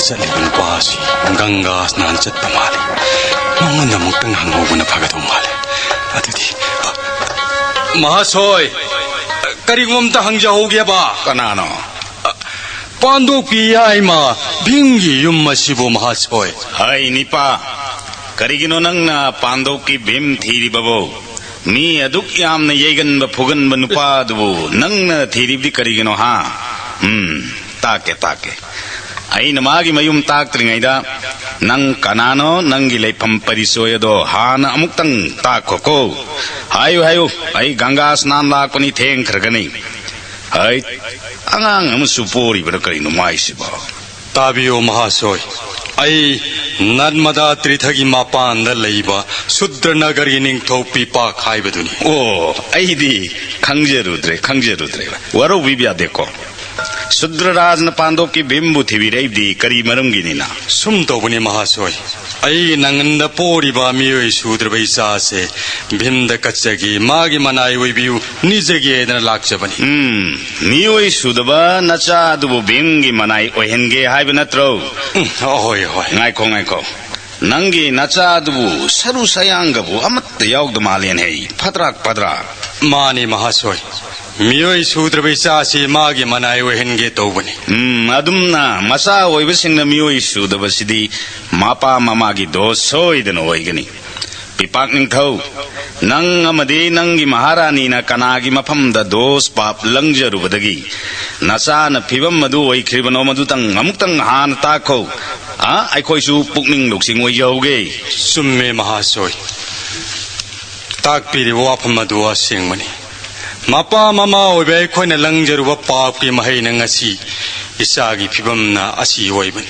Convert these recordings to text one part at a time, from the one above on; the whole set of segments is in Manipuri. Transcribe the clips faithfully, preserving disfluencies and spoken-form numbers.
ꯆꯠꯂꯤꯕ ꯅꯨꯄꯥ ꯑꯁꯤ ꯒꯪꯒꯥ ꯁ꯭ꯅꯥꯟ ꯆꯠꯄ ꯃꯥꯜꯂꯤ꯫ ꯃꯉꯣꯟꯗ ꯑꯃꯨꯛꯇꯪ ꯍꯪꯍꯧꯕꯅ ꯐꯒꯗꯧ ꯃꯥꯜꯂꯤ꯫ ꯑꯗꯨꯗꯤ, ꯃꯍꯥꯁꯣꯏ, ꯀꯔꯤꯒꯨꯝꯕ ꯑꯝꯇ ꯍꯪꯖꯍꯧꯒꯦꯕ꯫ ꯀꯅꯥꯅꯣ? ꯄꯥꯟꯗꯣꯞꯀꯤ ꯌꯥꯏꯃ ꯚꯤꯝꯒꯤ ꯌꯨꯝ ꯑꯁꯤꯕꯨ, ꯃꯍꯥꯁꯣꯏ꯫ ꯍꯩ ꯅꯤꯄꯥ, ꯀꯔꯤꯒꯤꯅꯣ ꯅꯪꯅ ꯄꯥꯟꯗꯣꯞꯀꯤ ꯚꯤꯝ ꯊꯤꯔꯤꯕꯕꯣ? ꯃꯤ ꯑꯗꯨꯛ ꯌꯥꯝꯅ ꯌꯩꯒꯟꯕ ꯐꯨꯒꯟꯕ ꯅꯨꯄꯥꯗꯨꯕꯨ ꯅꯪꯅ ꯊꯤꯔꯤꯕꯗꯤ ꯀꯔꯤꯒꯤꯅꯣ, ꯍꯥ? ꯎꯝ, ꯇꯥꯛꯀꯦ, ꯇꯥꯛꯀꯦ꯫ ꯑꯩꯅ ꯃꯥꯒꯤ ꯃꯌꯨꯝ ꯇꯥꯛꯇ꯭ꯔꯤꯉꯩꯗ ꯅꯪ ꯀꯅꯥꯅꯣ, ꯅꯪꯒꯤ ꯂꯩꯐꯝ ꯄꯔꯤꯆꯣꯏ ꯑꯗꯣ ꯍꯥꯟꯅ ꯑꯃꯨꯛꯇꯪ ꯇꯥꯛꯈꯣꯀꯣ꯫ ꯍꯥꯏꯌꯨ, ꯍꯥꯏꯌꯨ, ꯑꯩ ꯒꯪꯒꯥ ꯁ꯭ꯅꯥꯟ ꯂꯥꯛꯄꯅꯤ, ꯊꯦꯡꯈ꯭ꯔꯒꯅꯤ꯫ ꯍꯩ, ꯑꯉꯥꯡ ꯑꯃꯁꯨ ꯄꯣꯔꯤꯕ꯭ꯔꯥ ꯀꯔꯤꯅꯣ ꯃꯥꯏꯁꯤꯕꯣ? ꯇꯥꯕꯤꯌꯨ ꯃꯍꯥꯁꯣꯏ, ꯑꯩ ꯅꯔꯃꯗꯥ ꯇꯤꯔꯊꯒꯤ ꯃꯄꯥꯟꯗ ꯂꯩꯕ ꯁꯨꯗ꯭ꯔꯅꯒꯔꯒꯤ ꯅꯤꯡꯊꯧ ꯄꯤꯄꯥꯛ ꯍꯥꯏꯕꯗꯨꯅꯤ꯫ ꯑꯣ, ꯑꯩꯗꯤ ꯈꯪꯖꯔꯨꯗ꯭ꯔꯦ, ꯈꯪꯖꯔꯨꯗ꯭ꯔꯦ꯫ ꯋꯥꯔꯧꯕꯤꯕ ꯌꯥꯗꯦꯀꯣ꯫ ꯁꯨꯗ꯭ꯔ ꯔꯥꯖꯅ ꯄꯥꯟꯗꯣꯞꯀꯤ ꯚꯤꯝꯕꯨ ꯊꯤꯕꯤꯔꯛꯏꯕꯗꯤ ꯀꯔꯤ ꯃꯔꯝꯒꯤꯅꯤꯅ? ꯁꯨꯝ ꯇꯧꯕꯅꯤ ꯃꯍꯥꯁꯣꯏ, ꯑꯩꯒꯤ ꯅꯪꯒꯟꯗ ꯄꯣꯔꯤꯕ ꯃꯤꯑꯣꯏ ꯁꯨꯗ꯭ꯔꯕ ꯏꯆꯥꯁꯦ ꯚꯤꯝꯗ ꯀꯠꯆꯒꯦ, ꯃꯥꯒꯤ ꯃꯅꯥꯏ ꯑꯣꯏꯕꯤꯌꯨ, ꯅꯤꯖꯒꯦ ꯍꯥꯏꯗꯅ ꯂꯥꯛꯆꯕꯅꯤ꯫ ꯎꯝ, ꯃꯤꯑꯣꯏ ꯁꯨꯗꯕ ꯅꯆꯥ ꯑꯗꯨꯕꯨ ꯚꯤꯝꯒꯤ ꯃꯅꯥꯏ ꯑꯣꯏꯍꯟꯒꯦ ꯍꯥꯏꯕ ꯅꯠꯇ꯭ꯔꯣ? ꯎꯝ, ꯍꯣꯏ, ꯍꯣꯏ꯫ ꯉꯥꯏꯈꯣ, ꯉꯥꯏꯈꯣ꯫ ꯅꯪꯒꯤ ꯅꯆꯥ ꯑꯗꯨꯕꯨ ꯁꯔꯨ ꯁꯌꯥꯡꯒꯕꯨ ꯑꯃꯠꯇ ꯌꯥꯎꯗ ꯃꯥꯜꯂꯦꯅꯦ, ꯐꯗ꯭ꯔꯥꯛ ꯐꯗ꯭ꯔꯥꯛ꯫ ꯃꯥꯅꯤ ꯃꯍꯥꯁꯣꯏ, ꯃꯤꯑꯣꯏ ꯁꯨꯗ꯭ꯔꯕ ꯏꯆꯥꯁꯤ ꯃꯥꯒꯤ ꯃꯅꯥꯏ ꯑꯣꯏꯍꯟꯒꯦ ꯇꯧꯕꯅꯤ꯫ ꯎꯝ, ꯑꯗꯨꯝꯅ ꯃꯆꯥ ꯑꯣꯏꯕꯁꯤꯡꯅ ꯃꯤꯑꯣꯏ ꯁꯨꯗꯕꯁꯤꯗꯤ ꯃꯄꯥ ꯃꯃꯥꯒꯤ ꯗꯣꯁ ꯁꯣꯏꯗꯅ ꯑꯣꯏꯒꯅꯤ꯫ ꯄꯤꯄꯥꯛ ꯅꯤꯡꯊꯧ, ꯅꯪ ꯑꯃꯗꯤ ꯅꯪꯒꯤ ꯃꯍꯥꯔꯥꯅꯤꯅ ꯀꯅꯥꯒꯤ ꯃꯐꯝꯗ ꯗꯣꯁ ꯄꯥꯞ ꯂꯪꯖꯔꯨꯕꯗꯒꯤ ꯅꯆꯥꯅ ꯐꯤꯕꯝ ꯑꯗꯨ ꯑꯣꯏꯈ꯭ꯔꯤꯕꯅꯣ, ꯃꯗꯨꯇꯪ ꯑꯃꯨꯛꯇꯪ ꯍꯥꯟꯅ ꯇꯥꯛꯈꯣ꯫ ꯑ, ꯑꯩꯈꯣꯏꯁꯨ ꯄꯨꯛꯅꯤꯡ ꯂꯧꯁꯤꯡ ꯑꯣꯏꯖꯍꯧꯒꯦ꯫ ꯆꯨꯝꯃꯦ ꯃꯍꯥꯁꯣꯏ, ꯇꯥꯛꯄꯤꯔꯤꯕ ꯋꯥꯐꯝ ꯑꯗꯨ ꯑꯁꯦꯡꯕꯅꯤ꯫ ꯃꯄꯥ ꯃꯃꯥ ꯑꯣꯏꯕ ꯑꯩꯈꯣꯏꯅ ꯂꯪꯖꯔꯨꯕ ꯄꯥꯞꯀꯤ ꯃꯍꯩꯅ ꯉꯁꯤ ꯏꯆꯥꯒꯤ ꯐꯤꯕꯝꯅ ꯑꯁꯤ ꯑꯣꯏꯕꯅꯤ꯫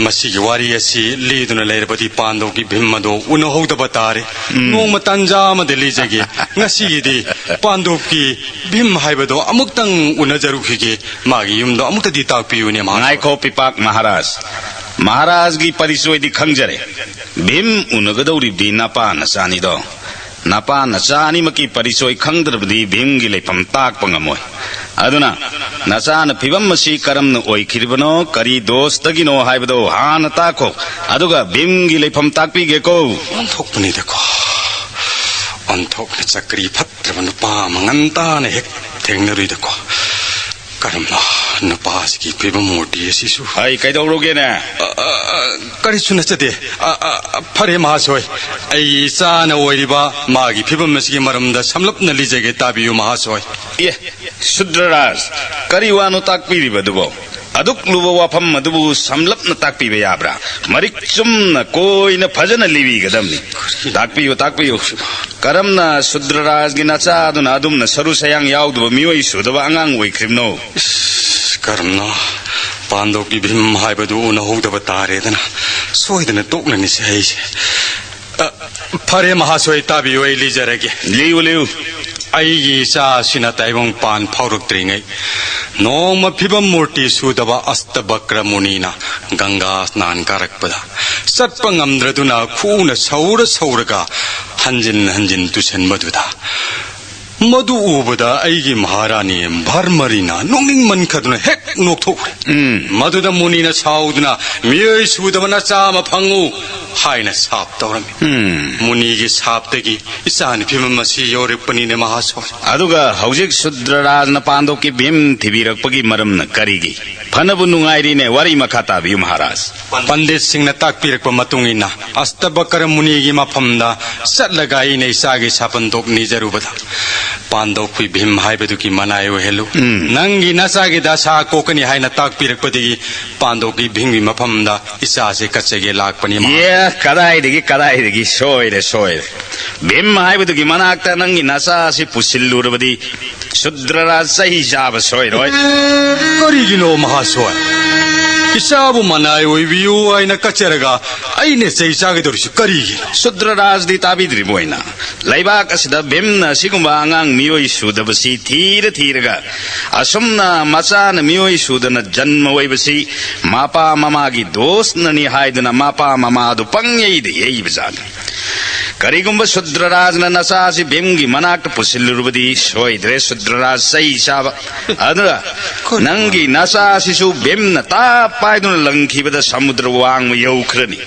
ꯃꯁꯤꯒꯤ ꯋꯥꯔꯤ ꯑꯁꯤ ꯂꯤꯗꯨꯅ ꯂꯩꯔꯕꯗꯤ ꯄꯥꯟꯗꯧꯒꯤ ꯚꯤꯝ ꯑꯗꯨ ꯎꯅꯍꯧꯗꯕ ꯇꯥꯔꯦ꯫ ꯎꯝ꯫ ꯅꯣꯡꯃ ꯇꯥꯟꯖꯥ ꯑꯃꯗ ꯂꯤꯖꯒꯦ꯫ ꯉꯁꯤꯒꯤꯗꯤ ꯄꯥꯟꯗꯧꯒꯤ ꯚꯤꯝ ꯍꯥꯏꯕꯗꯣ ꯑꯃꯨꯛꯇꯪ ꯎꯅꯖꯔꯨꯈꯤꯒꯦ꯫ ꯃꯥꯒꯤ ꯌꯨꯝꯗꯣ ꯑꯃꯨꯛꯇꯗꯤ ꯇꯥꯛꯄꯤꯌꯨꯅꯦ, ꯃꯍꯥꯔꯥꯖ꯫ ꯉꯥꯏꯈꯣ, ꯄꯤꯄꯥꯛ ꯃꯍꯥꯔꯥꯖ꯫ ꯃꯍꯥꯔꯥꯖꯒꯤ ꯄꯔꯤꯆꯣꯏꯗꯤ ꯈꯪꯖꯔꯦ꯫ ꯚꯤꯝ ꯎꯅꯒꯗꯧꯔꯤꯕꯗꯤ ꯅꯄꯥ ꯅꯆꯥꯅꯤꯗꯣ꯫ ꯅꯄꯥ ꯅꯆꯥ ꯑꯅꯤꯃꯛꯀꯤ ꯄꯔꯤꯆꯣꯏ ꯈꯪꯗ꯭ꯔꯕꯗꯤ ꯚꯤꯝꯒꯤ ꯂꯩꯐꯝ ꯇꯥꯛꯄ ꯉꯝꯃꯣꯏ꯫ ꯑꯗꯨꯅ ꯅꯆꯥꯅ ꯐꯤꯕꯝ ꯑꯁꯤ ꯀꯔꯝꯅ ꯑꯣꯏꯈꯤꯔꯤꯕꯅꯣ, ꯀꯔꯤ ꯗꯣꯁꯇꯒꯤꯅꯣ ꯍꯥꯏꯕꯗꯣ ꯍꯥꯟꯅ ꯇꯥꯛꯈꯣ꯫ ꯑꯗꯨꯒ ꯚꯤꯝꯒꯤ ꯂꯩꯐꯝ ꯇꯥꯛꯄꯤꯒꯦꯀꯣ꯫ ꯑꯣꯟꯊꯣꯛꯄꯅꯤꯗꯀꯣ, ꯑꯣꯟꯊꯣꯛꯅ ꯆꯀ꯭ꯔꯤ ꯐꯠꯇ꯭ꯔꯕ ꯅꯨꯄꯥ ꯑꯃ ꯉꯟꯇꯥꯅ ꯍꯦꯛ ꯊꯦꯡꯅꯔꯨꯏꯗꯀꯣ꯫ ꯀꯔꯝꯅ ꯅꯨꯄꯥꯁꯤꯒꯤ ꯐꯤꯕꯝ ꯃꯨꯔꯇꯤ ꯑꯁꯤꯁꯨ? ꯑꯩ ꯀꯩꯗꯧꯔꯨꯒꯦꯅꯦ? ꯑ, ꯑ, ꯑ, ꯀꯔꯤꯁꯨ ꯅꯠꯆꯗꯦ꯫ ꯑ, ꯑ, ꯑ, ꯐꯔꯦ ꯃꯍꯥꯁꯣꯏ, ꯑꯩꯒꯤ ꯏꯆꯥꯅ ꯑꯣꯏꯔꯤꯕ ꯃꯥꯒꯤ ꯐꯤꯕꯝ ꯑꯁꯤꯒꯤ ꯃꯔꯝꯗ ꯁꯝꯂꯞꯅ ꯂꯤꯖꯒꯦ, ꯇꯥꯕꯤꯌꯨ ꯃꯍꯥꯁꯣꯏ꯫ ꯑꯦ, ꯁꯨꯗ꯭ꯔꯔꯥꯖ, ꯀꯔꯤ ꯋꯥꯅꯣ ꯇꯥꯛꯄꯤꯔꯤꯕꯗꯨꯕꯣ? ꯑꯗꯨꯛ ꯂꯨꯕ ꯋꯥꯐꯝ ꯑꯗꯨꯕꯨ ꯁꯝꯂꯞꯅ ꯇꯥꯛꯄꯤꯕ ꯌꯥꯕ꯭ꯔꯥ? ꯃꯔꯤꯛ ꯆꯨꯝꯅ ꯀꯣꯏꯅ ꯐꯖꯅ ꯂꯤꯕꯤꯒꯗꯕꯅꯤ꯫ ꯇꯥꯛꯄꯤꯌꯨ, ꯇꯥꯛꯄꯤꯌꯨ꯫ ꯀꯔꯝꯅ ꯁꯨꯗ꯭ꯔꯔꯥꯖꯒꯤ ꯅꯆꯥꯗꯨꯅ ꯑꯗꯨꯝꯅ ꯁꯔꯨ ꯁꯌꯥꯡ ꯌꯥꯎꯗꯕ ꯃꯤꯑꯣꯏ ꯁꯨꯗꯕ ꯑꯉꯥꯡ ꯑꯣꯏꯈ꯭ꯔꯤꯕꯅꯣ? ꯏꯁ, ꯀꯔꯝꯅ ꯄꯥꯟꯗꯧꯀꯤ ꯚꯤꯝ ꯍꯥꯏꯕꯗꯨ ꯎꯅꯍꯧꯗꯕ ꯇꯥꯔꯦꯗꯅ ꯁꯣꯏꯗꯅ ꯇꯣꯛꯂꯅꯤꯁꯦ ꯑꯩꯁꯦ꯫ ꯑ, ꯐꯔꯦ ꯃꯍꯥꯁꯣꯏ, ꯇꯥꯕꯤꯌꯨ, ꯑꯩ ꯂꯤꯖꯔꯒꯦ꯫ ꯂꯤꯌꯨ, ꯂꯤꯌꯨ꯫ ꯑꯩꯒꯤ ꯏꯆꯥ ꯑꯁꯤꯅ ꯇꯥꯏꯕꯪ ꯄꯥꯟ ꯐꯥꯎꯔꯛꯇ꯭ꯔꯤꯉꯩ ꯅꯣꯡꯃ ꯐꯤꯕꯝ ꯃꯨꯔꯇꯤ ꯁꯨꯗꯕ ꯑꯁꯇꯕꯀ꯭ꯔ ꯃꯨꯅꯤꯅ ꯒꯪꯒꯥ ꯁ꯭ꯅꯥꯟ ꯀꯥꯔꯛꯄꯗ ꯆꯠꯄ ꯉꯝꯗ꯭ꯔꯗꯨꯅ ꯈꯨꯎꯅ ꯁꯧꯔ ꯁꯧꯔꯒ ꯍꯟꯖꯤꯟ ꯍꯟꯖꯤꯟ ꯇꯨꯁꯟꯕꯗꯨꯗ, ꯃꯗꯨ ꯎꯕꯗ ꯑꯩꯒꯤ ꯃꯍꯥꯔꯥꯅꯤ ꯚꯔꯃꯔꯤꯅ ꯅꯣꯛꯅꯤꯡꯃꯟꯈꯗꯨꯅ ꯍꯦꯛ ꯅꯣꯛꯊꯣꯛꯈ꯭ꯔꯦ꯫ ꯎꯝ꯫ ꯃꯗꯨꯗ ꯃꯨꯅꯤꯅ ꯁꯥꯎꯗꯨꯅ, "ꯃꯤꯑꯣꯏ ꯁꯨꯗꯕ ꯅꯆꯥ ꯑꯃ ꯐꯪꯉꯨ" ꯍꯥꯏꯅ ꯁꯥꯞ ꯇꯧꯔꯝꯃꯤ꯫ ꯎꯝ꯫ ꯃꯨꯅꯤꯒꯤ ꯁꯥꯞꯇꯒꯤ ꯏꯆꯥꯅꯤ ꯐꯤꯕꯝ ꯑꯁꯤ ꯌꯧꯔꯛꯄꯅꯤꯅꯦ ꯃꯍꯥꯁꯣꯏ꯫ ꯑꯗꯨꯒ ꯍꯧꯖꯤꯛ ꯁꯨꯗ꯭ꯔꯔꯥꯖꯅ ꯄꯥꯟꯗꯣꯞꯀꯤ ꯚꯤꯝ ꯊꯤꯕꯤꯔꯛꯄꯒꯤ ꯃꯔꯝꯅ ꯀꯔꯤꯒꯤ? ꯐꯅꯕꯨ ꯅꯨꯡꯉꯥꯏꯔꯤꯅꯦ, ꯋꯥꯔꯤ ꯃꯈꯥ ꯇꯥꯕꯤꯌꯨ ꯃꯍꯥꯔꯥꯖ꯫ ꯄꯟꯗꯤꯠꯁꯤꯡꯅ ꯇꯥꯛꯄꯤꯔꯛꯄ ꯃꯇꯨꯡ ꯏꯟꯅ ꯑꯁꯇꯕꯀꯔ ꯃꯨꯅꯤꯒꯤ ꯃꯐꯝꯗ ꯆꯠꯂꯒ ꯑꯩꯅ ꯏꯆꯥꯒꯤ ꯁꯥꯄꯟꯗꯣꯛ ꯅꯤꯖꯔꯨꯕꯗ, "ꯄꯥꯟꯗꯣꯞꯀꯤ ꯚꯤꯝ ꯍꯥꯏꯕꯗꯨꯒꯤ ꯃꯅꯥꯏ ꯑꯣꯏꯍꯜꯂꯨ꯫ ꯎꯝ꯫ ꯅꯪꯒꯤ ꯅꯆꯥꯒꯤ ꯗꯁꯥ ꯀꯣꯛꯀꯅꯤ" ꯍꯥꯏꯅ ꯇꯥꯛꯄꯤꯔꯛꯄꯗꯒꯤ ꯄꯥꯟꯗꯣꯞꯀꯤ ꯚꯤꯝꯒꯤ ꯃꯐꯝꯗ ꯏꯆꯥꯁꯦ ꯀꯠꯆꯒꯦ ꯂꯥꯛꯄꯅꯤ ꯃꯍꯥ-꯫ ꯑꯦ, ꯀꯗꯥꯏꯗꯒꯤ, ꯀꯗꯥꯏꯗꯒꯤ? ꯁꯣꯏꯔꯦ, ꯁꯣꯏꯔꯦ꯫ ꯚꯤꯝ ꯍꯥꯏꯕꯗꯨꯒꯤ ꯃꯅꯥꯛꯇ ꯅꯪꯒꯤ ꯅꯆꯥ ꯑꯁꯤ ꯄꯨꯁꯤꯜꯂꯨꯔꯕꯗꯤ ꯁꯨꯗ꯭ꯔꯔꯥꯖ ꯆꯩ ꯆꯥꯕ ꯁꯣꯏꯔꯣꯏ꯫ ꯀꯔꯤꯒꯤꯅꯣ ꯃꯍꯥꯁꯣꯏ? ꯏꯆꯥꯕꯨ ꯃꯅꯥꯏ ꯑꯣꯏꯕꯤꯌꯨ ꯍꯥꯏꯅ ꯀꯠꯆꯔꯒ ꯑꯩꯅ ꯆꯩ ꯆꯥꯒꯗꯧꯔꯤꯁꯤ ꯀꯔꯤꯒꯤꯅꯣ? ꯁꯨꯗ꯭ꯔꯔꯥꯖꯗꯤ ꯇꯥꯕꯤꯗ꯭ꯔꯤꯕ ꯑꯣꯏꯅ, ꯂꯩꯕꯥꯛ ꯑꯁꯤꯗ ꯚꯤꯝꯅ ꯑꯁꯤꯒꯨꯝꯕ ꯑꯉꯥꯡ ꯃꯤꯑꯣꯏ ꯁꯨꯗꯕꯁꯤ ꯊꯤꯔ ꯊꯤꯔꯒ, ꯑꯁꯨꯝꯅ ꯃꯆꯥꯅ ꯃꯤꯑꯣꯏ ꯁꯨꯗꯅ ꯖꯟꯃ ꯑꯣꯏꯕꯁꯤ ꯃꯄꯥ ꯃꯃꯥꯒꯤ ꯗꯣꯁꯅꯅꯤ ꯍꯥꯏꯗꯨꯅ ꯃꯄꯥ ꯃꯃꯥꯗꯨ ꯄꯪꯌꯩꯗ ꯌꯩꯕꯖꯥꯠꯅꯤ꯫ ꯀꯔꯤꯒꯨꯝꯕ ꯁꯨꯗ꯭ꯔꯔꯥꯖꯅ ꯅꯆꯥꯁꯤ ꯚꯤꯝꯒꯤ ꯃꯅꯥꯛꯇ ꯄꯨꯁꯤꯜꯂꯨꯔꯕꯗꯤ ꯁꯣꯏꯗ꯭ꯔꯦ ꯁꯨꯗ꯭ꯔꯔꯥꯖ ꯆꯩ ꯆꯥꯕ꯫ ꯑꯗꯨꯅ ꯅꯪꯒꯤ ꯅꯆꯥꯁꯤꯁꯨ ꯚꯤꯝꯅ ꯇꯥꯞ ꯄꯥꯏꯗꯨꯅ ꯂꯪꯈꯤꯕꯗ ꯁꯃꯨꯗ꯭ꯔ ꯋꯥꯡꯃ ꯌꯧꯈ꯭ꯔꯅꯤ꯫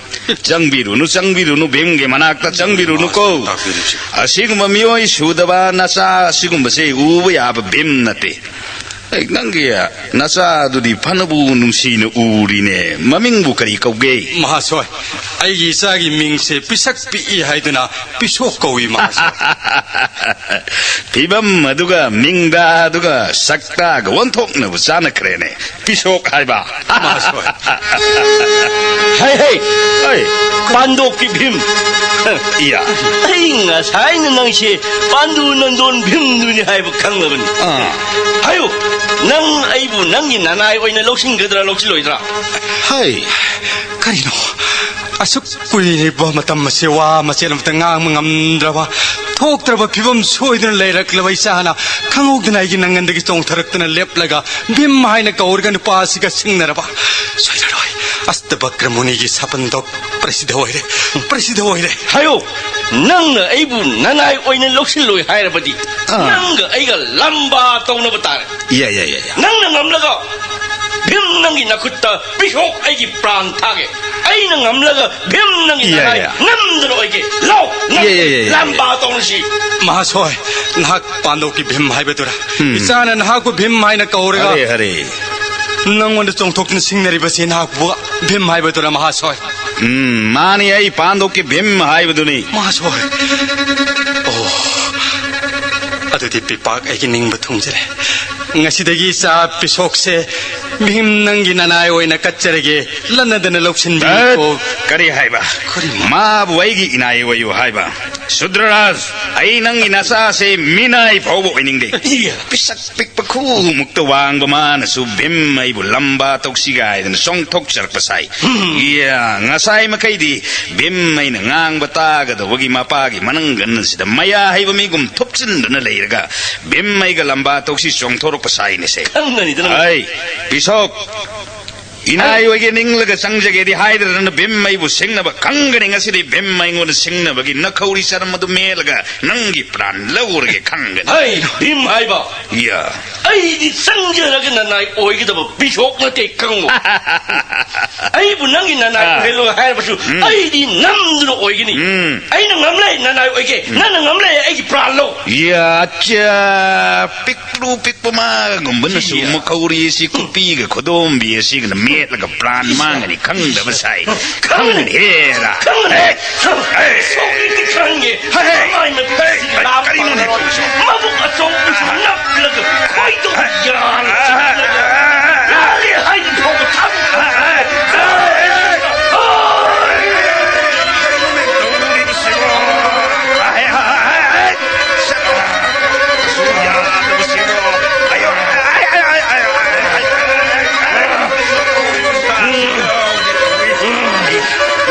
ꯆꯪꯕꯤꯔꯨꯅꯨ, ꯆꯪꯕꯤꯔꯨꯅꯨ, ꯚꯤꯝꯒꯤ ꯃꯅꯥꯛꯇ ꯆꯪꯕꯤꯔꯨꯅꯨꯀꯣ꯫ ꯇꯥꯛꯄꯤꯔꯤꯕꯁꯤ꯫ ꯑꯁꯤꯒꯨꯝꯕ ꯃꯤꯑꯣꯏ ꯁꯨꯗꯕ ꯅꯆꯥ ꯑꯁꯤꯒꯨꯝꯕꯁꯦ ꯎꯕ ꯌꯥꯕ ꯚꯤꯝ ꯅꯠꯇꯦ꯫ ꯑꯩ, ꯅꯪꯒꯤ ꯅꯆꯥꯗꯨꯗꯤ ꯐꯅꯕꯨ ꯅꯨꯡꯁꯤꯅ ꯎꯔꯤꯅꯦ꯫ ꯃꯃꯤꯡꯕꯨ ꯀꯔꯤ ꯀꯧꯒꯦ? ꯃꯍꯥꯁꯣꯏ, ꯑꯩꯒꯤ ꯏꯆꯥꯒꯤ ꯃꯤꯡꯁꯦ ꯄꯤꯁꯛ ꯄꯤꯛꯏ ꯍꯥꯏꯗꯨꯅ ꯄꯤꯁꯣꯛ ꯀꯧꯏ, ꯃꯍꯥꯁꯣꯏ꯫ ꯐꯤꯕꯝ ꯑꯗꯨꯒ ꯃꯤꯡꯗ ꯑꯗꯨꯒ ꯁꯛꯇꯒ ꯑꯣꯟꯊꯣꯛꯅꯕ ꯆꯥꯅꯈ꯭ꯔꯦꯅꯦ꯫ ꯄꯤꯁꯣꯛ ꯍꯥꯏꯕ꯫ ꯃꯍꯥꯁꯣꯏ꯫ ꯍꯩ, ꯍꯩ꯫ ꯍꯩ꯫ ꯄꯥꯟꯗꯣꯞꯀꯤ ꯚꯤꯝ꯫ ꯏꯌꯥ꯫ ꯑꯩ ꯉꯁꯥꯏꯅ ꯅꯪꯁꯦ ꯄꯥꯟꯗꯨ ꯅꯟꯗꯣꯟ ꯚꯤꯝꯗꯨꯅꯤ ꯍꯥꯏꯕ ꯈꯪꯂꯕꯅꯤ꯫ ꯑꯥ꯫ ꯍꯥꯏꯌꯨ, ꯅꯪ ꯑꯩꯕꯨ ꯅꯪꯒꯤ ꯅꯅꯥꯏ ꯑꯣꯏꯅ ꯂꯧꯁꯤꯟꯒꯗ꯭ꯔꯥ, ꯂꯧꯁꯤꯜꯂꯣꯏꯗ꯭ꯔꯥ? ꯍꯩ꯫ ꯀꯔꯤꯅꯣ? ꯑꯁꯨꯛ ꯀꯨꯏꯔꯕ ꯃꯇꯝ ꯑꯁꯤ ꯋꯥ ꯃꯆꯦꯠ ꯑꯃꯠꯇ ꯉꯥꯡꯕ ꯉꯝꯗ꯭ꯔꯕ, ꯊꯣꯛꯇ꯭ꯔꯕ ꯐꯤꯕꯝ ꯁꯣꯏꯗꯨꯅ ꯂꯩꯔꯛꯂꯕ ꯏꯆꯥꯅ ꯈꯪꯍꯧꯗꯅ ꯑꯩꯒꯤ ꯅꯪꯒꯟꯗꯒꯤ ꯆꯣꯡꯊꯔꯛꯇꯨꯅ ꯂꯦꯞꯂꯒ ꯚꯤꯝ ꯍꯥꯏꯅ ꯀꯧꯔꯒ ꯅꯨꯄꯥ ꯑꯁꯤꯒ ꯁꯤꯡꯅꯔꯕ꯫ ꯁꯣꯏꯔꯔꯣꯏ꯫ ꯑꯁꯇꯚꯀ꯭ꯔ ꯃꯨꯅꯤꯒꯤ ꯁꯥꯄꯟꯗꯣ ꯄ꯭ꯔꯁꯤꯗ ꯑꯣꯏꯔꯦ, ꯄ꯭ꯔꯁꯤꯗ ꯑꯣꯏꯔꯦ꯫ ꯍꯥꯏꯌꯨ, ꯅꯪꯅ ꯑꯩꯕꯨ ꯅꯅꯥꯏ ꯑꯣꯏꯅ ꯂꯧꯁꯤꯜꯂꯣꯏ ꯍꯥꯏꯔꯕꯗꯤ, ꯑꯥ꯫ ꯅꯪꯒ ꯑꯩꯒ ꯂꯝꯕꯥ ꯇꯧꯅꯕ ꯇꯥꯔꯦ꯫ ꯌꯥꯏ, ꯌꯥꯏ, ꯌꯥꯏ, ꯌꯥꯏ꯫ ꯅꯪꯅ ꯉꯝꯂꯒ ꯚꯤꯝ ꯅꯪꯒꯤ ꯅꯈꯨꯠꯇ ꯄꯤꯁꯣꯛ ꯑꯩꯒꯤ ꯄ꯭ꯔꯥꯟ ꯊꯥꯒꯦ꯫ ꯑꯩꯅ ꯉꯝꯂꯒ ꯚꯤꯝ ꯅꯪꯒꯤ ꯌꯥꯏ, ꯅꯅꯥꯏ ꯌꯥꯏ꯫ ꯅꯝꯗꯅ ꯑꯣꯏꯒꯦ꯫ ꯂꯥꯎ, ꯅꯪ ꯌꯥꯏ, ꯌꯥꯏ, ꯌꯥꯏ, ꯌꯥꯏ꯫ ꯂꯝꯕꯥ ꯇꯧꯔꯁꯤ꯫ ꯃꯍꯥꯁꯣꯏ, ꯅꯍꯥꯛ ꯄꯥꯟꯗꯣꯞꯀꯤ ꯚꯤꯝ ꯍꯥꯏꯕꯗꯨꯔꯥ? ꯎꯝ꯫ ꯏꯆꯥꯅ ꯅꯍꯥꯛꯄꯨ ꯚꯤꯝ ꯍꯥꯏꯅ ꯀꯧꯔꯒ ꯍꯔꯦ, ꯍꯔꯦ꯫ ꯅꯪꯉꯣꯟꯗ ꯆꯣꯡꯊꯣꯛꯇꯨꯅ ꯁꯤꯡꯅꯔꯤꯕꯁꯤ ꯅꯍꯥꯛꯄꯨ ꯚꯤꯝ ꯍꯥꯏꯕꯗꯨꯔꯥ, ꯃꯍꯥꯁꯣꯏ? ꯎꯝ, ꯃꯥꯅꯤ, ꯑꯩ ꯄꯥꯟꯗꯣꯞꯀꯤ ꯚꯤꯝ ꯍꯥꯏꯕꯗꯨꯅꯤ꯫ ꯃꯍꯥꯁꯣꯏ꯫ ꯑꯣ, ꯑꯗꯨꯗꯤ ꯄꯤꯄꯥꯛ ꯑꯩꯒꯤ ꯅꯤꯡꯕ ꯊꯨꯡꯖꯔꯦ꯫ ꯉꯁꯤꯗꯒꯤ ꯏꯆꯥ ꯄꯤꯁꯣꯛꯁꯦ ꯚꯤꯝ ꯅꯪꯒꯤ ꯅꯅꯥꯏ ꯑꯣꯏꯅ ꯀꯠꯆꯔꯒꯦ꯫ ꯂꯟꯅꯗꯅ ꯂꯧꯁꯤꯟꯕꯤꯌꯨꯀꯣ꯫ ꯑꯠ, ꯀꯔꯤ ꯍꯥꯏꯕ? ꯀꯔꯤ ꯃꯥ-, ꯃꯥꯕꯨ ꯑꯩꯒꯤ ꯏꯅꯥꯏ ꯑꯣꯏꯌꯨ ꯍꯥꯏꯕ? ꯁꯨꯗ꯭ꯔꯔꯥꯖ, ꯑꯩ ꯅꯪꯒꯤ ꯅꯆꯥꯁꯦ ꯃꯤꯅꯥꯏ ꯐꯥꯎꯕ ꯑꯣꯏꯅꯤꯡꯗꯦ꯫ ꯏꯌꯥ꯫ ꯄꯤꯁꯛ ꯄꯤꯛꯄ ꯈꯨꯃꯨꯛꯇ ꯋꯥꯡꯕ ꯃꯥꯅꯁꯨ ꯚꯤꯝ ꯑꯩꯕꯨ ꯂꯝꯕꯥ ꯇꯧꯁꯤ ꯀꯥꯏꯗꯅ ꯆꯣꯡꯊꯣꯛꯆꯔꯛꯄ ꯁꯥꯏ꯫ ꯍꯝ꯫ ꯏꯌꯥ, ꯉꯁꯥꯏ ꯃꯈꯩꯗꯤ ꯚꯤꯝ ꯑꯩꯅ ꯉꯥꯡꯕ ꯇꯥꯒꯗꯧꯕꯒꯤ ꯃꯄꯥꯒꯤ ꯃꯅꯪꯒꯟ ꯑꯁꯤꯗ ꯃꯌꯥ ꯍꯩꯕ ꯃꯤꯒꯨꯝ ꯊꯨꯞꯆꯤꯟꯗꯨꯅ ꯂꯩꯔꯒ ꯚꯤꯝ ꯑꯩꯒ ꯂꯝꯕꯥ ꯇꯧꯁꯤ ꯆꯣꯡꯊꯣꯔꯛꯄ ꯁꯥꯏꯅꯦꯁꯦ꯫ ꯈꯪꯒꯅꯤꯗꯅ꯫ ꯑꯩ, ꯄꯤꯁꯣꯛ, ꯏꯅꯥꯏ ꯑꯣꯏꯒꯦ ꯅꯤꯡꯂꯒ ꯆꯪꯖꯒꯦꯗꯤ ꯍꯥꯏꯗ꯭ꯔꯗꯅ ꯚꯤꯝ ꯑꯩꯕꯨ ꯁꯤꯡꯅꯕ ꯈꯪꯒꯅꯤ꯫ ꯉꯁꯤꯗꯤ ꯚꯤꯝ ꯑꯩꯉꯣꯟꯗ ꯁꯤꯡꯅꯕꯒꯤ ꯅꯈꯧꯔꯤ ꯆꯔꯝ ꯑꯗꯨ ꯃꯦꯠꯂꯒ ꯅꯪꯒꯤ ꯄ꯭ꯔꯥꯟ ꯂꯧꯔꯒꯦ ꯈꯪꯒꯅꯤ꯫ ꯍꯩ, ꯚꯤꯝ ꯍꯥꯏꯕ꯫ ꯌꯥ꯫ ꯑꯩꯗꯤ ꯆꯪꯖꯔꯒ ꯅꯅꯥꯏ ꯑꯣꯏꯒꯗꯕ ꯕꯤꯁꯣꯛ ꯅꯠꯇꯦ, ꯈꯪꯉꯨ꯫ ꯑꯩꯕꯨ ꯅꯪꯒꯤ ꯅꯅꯥꯏ ꯑꯥ꯫ ꯑꯣꯏꯍꯜꯂꯣ ꯍꯥꯏꯔꯕꯁꯨ ꯎꯝ꯫ ꯑꯩꯗꯤ ꯅꯝꯗꯨꯅ ꯑꯣꯏꯒꯅꯤ꯫ ꯎꯝ꯫ ꯑꯩꯅ ꯉꯝꯂꯦ ꯅꯅꯥꯏ ꯑꯣꯏꯒꯦ, ꯎꯝ꯫ ꯅꯪꯅ ꯉꯝꯂꯦ ꯑꯩꯒꯤ ꯄ꯭ꯔꯥꯟ ꯂꯧ꯫ ꯌꯥ, ꯑꯠꯆꯥ, ꯄꯤꯛ ꯄꯤꯛꯂꯨ ꯄꯤꯛꯄ ꯃꯥꯒꯨꯝꯕꯅꯁꯨ ꯌꯥ꯫ ꯃꯈꯧꯔꯤ ꯑꯁꯤ ꯈꯨꯄꯤꯒ ꯈꯨꯗꯣꯝꯕꯤ ꯑꯁꯤꯒꯅ ꯃꯦꯠꯂꯒ ꯄ꯭ꯔꯥꯟ ꯃꯥꯡꯒꯅꯤ ꯈꯪꯗꯕ ꯁꯥꯏ꯫ ꯈꯪꯒꯅꯤ꯫ ꯈꯪꯒꯅꯤ, ꯍꯦꯔꯥ꯫ ꯈꯪꯒꯅꯤ꯫ ꯍꯦ꯫ ꯁꯣꯛꯂꯤꯗꯤ ꯈꯪꯒꯦ꯫ ꯍꯦ, ꯍꯦ꯫ ꯃꯃꯥꯏ ꯃꯄꯤꯁꯤ ꯍꯦ, ꯂꯥꯝ ꯀꯔꯤꯅꯣꯅꯦ ꯐꯪꯉꯔꯣꯏ꯫ ꯇꯧꯔꯤꯁꯤꯕꯣ? ꯃꯕꯨꯛ ꯑꯆꯧꯕꯁꯤ ꯅꯞꯂꯒ ꯈꯣꯏꯗꯧ ꯌꯥꯜꯂꯒ ꯂꯥꯜꯂꯦ ꯍꯥꯏꯗꯤ ꯐꯥꯎꯕ ꯊꯥꯕꯤꯈ꯭ꯔꯣ꯫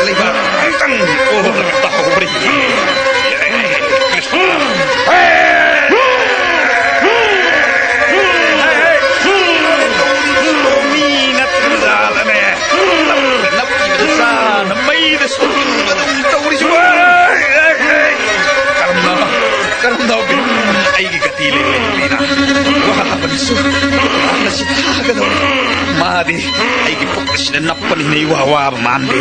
ꯂꯩꯕꯥꯛ ꯑꯝꯇꯪ ꯑꯣꯜꯂꯒ ꯇꯥꯍꯧꯕ꯭ꯔꯥ ꯌꯦꯡꯒꯦ꯫ ꯃꯤ ꯅꯠꯇ꯭ꯔ ꯖꯥꯠꯂꯅꯦ? ꯅꯞꯈꯤꯕꯗ ꯆꯥꯅ ꯃꯩꯗ ꯁꯨꯡꯕꯗꯧ ꯇꯧꯔꯤꯁꯤꯕꯨ꯫ ꯀꯔꯝꯅ, ꯀꯔꯝꯅ ꯚꯤꯝ ꯑꯩꯒꯤ ꯒꯇꯤ ꯂꯩꯔꯣꯏꯗꯧꯔꯤꯅ? ꯋꯥꯕꯅꯁꯨ ꯃꯥꯅꯁꯨ ꯊꯥꯒꯗꯧꯔꯤ꯫ ꯃꯥꯗꯤ ꯑꯩꯒꯤ ꯄꯨꯛ ꯑꯁꯤꯗ ꯅꯞꯄꯅꯤꯅ ꯏꯋꯥ ꯋꯥꯕ ꯃꯥꯟꯗꯦ꯫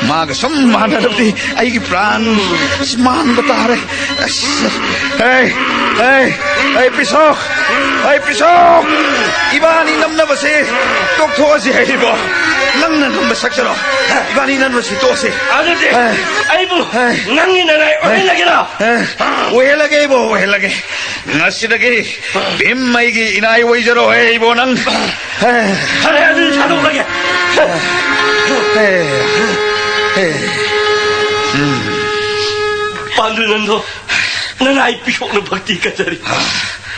ꯃꯥꯒ ꯁꯨꯝ ꯃꯥꯟꯅꯔꯕꯗꯤ ꯑꯩꯒꯤ ꯄ꯭ꯔꯥꯟ ꯁꯤ ꯃꯥꯡꯕ ꯇꯥꯔꯦ꯫ ꯑꯁ, ꯍꯦ, ꯍꯦ, ꯍꯦ, ꯄꯤꯁꯣꯛ! ꯍꯦ, ꯄꯤꯁꯣꯛ! ꯏꯕꯥꯅꯤ ꯅꯝꯅꯕꯁꯦ ꯇꯣꯛꯊꯣꯛꯑꯁꯤ ꯍꯥꯏꯔꯤꯕꯣ? ꯅꯪꯅ ꯅꯝꯕ ꯁꯛꯆꯔꯣ꯫ ꯏꯕꯥꯅꯤ ꯅꯝꯅꯕꯁꯤ ꯇꯣꯛꯑꯁꯤ꯫ ꯑꯗꯨꯗꯤ ꯍꯦ, ꯑꯩꯕꯨ ꯍꯦ꯫ ꯅꯪꯒꯤ ꯅꯅꯥꯏ ꯑꯣꯏꯍꯜꯂꯒꯦꯔꯣ? ꯍꯦ, ꯑꯣꯏꯍꯜꯂꯒꯦ ꯏꯕꯣ, ꯑꯣꯏꯍꯜꯂꯒꯦ꯫ ꯉꯁꯤꯗꯒꯤ ꯚꯤꯝ ꯑꯩꯒꯤ ꯏꯅꯥꯏ ꯑꯣꯏꯖꯔꯣ ꯍꯦ ꯏꯕꯣ ꯅꯪ꯫ ꯍꯦ꯫ ꯐꯔꯦ, ꯑꯗꯨꯗꯤ ꯊꯥꯗꯣꯛꯂꯒꯦ꯫ ꯍꯦ, ꯍꯦ꯫ ꯎꯝ꯫ ꯄꯥꯟꯗꯨꯅꯟꯗꯣ, ꯅꯅꯥꯏ ꯄꯤꯁꯣꯛꯅ ꯚꯛꯇꯤ ꯀꯠꯆꯔꯤ꯫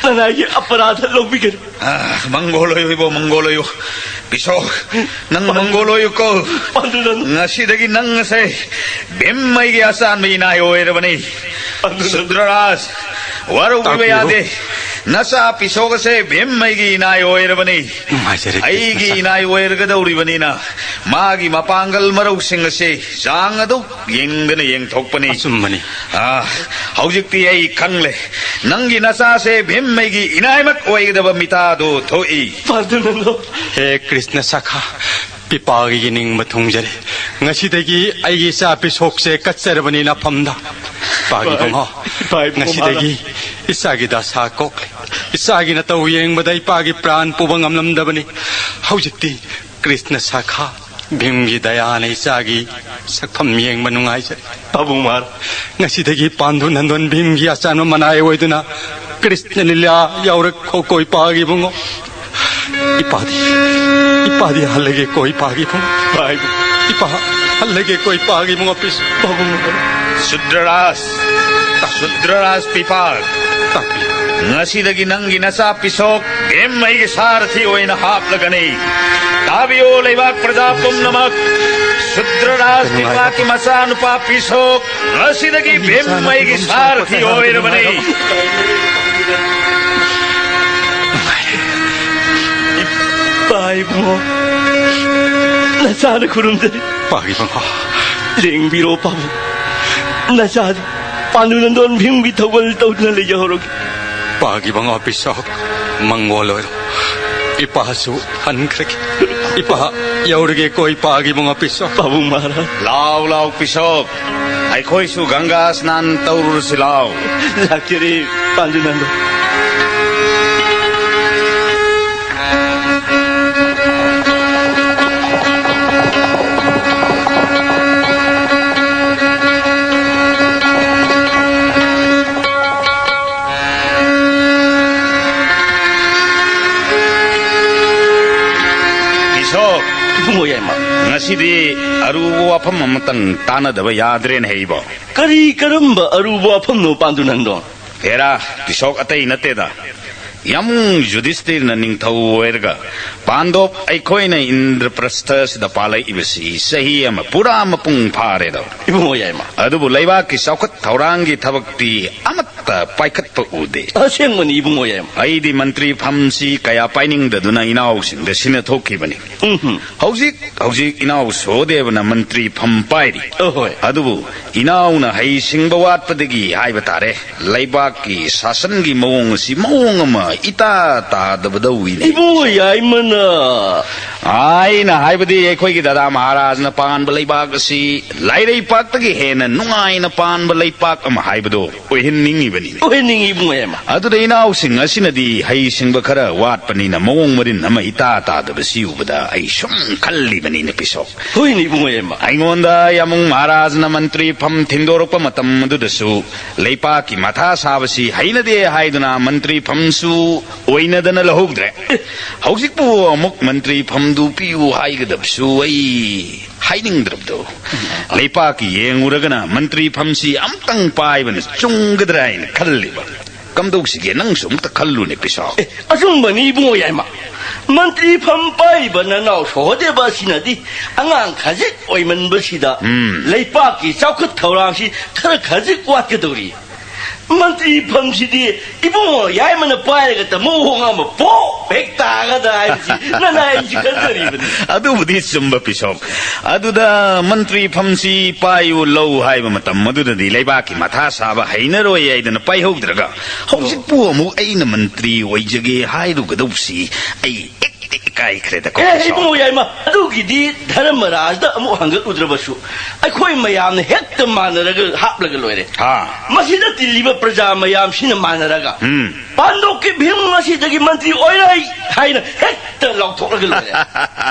ꯅꯅꯥꯏꯒꯤ ꯑꯄꯔꯥꯙ ꯂꯧꯕꯤꯒꯅꯨ꯫ ꯑꯥ, ꯃꯪꯒꯣꯜ ꯑꯣꯏꯌꯨ ꯏꯕꯣ, ꯃꯪꯒꯣꯜ ꯑꯣꯏꯌꯨ꯫ ꯄꯤꯁꯣꯛ, ꯅꯪ ꯃꯪꯒꯣꯜ ꯑꯣꯏꯌꯨꯀꯣ꯫ ꯄꯥꯟꯗꯨꯅꯟꯗꯣ꯫ ꯉꯁꯤꯗꯒꯤ ꯅꯪ ꯑꯁꯦ ꯚꯤꯝ ꯑꯩꯒꯤ ꯑꯆꯥꯟꯕ ꯏꯅꯥꯏ ꯑꯣꯏꯔꯕꯅꯤ꯫ ꯄꯥꯟꯗꯨꯅꯟꯗꯣ꯫ ꯁꯨꯗ꯭ꯔꯔꯥꯖ, ꯋꯥꯔꯧꯕꯤꯕ ꯇꯥꯛꯄꯤꯔꯣ꯫ ꯌꯥꯗꯦ꯫ ꯅꯆꯥ ꯄꯤꯁꯣꯛ ꯑꯁꯦ ꯚꯤꯝ ꯑꯩꯒꯤ ꯏꯅꯥꯏ ꯑꯣꯏꯔꯕꯅꯤ꯫ ꯅꯨꯡꯉꯥꯏꯖꯔꯦ, ꯑꯩꯒꯤ ꯀ꯭ꯔꯤꯁꯅ ꯁꯥꯈꯥ꯫ ꯏꯅꯥꯏ ꯑꯣꯏꯔꯒꯗꯧꯔꯤꯕꯅꯤꯅ ꯃꯥꯒꯤ ꯃꯄꯥꯡꯒꯜ ꯃꯔꯧꯁꯤꯡ ꯑꯁꯦ ꯆꯥꯡ ꯑꯗꯨ ꯌꯦꯡꯗꯅ ꯌꯦꯡꯊꯣꯛꯄꯅꯤ꯫ ꯑꯆꯨꯝꯕꯅꯤ꯫ ꯑꯥ, ꯍꯧꯖꯤꯛꯇꯤ ꯑꯩ ꯈꯪꯂꯦ꯫ ꯅꯪꯒꯤ ꯅꯆꯥꯁꯦ ꯚꯤꯝ ꯑꯩꯒꯤ ꯏꯅꯥꯏꯃꯛ ꯑꯣꯏꯒꯗꯕ ꯃꯤꯇꯥꯗꯨ ꯊꯣꯛꯏ꯫ ꯄꯥꯟꯗꯨꯅꯪꯗꯣ꯫ ꯍꯦ ꯀ꯭ꯔꯤꯁꯅ ꯁꯥꯈꯥ, ꯄꯤꯄꯥꯒꯤ ꯌꯦꯅꯤꯡꯕ ꯊꯨꯡꯖꯔꯦ꯫ ꯉꯁꯤꯗꯒꯤ ꯑꯩꯒꯤ ꯏꯆꯥ ꯄꯤꯁꯣꯛꯁꯦ ꯀꯠꯆꯔꯕꯅꯤ ꯅꯐꯝꯗ꯫ ꯄꯥꯒꯤ ꯚꯥꯏ, ꯕꯨꯡꯉꯣ, ꯚꯥꯏ, ꯕꯨꯡꯉꯣ ꯉꯁꯤꯗꯒꯤ ꯃꯍꯥꯔꯥꯖ꯫ ꯏꯆꯥꯒꯤ ꯗꯁꯥ ꯀꯣꯛꯂꯦ꯫ ꯏꯆꯥꯒꯤ ꯅꯇꯧ ꯌꯦꯡꯕꯗ ꯏꯄꯥꯒꯤ ꯄ꯭ꯔꯥꯟ ꯄꯨꯕ ꯉꯝꯂꯝꯗꯕꯅꯤ꯫ ꯍꯧꯖꯤꯛꯇꯤ ꯀ꯭ꯔꯤꯁꯅ ꯁꯥꯈꯥ, ꯚꯤꯝꯒꯤ ꯗꯌꯥꯅ ꯏꯆꯥꯒꯤ ꯁꯛꯐꯝ ꯌꯦꯡꯕ ꯅꯨꯡꯉꯥꯏꯖꯔꯦ꯫ ꯄꯥꯕꯨꯡ ꯃꯍꯥꯔꯥꯖ꯫ ꯉꯁꯤꯗꯒꯤ ꯄꯥꯟꯗꯨ ꯅꯟꯗꯣꯟ ꯚꯤꯝꯒꯤ ꯑꯆꯥꯟꯕ ꯃꯅꯥꯏ ꯑꯣꯏꯗꯨꯅ ꯀ꯭ꯔꯤꯁꯅ ꯂꯤꯂꯥ ꯌꯥꯎꯔꯛꯈꯣꯀꯣ ꯏꯄꯥꯒꯤ ꯏꯕꯨꯡꯉꯣ꯫ ꯏꯄꯥꯗꯤ, ꯏꯄꯥꯗꯤ ꯍꯜꯂꯒꯦꯀꯣ ꯏꯄꯥꯒꯤ ꯏꯕꯨꯡꯉꯣ꯫ ꯄꯥꯏꯕꯨ꯫ ꯏꯄꯥ ꯍꯜꯂꯒꯦꯀꯣ ꯏꯄꯥꯒꯤ ꯏꯕꯨꯡꯉꯣ ꯄꯤꯁ꯫ ꯄꯥꯕꯨꯡ ꯃꯍꯥꯔꯥꯖ꯫ ꯁꯨꯗ꯭ꯔꯔꯥꯖ, ꯁꯨꯗ꯭ꯔꯔꯥꯖ ꯄꯤꯄꯥꯛ꯫ ꯇꯥꯛꯄꯤꯌꯨ꯫ ꯉꯁꯤꯗꯒꯤ ꯅꯪꯒꯤ ꯅꯆꯥ ꯄꯤꯁꯣꯛ ꯚꯤꯝ ꯑꯩꯒꯤ ꯁꯥꯔꯊꯤ ꯑꯣꯏꯅ ꯍꯥꯞꯂꯒꯅꯤ꯫ ꯇꯥꯕꯤꯌꯨ ꯂꯩꯕꯥꯛ ꯄ꯭ꯔꯖꯥ ꯄꯨꯝꯅꯃꯛ, ꯁꯨꯗ꯭ꯔꯔꯥꯖ ꯅꯨꯡꯉꯥꯏꯕ ꯄꯤꯄꯥꯛꯀꯤ ꯃꯆꯥꯅꯨꯄꯥ ꯄꯤꯁꯣꯛ ꯉꯁꯤꯗꯒꯤ ꯚꯤꯝ ꯑꯩꯒꯤ ꯁꯥꯔꯊꯤ ꯑꯣꯏꯔꯕꯅꯤ꯫ ꯏꯄꯥ ꯏꯕꯨꯡꯉꯣ, ꯅꯆꯥꯅ ꯈꯨꯔꯨꯝꯖꯔꯤ꯫ ꯄꯥꯒꯤ ꯃꯉꯥ꯫ ꯂꯦꯡꯕꯤꯔꯣ ꯄꯥꯕꯨꯡ, ꯅꯆꯥꯗꯨ ꯄꯥꯟꯗꯨ ꯅꯟꯗꯣꯟ ꯚꯤꯝꯒꯤ ꯊꯧꯒꯜ ꯇꯧꯗꯨꯅ ꯂꯩꯖꯍꯧꯔꯒꯦ꯫ ꯄꯥꯒꯤ ꯃꯉꯥ ꯄꯤꯁꯣꯛ, ꯃꯪꯒꯣꯜ ꯑꯣꯏꯔꯣ꯫ ꯏꯄꯥꯁꯨ ꯍꯟꯈ꯭ꯔꯒꯦ꯫ ꯏꯄꯥ ꯌꯧꯔꯒꯦꯀꯣ, ꯏꯄꯥꯒꯤ ꯃꯉꯥ ꯄꯤꯁꯣꯛ꯫ ꯄꯥꯕꯨꯡ ꯃꯍꯥꯔꯥꯖ꯫ ꯂꯥꯎ, ꯂꯥꯎ ꯄꯤꯁꯣꯛ, ꯑꯩꯈꯣꯏꯁꯨ ꯒꯪꯒꯥ ꯁ꯭ꯅꯥꯟ ꯇꯧꯔꯨꯔꯁꯤ ꯂꯥꯎ꯫ ꯂꯥꯛꯆꯔꯤ, ꯄꯥꯟꯗꯨ ꯅꯟꯗꯣꯟ꯫ ꯄꯤꯁꯣꯛ꯫ ꯏꯕꯨꯡꯉꯣ ꯌꯥꯏꯃ꯫ ꯉꯁꯤꯗꯤ ꯑꯔꯨꯕ ꯋꯥꯐꯝ ꯑꯃꯇꯪ ꯇꯥꯟꯅꯗꯕ ꯌꯥꯗ꯭ꯔꯦꯅꯦ ꯏꯕꯣ꯫ ꯀꯔꯤ ꯀꯔꯝꯕ ꯑꯔꯨꯕ ꯋꯥꯐꯝꯅꯣ ꯄꯥꯟꯗꯨ ꯅꯟꯗꯣꯟ? ꯍꯦꯔꯥ, ꯄꯤꯁꯣꯛ ꯑꯇꯩ ꯅꯠꯇꯦꯗ꯫ ꯌꯥꯝꯕꯨꯡ ꯌꯨꯙꯤꯁꯇꯤꯔꯅ ꯅꯤꯡꯊꯧ ꯑꯣꯏꯔꯒ ꯄꯥꯟꯗꯣꯞ ꯑꯩꯈꯣꯏꯅ ꯏꯟꯗ꯭ꯔꯄ꯭ꯔꯁꯊ ꯑꯁꯤꯗ ꯄꯥꯜꯂꯛꯏꯕꯁꯤ ꯆꯍꯤ ꯑꯃ ꯄꯨꯔꯥ ꯃꯄꯨꯡ ꯐꯥꯔꯦꯗꯣ꯫ ꯏꯕꯨꯡꯉꯣ ꯌꯥꯏꯃ꯫ ꯑꯗꯨꯕꯨ ꯂꯩꯕꯥꯛꯀꯤ ꯆꯥꯎꯈꯠ ꯊꯧꯔꯥꯡꯒꯤ ꯊꯕꯛꯇꯤ ꯑꯃꯠꯇ ꯄꯥꯏꯈꯠꯄ ꯎꯗꯦ꯫ ꯑꯁꯦꯡꯕꯅꯤ, ꯏꯕꯨꯡꯉꯣ ꯌꯥꯏꯃ꯫ ꯑꯩꯗꯤ ꯃꯟꯇ꯭ꯔꯤ ꯐꯝꯁꯤ ꯀꯌꯥ ꯄꯥꯏꯅꯤꯡꯗꯗꯨꯅ ꯏꯅꯥꯎꯁꯤꯡꯗ ꯁꯤꯟꯅ ꯊꯣꯛꯈꯤꯕꯅꯤ꯫ ꯎꯝꯍꯨꯝ꯫ ꯍꯧꯖꯤꯛ ꯍꯧꯖꯤꯛ ꯏꯅꯥꯎ ꯁꯍꯗꯦꯕꯅ ꯃꯟꯇ꯭ꯔꯤ ꯐꯝ ꯄꯥꯏꯔꯤ꯫ ꯑꯍꯣꯏ꯫ ꯑꯗꯨꯕꯨ ꯏꯅꯥꯎꯅ ꯍꯩꯁꯤꯡꯕ ꯋꯥꯠꯄꯗꯒꯤ ꯍꯥꯏꯕ ꯇꯥꯔꯦ, ꯂꯩꯕꯥꯛꯀꯤ ꯁꯥꯁꯟꯒꯤ ꯃꯑꯣꯡ ꯑꯁꯤ ꯃꯑꯣꯡ ꯑꯃ ꯏꯇꯥ ꯇꯥꯗꯕꯗꯧꯏꯅꯦ꯫ ꯏꯕꯨꯡꯉꯣ ꯌꯥꯏꯃꯅ꯫ ꯑꯩꯅ ꯍꯥꯏꯕꯗꯤ, ꯑꯩꯈꯣꯏꯒꯤ ꯗꯥꯗꯥ ꯃꯍꯥꯔꯥꯖꯅ ꯄꯥꯟꯕ ꯂꯩꯕꯥꯛ ꯑꯁꯤ ꯂꯥꯏꯔꯩꯄꯥꯛꯇꯒꯤ ꯍꯦꯟꯅ ꯅꯨꯡꯉꯥꯏꯅ ꯄꯥꯟꯕ ꯂꯩꯄꯥꯛ ꯑꯃ ꯍꯥꯏꯕꯗꯣ ꯑꯣꯏꯍꯟꯅꯤꯡꯉꯤꯕꯅꯤꯅꯦ꯫ ꯑꯣꯏꯍꯟꯅꯤꯡꯉꯤ, ꯏꯕꯨꯡꯉꯣ ꯌꯥꯏꯃ꯫ ꯑꯗꯨꯗ ꯏꯅꯥꯎꯁꯤꯡ ꯑꯁꯤꯅꯗꯤ ꯍꯩꯁꯤꯡꯕ ꯈꯔ ꯋꯥꯠꯄꯅꯤꯅ ꯃꯑꯣꯡ ꯃꯔꯤꯟ ꯑꯃ ꯏꯇꯥ ꯇꯥꯗꯕꯁꯤ ꯎꯕꯗ ꯑꯩ ꯁꯨꯝ ꯈꯜꯂꯤꯕꯅꯤꯅꯦ, ꯄꯤꯁꯣꯛ꯫ ꯍꯣꯏꯅꯦ, ꯏꯕꯨꯡꯉꯣ ꯌꯥꯏꯃ꯫ ꯑꯩꯉꯣꯟꯗ ꯌꯥꯃꯨꯡ ꯃꯍꯥꯔꯥꯖꯅ ꯃꯟꯇ꯭ꯔꯤ ꯐꯝ ꯊꯤꯟꯗꯣꯔꯛꯄ ꯃꯇꯝ ꯑꯗꯨꯗꯁꯨ ꯂꯩꯄꯥꯛꯀꯤ ꯃꯊꯥ ꯁꯥꯕꯁꯤ ꯍꯩꯅꯗꯦ ꯍꯥꯏꯗꯨꯅ ꯃꯟꯇ꯭ꯔꯤ ꯐꯝꯁꯨ ꯑꯣꯏꯅꯗꯅ ꯂꯧꯍꯧꯗ꯭ꯔꯦ꯫ ꯍꯧꯖꯤꯛꯄꯨ ꯑꯃꯨꯛ ꯃꯟꯇ꯭ꯔꯤ ꯐꯝꯗꯨ ꯄꯤꯌꯨ ꯍꯥꯏꯒꯗꯕꯁꯨ ꯑꯩ ꯍꯥꯏꯅꯤꯡꯗ꯭ꯔꯕꯗꯣ꯫ ꯂꯩꯄꯥꯛꯀꯤ ꯌꯦꯡꯉꯨꯔꯒꯅ ꯃꯟꯇ꯭ꯔꯤ ꯐꯝꯁꯤ ꯑꯝꯇꯪ ꯄꯥꯏꯕꯅ ꯆꯨꯝꯒꯗ꯭ꯔꯥ ꯍꯥꯏꯅ ꯈꯜꯂꯤꯕ꯫ ꯀꯝꯗꯧꯁꯤꯒꯦ, ꯅꯪꯁꯨ ꯑꯝꯇ ꯈꯜꯂꯨꯅꯦ, ꯄꯤꯁꯥꯎ꯫ ꯑꯦ, ꯑꯆꯨꯝꯕꯅꯤ, ꯏꯕꯨꯡꯉꯣ ꯌꯥꯏꯃ꯫ ꯃꯟꯇ꯭ꯔꯤ ꯐꯝ ꯄꯥꯏꯔꯤꯕ ꯅꯅꯥꯎ ꯁꯍꯣꯗꯦꯕ ꯑꯁꯤꯅꯗꯤ ꯑꯉꯥꯡ ꯈꯖꯤꯛ ꯑꯣꯏꯃꯟꯕꯁꯤꯗ ꯎꯝ꯫ ꯂꯩꯄꯥꯛꯀꯤ ꯆꯥꯎꯈꯠ ꯊꯧꯔꯥꯡꯁꯤ ꯈꯔ ꯈꯖꯤꯛ ꯋꯥꯠꯀꯗꯧꯔꯤ꯫ ꯃꯟꯇ꯭ꯔꯤ ꯐꯝꯁꯤꯗꯤ ꯏꯕꯨꯡꯉꯣ ꯌꯥꯏꯃꯅ ꯄꯥꯏꯔꯒ ꯇ ꯃꯑꯣꯡ ꯑꯃ ꯄꯣꯞ ꯍꯦꯛ ꯇꯥꯒꯗ꯭ꯔꯥ ꯍꯥꯏꯕꯁꯤ ꯅꯅꯥꯏ ꯑꯩꯁꯤ ꯈꯟꯖꯔꯤꯕꯅꯤ꯫ ꯑꯗꯨꯕꯨꯗꯤ ꯆꯨꯝꯕ, ꯄꯤꯁꯣꯛ꯫ ꯑꯗꯨꯗ ꯃꯟꯇ꯭ꯔꯤ ꯐꯝꯁꯤ ꯄꯥꯏꯌꯨ ꯂꯧ ꯍꯥꯏꯕ ꯃꯇꯝ ꯑꯗꯨꯗꯗꯤ ꯂꯩꯕꯥꯛꯀꯤ ꯃꯊꯥ ꯁꯥꯕ ꯍꯩꯅꯔꯣꯏ ꯍꯥꯏꯗꯅ ꯄꯥꯏꯍꯧꯗ꯭ꯔꯒ, ꯍꯧꯖꯤꯛꯄꯨ ꯑꯃꯨꯛ ꯑꯩꯅ ꯃꯟꯇ꯭ꯔꯤ ꯑꯣꯏꯖꯒꯦ ꯍꯥꯏꯔꯨꯒꯗꯧꯕꯁꯤ ꯑꯩ ꯏꯀꯥꯏꯈ꯭ꯔꯦꯗꯀꯣ, ꯑꯦ, ꯄꯤꯁꯣꯛ꯫ ꯏꯕꯨꯡꯉꯣ ꯌꯥꯏꯃ, ꯑꯗꯨꯒꯤꯗꯤ ꯙꯔꯃꯔꯥꯖꯗ ꯑꯃꯨꯛ ꯍꯪꯒꯠꯂꯨꯗ꯭ꯔꯕꯁꯨ, ꯑꯩꯈꯣꯏ ꯃꯌꯥꯝꯅ ꯍꯦꯛꯇ ꯃꯥꯟꯅꯔꯒ ꯍꯥꯞꯂꯒ ꯂꯣꯏꯔꯦ꯫ ꯍꯥ꯫ ꯃꯁꯤꯗ ꯇꯤꯜꯂꯤꯕ ꯄ꯭ꯔꯖꯥ ꯃꯌꯥꯝꯁꯤꯅ ꯃꯥꯟꯅꯔꯒ, ꯎꯝ꯫ "ꯄꯥꯟꯗꯣꯞꯀꯤ ꯚꯤꯝ ꯉꯁꯤꯗꯒꯤ ꯃꯟꯇ꯭ꯔꯤ ꯑꯣꯏꯔꯣꯏ" ꯍꯥꯏꯅ ꯍꯦꯛꯇ ꯂꯥꯎꯊꯣꯛꯂꯒ ꯂꯣꯏꯔꯦ꯫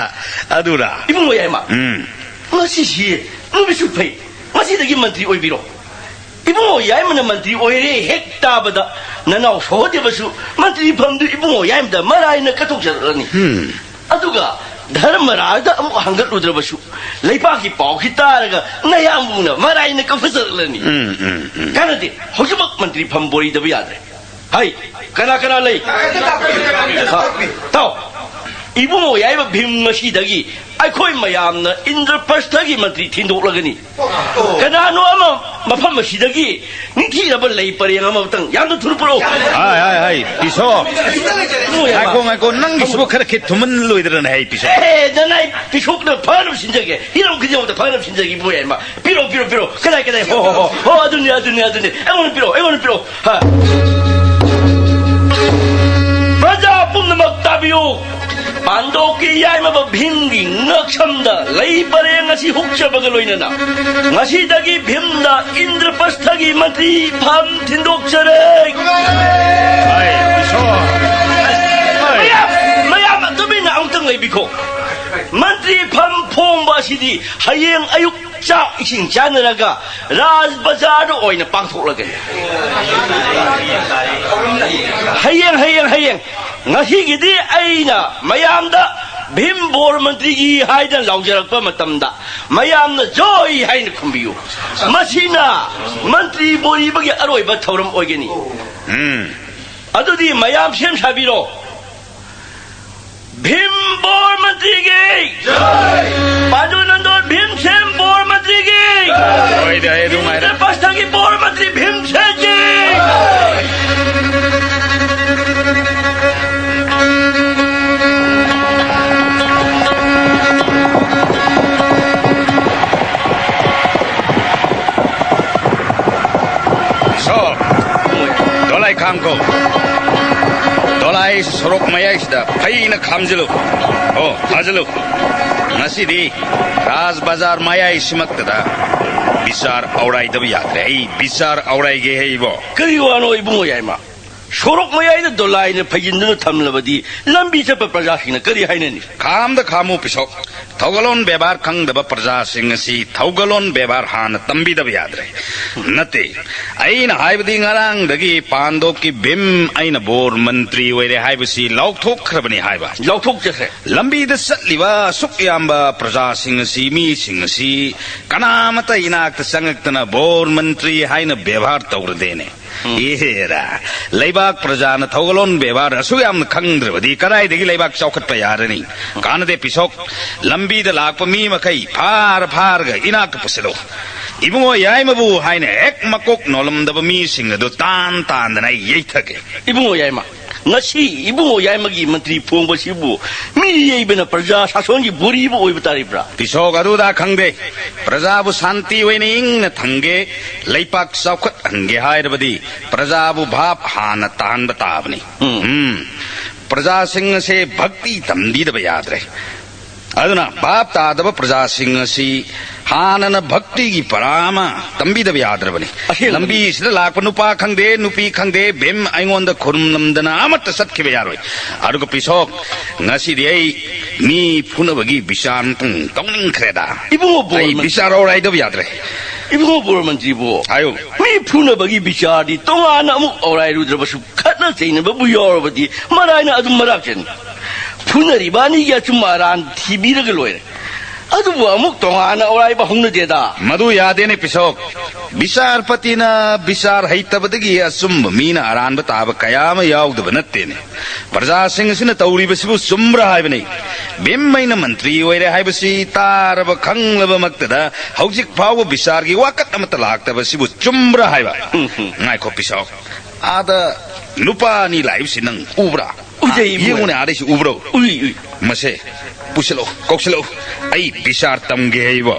ꯑꯗꯨꯔꯥ? ꯏꯕꯨꯡꯉꯣ ꯌꯥꯏꯃ, ꯎꯝ꯫ ꯉꯁꯤꯁꯤ ꯅꯨꯃꯤꯠꯁꯨ ꯐꯩ, ꯉꯁꯤꯗꯒꯤ ꯃꯟꯇ꯭ꯔꯤ ꯑꯣꯏꯕꯤꯔꯣ꯫ ꯏꯕꯨꯡꯉꯣ ꯌꯥꯏꯃꯅ ꯃꯟꯇ꯭ꯔꯤ ꯑꯣꯏꯔꯦ ꯍꯦꯛ ꯇꯥꯕꯗ, ꯅꯅꯥꯎ ꯁꯍꯣꯗꯦꯕꯁꯨ ꯃꯟꯇ꯭ꯔꯤ ꯐꯝꯗꯨ ꯏꯕꯨꯡꯉꯣ ꯌꯥꯏꯃꯗ ꯃꯔꯥꯏꯅ ꯀꯠꯊꯣꯛꯆꯔꯛꯂꯅꯤ꯫ ꯎꯝ꯫ ꯑꯗꯨꯒ ꯙꯔꯃꯔꯥꯖꯗ ꯑꯃꯨꯛ ꯍꯪꯒꯠꯂꯨꯗ꯭ꯔꯕꯁꯨ, ꯂꯩꯄꯥꯛꯀꯤ ꯄꯥꯎꯁꯤ ꯇꯥꯔꯒ ꯅꯌꯥꯝꯕꯨꯅ ꯃꯔꯥꯏꯅ ꯀꯞꯐꯖꯔꯛꯂꯅꯤ꯫ ꯎꯝ, ꯎꯝ, ꯎꯝ꯫ ꯀꯥꯟꯅꯗꯦ, ꯍꯧꯖꯤꯛꯃꯛ ꯃꯟꯇ꯭ꯔꯤ ꯐꯝ ꯕꯣꯔꯤꯗꯕ ꯌꯥꯗ꯭ꯔꯦ꯫ ꯍꯩ, ꯀꯅꯥ ꯀꯅꯥ ꯂꯩ? ꯍꯥ, ꯇꯥꯎ꯫ ꯏꯕꯨꯡꯉꯣ ꯌꯥꯏꯃ ꯚꯤꯝ, ꯉꯁꯤꯗꯒꯤ ꯑꯩꯈꯣꯏ ꯃꯌꯥꯝꯅ ꯏꯟꯗ꯭ꯔꯄ꯭ꯔꯁꯊꯒꯤ ꯃꯟꯇ꯭ꯔꯤ ꯊꯤꯟꯗꯣꯛꯂꯒꯅꯤ꯫ ꯀꯅꯥꯅꯣ ꯑꯃ ꯃꯐꯝ ꯑꯁꯤꯗꯒꯤ ꯅꯤꯡꯊꯤꯔꯕ ꯂꯩ ꯄꯔꯦꯡ ꯑꯃꯇꯪ ꯌꯥꯝꯅ ꯊꯨꯅ ꯄꯨꯔꯛꯎ꯫ ꯍꯥꯏ, ꯍꯥꯏ, ꯍꯥꯏ, ꯄꯤꯁꯣ꯫ ꯏꯕꯨꯡꯉꯣ ꯌꯥꯏꯃ꯫ ꯉꯥꯏꯈꯣ, ꯉꯥꯏꯈꯣ, ꯅꯪꯒꯤꯁꯤꯕꯨ ꯈꯔ ꯈꯤꯠ ꯊꯨꯃꯟ ꯂꯣꯏꯗ꯭ꯔꯅꯦ, ꯍꯥꯏ, ꯄꯤꯁꯣ? ꯑꯦ, ꯅꯅꯥꯏ ꯄꯤꯁꯣꯛꯅ ꯐꯅꯕ ꯁꯤꯟꯖꯒꯦ꯫ ꯍꯤꯔꯝ ꯈꯨꯗꯤꯡꯃꯛꯇ ꯐꯅꯕ ꯁꯤꯟꯖꯒꯦ, ꯏꯕꯨꯡꯉꯣ ꯌꯥꯏꯃ꯫ ꯄꯤꯔꯣ, ꯄꯤꯔꯣ, ꯄꯤꯔꯣ꯫ ꯀꯗꯥꯏ, ꯀꯗꯥꯏ? ꯍꯣ, ꯍꯣ, ꯍꯣ, ꯍꯣ, ꯑꯗꯨꯅꯤ, ꯑꯗꯨꯅꯤ, ꯑꯗꯨꯅꯤ꯫ ꯑꯩꯉꯣꯟꯗ ꯄꯤꯔꯣ, ꯑꯩꯉꯣꯟꯗ ꯄꯤꯔꯣ꯫ ꯍꯥ꯫ ꯄ꯭ꯔꯖꯥ ꯄꯨꯝꯅꯃꯛ ꯇꯥꯕꯤꯌꯨ꯫ ꯄꯥꯟꯗꯣꯞꯀꯤ ꯌꯥꯏꯃꯕ ꯚꯤꯝꯒꯤ ꯉꯛꯁꯝꯗ ꯂꯩ ꯄꯔꯦꯡ ꯑꯁꯤ ꯍꯨꯛꯆꯕꯒ ꯂꯣꯏꯅꯅ ꯉꯁꯤꯗꯒꯤ ꯚꯤꯝꯅ ꯏꯟꯗ꯭ꯔꯄ꯭ꯔꯁꯊꯒꯤ ꯃꯟꯇ꯭ꯔꯤ ꯐꯝ ꯊꯤꯟꯗꯣꯛꯆꯔꯦ꯫ ꯍꯥꯏ, ꯏꯁꯣꯔ꯫ ꯍꯥꯏ꯫ ꯃꯌꯥꯝ, ꯃꯌꯥꯝ ꯇꯨꯃꯤꯟꯅ ꯑꯃꯨꯛꯇꯪ ꯂꯩꯕꯤꯈꯣ꯫ ꯃꯟꯇ꯭ꯔꯤ ꯐꯝ ꯐꯣꯡꯕ ꯑꯁꯤꯗꯤ ꯍꯌꯦꯡ ꯑꯌꯨꯛ ꯆꯥꯛ ꯏꯁꯤꯡ ꯆꯥꯅꯔꯒ ꯔꯥꯖ ꯕꯖꯥꯔꯗ ꯑꯣꯏꯅ ꯄꯥꯡꯊꯣꯛꯂꯒꯅꯤ꯫ ꯍꯌꯦꯡ, ꯍꯌꯦꯡ, ꯍꯌꯦꯡ꯫ ꯉꯁꯤꯒꯤꯗꯤ ꯑꯩꯅ ꯃꯌꯥꯝꯗ ꯚꯤꯝ ꯕꯣꯔ ꯃꯟꯇ꯭ꯔꯤꯒꯤ ꯍꯥꯏꯗꯅ ꯂꯥꯎꯖꯔꯛꯄ ꯃꯇꯝꯗ ꯃꯌꯥꯝꯅ "ꯖꯣꯏ" ꯍꯥꯏꯅ ꯈꯨꯝꯕꯤꯌꯨ꯫ ꯃꯁꯤꯅ ꯃꯟꯇ꯭ꯔꯤ ꯕꯣꯔꯤꯕꯒꯤ ꯑꯔꯣꯏꯕ ꯊꯧꯔꯝ ꯑꯣꯏꯒꯅꯤ꯫ ꯎꯝ꯫ ꯑꯗꯨꯗꯤ ꯃꯌꯥꯝ ꯁꯦꯝ ꯁꯥꯕꯤꯔꯣ꯫ ꯚꯤꯝ ꯕꯣꯔ ꯃꯟꯇ꯭ꯔꯤꯒꯤ ꯖꯥꯏ! ꯄꯥꯟꯗꯨ ꯅꯟꯗꯣ ꯚꯤꯝꯁꯦꯟ ꯕꯣꯔ ꯃꯟꯇ꯭ꯔꯤꯒꯤ ꯖꯥꯏ! ꯍꯣꯏꯗ, ꯑꯩ ꯑꯗꯨꯃꯥꯏꯅ꯫ ꯏꯟꯗ꯭ꯔꯄ꯭ꯔꯁꯊꯒꯤ ꯕꯣꯔ ꯃꯟꯇ꯭ꯔꯤ ꯚꯤꯝꯁꯦꯟꯒꯤ ꯖꯥꯏ! ꯁꯣ, ꯗꯣꯂꯥꯏ ꯈꯥꯝꯈꯣ꯫ ꯗꯣꯂꯥꯏ ꯁꯣꯔꯣꯛ ꯃꯌꯥꯏꯁꯤꯗ ꯐꯩꯅ ꯈꯥꯝꯖꯤꯜꯂꯨ꯫ ꯑꯣ, ꯊꯥꯖꯤꯜꯂꯨ꯫ ꯉꯁꯤꯗꯤ ꯔꯥꯖ ꯕꯖꯥꯔ ꯃꯌꯥꯏꯁꯤꯃꯛꯇꯗ ꯕꯤꯆꯥꯔ ꯑꯧꯔꯥꯏꯗꯕ ꯌꯥꯗ꯭ꯔꯦ꯫ ꯑꯩ ꯕꯤꯆꯥꯔ ꯑꯧꯔꯥꯏꯒꯦ ꯍꯦ ꯏꯕꯣ꯫ ꯀꯔꯤ ꯋꯥꯅꯣ ꯏꯕꯨꯡꯉꯣ ꯌꯥꯏꯃ? ꯁꯣꯔꯣꯛ ꯃꯌꯥꯏꯗ ꯗꯣꯂꯥꯏꯅ ꯐꯩꯖꯤꯟꯗꯨꯅ ꯊꯝꯂꯕꯗꯤ ꯂꯝꯕꯤ ꯆꯠꯄ ꯄ꯭ꯔꯖꯥꯁꯤꯡꯅ ꯀꯔꯤ ꯍꯥꯏꯅꯅꯤ? ꯈꯥꯝꯗ ꯈꯥꯝꯃꯨ ꯄꯤꯁꯣꯛ꯫ ꯊꯧꯒꯜꯂꯣꯟ ꯕꯦꯕꯥꯔ ꯈꯪꯗꯕ ꯄ꯭ꯔꯖꯥꯁꯤꯡ ꯑꯁꯤ ꯊꯧꯒꯜꯂꯣꯟ ꯕꯦꯕꯥꯔ ꯍꯥꯟꯅ ꯇꯝꯕꯤꯗꯕ ꯌꯥꯗ꯭ꯔꯦ꯫ ꯅꯠꯇꯦ, ꯑꯩꯅ ꯍꯥꯏꯕꯗꯤ ꯉꯔꯥꯡꯗꯒꯤ ꯄꯥꯟꯗꯣꯞꯀꯤ ꯚꯤꯝ ꯑꯩꯅ ꯕꯣꯔ ꯃꯟꯇ꯭ꯔꯤ ꯑꯣꯏꯔꯦ ꯍꯥꯏꯕꯁꯤ ꯂꯥꯎꯊꯣꯛꯈ꯭ꯔꯕꯅꯤ ꯍꯥꯏꯕ꯫ ꯂꯥꯎꯊꯣꯛꯆꯈ꯭ꯔꯦ꯫ ꯂꯝꯕꯤꯗ ꯆꯠꯂꯤꯕ ꯑꯁꯨꯛ ꯌꯥꯝꯕ ꯄ꯭ꯔꯖꯥꯁꯤꯡ ꯑꯁꯤ, ꯃꯤꯁꯤꯡ ꯑꯁꯤ ꯀꯅꯥꯃꯠꯇ ꯏꯅꯥꯛꯇ ꯆꯪꯉꯛꯇꯅ ꯕꯣꯔ ꯃꯟꯇ꯭ꯔꯤ ꯍꯥꯏꯅ ꯕꯦꯕꯥꯔ ꯇꯧꯔꯗꯦꯅꯦ꯫ ꯎꯝ꯫ ꯑꯦꯔꯥ, ꯂꯩꯕꯥꯛ ꯄ꯭ꯔꯖꯥꯅ ꯊꯧꯒꯜꯂꯣꯟ ꯕꯦꯕꯥꯔ ꯑꯁꯨꯛ ꯌꯥꯝꯅ ꯈꯪꯗ꯭ꯔꯕꯗꯤ ꯀꯗꯥꯏꯗꯒꯤ ꯂꯩꯕꯥꯛ ꯆꯥꯎꯈꯠꯄ ꯌꯥꯔꯅꯤ? ꯀꯥꯟꯅꯗꯦ ꯄꯤꯁꯣꯛ, ꯂꯝꯕꯤꯗ ꯂꯥꯛꯄ ꯃꯤ ꯃꯈꯩ ꯐꯥꯔ ꯐꯥꯔꯒ ꯏꯅꯥꯛꯇ ꯄꯨꯁꯤꯜꯂꯨ꯫ ꯏꯕꯨꯡꯉꯣ ꯌꯥꯏꯃꯕꯨ ꯍꯥꯏꯅ ꯍꯦꯛ ꯃꯀꯣꯛ ꯅꯣꯜꯂꯝꯗꯕ ꯃꯤꯁꯤꯡ ꯑꯗꯨ ꯇꯥꯟ ꯇꯥꯟꯗꯅ ꯑꯩ ꯌꯩꯊꯒꯦ꯫ ꯏꯕꯨꯡꯉꯣ ꯌꯥꯏꯃ, ꯉꯁꯤ ꯏꯕꯨꯡꯉꯣ ꯌꯥꯏꯃꯒꯤ ꯃꯟꯇ꯭ꯔꯤ ꯐꯣꯡꯕꯁꯤꯕꯨ ꯃꯤ ꯌꯩꯕꯅ ꯄ꯭ꯔꯖꯥ ꯁꯥꯁꯣꯟꯒꯤ ꯕꯣꯔꯤꯕꯨ ꯑꯣꯏꯕ ꯇꯥꯔꯤꯕ꯭ꯔꯥ? ꯄꯤꯁꯣꯛ ꯑꯗꯨꯗ ꯈꯪꯗꯦ꯫ ꯄ꯭ꯔꯖꯥꯕꯨ ꯁꯥꯟꯇꯤ ꯑꯣꯏꯅ ꯏꯪꯅ ꯊꯝꯒꯦ, ꯂꯩꯄꯥꯛ ꯆꯥꯎꯈꯠꯍꯟꯒꯦ ꯍꯥꯏꯔꯕꯗꯤ ꯄ꯭ꯔꯖꯥꯕꯨ ꯚꯥꯞ ꯍꯥꯟꯅ ꯇꯥꯍꯟꯕ ꯇꯥꯕꯅꯤ꯫ ꯎꯝ꯫ ꯎꯝ꯫ ꯄ꯭ꯔꯖꯥꯁꯤꯡ ꯑꯁꯦ ꯚꯛꯇꯤ ꯇꯝꯕꯤꯗꯕ ꯌꯥꯗ꯭ꯔꯦ꯫ ꯑꯗꯨꯅ ꯚꯥꯞ ꯇꯥꯗꯕ ꯄ꯭ꯔꯖꯥꯁꯤꯡ ꯑꯁꯤ ꯍꯥꯟꯅꯅ ꯚꯛꯇꯤꯒꯤ ꯄꯔꯥ ꯑꯃ ꯇꯝꯕꯤꯗꯕ ꯌꯥꯗ꯭ꯔꯕꯅꯤ꯫ ꯑꯁꯦꯡꯕꯅꯤ꯫ ꯂꯝꯕꯤꯁꯤꯗ ꯂꯥꯛꯄ ꯅꯨꯄꯥ ꯈꯪꯗꯦ, ꯅꯨꯄꯤ ꯈꯪꯗꯦ, ꯚꯤꯝ ꯑꯩꯉꯣꯟꯗ ꯈꯨꯔꯨꯝꯂꯝꯗꯅ ꯑꯃꯠꯇ ꯆꯠꯈꯤꯕ ꯌꯥꯔꯣꯏ꯫ ꯑꯗꯨꯒ ꯄꯤꯁꯣꯛ, ꯉꯁꯤꯗꯤ ꯑꯩ ꯃꯤ ꯐꯨꯅꯕꯒꯤ ꯕꯤꯆꯥꯔ ꯑꯃꯇꯪ ꯇꯧꯅꯤꯡꯈ꯭ꯔꯦꯗ꯫ ꯏꯕꯨꯡꯉꯣ ꯕꯣꯔ ꯑꯩ ꯃꯟꯇ꯭ꯔꯤ꯫ ꯕꯤꯆꯥꯔ ꯑꯣꯔꯥꯏꯗꯕ ꯌꯥꯗ꯭ꯔꯦ꯫ ꯏꯕꯨꯡꯉꯣ ꯕꯣꯔ ꯃꯟꯇ꯭ꯔꯤꯕꯨ꯫ ꯍꯥꯏꯌꯨ꯫ ꯃꯤ ꯐꯨꯅꯕꯒꯤ ꯕꯤꯆꯥꯔꯗꯤ ꯇꯣꯉꯥꯟꯅ ꯑꯃꯨꯛ ꯑꯣꯔꯥꯏꯔꯨꯗ꯭ꯔꯕꯁꯨ ꯈꯠꯅ ꯆꯩꯅꯕꯕꯨ ꯌꯥꯎꯔꯕꯗꯤ ꯃꯔꯥꯏꯅ ꯑꯗꯨꯝ ꯃꯔꯥꯛꯆꯅꯤ꯫ ꯐꯨꯅꯔꯤꯕ ꯑꯅꯤꯒꯤ ꯑꯆꯨꯝ ꯑꯔꯥꯟ ꯊꯤꯕꯤꯔꯒ ꯂꯣꯏꯔꯦ꯫ ꯑꯗꯨꯕꯨ ꯑꯃꯨꯛ ꯇꯣꯉꯥꯟꯅ ꯑꯣꯔꯥꯏꯕ ꯍꯧꯅꯗꯦꯗ꯫ ꯃꯗꯨ ꯌꯥꯗꯦꯅꯦ ꯄꯤꯁꯣꯛ꯫ ꯕꯤꯆꯥꯔꯄꯇꯤꯅ ꯕꯤꯆꯥꯔ ꯍꯩꯇꯕꯗꯒꯤ ꯑꯆꯨꯝꯕ ꯃꯤꯅ ꯑꯔꯥꯟꯕ ꯇꯥꯕ ꯀꯌꯥ ꯑꯃ ꯌꯥꯎꯗꯕ ꯅꯠꯇꯦꯅꯦ꯫ ꯄ꯭ꯔꯖꯥꯁꯤꯡ ꯑꯁꯤꯅ ꯇꯧꯔꯤꯕꯁꯤꯕꯨ ꯆꯨꯝꯕ꯭ꯔꯥ ꯍꯥꯏꯕꯅꯤ꯫ ꯚꯤꯝ ꯑꯩꯅ ꯃꯟꯇ꯭ꯔꯤ ꯑꯣꯏꯔꯦ ꯍꯥꯏꯕꯁꯤ ꯇꯥꯔꯕ ꯈꯪꯂꯕꯃꯛꯇꯗ ꯍꯧꯖꯤꯛ ꯐꯥꯎꯕ ꯕꯤꯆꯥꯔꯒꯤ ꯋꯥꯀꯠ ꯑꯃꯠꯇ ꯂꯥꯛꯇꯕꯁꯤꯕꯨ ꯆꯨꯝꯕ꯭ꯔꯥ ꯍꯥꯏꯕ? ꯎꯝ, ꯎꯝ꯫ ꯉꯥꯏꯈꯣ ꯄꯤꯁꯣꯛ꯫ ꯑꯥꯗ ꯅꯨꯄꯥ ꯑꯅꯤ ꯂꯥꯛꯏꯕꯁꯤ ꯅꯪ ꯎꯕ꯭ꯔꯥ? ꯎꯖꯩ, ꯏꯕꯨꯡꯉꯣ꯫ ꯌꯦꯡꯉꯨꯅꯦ, ꯑꯥꯗꯩꯁꯨ ꯎꯕ꯭ꯔꯣ? ꯎꯏ, ꯎꯏ꯫ ꯃꯁꯦ ꯄꯨꯁꯤꯜꯂꯛꯎ, ꯀꯧꯁꯤꯜꯂꯛꯎ꯫ ꯑꯩ ꯕꯤꯆꯥꯔ ꯇꯝꯒꯦ ꯍꯥꯏꯕꯣ꯫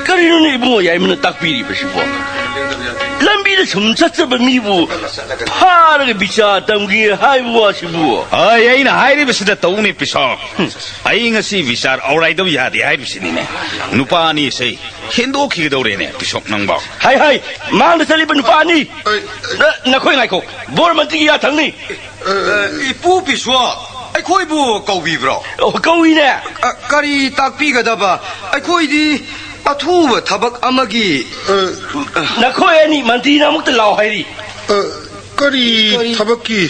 ꯀꯔꯤꯅꯣꯅꯦ ꯏꯕꯨꯡꯉꯣ ꯌꯥꯏꯃꯅ ꯇꯥꯛꯄꯤꯔꯤꯕꯁꯤꯕꯣ? ꯂꯝꯕꯤꯗ ꯁꯨꯝ ꯆꯠꯆꯕ ꯃꯤꯕꯨ ꯐꯥꯔꯒ ꯕꯤꯆꯥꯔ ꯇꯝꯒꯦ ꯍꯥꯏꯕ ꯋꯥꯁꯤꯕꯨ? ꯑꯩ, ꯑꯩꯅ ꯍꯥꯏꯔꯤꯕꯁꯤꯗ ꯇꯧꯅꯦ ꯄꯤꯁꯣꯛ꯫ ꯑꯩ ꯉꯁꯤ ꯕꯤꯆꯥꯔ ꯑꯧꯔꯥꯏꯗꯧ ꯌꯥꯗꯦ ꯍꯥꯏꯔꯤꯕꯁꯤꯅꯤꯅꯦ꯫ ꯅꯨꯄꯥ ꯑꯅꯤꯁꯦ ꯍꯦꯟꯗꯣꯛꯈꯤꯒꯗꯧꯔꯦꯅꯦ ꯄꯤꯁꯣꯛ ꯅꯪꯕꯣ꯫ ꯍꯥꯏ, ꯍꯥꯏ, ꯃꯥꯡꯗ ꯆꯠꯂꯤꯕ ꯅꯨꯄꯥ ꯑꯅꯤ꯫ ꯑꯩ, ꯅ-, ꯅꯈꯣꯏ ꯉꯥꯏꯈꯣ, ꯕꯣꯔ ꯃꯟꯇ꯭ꯔꯤꯒꯤ ꯌꯥꯊꯪꯅꯤ꯫ ꯑ, ꯏꯄꯨ ꯄꯤꯁꯣꯛ, ꯑꯩꯈꯣꯏꯕꯨ ꯀꯧꯕꯤꯕ꯭ꯔꯣ? ꯑꯣ, ꯀꯧꯏꯅꯦ꯫ ꯑ, ꯀꯔꯤ ꯇꯥꯛꯄꯤꯒꯗꯕ? ꯑꯩꯈꯣꯏꯗꯤ ꯑꯊꯨꯕ ꯊꯕꯛ ꯑꯃꯒꯤ, ꯑ, ꯅꯈꯣꯏ ꯑꯅꯤ ꯃꯟꯇ꯭ꯔꯤꯅ ꯑꯃꯨꯛꯇ ꯂꯥꯛꯑꯣ ꯍꯥꯏꯔꯤ꯫ ꯑ, ꯀꯔꯤ ꯀꯔꯤ? ꯊꯕꯛꯀꯤ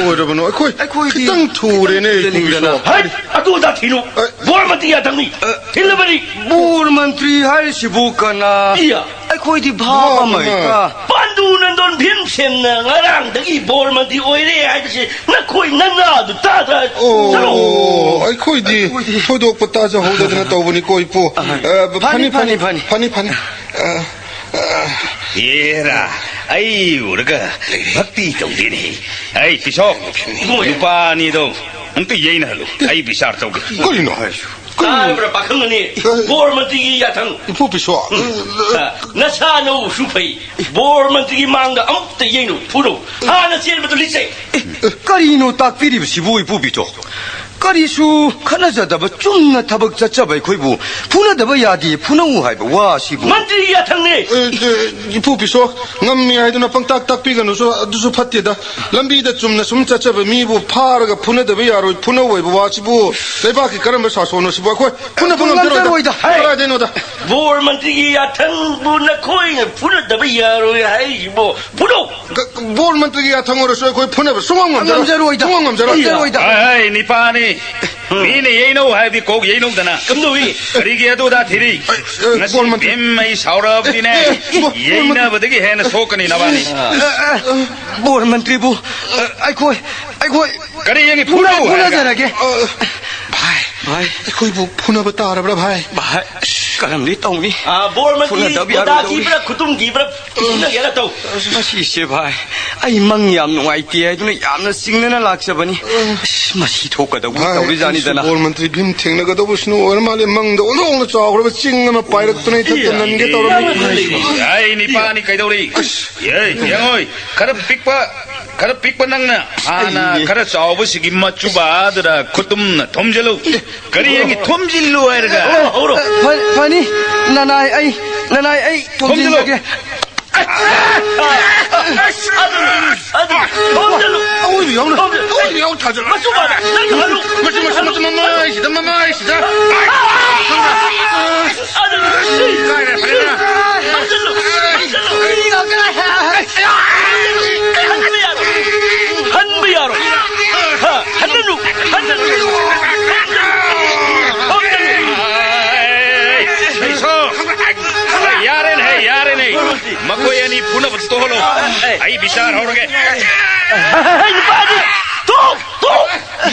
ꯑꯣꯏꯔꯕꯅꯣ? ꯑꯩꯈꯣꯏ ꯑꯩꯈꯣꯏꯗꯤ ꯈꯤꯇꯪ ꯊꯨꯔꯦꯅꯦ, ꯈꯤꯇꯪ ꯏꯄꯨ ꯊꯨꯖꯅꯤꯡꯗꯅ꯫ ꯄꯤꯁꯣꯛ꯫ ꯍꯩ, ꯑꯗꯨ ꯑꯗꯥ ꯊꯤꯅꯨ꯫ ꯑ, ꯕꯣꯔ ꯃꯟꯇ꯭ꯔꯤ ꯌꯥꯊꯪꯅꯤ꯫ ꯑ, ꯊꯤꯜꯂꯕꯅꯤ꯫ ꯕꯣꯔ ꯃꯟꯇ꯭ꯔꯤ ꯍꯥꯏꯔꯤꯁꯤꯕꯨ ꯀꯅꯥ? ꯏꯌꯥ꯫ ꯑꯩꯈꯣꯏꯗꯤ ꯚꯥꯞ ꯚꯥꯞ ꯑꯃ ꯑꯃ꯫ ꯍꯦꯛꯇ꯫ ꯄꯟ ꯇꯨ ꯅꯟꯗꯣꯟ ꯚꯤꯝꯁꯦꯟꯅ ꯉꯔꯥꯡꯗꯒꯤ ꯕꯣꯔ ꯃꯟꯇ꯭ꯔꯤ ꯑꯣꯏꯔꯦ ꯍꯥꯏꯕꯁꯤ ꯅꯈꯣꯏ ꯅꯅꯥꯗꯨ ꯇꯥꯗ꯭ꯔꯥ? ꯆꯠꯂꯣ꯫ ꯑꯣ, ꯑꯩꯈꯣꯏꯗꯤ ꯊꯣꯏꯗꯣꯛꯄ ꯇꯥꯖꯍꯧꯗꯗꯅ ꯇꯧꯕꯅꯤꯀꯣ, ꯏꯄꯨ꯫ ꯑꯍꯣꯏ꯫ ꯑ, ꯐꯅꯤ, ꯐꯅꯤ, ꯐꯅꯤ, ꯐꯅꯤ, ꯐꯅꯤ꯫ ꯐꯅꯤ, ꯐꯅꯤ꯫ ꯑ, ꯑ, ꯑ꯫ ꯑꯦꯔꯥ, ꯑꯩ ꯎꯔꯒ ꯚꯛꯇꯤ ꯇꯧꯗꯦꯅꯦ꯫ ꯑꯩ ꯄꯤꯁꯣ, ꯏꯃꯣꯏ꯫ ꯅꯨꯄꯥ ꯑꯅꯤꯗꯣ ꯑꯝꯇ ꯌꯩꯅꯍꯜꯂꯨ꯫ ꯑꯩ ꯕꯤꯆꯥꯔ ꯇꯧꯒꯦ꯫ ꯀꯔꯤꯅꯣ? ꯇꯥꯔꯕ꯭ꯔꯥ, ꯄꯥꯈꯪ ꯑꯅꯤ? ꯑ, ꯕꯣꯔ ꯃꯟꯇ꯭ꯔꯤꯒꯤ ꯌꯥꯊꯪ꯫ ꯏꯄꯨ ꯄꯤꯁꯣ꯫ ꯑ, ꯅꯁꯥ ꯅꯎꯁꯨ ꯐꯩ꯫ ꯕꯣꯔ ꯃꯟꯇ꯭ꯔꯤꯒꯤ ꯃꯥꯡꯗ ꯑꯃꯨꯛꯇ ꯌꯩꯅꯧ, ꯐꯨꯅꯧ꯫ ꯍꯥꯟꯅ ꯆꯦꯟꯕꯗꯨ ꯂꯤꯠꯆꯩ꯫ ꯀꯔꯤꯅꯣ ꯇꯥꯛꯄꯤꯔꯤꯕꯁꯤꯕꯨ, ꯏꯄꯨ ꯄꯤꯁꯣ? ꯀꯔꯤꯁꯨ ꯈꯠꯅꯖꯗꯕ ꯆꯨꯝꯅ ꯊꯕꯛ ꯆꯠꯆꯕ ꯑꯩꯈꯣꯏꯕꯨ ꯐꯨꯅꯗꯕ ꯌꯥꯗꯦ, ꯐꯨꯅꯧ ꯍꯥꯏꯕ ꯋꯥꯁꯤꯕꯨ? ꯃꯟꯇ꯭ꯔꯤꯒꯤ ꯌꯥꯊꯪꯅꯦ꯫ ꯑꯦ, ꯑꯦ, ꯏꯄꯨ ꯄꯤꯁꯣ, ꯉꯝꯃꯤ ꯍꯥꯏꯗꯨꯅ ꯄꯪꯇꯥꯛ ꯇꯥꯛꯄꯤꯒꯅꯨꯁꯨ, ꯑꯗꯨꯁꯨ ꯐꯠꯇꯦꯗ꯫ ꯂꯝꯕꯤꯗ ꯆꯨꯝꯅ ꯁꯨꯝ ꯆꯠꯆꯕ ꯃꯤꯕꯨ ꯐꯥꯔꯒ ꯐꯨꯅꯗꯕ ꯌꯥꯔꯣꯏ, ꯐꯨꯅꯧ ꯍꯥꯏꯕ ꯋꯥꯁꯤꯕꯨ ꯂꯩꯕꯥꯛꯀꯤ ꯀꯔꯝꯕ ꯁꯥꯁꯣꯟꯅꯣ ꯁꯤꯕꯨ? ꯑꯩꯈꯣꯏ ꯐꯨꯅꯕ ꯉꯝꯖꯔꯣꯏꯗ꯫ ꯉꯝꯖꯔꯣꯏꯗ꯫ ꯍꯦ! ꯀꯗꯥꯏꯗꯩꯅꯣꯗ? ꯕꯣꯔ ꯃꯟꯇ꯭ꯔꯤꯒꯤ ꯌꯥꯊꯪꯕꯨ ꯅꯈꯣꯏꯅ ꯐꯨꯅꯗꯕ ꯌꯥꯔꯣꯏ ꯍꯥꯏꯔꯤꯕꯣ? ꯐꯨꯅꯧ! ꯕꯣꯔ ꯃꯟꯇ꯭ꯔꯤꯒꯤ ꯌꯥꯊꯪ ꯑꯣꯏꯔꯁꯨ ꯑꯩꯈꯣꯏ ꯐꯨꯅꯕ ꯁꯨꯡꯉꯝ ꯉꯝꯖꯔꯣꯏ꯫ ꯉꯝꯖꯔꯣꯏꯗ꯫ ꯁꯨꯡꯉꯝ ꯉꯝꯖꯔꯣꯏ꯫ ꯉꯝꯖꯔꯣꯏꯗ꯫ ꯍꯥꯏ, ꯍꯥꯏ, ꯅꯤꯄꯥꯅꯤ꯫ ꯃꯤꯅ ꯌꯩꯅꯧ ꯍꯥꯏꯕꯗꯤ ꯀꯣꯛ ꯌꯩꯅꯧꯗꯅ꯫ ꯀꯝꯗꯧꯏ? ꯀꯔꯤꯒꯤ ꯑꯗꯨꯗ ꯊꯤꯔꯤ? ꯑ, ꯑ, ꯉꯁꯤ ꯕꯣꯔ ꯃꯟꯇ꯭ꯔꯤ꯫ ꯚꯤꯝ ꯑꯩ ꯁꯥꯎꯔꯛꯑꯕꯗꯤꯅꯦ, ꯑ, ꯑ, ꯕꯣꯔ ꯃꯟꯇ꯭ꯔꯤ꯫ ꯌꯩꯅꯕꯗꯒꯤ ꯍꯦꯟꯅ ꯁꯣꯛꯀꯅꯤ ꯅꯕꯥꯅꯤ꯫ ꯑ, ꯑ, ꯑ, ꯕꯣꯔ ꯃꯟꯇ꯭ꯔꯤꯕꯨ, ꯑ, ꯑꯩꯈꯣꯏ, ꯑꯩꯈꯣꯏ ꯀꯔꯤ ꯌꯦꯡꯉꯤ? ꯐꯨꯅ-, ꯐꯨꯅꯧ ꯍꯥꯏꯔꯒ꯫ ꯐꯨꯅꯖꯔꯒꯦ꯫ ꯑ, ꯚꯥꯏ, ꯚꯥꯏ꯫ ꯑꯩꯈꯣꯏꯕꯨ ꯐꯨꯅꯕ ꯇꯥꯔꯕ꯭ꯔꯥ, ꯚꯥꯏ? ꯚꯥꯏ, ꯀꯔꯝꯗꯤ ꯇꯧꯅꯤ? ꯑꯥ, ꯕꯣꯔ ꯃꯟꯇ꯭ꯔꯤ, ꯐꯨꯅꯗꯕ ꯌꯥꯔꯣꯏꯗꯧꯔꯤ꯫ ꯈꯨꯗꯥ ꯊꯤꯕ꯭ꯔꯥ, ꯈꯨꯇꯨꯝ ꯊꯤꯕ꯭ꯔꯥ? ꯐꯨꯅꯒꯦꯔꯥ ꯇꯧ꯫ ꯃꯁꯤꯁꯦ ꯚꯥꯏ, ꯑꯩ ꯃꯪ ꯌꯥꯝ ꯅꯨꯡꯉꯥꯏꯇꯦ ꯍꯥꯏꯗꯨꯅ ꯌꯥꯝꯅ ꯆꯤꯡꯅꯅ ꯂꯥꯛꯆꯕꯅꯤ꯫ ꯑꯁ, ꯃꯁꯤ ꯊꯣꯛꯀꯗꯧꯕ ꯚꯥꯏ, ꯇꯧꯔꯤꯖꯥꯠꯅꯤꯗꯅ꯫ ꯑꯩꯁꯨ ꯕꯣꯔ ꯃꯟꯇ꯭ꯔꯤ ꯚꯤꯝ ꯊꯦꯡꯅꯒꯗꯧꯕꯁꯤꯅ ꯑꯣꯏꯔ ꯃꯥꯜꯂꯦ꯫ ꯃꯪꯗ ꯑꯣꯟꯊꯣꯛꯅ ꯆꯥꯎꯈ꯭ꯔꯕ ꯆꯤꯡ ꯑꯃ ꯄꯥꯏꯔꯛꯇꯨꯅ ꯏꯊꯛꯇ ꯏ, ꯅꯟꯒꯦ ꯏ, ꯇꯧꯔꯝꯃꯤ꯫ ꯏ, ꯏ, ꯑꯩ ꯅꯤꯄꯥꯅꯤ ꯀꯩꯗꯧꯔꯤ? ꯑꯁ꯫ ꯑꯦ, ꯌꯦꯡꯉꯣꯏ, ꯈꯔ ꯄꯤꯛꯄ, ꯈꯔ ꯄꯤꯛꯄ ꯅꯪꯅ ꯍꯥꯟꯅ ꯑꯩ ꯈꯔ ꯆꯥꯎꯕꯁꯤꯒꯤ ꯃꯆꯨꯕꯥꯗꯨꯗ ꯈꯨꯇꯨꯝꯅ ꯊꯣꯝꯖꯤꯜꯂꯨ꯫ ꯀꯔꯤ ꯌꯦꯡꯉꯤ? ꯊꯣꯝꯖꯤꯜꯂꯨ ꯍꯥꯏꯔꯒ꯫ ꯐ-, ꯐꯅꯤ, ꯅꯅꯥꯏ ꯑꯩ, ꯅꯅꯥꯏ ꯑꯩ ꯊꯣꯝꯖꯤꯜꯂꯨ꯫ ꯊꯣꯝꯖꯤꯜꯂꯒꯦ꯫ ꯑꯗꯨ, ꯑꯗꯨ, ꯊꯣꯝꯖꯤꯜꯂꯨ꯫ ꯑꯋꯣꯏꯕ ꯌꯥꯎꯅ, ꯊꯣꯝꯖꯤꯜꯂꯨ꯫ ꯑꯋꯣꯏꯕ ꯌꯥꯎꯅ ꯊꯥꯖꯤꯜꯂꯨ꯫ ꯃꯆꯨ ꯃꯥꯟ-, ꯅꯪ ꯍꯜꯂꯨ꯫ ꯃꯆꯨ, ꯃꯆꯨ, ꯃꯆꯨ, ꯃꯃꯥꯏꯁꯤꯗ, ꯃꯃꯥꯏꯁꯤꯗ꯫ ꯑꯗꯨ, ꯀꯥꯏꯔꯦ, ꯐꯔꯦꯅ꯫ ꯊꯣꯝꯖꯤꯜꯂꯨ, ꯊꯣꯝꯖꯤꯜꯂꯨ꯫ ꯍꯟꯕ ꯌꯥꯔꯣꯏ꯫ ꯍꯟꯕ ꯌꯥꯔꯣꯏ꯫ ꯍꯥ, ꯍꯟꯅꯅꯨ, ꯍꯟꯅꯅꯨ꯫ ꯊꯣꯝꯖꯤꯜꯂꯨ꯫ ꯊꯣꯝꯖꯤꯜꯂꯨ꯫ ꯑꯩ, ꯏꯁꯣ꯫ ꯌꯥꯔꯦꯅꯦ, ꯌꯥꯔꯦꯅꯦ꯫ ꯃꯈꯣꯏ ꯑꯅꯤ ꯐꯨꯅꯕꯗꯨ ꯇꯣꯛꯍꯜꯂꯣ꯫ ꯑꯩ ꯕꯤꯆꯥꯔ ꯍꯧꯔꯒꯦ꯫ ꯍꯩ, ꯅꯨꯄꯥꯗꯤ! ꯇꯣꯛ! ꯇꯣꯛ!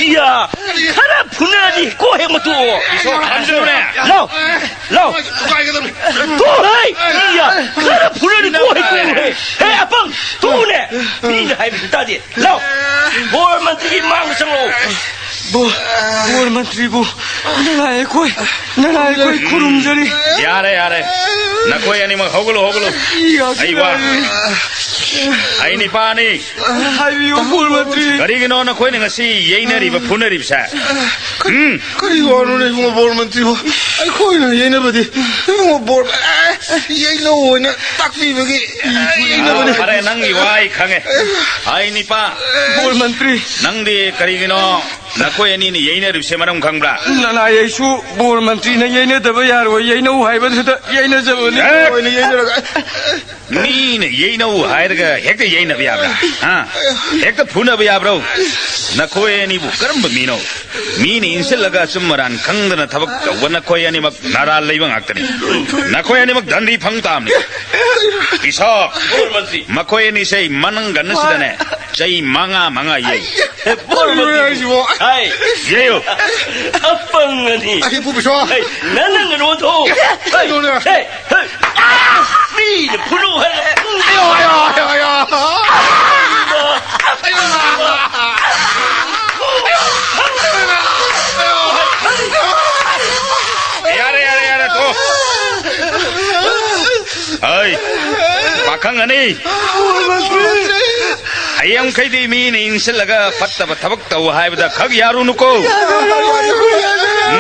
ꯏꯌꯥ! ꯈꯔ ꯐꯨꯅꯔꯗꯤ ꯀꯣꯛ ꯍꯦꯛ ꯃꯇꯨ! ꯏꯁꯣꯔ ꯈꯟꯖꯧꯅꯦ꯫ ꯂꯥꯎ! ꯂꯥꯎ! ꯇꯣꯛ ꯍꯩ! ꯏꯌꯥ! ꯈꯔ ꯐꯨꯅꯔꯗꯤ ꯀꯣꯛ ꯍꯦꯛ ꯇꯣꯛꯎ ꯍꯩ! ꯍꯦ, ꯑꯄꯪ! ꯇꯣꯛꯎꯅꯦ! ꯃꯤꯅ ꯍꯥꯏꯕꯁꯤ ꯇꯥꯗꯦ! ꯂꯥꯎ! ꯕꯣꯔ ꯃꯟꯇ꯭ꯔꯤꯒꯤ ꯃꯥꯡꯗ ꯆꯪꯂꯛꯑꯣ! ꯕꯣ-, ꯕꯣꯔ ꯃꯟꯇ꯭ꯔꯤꯕꯨ ꯅꯅꯥꯏ ꯑꯩꯈꯣꯏ, ꯅꯅꯥꯏ ꯑꯩꯈꯣꯏ ꯈꯨꯔꯨꯝꯖꯔꯤ꯫ ꯌꯥꯔꯦ, ꯌꯥꯔꯦ꯫ ꯅꯈꯣꯏ ꯑꯅꯤꯃꯛ ꯍꯧꯒꯠꯂꯨ, ꯍꯧꯒꯠꯂꯨ꯫ ꯑꯩ ꯋꯥ꯫ ꯑꯩ ꯅꯤꯄꯥꯅꯤ꯫ ꯍꯥꯏꯕꯤꯌꯨ, ꯕꯣꯔ ꯃꯟꯇ꯭ꯔꯤ꯫ ꯀꯔꯤꯒꯤꯅꯣ ꯅꯈꯣꯏꯅ ꯉꯁꯤ ꯌꯩꯅꯔꯤꯕ, ꯐꯨꯅꯔꯤꯕꯁꯦ? ꯎꯝ? ꯀꯔꯤ ꯋꯥꯅꯣꯅꯦ, ꯏꯕꯨꯡꯉꯣ ꯕꯣꯔ ꯃꯟꯇ꯭ꯔꯤꯕꯨ? ꯑꯩꯈꯣꯏꯅ ꯌꯩꯅꯕꯗꯤ ꯏꯕꯨꯡꯉꯣ ꯕꯣꯔ, ꯑꯦ, ꯌꯩꯅꯧ ꯑꯣꯏꯅ ꯇꯥꯛꯄꯤꯕꯒꯤ, ꯑꯦ, ꯌꯩꯅꯕꯅꯤ꯫ ꯐꯔꯦ, ꯅꯪꯒꯤ ꯋꯥ ꯑꯩ ꯈꯪꯉꯦ꯫ ꯑꯩ ꯅꯤꯄꯥ꯫ ꯕꯣꯔ ꯃꯟꯇ꯭ꯔꯤ꯫ ꯅꯪꯗꯤ ꯀꯔꯤꯒꯤꯅꯣ ꯅꯈꯣꯏ ꯑꯅꯤꯅ ꯌꯩꯅꯔꯤꯕꯁꯦ ꯃꯔꯝ ꯈꯪꯕ꯭ꯔꯥ? ꯅꯅꯥꯏ ꯑꯩꯁꯨ ꯕꯣꯔ ꯃꯟꯇ꯭ꯔꯤꯅ ꯌꯩꯅꯗꯕ ꯌꯥꯔꯣꯏ, ꯌꯩꯅꯧ ꯍꯥꯏꯕꯗꯨꯗ ꯌꯩꯅꯖꯕꯅꯤ꯫ ꯑꯦ! ꯑꯣꯏꯅ ꯌꯩꯅꯔꯒ꯫ ꯃꯤꯅ ꯌꯩꯅꯧ ꯍꯥꯏꯔꯒ ꯍꯦꯛꯇ ꯌꯩꯅꯕ ꯌꯥꯕ꯭ꯔꯥ? ꯍꯥ? ꯍꯦꯛꯇ ꯐꯨꯅꯕ ꯌꯥꯕ꯭ꯔꯣ? ꯅꯈꯣꯏ ꯑꯅꯤꯕꯨ ꯀꯔꯝꯕ ꯃꯤꯅꯣ? ꯃꯤꯅ ꯏꯟꯁꯤꯜꯂꯒ ꯑꯆꯨꯝ ꯑꯔꯥꯟ ꯈꯪꯗꯅ ꯊꯕꯛ ꯇꯧꯕ ꯅꯈꯣꯏ ꯑꯅꯤꯃꯛ ꯅꯔꯥꯜ ꯂꯩꯕ ꯉꯥꯛꯇꯅꯤ꯫ ꯅꯈꯣꯏ ꯑꯅꯤꯃꯛ ꯗꯟꯗꯤ ꯐꯪ ꯇꯥꯕꯅꯤ꯫ ꯕꯤꯁꯣꯞ, ꯃꯈꯣꯏ ꯑꯅꯤꯁꯦ ꯃꯅꯪꯒꯟ ꯑꯁꯤꯗꯅꯦ ꯆꯩ ꯃꯉꯥ ꯃꯉꯥ ꯌꯩ꯫ ꯕꯣꯔ ꯃꯟꯇ꯭ꯔꯤ꯫ ꯍꯥꯏꯁꯤꯕꯣ? ꯍꯥꯏ꯫ ꯌꯩꯌꯨ꯫ ꯑꯄꯪ ꯑꯅꯤ꯫ ꯑꯩ ꯄꯨ ꯕꯤꯁꯣꯞ꯫ ꯍꯩ, ꯅꯪ ꯅꯪ ꯀꯩꯅꯣ ꯊꯣꯛꯎ꯫ ꯍꯩ, ꯀꯩꯅꯣꯅꯦ? ꯍꯩ, ꯍꯩ꯫ ꯃꯤꯅ ꯐꯨꯅꯨ ꯍꯥꯏꯔꯦ꯫ ꯑꯌꯣ, ꯑꯌꯣ, ꯑꯌꯣ, ꯑꯌꯣ꯫ ꯌꯥꯔꯦ, ꯌꯥꯔꯦ, ꯌꯥꯔꯦ, ꯇꯣ꯫ ꯍꯩ, ꯄꯥꯈꯪ ꯑꯅꯤ꯫ ꯍꯌꯦꯡꯈꯩꯗꯤ ꯃꯤꯅ ꯏꯟꯁꯤꯜꯂꯒ ꯐꯠꯇꯕ ꯊꯕꯛ ꯇꯧ ꯍꯥꯏꯕꯗ ꯈꯛ ꯌꯥꯔꯨꯅꯨꯀꯣ꯫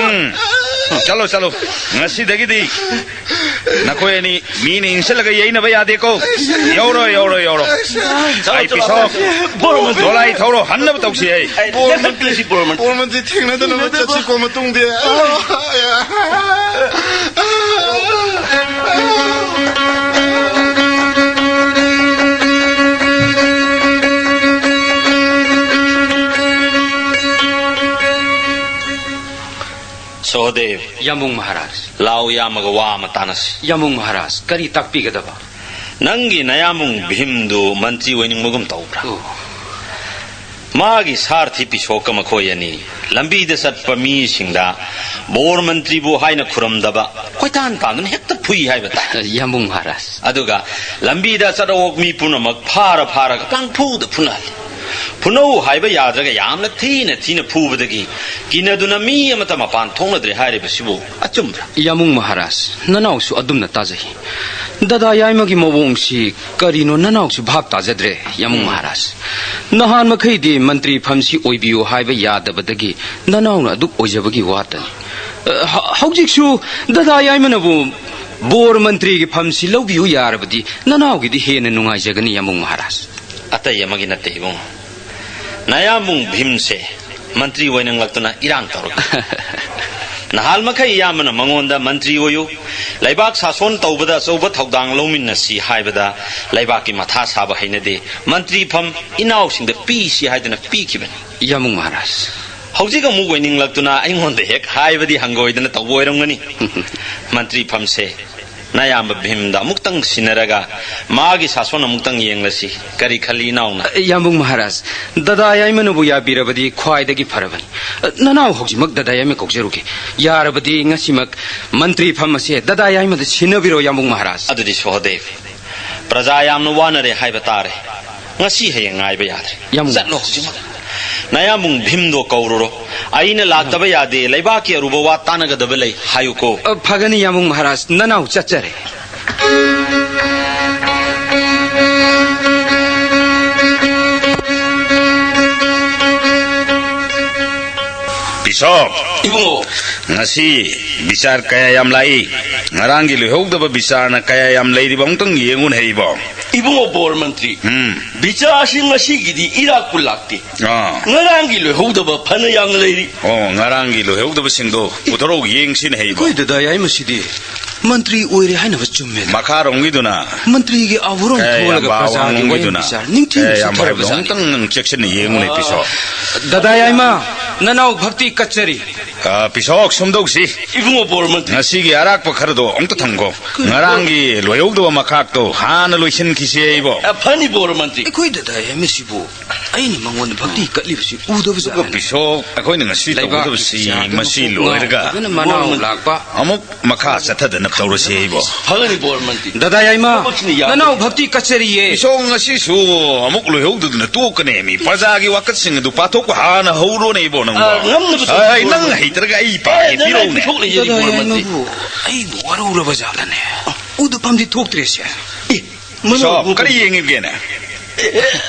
ꯎꯝ, ꯆꯠꯂꯣ, ꯆꯠꯂꯣ꯫ ꯉꯁꯤꯗꯒꯤꯗꯤ ꯅꯈꯣꯏ ꯑꯅꯤ ꯃꯤꯅ ꯏꯟꯁꯤꯜꯂꯒ ꯌꯩꯅꯕ ꯌꯥꯗꯦꯀꯣ꯫ ꯌꯧꯔꯣ, ꯌꯧꯔꯣ, ꯌꯧꯔꯣ꯫ ꯑꯩ ꯄꯤꯁꯣ꯫ ꯕꯣꯔ ꯃꯟꯇ꯭ꯔꯤ꯫ ꯗꯣꯂꯥꯏ ꯊꯧꯔꯣ, ꯍꯟꯅꯕ ꯇꯧꯁꯤ ꯑꯩ꯫ ꯑꯩ ꯕꯣꯔ ꯂꯦꯞꯈꯠꯄꯤꯔꯁꯤ, ꯕꯣꯔ ꯃꯟꯇ꯭ꯔꯤ꯫ ꯕꯣꯔ ꯃꯟꯇ꯭ꯔꯤ ꯊꯦꯡꯅꯗꯅꯕ ꯆꯠꯁꯤꯀꯣ ꯃꯇꯨꯡꯗꯤ꯫ ꯁꯍꯗꯦꯕ꯫ ꯌꯥꯝꯕꯨꯡ ꯃꯍꯥꯔꯥꯖ꯫ ꯂꯥꯎ ꯌꯥꯝꯃꯒ ꯋꯥ ꯑꯃ ꯇꯥꯅꯁꯤ꯫ ꯌꯥꯝꯕꯨꯡ ꯃꯍꯥꯔꯥꯖ, ꯀꯔꯤ ꯇꯥꯛꯄꯤꯒꯗꯕ? ꯅꯪꯒꯤ ꯅꯌꯥꯝꯕꯨꯡ ꯚꯤꯝꯗꯨ ꯃꯟꯇ꯭ꯔꯤ ꯑꯣꯏꯅꯤꯡꯕꯒꯨꯝ ꯇꯧꯕ꯭ꯔꯥ? ꯑꯣ꯫ ꯃꯥꯒꯤ ꯁꯥꯔꯊꯤ ꯄꯤꯁꯣꯛꯀ ꯃꯈꯣꯏ ꯑꯅꯤ ꯂꯝꯕꯤꯗ ꯆꯠꯄ ꯃꯤꯁꯤꯡꯗ ꯕꯣꯔ ꯃꯟꯇ꯭ꯔꯤꯕꯨ ꯍꯥꯏꯅ ꯈꯨꯔꯝꯗꯕ, ꯀꯣꯏꯇꯥꯟ ꯇꯥꯟꯗꯨꯅ ꯍꯦꯛꯇ ꯐꯨꯏ ꯍꯥꯏꯕ ꯇꯥꯏ꯫ ꯌꯥꯝꯕꯨꯡ ꯃꯍꯥꯔꯥꯖ꯫ ꯑꯗꯨꯒ ꯂꯝꯕꯤꯗ ꯑꯆꯠ ꯑꯋꯣꯛ ꯃꯤ ꯄꯨꯝꯅꯃꯛ ꯐꯥꯔ ꯐꯥꯔꯒ ꯄꯪꯐꯨꯗ ꯐꯨꯅꯍꯜꯂꯤ꯫ ꯐꯨꯅꯧ ꯍꯥꯏꯕ ꯌꯥꯗ꯭ꯔꯒ ꯌꯥꯝꯅ ꯊꯤꯅ ꯊꯤꯅ ꯐꯨꯕꯗꯒꯤ ꯀꯤꯅꯗꯨꯅ ꯃꯤ ꯑꯃꯠꯇ ꯃꯄꯥꯟ ꯊꯣꯛꯅꯗ꯭ꯔꯦ ꯍꯥꯏꯔꯤꯕꯁꯤꯕꯨ ꯑꯆꯨꯝꯕ꯭ꯔꯥ? ꯌꯥꯝꯕꯨꯡ ꯃꯍꯥꯔꯥꯖ, ꯅꯅꯥꯎꯁꯨ ꯑꯗꯨꯝꯅ ꯇꯥꯖꯩ꯫ ꯗꯗꯥ ꯌꯥꯏꯃꯒꯤ ꯃꯑꯣꯡꯁꯤ ꯀꯔꯤꯅꯣ ꯅꯅꯥꯎꯁꯨ ꯚꯥꯞ ꯇꯥꯖꯗ꯭ꯔꯦ, ꯌꯥꯝꯕꯨꯡ ꯎꯝ꯫ ꯃꯍꯥꯔꯥꯖ꯫ ꯅꯍꯥꯟ ꯃꯈꯩꯗꯤ ꯃꯟꯇ꯭ꯔꯤ ꯐꯝꯁꯤ ꯑꯣꯏꯕꯤꯌꯨ ꯍꯥꯏꯕ ꯌꯥꯗꯕꯗꯒꯤ ꯅꯅꯥꯎꯅ ꯑꯗꯨꯛ ꯑꯣꯏꯖꯕꯒꯤ ꯋꯥꯇꯅꯤ꯫ ꯑ, ꯍ-, ꯍꯧꯖꯤꯛꯁꯨ ꯗꯗꯥ ꯌꯥꯏꯃꯅꯕꯨ ꯕꯣꯔ ꯃꯟꯇ꯭ꯔꯤꯒꯤ ꯐꯝꯁꯤ ꯂꯧꯕꯤꯌꯨ ꯌꯥꯔꯕꯗꯤ ꯅꯅꯥꯎꯒꯤꯗꯤ ꯍꯦꯟꯅ ꯅꯨꯡꯉꯥꯏꯖꯒꯅꯤ, ꯌꯥꯝꯕꯨꯡ ꯃꯍꯥꯔꯥꯖ꯫ ꯑꯇꯩ ꯑꯃꯒꯤ ꯅꯠꯇꯦ ꯏꯕꯨꯡꯉꯣ꯫ ꯅꯌꯥꯝꯕꯨꯡ ꯚꯤꯝꯁꯦ ꯃꯟꯇ꯭ꯔꯤ ꯑꯣꯏꯅꯤꯡꯂꯛꯇꯨꯅ ꯏꯔꯥꯡ ꯇꯧꯔꯛꯄ꯫ ꯅꯍꯥꯟ ꯃꯈꯩ ꯏꯌꯥꯝꯕꯅ ꯃꯉꯣꯟꯗ ꯃꯟꯇ꯭ꯔꯤ ꯑꯣꯏꯌꯨ, ꯂꯩꯕꯥꯛ ꯁꯥꯁꯣꯟ ꯇꯧꯕꯗ ꯑꯆꯧꯕ ꯊꯧꯗꯥꯡ ꯂꯧꯃꯤꯟꯅꯁꯤ ꯍꯥꯏꯕꯗ ꯂꯩꯕꯥꯛꯀꯤ ꯃꯊꯥ ꯁꯥꯕ ꯍꯩꯅꯗꯦ, ꯃꯟꯇ꯭ꯔꯤ ꯐꯝ ꯏꯅꯥꯎꯁꯤꯡꯗ ꯄꯤꯁꯤ ꯍꯥꯏꯗꯨꯅ ꯄꯤꯈꯤꯕꯅꯤ꯫ ꯌꯥꯝꯕꯨꯡ ꯃꯍꯥꯔꯥꯖ꯫ ꯍꯧꯖꯤꯛ ꯑꯃꯨꯛ ꯑꯣꯏꯅꯤꯡꯂꯛꯇꯨꯅ ꯑꯩꯉꯣꯟꯗ ꯍꯦꯛ ꯍꯥꯏꯕꯗꯤ ꯍꯪꯒꯣꯏꯗꯅ ꯇꯧꯕ ꯑꯣꯏꯔꯝꯒꯅꯤ꯫ ꯃꯟꯇ꯭ꯔꯤ ꯐꯝꯁꯦ ꯅꯌꯥꯝꯕ ꯚꯤꯝꯗ ꯑꯃꯨꯛꯇꯪ ꯁꯤꯟꯅꯔꯒ ꯃꯥꯒꯤ ꯁꯥꯁꯣꯟ ꯑꯃꯨꯛꯇꯪ ꯌꯦꯡꯂꯁꯤ꯫ ꯀꯔꯤ ꯈꯜꯂꯤ ꯏꯅꯥꯎꯅ? ꯌꯥꯝꯕꯨꯡ ꯃꯍꯥꯔꯥꯖ, ꯗꯗꯥ ꯌꯥꯏꯃꯅꯕꯨ ꯌꯥꯕꯤꯔꯕꯗꯤ ꯈ꯭ꯋꯥꯏꯗꯒꯤ ꯐꯔꯕꯅꯤ꯫ ꯅꯅꯥꯎ ꯍꯧꯖꯤꯛꯃꯛ ꯗꯗꯥ ꯌꯥꯏꯃ ꯀꯧꯖꯔꯨꯒꯦ꯫ ꯌꯥꯔꯕꯗꯤ ꯉꯁꯤꯃꯛ ꯃꯟꯇ꯭ꯔꯤ ꯐꯝ ꯑꯁꯦ ꯗꯗꯥ ꯌꯥꯏꯃꯗ ꯁꯤꯟꯅꯕꯤꯔꯣ, ꯌꯥꯝꯕꯨꯡ ꯃꯍꯥꯔꯥꯖ꯫ ꯑꯗꯨꯗꯤ ꯁꯣꯍꯗꯦꯕ, ꯄ꯭ꯔꯖꯥ ꯌꯥꯝꯅ ꯋꯥꯅꯔꯦ ꯍꯥꯏꯕ ꯇꯥꯔꯦ꯫ ꯉꯁꯤ ꯍꯌꯦꯡ ꯉꯥꯏꯕ ꯌꯥꯗ꯭ꯔꯦ꯫ ꯌꯥꯝ ꯆꯠꯂꯣ ꯍꯧꯖꯤꯛꯃꯛ꯫ ꯅꯌꯥꯝꯕꯨꯡ ꯚꯤꯝꯗꯣ ꯀꯧꯔꯨꯔꯣ꯫ ꯑꯩꯅ ꯂꯥꯛꯇꯕ ꯌꯥꯗꯦ꯫ ꯂꯩꯕꯥꯛꯀꯤ ꯑꯔꯨꯕ ꯋꯥ ꯇꯥꯟꯅꯒꯗꯕ ꯂꯩ ꯍꯥꯏꯌꯨꯀꯣ꯫ ꯑ, ꯐꯒꯅꯤ ꯌꯥꯝꯕꯨꯡ ꯃꯍꯥꯔꯥꯖ, ꯅꯅꯥꯎ ꯆꯠꯆꯔꯦ꯫ ꯕꯤꯁꯣꯞ, ꯏꯕꯨꯡꯉꯣ꯫ ꯉꯁꯤ ꯕꯤꯆꯥꯔ ꯀꯌꯥ ꯌꯥꯝ ꯂꯥꯛꯏ꯫ ꯉꯔꯥꯡꯒꯤ ꯂꯣꯏꯍꯧꯗꯕ ꯕꯤꯆꯥꯔꯅ ꯀꯌꯥ ꯌꯥꯝ ꯂꯩꯔꯤꯕ ꯑꯃꯨꯛꯇꯪ ꯌꯦꯡꯉꯨꯅꯦ ꯏꯕꯣ꯫ ꯏꯕꯨꯡꯉꯣ ꯕꯣꯔ ꯃꯟꯇ꯭ꯔꯤ, ꯎꯝ꯫ ꯕꯤꯆꯥꯔꯁꯤ ꯉꯁꯤꯒꯤꯗꯤ ꯏꯔꯥꯛꯄꯨ ꯂꯥꯛꯇꯦ꯫ ꯑꯥ꯫ ꯉꯔꯥꯡꯒꯤ ꯂꯣꯏꯍꯧꯗꯕ ꯐꯅ ꯌꯥꯝꯅ ꯂꯩꯔꯤ꯫ ꯑꯣ, ꯉꯔꯥꯡꯒꯤ ꯂꯣꯏꯍꯧꯗꯕꯁꯤꯡꯗꯣ ꯄꯨꯊꯣꯔꯛꯎ, ꯌꯦꯡꯁꯤꯅꯦ ꯏꯕꯣ꯫ ꯑꯩꯈꯣꯏ ꯗꯗꯥ ꯌꯥꯏꯃꯁꯤꯗꯤ꯫ ꯃꯟꯇ꯭ꯔꯤ ꯑꯣꯏꯔꯦ ꯍꯥꯏꯅꯕ ꯆꯨꯝꯃꯦꯗ꯫ ꯃꯈꯥꯔꯣꯝꯒꯤꯗꯨꯅ? ꯃꯟꯇ꯭ꯔꯤꯒꯤ ꯑꯥꯕꯨꯔꯣꯟ ꯑꯦ, ꯊꯣꯛꯂꯒ ꯏꯌꯥꯝꯕ ꯄ꯭ꯔꯖꯥꯒꯤ ꯑꯋꯥꯡꯂꯣꯝꯒꯤꯗꯨꯅ? ꯋꯥꯌꯦꯜ ꯕꯤꯆꯥꯔ ꯅꯤꯡꯊꯤꯅ ꯑꯦ, ꯏꯌꯥꯝꯕ ꯁꯣꯠꯊꯔꯕ ꯍꯥꯏꯕꯗꯣ ꯖꯥꯠꯅꯤ꯫ ꯑꯃꯨꯛꯇꯪ ꯅꯪ ꯆꯦꯛꯁꯤꯟꯅ ꯌꯦꯡꯉꯨꯅꯦ, ꯄꯤꯁꯣ꯫ ꯗꯗꯥ ꯌꯥꯏꯃ, ꯅꯅꯥꯎ ꯚꯛꯇꯤ ꯀꯠꯆꯔꯤ꯫ ꯑ, ꯄꯤꯁꯣꯛ ꯁꯨꯝꯗꯧꯁꯤ꯫ ꯏꯕꯨꯡꯉꯣ ꯕꯣꯔ ꯃꯟꯇ꯭ꯔꯤ꯫ ꯉꯁꯤꯒꯤ ꯑꯔꯥꯛꯄ ꯈꯔꯗꯣ ꯑꯃꯨꯛꯇ ꯊꯝꯈꯣ꯫ ꯀꯩꯅꯣ? ꯉꯔꯥꯡꯒꯤ ꯂꯣꯏꯍꯧꯗꯕ ꯃꯈꯥꯛꯇꯣ ꯍꯥꯟꯅ ꯂꯣꯏꯁꯤꯟꯈꯤꯁꯦ ꯑꯩꯕꯣ꯫ ꯑ, ꯐꯅꯤ ꯕꯣꯔ ꯃꯟꯇ꯭ꯔꯤ꯫ ꯑꯩꯈꯣꯏ ꯗꯗꯥ ꯌꯥꯏꯃꯁꯤꯕꯨ ꯑꯩꯅ ꯃꯉꯣꯟꯗ ꯚꯛꯇꯤ ꯀꯠꯂꯤꯕꯁꯤ ꯎꯗꯕ ꯑꯗꯨꯒ ꯖꯥꯠꯂꯅꯦ꯫ ꯄꯤꯁꯣꯛ, ꯑꯩꯈꯣꯏꯅ ꯉꯁꯤ ꯂꯩꯕꯥꯛꯀꯤ ꯇꯧꯒꯗꯕꯁꯤ ꯕꯤꯆꯥꯔꯗ ꯃꯁꯤ ꯃꯀꯣꯛ ꯂꯣꯏꯔꯒ ꯉꯥꯎꯗꯨꯅ ꯃꯅꯥꯎ ꯑꯃꯨꯛ ꯂꯥꯛꯄ꯫ ꯑꯃꯨꯛ ꯃꯈꯥ ꯆꯠꯊꯗꯅ ꯇꯧꯔꯁꯤ ꯑꯩꯕꯣ꯫ ꯐꯒꯅꯤ ꯕꯣꯔ ꯃꯟꯇ꯭ꯔꯤ꯫ ꯗꯗꯥ ꯌꯥꯏꯃ, ꯊꯕꯛꯁꯤꯅ ꯌꯥꯝꯕ ꯅꯅꯥꯎ ꯚꯛꯇꯤ ꯀꯠꯆꯔꯤꯌꯦ꯫ ꯏꯁꯣꯡ ꯉꯁꯤꯁꯨ ꯑꯃꯨꯛ ꯂꯣꯏꯍꯧꯗꯗꯅ ꯇꯣꯛꯀꯅꯦ ꯃꯤ꯫ ꯄ꯭ꯔꯖꯥꯒꯤ ꯋꯥꯀꯠꯁꯤꯡ ꯑꯗꯨ ꯄꯥꯊꯣꯛꯄ ꯍꯥꯟꯅ ꯍꯧꯔꯣꯅꯦ ꯏꯕꯣ ꯅꯪꯕꯣ꯫ ꯑ, ꯉꯝꯅꯕ ꯇꯧ, ꯑꯩ ꯕꯣꯔ ꯅꯪ ꯃꯟꯇ꯭ꯔꯤ꯫ ꯍꯩꯇ꯭ꯔꯒ ꯑꯩ ꯑꯦ, ꯄꯥꯒꯦ ꯅꯪ ꯄꯤꯔꯛꯎꯅꯦ꯫ ꯄꯤꯊꯣꯛꯂꯛꯏꯁꯦ ꯗꯗꯥ ꯕꯣꯔ ꯃꯟꯇ꯭ꯔꯤ꯫ ꯌꯥꯏꯃꯕꯨ ꯑꯩꯕꯨ ꯋꯥꯔꯧꯔꯕ ꯖꯥꯠꯂꯅꯦ? ꯎꯗꯐꯝꯗꯤ ꯊꯣꯛꯇ꯭ꯔꯦꯁꯦ꯫ ꯑꯦ, ꯃꯅꯥꯎ ꯏꯁꯣ, ꯏꯕꯨꯡ ꯀꯔꯤ ꯌꯦꯡꯉꯤꯕꯒꯦꯅꯦ? ꯑꯦ,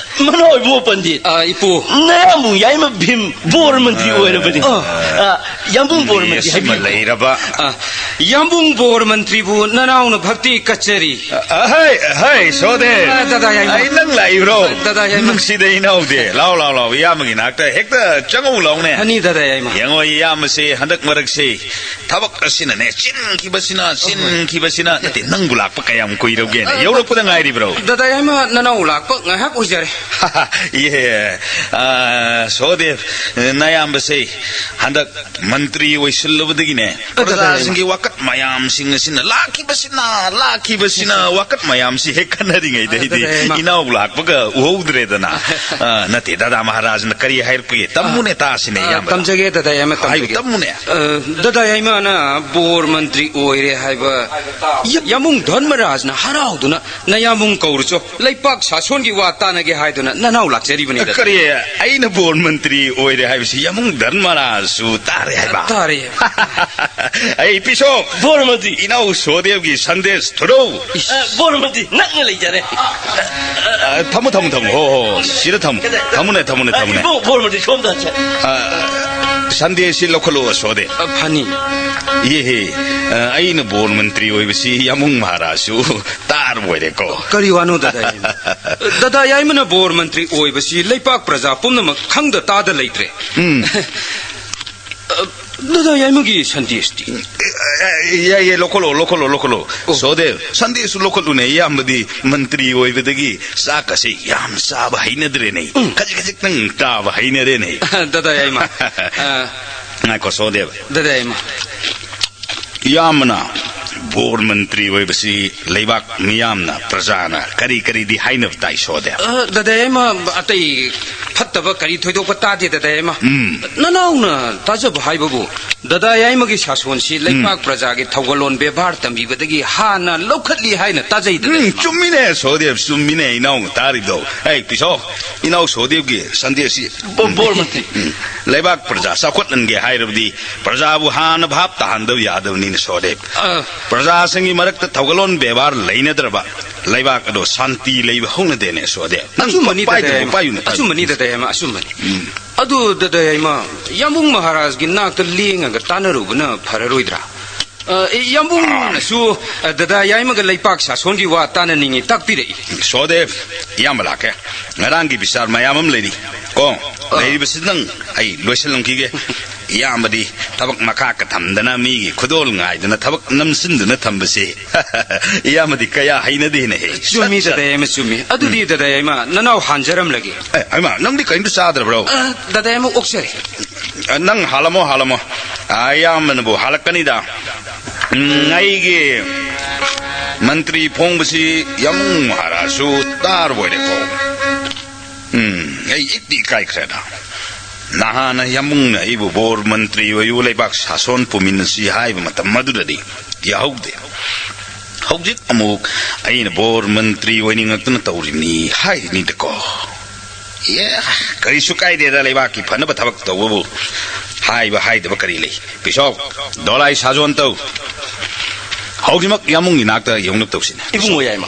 ꯃꯅꯥꯎ ꯏꯕꯨꯡ ꯄꯟꯗꯤꯠ꯫ ꯑ, ꯏꯄꯨ꯫ ꯅꯌꯥꯝꯕꯨꯡ ꯌꯥꯏꯃ ꯚꯤꯝ ꯕꯣꯔ ꯃꯟꯇ꯭ꯔꯤ ꯑꯣꯏꯔꯕꯅꯤ꯫ ꯑ꯫ ꯑ, ꯌꯥꯝꯕꯨꯡ ꯕꯣꯔ ꯃꯟꯇ꯭ꯔꯤ ꯃꯤ ꯑꯁꯤꯃ ꯍꯥꯏꯕꯤꯌꯨ꯫ ꯂꯩꯔꯕ꯫ ꯑ, ꯌꯥꯝꯕꯨꯡ ꯕꯣꯔ ꯃꯟꯇ꯭ꯔꯤꯕꯨ ꯅꯅꯥꯎꯅ ꯚꯛꯇꯤ ꯀꯠꯆꯔꯤ꯫ ꯑ, ꯍꯩ, ꯍꯩ, ꯁꯣꯗꯦ꯫ ꯑ, ꯗꯗꯥ ꯌꯥꯏꯃ꯫ ꯑꯩ ꯅꯪ ꯂꯥꯛꯏꯕ꯭ꯔꯣ? ꯗꯗꯥ ꯌꯥꯏꯃ꯫ ꯅꯨꯡꯁꯤꯗ ꯏꯅꯥꯎꯗꯤ꯫ ꯂꯥꯎ, ꯂꯥꯎ, ꯂꯥꯎ꯫ ꯏꯌꯥꯝꯕꯒꯤ ꯅꯥꯛꯇ ꯍꯦꯛꯇ ꯆꯪꯉꯧ ꯂꯥꯎꯅꯦ꯫ ꯐꯅꯤ, ꯗꯗꯥ ꯌꯥꯏꯃ꯫ ꯌꯦꯡꯉꯣ, ꯏꯌꯥꯝꯕꯁꯦ ꯍꯟꯗꯛ ꯃꯔꯛꯁꯦ ꯊꯕꯛ ꯑꯁꯤꯅꯅꯦ, ꯆꯤꯟꯈꯤꯕꯁꯤꯅ, ꯆꯤꯟꯈꯤꯕꯁꯤꯅ꯫ ꯅꯠꯇꯦ, ꯅꯪꯕꯨ ꯂꯥꯛꯄ ꯀꯌꯥꯝ ꯀꯨꯏꯔꯕꯒꯦꯅꯦ? ꯑ, ꯌꯧꯔꯛꯄꯗ ꯉꯥꯏꯔꯤꯕ꯭ꯔꯣ? ꯗꯗꯥ ꯌꯥꯏꯃ, ꯅꯅꯥꯎ ꯂꯥꯛꯄ ꯉꯥꯏꯍꯥꯛ ꯑꯣꯏꯖꯔꯦ꯫ ꯏꯍꯦ, ꯑ, ꯁꯣꯗꯦꯕ, ꯅꯌꯥꯝꯕꯁꯦ ꯍꯟꯗꯛ ꯃꯟꯇ꯭ꯔꯤ ꯑꯣꯏꯁꯤꯜꯂꯕꯗꯒꯤꯅꯦ, ꯑ, ꯗꯗꯥ ꯌꯥꯏꯃ꯫ ꯄ꯭ꯔꯖꯥꯁꯤꯡꯒꯤ ꯋꯥꯀꯠ ꯃꯌꯥꯝꯁꯤꯡ ꯑꯁꯤꯅ ꯂꯥꯛꯈꯤꯕꯁꯤꯅ, ꯂꯥꯛꯈꯤꯕꯁꯤꯅ ꯋꯥꯀꯠ ꯃꯌꯥꯝꯁꯤ ꯍꯦꯛ ꯈꯟꯅꯔꯤꯉꯩꯗ ꯑ, ꯑꯩꯗꯤ ꯗꯗꯥ ꯌꯥꯏꯃ꯫ ꯏꯅꯥꯎ ꯂꯥꯛꯄꯒ ꯎꯍꯧꯗ꯭ꯔꯦꯗꯅ꯫ ꯑ, ꯅꯠꯇꯦ, ꯗꯗꯥ ꯃꯍꯥꯔꯥꯖꯅ ꯀꯔꯤ ꯍꯥꯏꯔꯛꯄꯒꯦ? ꯇꯝꯃꯨꯅꯦ, ꯇꯥꯁꯤꯅꯦ, ꯑ, ꯏꯌꯥꯝꯕ꯫ ꯇꯝꯖꯒꯦ, ꯗꯗꯥ ꯌꯥꯏꯃ, ꯍꯥꯏꯌꯨ, ꯇꯝꯖꯒꯦ꯫ ꯇꯝꯃꯨꯅꯦ꯫ ꯑ, ꯗꯗꯥ ꯌꯥꯏꯃꯅ ꯕꯣꯔ ꯃꯟꯇ꯭ꯔꯤ ꯑꯣꯏꯔꯦ ꯍꯥꯏꯕ ꯌꯥꯝꯕꯨꯡ ꯙꯔꯃꯔꯥꯖꯅ ꯍꯔꯥꯎꯗꯨꯅ ꯅꯌꯥꯝꯕꯨꯡ ꯀꯧꯔꯨꯆꯣ꯫ ꯂꯩꯄꯥꯛ ꯁꯥꯁꯣꯟꯒꯤ ꯋꯥ ꯇꯥꯟꯅꯒꯦ ꯍꯥꯏꯗꯨꯅ ꯅꯅꯥꯎ ꯂꯥꯛꯆꯔꯤꯕꯅꯤꯗ꯫ ꯀꯔꯤ? ꯑꯩꯅ ꯕꯣꯔ ꯃꯟꯇ꯭ꯔꯤ ꯑꯣꯏꯔꯦ ꯍꯥꯏꯕꯁꯤ ꯌꯥꯝꯕꯨꯡ ꯙꯔꯃꯔꯥꯖꯁꯨ ꯇꯥꯔꯦ ꯍꯥꯏꯕ? ꯇꯥꯔꯦ꯫ ꯑꯩ ꯄꯤꯁꯣꯛ! ꯕꯣꯔ ꯃꯟꯇ꯭ꯔꯤ! ꯏꯅꯥꯎ ꯁꯣꯗꯦꯕꯒꯤ ꯁꯟꯗꯦꯁ ꯊꯨꯔꯧ! ꯑ, ꯕꯣꯔ ꯃꯟꯇ꯭ꯔꯤ, ꯅꯛꯅ ꯂꯩꯖꯔꯦ꯫ ꯑ, ꯊꯝꯃꯨ, ꯊꯝꯃꯨ, ꯊꯝꯃꯨ꯫ ꯍꯣ, ꯍꯣ, ꯍꯣ꯫ ꯁꯤꯗ ꯊꯝꯃꯨ꯫ ꯊꯝꯃꯨꯅꯦ, ꯊꯝꯃꯨꯅꯦ, ꯑ, ꯊꯝꯃꯨꯅꯦ꯫ ꯏꯕꯨꯡ, ꯕꯣꯔ ꯃꯟꯇ꯭ꯔꯤ, ꯁꯣꯝꯗ ꯍꯟꯁꯦ꯫ ꯑ, ꯁꯟꯗꯦꯁꯤ ꯂꯧꯈꯠꯂꯣ, ꯁꯣꯗꯦ꯫ ꯑ, ꯐꯅꯤ꯫ ꯏꯍꯦ, ꯑ, ꯑꯩꯅ ꯕꯣꯔ ꯃꯟꯇ꯭ꯔꯤ ꯑꯣꯏꯕꯁꯤ ꯌꯥꯝꯕꯨꯡ ꯃꯍꯥꯔꯥꯖꯁꯨ ꯇꯥꯔꯕ ꯑꯣꯏꯔꯦꯀꯣ꯫ ꯀꯔꯤ ꯋꯥꯅꯣ, ꯗꯗꯥ ꯌꯥꯏꯃ? ꯗꯗꯥ ꯌꯥꯏꯃꯅ ꯕꯣꯔ ꯃꯟꯇ꯭ꯔꯤ ꯑꯣꯏꯕꯁꯤ ꯂꯩꯄꯥꯛ ꯄ꯭ꯔꯖꯥ ꯄꯨꯝꯅꯃꯛ ꯈꯪꯗ ꯇꯥꯗ ꯂꯩꯇ꯭ꯔꯦ꯫ ꯎꯝ꯫ ꯑ, ꯗꯥꯗꯥ ꯌꯥꯏꯃꯒꯤ ꯁꯟꯗꯦꯁꯇꯤ? ꯑꯦ, ꯑꯦ, ꯌꯥꯏ, ꯌꯥꯏ, ꯂꯧꯈꯠꯂꯣ, ꯂꯧꯈꯠꯂꯣ, ꯂꯧꯈꯠꯂꯣ꯫ ꯑꯣ꯫ ꯁꯣꯗꯦꯕ, ꯁꯟꯗꯦꯁꯨ ꯂꯧꯈꯠꯂꯨꯅꯦ꯫ ꯏꯌꯥꯝꯕꯗꯤ ꯃꯟꯇ꯭ꯔꯤ ꯑꯣꯏꯕꯗꯒꯤ ꯆꯥꯛꯀꯁꯦ ꯌꯥꯝ ꯆꯥꯕ ꯍꯩꯅꯗ꯭ꯔꯦꯅꯦ꯫ ꯎꯝ꯫ ꯈꯖꯤꯛ ꯈꯖꯤꯛꯇꯪ ꯆꯥꯕ ꯍꯩꯅꯔꯦꯅꯦ꯫ ꯗꯥꯗꯥ ꯌꯥꯏꯃ꯫ ꯑ, ꯉꯥꯏꯈꯣ, ꯁꯣꯗꯦꯕ꯫ ꯗꯥꯗꯥ ꯌꯥꯏꯃ꯫ ꯏꯌꯥꯝꯕꯅ ꯕꯣꯔ ꯃꯟꯇ꯭ꯔꯤ ꯑꯣꯏꯕꯁꯤ ꯂꯩꯕꯥꯛ ꯃꯤꯌꯥꯝꯅ, ꯄ꯭ꯔꯖꯥꯅ ꯀꯔꯤ ꯀꯔꯤꯗꯤ ꯍꯥꯏꯅꯕ ꯇꯥꯏ, ꯁꯣꯗꯦꯕ? ꯑ, ꯗꯥꯗꯥ ꯌꯥꯏꯃ, ꯑꯇꯩ ꯐꯠꯇꯕ ꯀꯔꯤ ꯊꯣꯏꯗꯣꯛꯄ ꯇꯥꯗꯦ, ꯗꯥꯗꯥ ꯌꯥꯏꯃ꯫ ꯎꯝ꯫ ꯅꯅꯥꯎꯅ ꯇꯥꯖꯕ ꯍꯥꯏꯕꯕꯨ, ꯗꯥꯗꯥ ꯌꯥꯏꯃꯒꯤ ꯁꯥꯁꯣꯟꯁꯤ ꯎꯝ꯫ ꯂꯩꯕꯥꯛ ꯄ꯭ꯔꯖꯥꯒꯤ ꯊꯧꯒꯜꯂꯣꯟ ꯕꯦꯕꯥꯔ ꯇꯝꯕꯤꯕꯗꯒꯤ ꯍꯥꯟꯅ ꯂꯧꯈꯠꯂꯤ ꯍꯥꯏꯅ ꯇꯥꯖꯩ, ꯗꯥꯗꯥ ꯎꯝ, ꯌꯥꯏꯃ꯫ ꯆꯨꯝꯃꯤꯅꯦ, ꯁꯣꯗꯦꯕ, ꯆꯨꯝꯃꯤꯅꯦ, ꯏꯅꯥꯎꯅ ꯇꯥꯔꯤꯕꯗꯣ꯫ ꯑꯩ ꯄꯤꯁꯣ, ꯏꯅꯥꯎ ꯁꯣꯗꯦꯕꯒꯤ ꯁꯟꯗꯦꯁꯤ ꯕꯣ-, ꯕꯣꯔ ꯃꯟꯇ꯭ꯔꯤ꯫ ꯎꯝ, ꯂꯩꯕꯥꯛ ꯄ꯭ꯔꯖꯥ ꯆꯥꯎꯈꯠꯍꯟꯒꯦ ꯍꯥꯏꯔꯕꯗꯤ ꯄ꯭ꯔꯖꯥꯕꯨ ꯍꯥꯟꯅ ꯚꯥꯞ ꯇꯥꯍꯟꯗꯕ ꯌꯥꯗꯕꯅꯤꯅ, ꯁꯣꯗꯦꯕ꯫ ꯑ꯫ ꯄ꯭ꯔꯖꯥꯁꯤꯡꯒꯤ ꯃꯔꯛꯇ ꯊꯧꯒꯜꯂꯣꯟ ꯕꯦꯕꯥꯔ ꯂꯩꯅꯗ꯭ꯔꯕ ꯂꯩꯕꯥꯛ ꯑꯗꯣ ꯁꯥꯟꯇꯤ ꯂꯩꯕ ꯍꯧꯅꯗꯦꯅꯦ, ꯁꯣꯗꯦꯕ꯫ ꯅꯪ ꯑꯆꯨꯝꯕꯅꯤ, ꯄꯥꯏꯗꯨꯕꯨ ꯗꯥꯗꯥ ꯌꯥꯏꯃ꯫ ꯄꯥꯏꯌꯨꯅꯦ, ꯄꯥꯏꯌꯨꯅꯦ꯫ ꯑꯆꯨꯝꯕꯅꯤ, ꯗꯥꯗꯥ ꯌꯥꯏꯃ, ꯑꯆꯨꯝꯕꯅꯤ꯫ ꯎꯝ꯫ ꯑꯗꯨ, ꯗꯥꯗꯥ ꯌꯥꯏꯃ, ꯌꯥꯝꯕꯨꯡ ꯃꯍꯥꯔꯥꯖꯒꯤ ꯅꯥꯛꯇ ꯂꯦꯡꯉꯒ ꯇꯥꯟꯅꯔꯨꯕꯅ ꯐꯔꯔꯣꯏꯗ꯭ꯔꯥ? ꯑ, ꯏꯌꯥꯝꯕꯨꯡꯅꯁꯨ, ꯑ, ꯗꯗꯥ ꯌꯥꯏꯃꯒ ꯂꯩꯄꯥꯛ ꯁꯥꯁꯣꯟꯒꯤ ꯋꯥ ꯇꯥꯅꯅꯤꯡꯉꯤ ꯇꯥꯛꯄꯤꯔꯛꯏ꯫ ꯁꯣꯗꯦꯕ, ꯏꯌꯥꯝꯕ ꯂꯥꯛꯀꯦ꯫ ꯉꯔꯥꯡꯒꯤ ꯕꯤꯆꯥꯔ ꯃꯌꯥꯝ ꯑꯃ ꯂꯩꯔꯤ꯫ ꯀꯣ, ꯑ꯫ ꯂꯩꯔꯤꯕꯁꯤꯗꯪ ꯑꯩ ꯂꯣꯏꯁꯤꯜꯂꯝꯈꯤꯒꯦ꯫ ꯏꯌꯥꯝꯕꯗꯤ ꯊꯕꯛ ꯃꯈꯥ ꯊꯝꯗꯅ, ꯃꯤꯒꯤ ꯈꯨꯗꯣꯜ ꯉꯥꯏꯗꯅ ꯊꯕꯛ ꯅꯝꯁꯤꯟꯗꯨꯅ ꯊꯝꯕꯁꯦ ꯏꯌꯥꯝꯕꯗꯤ ꯀꯌꯥ ꯍꯩꯅꯗꯦꯅꯦꯍꯦ꯫ ꯆꯨꯝꯃꯤ, ꯁꯠ, ꯁꯠ꯫ ꯗꯗꯥ ꯌꯥꯏꯃ, ꯆꯨꯝꯃꯤ꯫ ꯑꯗꯨꯗꯤ, ꯎꯝ꯫ ꯗꯗꯥ ꯌꯥꯏꯃ, ꯅꯅꯥꯎ ꯍꯥꯟꯖꯔꯝꯂꯒꯦ꯫ ꯑꯦ, ꯍꯩꯃꯥ, ꯅꯪꯗꯤ ꯀꯔꯤꯝꯇ ꯆꯥꯗ꯭ꯔꯕ꯭ꯔꯣ? ꯑ, ꯗꯗꯥ ꯌꯥꯏꯃ, ꯑꯣꯛꯆꯔꯦ꯫ ꯑ, ꯅꯪ ꯍꯥꯜꯂꯝꯃꯣ, ꯍꯥꯜꯂꯝꯃꯣ꯫ ꯑ, ꯏꯌꯥꯝꯕꯅꯕꯨ ꯍꯥꯜꯂꯛꯀꯅꯤꯗ꯫ ꯎꯝ, ꯑꯩꯒꯤ ꯃꯟꯇ꯭ꯔꯤ ꯐꯣꯡꯕꯁꯤ ꯌꯥꯝꯕꯨꯡ ꯃꯍꯥꯔꯥꯖꯁꯨ ꯇꯥꯔꯕꯣꯏꯔꯦꯀꯣ꯫ ꯎꯝ, ꯑꯩ ꯏꯛꯇꯤ ꯏꯀꯥꯏꯈ꯭ꯔꯦꯗ꯫ ꯅꯍꯥꯟꯅ ꯌꯥꯝꯕꯨꯡꯅ ꯑꯩꯕꯨ ꯕꯣꯔ ꯃꯟꯇ꯭ꯔꯤ ꯑꯣꯏꯌꯨ, ꯂꯩꯕꯥꯛ ꯁꯥꯁꯣꯟ ꯄꯨꯃꯤꯟꯅꯁꯤ ꯍꯥꯏꯕ ꯃꯇꯝ ꯑꯗꯨꯗꯗꯤ ꯌꯥꯍꯧꯗꯦ꯫ ꯍꯧꯖꯤꯛ ꯑꯃꯨꯛ ꯑꯩꯅ ꯕꯣꯔ ꯃꯟꯇ꯭ꯔꯤ ꯑꯣꯏꯅꯤꯡꯉꯛꯇꯅ ꯇꯧꯔꯤꯕꯅꯤ ꯍꯥꯏꯔꯤꯅꯤꯗꯀꯣ꯫ ꯑꯦ, ꯀꯔꯤꯁꯨ ꯀꯥꯏꯗꯦꯗ, ꯂꯩꯕꯥꯛꯀꯤ ꯐꯅꯕ ꯊꯕꯛ ꯇꯧꯕꯕꯨ ꯍꯥꯏꯕ ꯍꯥꯏꯗꯕ ꯀꯔꯤ ꯂꯩ? ꯄꯤꯁꯣꯛ, ꯗꯣꯂꯥꯏ ꯁꯥꯖꯣꯟ ꯇꯧ꯫ ꯍꯧꯖꯤꯛꯃꯛ ꯌꯥꯝꯕꯨꯡꯒꯤ ꯅꯥꯛꯇ ꯌꯧꯅꯕ ꯇꯧꯁꯤꯅꯦ꯫ ꯏꯕꯨꯡꯉꯣ ꯌꯥꯏꯃ꯫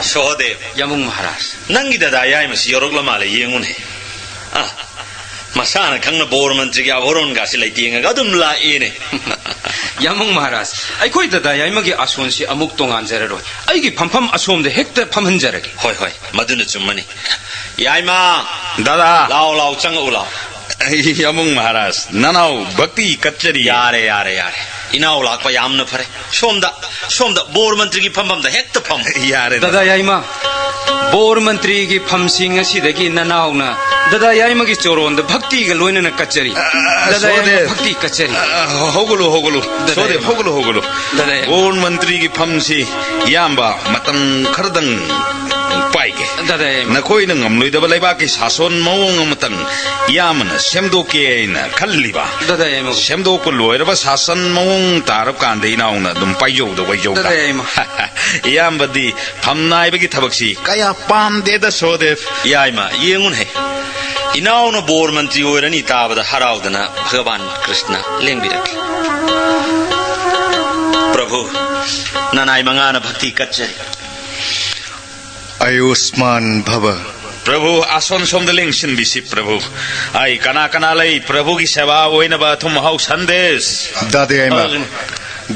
ꯁꯍꯗꯦꯕ, ꯌꯥꯝꯕꯨꯡ ꯃꯍꯥꯔꯥꯖ꯫ ꯅꯪꯒꯤ ꯗꯗꯥ ꯌꯥꯏꯃꯁꯤ ꯌꯧꯔꯛꯂ ꯃꯥꯜꯂꯦ, ꯌꯦꯡꯉꯨꯅꯦ꯫ ꯑ, ꯃꯁꯥꯅ ꯈꯪꯅ ꯕꯣꯔ ꯃꯟꯇ꯭ꯔꯤꯒꯤ ꯑꯥꯚꯣꯔꯣꯟꯒꯥꯁꯤ ꯂꯩꯇꯦꯡꯉꯒ ꯑꯗꯨꯝ ꯂꯥꯛꯏꯅꯦ꯫ ꯌꯥꯃꯨꯡ ꯃꯍꯥꯔꯥꯖ, ꯑꯩꯈꯣꯏ ꯗꯗꯥ ꯌꯥꯏꯃꯒꯤ ꯑꯥꯁꯣꯟꯁꯤ ꯑꯃꯨꯛ ꯇꯣꯉꯥꯟꯖꯔꯔꯣꯏ꯫ ꯑꯩꯒꯤ ꯐꯝꯐꯝ ꯑꯁꯣꯝꯗ ꯍꯦꯛꯇ ꯐꯝꯍꯟꯖꯔꯒꯦ꯫ ꯍꯣꯏ, ꯍꯣꯏ, ꯃꯗꯨꯅ ꯆꯨꯝꯃꯅꯤ꯫ ꯌꯥꯏꯃ, ꯗꯥꯗꯥ꯫ ꯂꯥꯎ, ꯂꯥꯎ, ꯆꯪꯉꯛꯎ ꯂꯥꯎ꯫ ꯌꯥꯃꯨꯡ ꯃꯍꯥꯔꯥꯖ, ꯅꯅꯥꯎ ꯚꯛꯇꯤ ꯀꯠꯆꯔꯤ꯫ ꯌꯥꯔꯦ, ꯌꯥꯔꯦ, ꯌꯥꯔꯦ꯫ ꯏꯅꯥꯎ ꯂꯥꯛꯄ ꯌꯥꯝꯅ ꯐꯔꯦ꯫ ꯁꯣꯝꯗ, ꯁꯣꯝꯗ ꯕꯣꯔ ꯃꯟꯇ꯭ꯔꯤꯒꯤ ꯐꯝꯐꯝꯗ ꯍꯦꯛꯇ ꯐꯝꯃꯨ꯫ ꯌꯥꯔꯦ꯫ ꯗꯗꯥ ꯌꯥꯏꯃ, ꯕꯣꯔ ꯃꯟꯇ꯭ꯔꯤꯒꯤ ꯐꯝꯁꯤ ꯉꯁꯤꯗꯒꯤ ꯅꯅꯥꯎꯅ ꯗꯗꯥ ꯌꯥꯏꯃꯒꯤ ꯆꯣꯔꯣꯟꯗ ꯚꯛꯇꯤꯒ ꯂꯣꯏꯅꯅ ꯀꯠꯆꯔꯤ꯫ ꯑ, ꯗꯗꯥ ꯌꯥꯏꯃ, ꯁꯣꯗꯦ꯫ ꯚꯛꯇꯤ ꯀꯠꯆꯔꯤ꯫ ꯑ, ꯍꯧꯒꯠꯂꯨ, ꯍꯧꯒꯠꯂꯨ꯫ ꯗꯗꯥ ꯁꯣꯗꯦ, ꯌꯥꯏꯃ꯫ ꯍꯧꯒꯠꯂꯨ, ꯍꯧꯒꯠꯂꯨ꯫ ꯗꯗꯥ ꯌꯥꯏꯃ꯫ ꯕꯣꯔ ꯃꯟꯇ꯭ꯔꯤꯒꯤ ꯐꯝꯁꯤ ꯏꯌꯥꯝꯕ ꯃꯇꯝ ꯈꯔꯗꯪ ꯄꯥꯏꯒꯦ꯫ ꯗꯗꯥ ꯌꯥꯏꯃ꯫ ꯅꯈꯣꯏꯅ ꯉꯝꯂꯣꯏꯗꯕ ꯂꯩꯕꯥꯛꯀꯤ ꯁꯥꯁꯣꯟ ꯃꯑꯣꯡ ꯑꯃꯇꯪ ꯏꯌꯥꯝꯕꯅ ꯁꯦꯝꯗꯣꯛꯀꯦ ꯍꯥꯏꯅ ꯈꯜꯂꯤꯕ꯫ ꯗꯗꯥ ꯌꯥꯏꯃ꯫ ꯁꯦꯝꯗꯣꯛꯄ ꯂꯣꯏꯔꯕ ꯁꯥꯁꯟ ꯃꯑꯣꯡ ꯇꯥꯔꯕ ꯀꯥꯟꯗ ꯏꯅꯥꯎꯅ ꯑꯗꯨꯝ ꯄꯥꯏꯖꯧꯗ ꯋꯥꯏꯖꯧꯗ꯫ ꯗꯗꯥ ꯌꯥꯏꯃ꯫ ꯏꯌꯥꯝꯕꯗꯤ ꯐꯝ ꯅꯥꯏꯕꯒꯤ ꯊꯕꯛꯁꯤ ꯀꯌꯥ ꯄꯥꯝꯗꯦꯗ ꯁꯣꯗꯦꯕ꯫ ꯌꯥꯏꯃ, ꯌꯦꯡꯉꯨꯅꯦ꯫ ꯏꯅꯥꯎꯅ ꯕꯣꯔ ꯃꯟꯇ꯭ꯔꯤ ꯑꯣꯏꯔꯅꯤ ꯇꯥꯕꯗ ꯍꯔꯥꯎꯗꯅ ꯚꯒꯋꯥꯟ ꯀ꯭ꯔꯤꯁꯅ ꯂꯦꯡꯕꯤꯔꯛꯂꯤ꯫ ꯄ꯭ꯔꯚꯨ, ꯅꯅꯥꯏ ꯃꯉꯥꯅ ꯚꯛꯇꯤ ꯀꯠꯆꯔꯤ꯫ ꯑꯌꯨꯁꯃꯥꯟ ꯚꯕ꯫ ꯄ꯭ꯔꯚꯨ, ꯑꯁꯣꯝ ꯁꯣꯝꯗ ꯂꯦꯡꯁꯤꯟꯕꯤꯁꯤ ꯄ꯭ꯔꯚꯨ꯫ ꯑꯩ ꯀꯅꯥ ꯀꯅꯥ ꯂꯩ? ꯄ꯭ꯔꯚꯨꯒꯤ ꯁꯦꯕꯥ ꯑꯣꯏꯅꯕ ꯑꯊꯨꯝ ꯑꯍꯥꯎ ꯁꯟꯗꯦꯁ꯫ ꯗꯥꯗꯥ ꯌꯥꯏꯃ,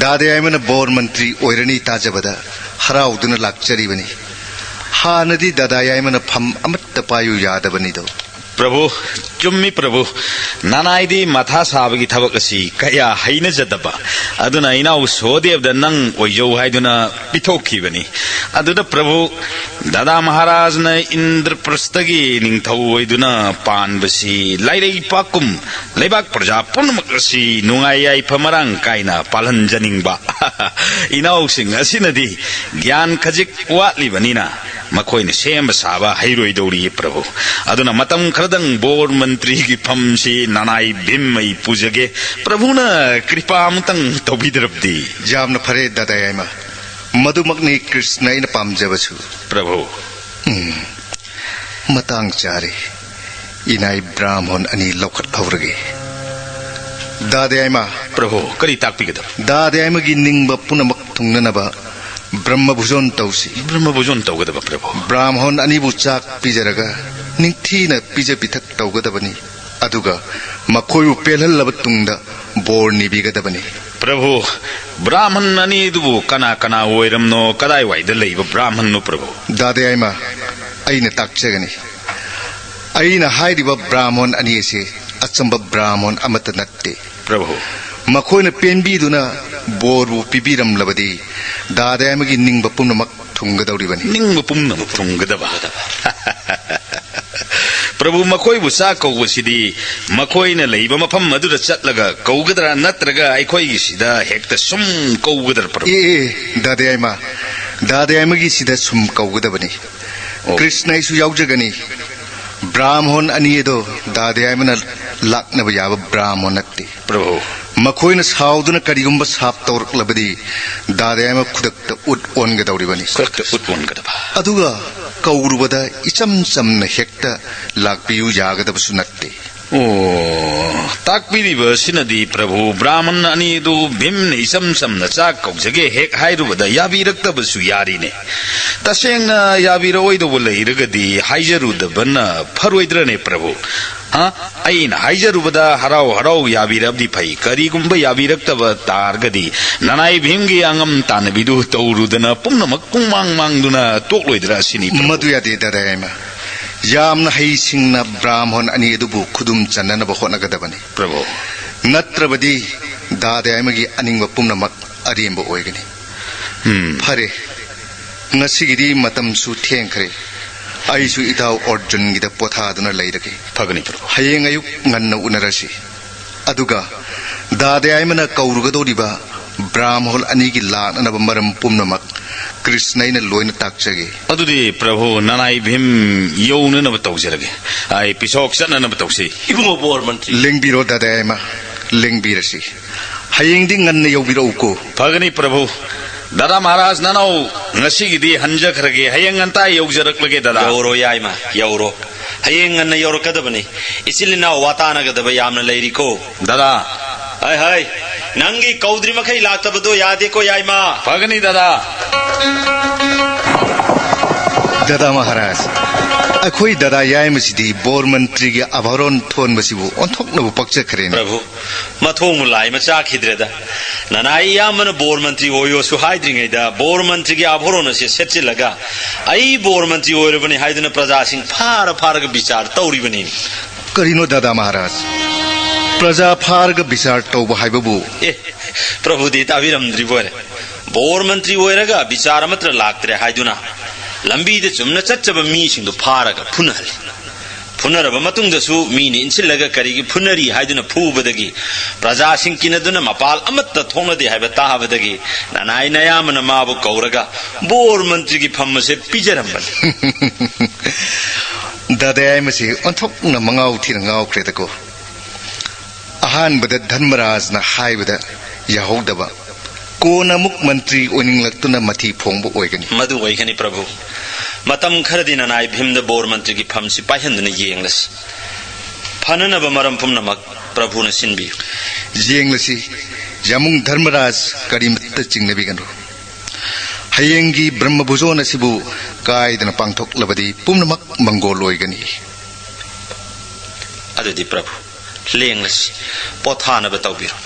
ꯗꯥꯗꯥ ꯌꯥꯏꯃꯅ ꯕꯣꯔ ꯃꯟꯇ꯭ꯔꯤ ꯑꯣꯏꯔꯅꯤ ꯇꯥꯖꯕꯗ ꯍꯔꯥꯎꯗꯨꯅ ꯂꯥꯛꯆꯔꯤꯕꯅꯤ꯫ ꯍꯥꯟꯅꯗꯤ ꯗꯥꯗꯥ ꯌꯥꯏꯃꯅ ꯐꯝ ꯑꯃꯠꯇ ꯄꯥꯏꯌꯨ ꯌꯥꯗꯕꯅꯤꯗꯣ꯫ ꯄ꯭ꯔꯚꯨ, ꯆꯨꯝꯃꯤ ꯄ꯭ꯔꯚꯨ꯫ ꯅꯅꯥꯏꯗꯤ ꯃꯊꯥ ꯁꯥꯕꯒꯤ ꯊꯕꯛ ꯑꯁꯤ ꯀꯌꯥ ꯍꯩꯅꯖꯗꯕ꯫ ꯑꯗꯨꯅ ꯏꯅꯥꯎ ꯁꯣꯗꯦꯕꯗ ꯅꯪ ꯑꯣꯏꯖꯧ ꯍꯥꯏꯗꯨꯅ ꯄꯤꯊꯣꯛꯈꯤꯕꯅꯤ꯫ ꯑꯗꯨꯗ ꯄ꯭ꯔꯚꯨ, ꯗꯥꯗꯥ ꯃꯍꯥꯔꯥꯖꯅ ꯏꯟꯗ꯭ꯔꯄ꯭ꯔꯁꯇꯒꯤ ꯅꯤꯡꯊꯧ ꯑꯣꯏꯗꯨꯅ ꯄꯥꯟꯕꯁꯤ ꯂꯥꯏꯔꯩ ꯄꯥꯛꯀꯨꯝ ꯂꯩꯕꯥꯛ ꯄ꯭ꯔꯖꯥ ꯄꯨꯝꯅꯃꯛ ꯑꯁꯤ ꯅꯨꯡꯉꯥꯏ ꯌꯥꯏꯐ ꯃꯔꯥꯡ ꯀꯥꯏꯅ ꯄꯥꯜꯍꯟꯖꯅꯤꯡꯕ ꯏꯅꯥꯎꯁꯤꯡ ꯑꯁꯤꯅꯗꯤ ꯒ꯭ꯌꯥꯟ ꯈꯖꯤꯛ ꯋꯥꯠꯂꯤꯕꯅꯤꯅ ꯃꯈꯣꯏꯅ ꯁꯦꯝꯕ ꯁꯥꯕ ꯍꯩꯔꯣꯏꯗꯧꯔꯤ ꯄ꯭ꯔꯚꯨ꯫ ꯑꯗꯨꯅ ꯃꯇꯝ ꯈꯔꯗꯪ ꯕꯣꯔ ꯃꯟꯇ꯭ꯔꯤꯒꯤ ꯐꯝꯁꯤ ꯅꯅꯥꯏ ꯚꯤꯝ ꯑꯩ ꯄꯨꯖꯒꯦ꯫ ꯄ꯭ꯔꯚꯨꯅ ꯀ꯭ꯔꯤꯄꯥ ꯑꯃꯇꯪ ꯇꯧꯕꯤꯗ꯭ꯔꯕꯗꯤ꯫ ꯌꯥꯝꯅ ꯐꯔꯦ ꯗꯥꯗꯥ ꯌꯥꯏꯃ, ꯃꯗꯨꯃꯛꯅꯤ ꯀ꯭ꯔꯤꯁꯅ ꯑꯩꯅ ꯄꯥꯝꯖꯕꯁꯨ꯫ ꯄ꯭ꯔꯚꯨ꯫ ꯎꯝ, ꯃꯇꯥꯡ ꯆꯥꯔꯦ꯫ ꯏꯅꯥꯏ ꯕ꯭ꯔꯥꯍꯃꯣꯟ ꯑꯅꯤ ꯂꯧꯈꯠꯍꯧꯔꯒꯦ꯫ ꯗꯥꯗꯥ ꯌꯥꯏꯃ, ꯄ꯭ꯔꯚꯨ, ꯀꯔꯤ ꯇꯥꯛꯄꯤꯒꯗꯕ? ꯗꯥꯗꯥ ꯌꯥꯏꯃꯒꯤ ꯅꯤꯡꯕ ꯄꯨꯝꯅꯃꯛ ꯊꯨꯡꯅꯅꯕ ꯕ꯭ꯔꯍ꯭ꯃ ꯚꯨꯖꯣꯟ ꯇꯧꯁꯤ꯫ ꯕ꯭ꯔꯍ꯭ꯃ ꯚꯨꯖꯣꯟ ꯇꯧꯒꯗꯕ ꯄ꯭ꯔꯚꯨ꯫ ꯕ꯭ꯔꯥꯍꯃꯣꯟ ꯑꯅꯤꯕꯨ ꯆꯥꯛ ꯄꯤꯖꯔꯒ ꯅꯤꯡꯊꯤꯅ ꯄꯤꯖ ꯄꯤꯊꯛ ꯇꯧꯒꯗꯕꯅꯤ꯫ ꯑꯗꯨꯒ ꯃꯈꯣꯏꯕꯨ ꯄꯦꯜꯍꯜꯂꯕ ꯇꯨꯡꯗ ꯕꯣꯔ ꯅꯤꯕꯤꯒꯗꯕꯅꯤ꯫ ꯄ꯭ꯔꯚꯨ, ꯕ꯭ꯔꯥꯍꯃꯟ ꯑꯅꯤꯗꯨꯕꯨ ꯀꯅꯥ ꯀꯅꯥ ꯑꯣꯏꯔꯝꯅꯣ? ꯀꯗꯥꯏꯋꯥꯏꯗ ꯂꯩꯕ ꯕ꯭ꯔꯥꯍꯃꯟꯅꯣ, ꯄ꯭ꯔꯚꯨ? ꯗꯥꯗꯥꯌꯥꯏꯃ, ꯑꯩꯅ ꯇꯥꯛꯆꯒꯅꯤ꯫ ꯑꯩꯅ ꯍꯥꯏꯔꯤꯕ ꯕ꯭ꯔꯥꯍꯃꯟ ꯑꯅꯤ ꯑꯁꯤ ꯑꯆꯝꯕ ꯕ꯭ꯔꯥꯍꯃꯟ ꯑꯃꯠꯇ ꯅꯠꯇꯦ꯫ ꯄ꯭ꯔꯚꯨ꯫ ꯃꯈꯣꯏꯅ ꯄꯦꯟꯕꯤꯗꯨꯅ ꯕꯣꯔꯕꯨ ꯄꯤꯕꯤꯔꯝꯂꯕꯗꯤ ꯗꯥꯗꯥꯌꯥꯏꯃꯒꯤ ꯅꯤꯡꯕ ꯄꯨꯝꯅꯃꯛ ꯊꯨꯡꯒꯗꯧꯔꯤꯕꯅꯤ꯫ ꯅꯤꯡꯕ ꯄꯨꯝꯅꯃꯛ ꯊꯨꯡꯒꯗꯕ꯫ ꯄ꯭ꯔꯚꯨ, ꯃꯈꯣꯏꯕꯨ ꯆꯥꯛ ꯀꯧꯕꯁꯤꯗꯤ ꯃꯈꯣꯏꯅ ꯂꯩꯕ ꯃꯐꯝ ꯑꯗꯨꯗ ꯆꯠꯂꯒ ꯀꯧꯒꯗ꯭ꯔꯥ, ꯅꯠꯇ꯭ꯔꯒ ꯑꯩꯈꯣꯏꯒꯤꯁꯤꯗ ꯍꯦꯛꯇ ꯁꯨꯝ ꯀꯧꯒꯗ꯭ꯔꯥ, ꯄ꯭ꯔꯚꯨ? ꯑꯦ, ꯑꯦ, ꯗꯥꯗꯥꯌꯥꯏꯃ, ꯗꯥꯗꯥꯌꯥꯏꯃꯒꯤꯁꯤꯗ ꯁꯨꯝ ꯀꯧꯒꯗꯕꯅꯤ꯫ ꯑꯣ꯫ ꯀ꯭ꯔꯤꯁꯅ ꯑꯩꯁꯨ ꯌꯥꯎꯖꯒꯅꯤ꯫ ꯕ꯭ꯔꯥꯍꯃꯟ ꯑꯅꯤ ꯑꯗꯣ ꯗꯥꯗꯥꯌꯥꯏꯃꯅ ꯂꯥꯛꯅꯕ ꯌꯥꯕ ꯕ꯭ꯔꯥꯍꯃꯟ ꯅꯠꯇꯦ꯫ ꯄ꯭ꯔꯚꯨ꯫ ꯃꯈꯣꯏꯅ ꯁꯥꯎꯗꯨꯅ ꯀꯔꯤꯒꯨꯝꯕ ꯁꯥꯞ ꯇꯧꯔꯛꯂꯕꯗꯤ ꯗꯥꯗꯥꯌꯥꯏꯃ ꯈꯨꯗꯛꯇ ꯎꯠ ꯑꯣꯟꯒꯗꯧꯔꯤꯕꯅꯤ꯫ ꯈꯨꯗꯛꯇ ꯎꯠ ꯑꯣꯟꯒꯗꯕ꯫ ꯑꯗꯨꯒ ꯀꯧꯔꯨꯕꯗ ꯏꯆꯝ ꯆꯝꯅ ꯍꯦꯛꯇ ꯂꯥꯛꯄꯤꯌꯨ ꯌꯥꯒꯗꯕꯁꯨ ꯅꯠꯇꯦ꯫ ꯑꯣ, ꯇꯥꯛꯄꯤꯔꯤꯕ ꯑꯁꯤꯅꯗꯤ, ꯄ꯭ꯔꯚꯨ, ꯕ꯭ꯔꯥꯍꯃꯟ ꯑꯅꯤꯗꯨ ꯚꯤꯝꯅ ꯏꯆꯝ ꯆꯝꯅ ꯆꯥꯛ ꯀꯧꯖꯒꯦ ꯍꯦꯛ ꯍꯥꯏꯔꯨꯕꯗ ꯌꯥꯕꯤꯔꯛꯇꯕꯁꯨ ꯌꯥꯔꯤꯅꯦ꯫ ꯇꯁꯦꯡꯅ ꯌꯥꯕꯤꯔꯛꯑꯣꯏꯗꯧꯕ ꯂꯩꯔꯒꯗꯤ ꯍꯥꯏꯖꯔꯨꯗꯕꯅ ꯐꯔꯣꯏꯗ꯭ꯔꯅꯦ, ꯄ꯭ꯔꯚꯨ? ꯍꯥ? ꯑꯩꯅ ꯍꯥꯏꯖꯔꯨꯕꯗ ꯍꯔꯥꯎ ꯍꯔꯥꯎ ꯌꯥꯕꯤꯔꯕꯗꯤ ꯐꯩ꯫ ꯀꯔꯤꯒꯨꯝꯕ ꯌꯥꯕꯤꯔꯛꯇꯕ ꯇꯥꯔꯒꯗꯤ ꯅꯅꯥꯏ ꯚꯤꯝꯒꯤ ꯑꯉꯝ ꯇꯥꯟꯅꯕꯤꯗꯨ ꯇꯧꯔꯨꯗꯅ ꯄꯨꯝꯅꯃꯛ ꯄꯨꯡꯃꯥꯡ ꯃꯥꯡꯗꯨꯅ ꯇꯣꯛꯂꯣꯏꯗ꯭ꯔꯥ ꯁꯤꯅꯤ, ꯄ꯭ꯔꯚꯨ꯫ ꯃꯗꯨ ꯌꯥꯗꯦ, ꯗꯥꯗꯥꯌꯥꯏꯃ꯫ ꯌꯥꯝꯅ ꯍꯩꯁꯤꯡꯅ ꯕ꯭ꯔꯥꯍꯃꯟ ꯑꯅꯤ ꯑꯗꯨꯕꯨ ꯈꯨꯗꯨꯝ ꯆꯟꯅꯅꯕ ꯍꯣꯠꯅꯒꯗꯕꯅꯤ꯫ ꯄ꯭ꯔꯚꯨ꯫ ꯅꯠꯇ꯭ꯔꯕꯗꯤ ꯗꯥꯗꯥꯌꯥꯏꯃꯒꯤ ꯑꯅꯤꯡꯕ ꯄꯨꯝꯅꯃꯛ ꯑꯔꯦꯝꯕ ꯑꯣꯏꯒꯅꯤ꯫ ꯎꯝ꯫ ꯐꯔꯦ, ꯉꯁꯤꯒꯤꯗꯤ ꯃꯇꯝꯁꯨ ꯊꯦꯡꯈ꯭ꯔꯦ꯫ ꯑꯩꯁꯨ ꯏꯇꯥꯎ ꯑꯔꯖꯨꯟꯒꯤꯗ ꯄꯣꯊꯥꯗꯨꯅ ꯂꯩꯔꯒꯦ꯫ ꯐꯒꯅꯤ, ꯄ꯭ꯔꯚꯨ꯫ ꯍꯌꯦꯡ ꯑꯌꯨꯛ ꯉꯟꯅ ꯎꯅꯔꯁꯤ꯫ ꯑꯗꯨꯒ ꯗꯥꯗꯥꯌꯥꯏꯃꯅ ꯀꯧꯔꯨꯒꯗꯧꯔꯤꯕ ꯕ꯭ꯔꯥꯍꯃꯟ ꯑꯅꯤꯒꯤ ꯂꯥꯛꯅꯅꯕ ꯃꯔꯝ ꯄꯨꯝꯅꯃꯛ ꯀ꯭ꯔꯤꯁꯅ ꯑꯩꯅ ꯂꯣꯏꯅ ꯇꯥꯛꯆꯒꯦ꯫ ꯑꯗꯨꯗꯤ, ꯄ꯭ꯔꯚꯨ, ꯅꯅꯥꯏ ꯚꯤꯝ ꯌꯧꯅꯅꯕ ꯇꯧꯖꯔꯒꯦ꯫ ꯑꯩ ꯄꯤꯁꯣꯛ ꯆꯠꯅꯅꯕ ꯇꯧꯁꯤ꯫ ꯏꯕꯨꯡꯉꯣ ꯕꯣꯔ ꯃꯟꯇ꯭ꯔꯤ꯫ ꯂꯦꯡꯕꯤꯔꯣ, ꯗꯥꯗꯥꯌꯥꯏꯃ, ꯂꯦꯡꯕꯤꯔꯁꯤ꯫ ꯍꯌꯦꯡꯗꯤ ꯉꯟꯅ ꯌꯧꯕꯤꯔꯛꯎꯀꯣ꯫ ꯐꯒꯅꯤ, ꯄ꯭ꯔꯚꯨ꯫ ꯗꯥꯗꯥ ꯃꯍꯥꯔꯥꯖ, ꯅꯅꯥꯎ ꯉꯁꯤꯒꯤꯗꯤ ꯍꯟꯖꯈ꯭ꯔꯒꯦ꯫ ꯍꯌꯦꯡ ꯉꯟꯇꯥ ꯌꯧꯖꯔꯛꯂꯒꯦ, ꯗꯥꯗꯥ꯫ ꯌꯧꯔꯣ, ꯌꯥꯏꯃ, ꯌꯧꯔꯣ꯫ ꯍꯌꯦꯡ ꯉꯟꯅ ꯌꯧꯔꯛꯀꯗꯕꯅꯤ꯫ ꯏꯆꯤꯜ ꯏꯅꯥꯎ ꯋꯥ ꯇꯥꯅꯒꯗꯕ ꯌꯥꯝꯅ ꯂꯩꯔꯤꯀꯣ꯫ ꯗꯥꯗꯥ꯫ ꯍꯥꯏ, ꯍꯥꯏ꯫ ꯅꯪꯒꯤ ꯀꯧꯗ꯭ꯔꯤ ꯃꯈꯩ ꯂꯥꯛꯇꯕꯗꯣ ꯌꯥꯗꯦꯀꯣ, ꯌꯥꯏꯃ꯫ ꯐꯒꯅꯤ, ꯗꯥꯗꯥ꯫ ꯗꯥꯗꯥ ꯃꯍꯥꯔꯥꯖ, ꯑꯩꯈꯣꯏ ꯗꯥꯗꯥ ꯌꯥꯏꯃꯁꯤꯗꯤ ꯕꯣꯔ ꯃꯟꯇ꯭ꯔꯤꯒꯤ ꯑꯥꯚꯔꯣꯟ ꯊꯣꯟꯕꯁꯤꯕꯨ ꯑꯣꯟꯊꯣꯛꯅꯕꯨ ꯄꯛꯆꯈ꯭ꯔꯦꯅꯦ꯫ ꯄ꯭ꯔꯚꯨ, ꯃꯊꯣꯡ ꯃꯂꯥꯏ ꯃꯆꯥꯈꯤꯗ꯭ꯔꯦꯗ꯫ ꯅꯅꯥꯏ ꯏꯌꯥꯝꯕꯅ ꯕꯣꯔ ꯃꯟꯇ꯭ꯔꯤ ꯑꯣꯏꯌꯣꯁꯨ ꯍꯥꯏꯗ꯭ꯔꯤꯉꯩꯗ ꯕꯣꯔ ꯃꯟꯇ꯭ꯔꯤꯒꯤ ꯑꯥꯚꯔꯣꯟ ꯑꯁꯦ ꯁꯦꯠꯆꯤꯜꯂꯒ ꯑꯩ ꯕꯣꯔ ꯃꯟꯇ꯭ꯔꯤ ꯑꯣꯏꯔꯕꯅꯤ ꯍꯥꯏꯗꯨꯅ ꯄ꯭ꯔꯖꯥꯁꯤꯡ ꯐꯥꯔ ꯐꯥꯔꯒ ꯕꯤꯆꯥꯔ ꯇꯧꯔꯤꯕꯅꯤ꯫ ꯀꯔꯤꯅꯣ ꯗꯥꯗꯥ ꯃꯍꯥꯔꯥꯖ? ꯄ꯭ꯔꯖꯥ ꯐꯥꯔꯒ ꯕꯤꯆꯥꯔ ꯇꯧꯕ ꯍꯥꯏꯕꯕꯨ? ꯑꯦ, ꯄ꯭ꯔꯚꯨꯗꯤ ꯇꯥꯕꯤꯔꯝꯗ꯭ꯔꯤꯕꯣꯏꯔꯦ꯫ ꯕꯣꯔ ꯃꯟꯇ꯭ꯔꯤ ꯑꯣꯏꯔꯒ ꯕꯤꯆꯥꯔ ꯑꯃꯠꯇ ꯂꯥꯛꯇ꯭ꯔꯦ ꯍꯥꯏꯗꯨꯅ ꯂꯝꯕꯤꯗ ꯆꯨꯝꯅ ꯆꯠꯆꯕ ꯃꯤꯁꯤꯡꯗꯨ ꯐꯥꯔꯒ ꯐꯨꯅꯍꯜꯂꯤ꯫ ꯐꯨꯅꯔꯕ ꯃꯇꯨꯡꯗꯁꯨ ꯃꯤꯅ ꯏꯟꯁꯤꯜꯂꯒ ꯀꯔꯤꯒꯤ ꯐꯨꯅꯔꯤ ꯍꯥꯏꯗꯨꯅ ꯐꯨꯕꯗꯒꯤ ꯄ꯭ꯔꯖꯥꯁꯤꯡ ꯀꯤꯅꯗꯨꯅ ꯃꯄꯥꯜ ꯑꯃꯠꯇ ꯊꯣꯛꯅꯗꯦ ꯍꯥꯏꯕ ꯇꯥꯕꯗꯒꯤ ꯅꯅꯥꯏ ꯅꯌꯥꯝꯕꯅ ꯃꯥꯕꯨ ꯀꯧꯔꯒ ꯕꯣꯔ ꯃꯟꯇ꯭ꯔꯤꯒꯤ ꯐꯝ ꯑꯁꯦ ꯄꯤꯖꯔꯝꯕꯅꯤ꯫ ꯗꯥꯗꯥ ꯌꯥꯏꯃꯁꯤ ꯑꯣꯟꯊꯣꯛꯅ ꯃꯉꯥꯎ ꯊꯤꯅ ꯉꯥꯎꯈ꯭ꯔꯦꯗꯀꯣ꯫ ꯑꯍꯥꯟꯕꯗ ꯙꯔꯃꯔꯥꯖꯅ ꯍꯥꯏꯕꯗ ꯌꯥꯍꯧꯗꯕ, ꯀꯣꯟꯅ ꯑꯃꯨꯛ ꯃꯟꯇ꯭ꯔꯤ ꯑꯣꯏꯅꯤꯡꯂꯛꯇꯨꯅ ꯃꯊꯤ ꯐꯣꯡꯕ ꯑꯣꯏꯒꯅꯤ꯫ ꯃꯗꯨ ꯑꯣꯏꯒꯅꯤ ꯄ꯭ꯔꯚꯨ꯫ ꯃꯇꯝ ꯈꯔꯗꯤ ꯅꯅꯥꯏ ꯚꯤꯝꯗ ꯕꯣꯔ ꯃꯟꯇ꯭ꯔꯤꯒꯤ ꯐꯝꯁꯤ ꯄꯥꯏꯍꯟꯗꯨꯅ ꯌꯦꯡꯂꯁꯤ꯫ ꯐꯅꯅꯕ ꯃꯔꯝ ꯄꯨꯝꯅꯃꯛ ꯄ꯭ꯔꯚꯨꯅ ꯁꯤꯟꯕꯤꯌꯨ꯫ ꯌꯦꯡꯂꯁꯤ, ꯌꯥꯃꯨꯡ ꯙꯔꯃꯔꯥꯖ ꯀꯔꯤꯃꯠꯇ ꯆꯤꯡꯅꯕꯤꯒꯅꯨ꯫ ꯍꯌꯦꯡꯒꯤ ꯕ꯭ꯔꯍ꯭ꯃ ꯚꯣꯖꯣꯟ ꯑꯁꯤꯕꯨ ꯀꯥꯏꯗꯅ ꯄꯥꯡꯊꯣꯛꯂꯕꯗꯤ ꯄꯨꯝꯅꯃꯛ ꯃꯪꯒꯣꯜ ꯑꯣꯏꯒꯅꯤ꯫ ꯑꯗꯨꯗꯤ ꯄ꯭ꯔꯚꯨ, ꯂꯦꯡꯂꯁꯤ, ꯄꯣꯊꯥꯅꯕ ꯇꯧꯕꯤꯔꯣ꯫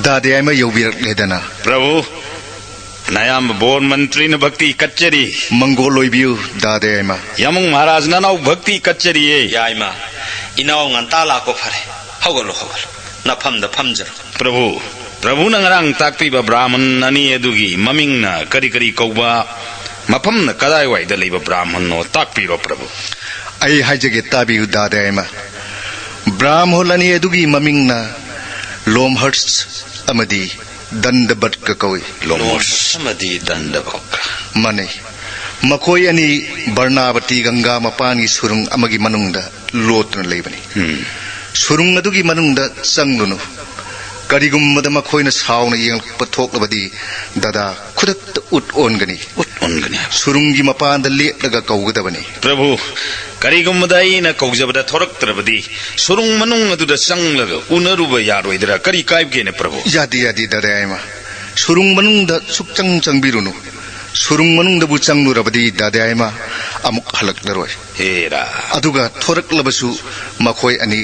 ꯗꯥꯗꯥ ꯌꯥꯏꯃ ꯌꯧꯕꯤꯔꯛꯂꯦꯗꯅ꯫ ꯄ꯭ꯔꯚꯨ, ꯅꯌꯥꯝꯕ ꯕꯣꯔ ꯃꯟꯇ꯭ꯔꯤꯅ ꯚꯛꯇꯤ ꯀꯠꯆꯔꯤ꯫ ꯃꯪꯒꯣꯜ ꯑꯣꯏꯕꯤꯌꯨ ꯗꯥꯗꯥ ꯌꯥꯏꯃ꯫ ꯌꯥꯃꯨꯡ ꯃꯍꯥꯔꯥꯖ ꯅꯅꯥꯎ ꯚꯛꯇꯤ ꯀꯠꯆꯔꯤꯌꯦ꯫ ꯌꯥꯏꯃ, ꯏꯅꯥꯎ ꯉꯟꯇꯥ ꯂꯥꯛꯄ ꯐꯔꯦ꯫ ꯍꯧꯒꯠꯂꯣ, ꯍꯧꯒꯠꯂꯣ꯫ ꯅꯐꯝꯗ ꯐꯝꯖꯔꯣ꯫ ꯄ꯭ꯔꯚꯨ, ꯄ꯭ꯔꯚꯨꯅ ꯉꯔꯥꯡ ꯇꯥꯛꯄꯤꯕ ꯕ꯭ꯔꯥꯍꯃꯟ ꯑꯅꯤ ꯑꯗꯨꯒꯤ ꯃꯃꯤꯡꯅ ꯀꯔꯤ ꯀꯔꯤ ꯀꯧꯕ, ꯃꯐꯝꯅ ꯀꯗꯥꯏꯋꯥꯏꯗ ꯂꯩꯕ ꯕ꯭ꯔꯥꯍꯃꯟꯅꯣ ꯇꯥꯛꯄꯤꯔꯣ ꯄ꯭ꯔꯚꯨ꯫ ꯑꯩ ꯍꯥꯏꯖꯒꯦ, ꯇꯥꯕꯤꯌꯨ ꯗꯥꯗꯥ ꯌꯥꯏꯃ꯫ ꯕ꯭ꯔꯥꯍꯃꯟ ꯑꯅꯤ ꯑꯗꯨꯒꯤ ꯃꯃꯤꯡꯅ ꯂꯣꯝꯍꯔꯁ ꯑꯃꯗꯤ ꯗꯟꯗꯕꯠꯀ ꯀꯧꯏ꯫ ꯂꯣꯝꯍꯔꯁ ꯑꯃꯗꯤ ꯗꯟꯗꯕꯠꯀ꯫ ꯃꯥꯟꯅꯩ꯫ ꯃꯈꯣꯏ ꯑꯅꯤ ꯕꯔꯅꯥꯕꯇꯤ ꯒꯪꯒꯥ ꯃꯄꯥꯟꯒꯤ ꯁꯨꯔꯨꯡ ꯑꯃꯒꯤ ꯃꯅꯨꯡꯗ ꯂꯣꯠꯇꯨꯅ ꯂꯩꯕꯅꯤ꯫ ꯎꯝ꯫ ꯁꯨꯔꯨꯡ ꯑꯗꯨꯒꯤ ꯃꯅꯨꯡꯗ ꯆꯪꯂꯨꯅꯨ꯫ ꯀꯔꯤꯒꯨꯝꯕꯗ ꯃꯈꯣꯏꯅ ꯁꯥꯎꯅ ꯌꯦꯡꯂꯛꯄ ꯊꯣꯛꯂꯕꯗꯤ ꯗꯥꯗꯥ ꯈꯨꯗꯛꯇ ꯎꯠ ꯑꯣꯟꯒꯅꯤ꯫ ꯎꯠ ꯑꯣꯟꯒꯅꯤ꯫ ꯁꯨꯔꯨꯡꯒꯤ ꯃꯄꯥꯟꯗ ꯂꯦꯞꯂꯒ ꯀꯧꯒꯗꯕꯅꯤ꯫ ꯄ꯭ꯔꯚꯨ, ꯀꯔꯤꯒꯨꯝꯕꯗ ꯑꯩꯅ ꯀꯧꯖꯕꯗ ꯊꯣꯔꯛꯇ꯭ꯔꯕꯗꯤ, ꯁꯨꯔꯨꯡ ꯃꯅꯨꯡ ꯑꯗꯨꯗ ꯆꯪꯂꯒ ꯎꯅꯔꯨꯕ ꯌꯥꯔꯣꯏꯗ꯭ꯔꯥ? ꯀꯔꯤ ꯀꯥꯏꯕꯒꯦꯅꯦ, ꯄ꯭ꯔꯚꯨ? ꯌꯥꯗꯦ, ꯌꯥꯗꯦ, ꯗꯥꯗꯥ ꯌꯥꯏꯃ꯫ ꯁꯨꯔꯨꯡ ꯃꯅꯨꯡꯗ ꯁꯨꯛꯆꯪ ꯆꯪꯕꯤꯔꯨꯅꯨ꯫ ꯁꯨꯔꯨꯡ ꯃꯅꯨꯡꯗꯕꯨ ꯆꯪꯂꯨꯔꯕꯗꯤ ꯗꯥꯗꯥ ꯌꯥꯏꯃ ꯑꯃꯨꯛ ꯍꯜꯂꯛꯂꯔꯣꯏ꯫ ꯍꯦꯔꯥ꯫ ꯑꯗꯨꯒ ꯊꯣꯔꯛꯂꯕꯁꯨ ꯃꯈꯣꯏ ꯑꯅꯤ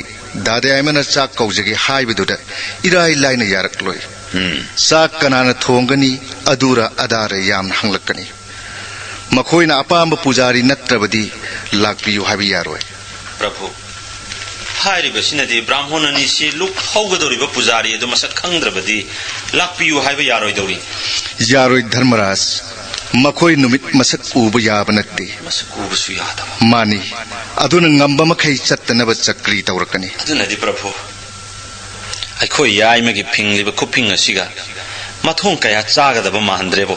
ꯗꯥꯗꯥ ꯌꯥꯏꯃꯅ ꯆꯥꯛ ꯀꯧꯖꯒꯦ ꯍꯥꯏꯕꯗꯨꯗ ꯏꯔꯥꯏ ꯂꯥꯏꯅ ꯌꯥꯔꯛꯂꯣꯏ꯫ ꯎꯝ꯫ ꯆꯥꯛ ꯀꯅꯥꯅ ꯊꯣꯡꯒꯅꯤ? ꯑꯗꯨꯔ ꯑꯗꯥꯔ ꯌꯥꯝꯅ ꯍꯪꯂꯛꯀꯅꯤ꯫ ꯃꯈꯣꯏꯅ ꯑꯄꯥꯝꯕ ꯄꯨꯖꯥꯔꯤ ꯅꯠꯇ꯭ꯔꯕꯗꯤ ꯂꯥꯛꯄꯤꯌꯨ ꯍꯥꯏꯕ ꯌꯥꯔꯣꯏ꯫ ꯄ꯭ꯔꯚꯨ, ꯍꯥꯏꯔꯤꯕꯁꯤꯅꯗꯤ ꯕ꯭ꯔꯥꯍꯃꯣꯟ ꯑꯅꯤꯁꯤ ꯂꯨꯞ ꯍꯧꯒꯗꯧꯔꯤꯕ ꯄꯨꯖꯥꯔꯤ ꯑꯗꯨ ꯃꯁꯛ ꯈꯪꯗ꯭ꯔꯕꯗꯤ ꯂꯥꯛꯄꯤꯌꯨ ꯍꯥꯏꯕ ꯌꯥꯔꯣꯏꯗꯧꯔꯤ꯫ ꯌꯥꯔꯣꯏ ꯙꯔꯃꯔꯥꯖ, ꯃꯈꯣꯏ ꯅꯨꯃꯤꯠ ꯃꯁꯛ ꯎꯕ ꯌꯥꯕ ꯅꯠꯇꯦ꯫ ꯃꯁꯛ ꯎꯕꯁꯨ ꯌꯥꯗꯕ꯫ ꯃꯥꯅꯤ, ꯑꯗꯨꯅ ꯉꯝꯕ ꯃꯈꯩ ꯆꯠꯇꯅꯕ ꯆꯀ꯭ꯔꯤ ꯇꯧꯔꯛꯀꯅꯤ꯫ ꯑꯗꯨꯅꯗꯤ ꯄ꯭ꯔꯚꯨ, ꯑꯩꯈꯣꯏ ꯌꯥꯏꯃꯒꯤ ꯐꯤꯡꯂꯤꯕ ꯈꯨꯐꯤꯡ ꯑꯁꯤꯒ ꯃꯊꯣꯡ ꯀꯌꯥ ꯆꯥꯒꯗꯕ ꯃꯥꯟꯗ꯭ꯔꯦꯕꯣ꯫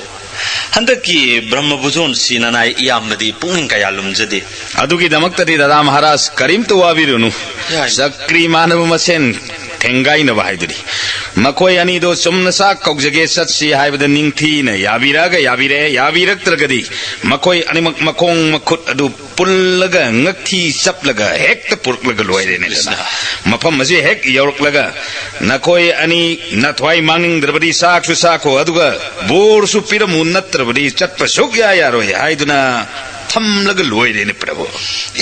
ꯍꯟꯗꯛꯀꯤ ꯕ꯭ꯔꯍ꯭ꯃ ꯚꯨꯖꯣꯟꯁꯤ ꯅꯅꯥꯏ ꯏꯌꯥꯝꯕꯗꯤ ꯄꯨꯛꯅꯤꯡ ꯀꯌꯥ ꯂꯨꯝꯖꯗꯦ꯫ ꯑꯗꯨꯒꯤꯗꯃꯛꯇꯗꯤ ꯗꯗꯥ ꯃꯍꯥꯔꯥꯖ ꯀꯔꯤꯝꯇ ꯋꯥꯕꯤꯔꯨꯅꯨ꯫ ꯌꯥꯏ꯫ ꯆꯀ꯭ꯔꯤ ꯃꯥꯟꯅꯕ ꯃꯁꯦꯟ ꯊꯦꯡꯒꯥꯏꯅꯕ ꯍꯥꯏꯗꯨꯅꯤ꯫ ꯃꯈꯣꯏ ꯑꯅꯤꯗꯣ ꯆꯨꯝꯅ ꯆꯥꯛ ꯀꯧꯖꯒꯦ ꯆꯠꯁꯤ ꯍꯥꯏꯕꯗ ꯅꯤꯡꯊꯤꯅ ꯌꯥꯕꯤꯔꯛꯑꯒ ꯌꯥꯕꯤꯔꯦ, ꯌꯥꯕꯤꯔꯛꯇ꯭ꯔꯒꯗꯤ ꯃꯈꯣꯏ ꯑꯅꯤꯃꯛ ꯃꯈꯣꯡ ꯃꯈꯨꯠ ꯑꯗꯨ ꯄꯨꯜꯂꯒ ꯉꯛꯊꯤ ꯆꯞꯂꯒ ꯍꯦꯛꯇ ꯄꯨꯔꯛꯂꯒ ꯂꯣꯏꯔꯦꯅꯦ꯫ ꯀ꯭ꯔꯤꯁꯅ꯫ ꯃꯐꯝ ꯑꯁꯤ ꯍꯦꯛ ꯌꯧꯔꯛꯂꯒ ꯅꯈꯣꯏ ꯑꯅꯤ ꯅꯊ꯭ꯋꯥꯏ ꯃꯥꯡꯅꯤꯡꯗ꯭ꯔꯕꯗꯤ ꯆꯥꯛꯁꯨ ꯆꯥꯈꯣ, ꯑꯗꯨꯒ ꯕꯣꯔꯁꯨ ꯄꯤꯔꯝꯃꯨ, ꯅꯠꯇ꯭ꯔꯕꯗꯤ ꯆꯠꯄ ꯁꯨꯛꯌꯥ ꯌꯥꯔꯣꯏ ꯍꯥꯏꯗꯨꯅ ꯊꯝꯂꯒ ꯂꯣꯏꯔꯦꯅꯦ ꯄ꯭ꯔꯚꯨ꯫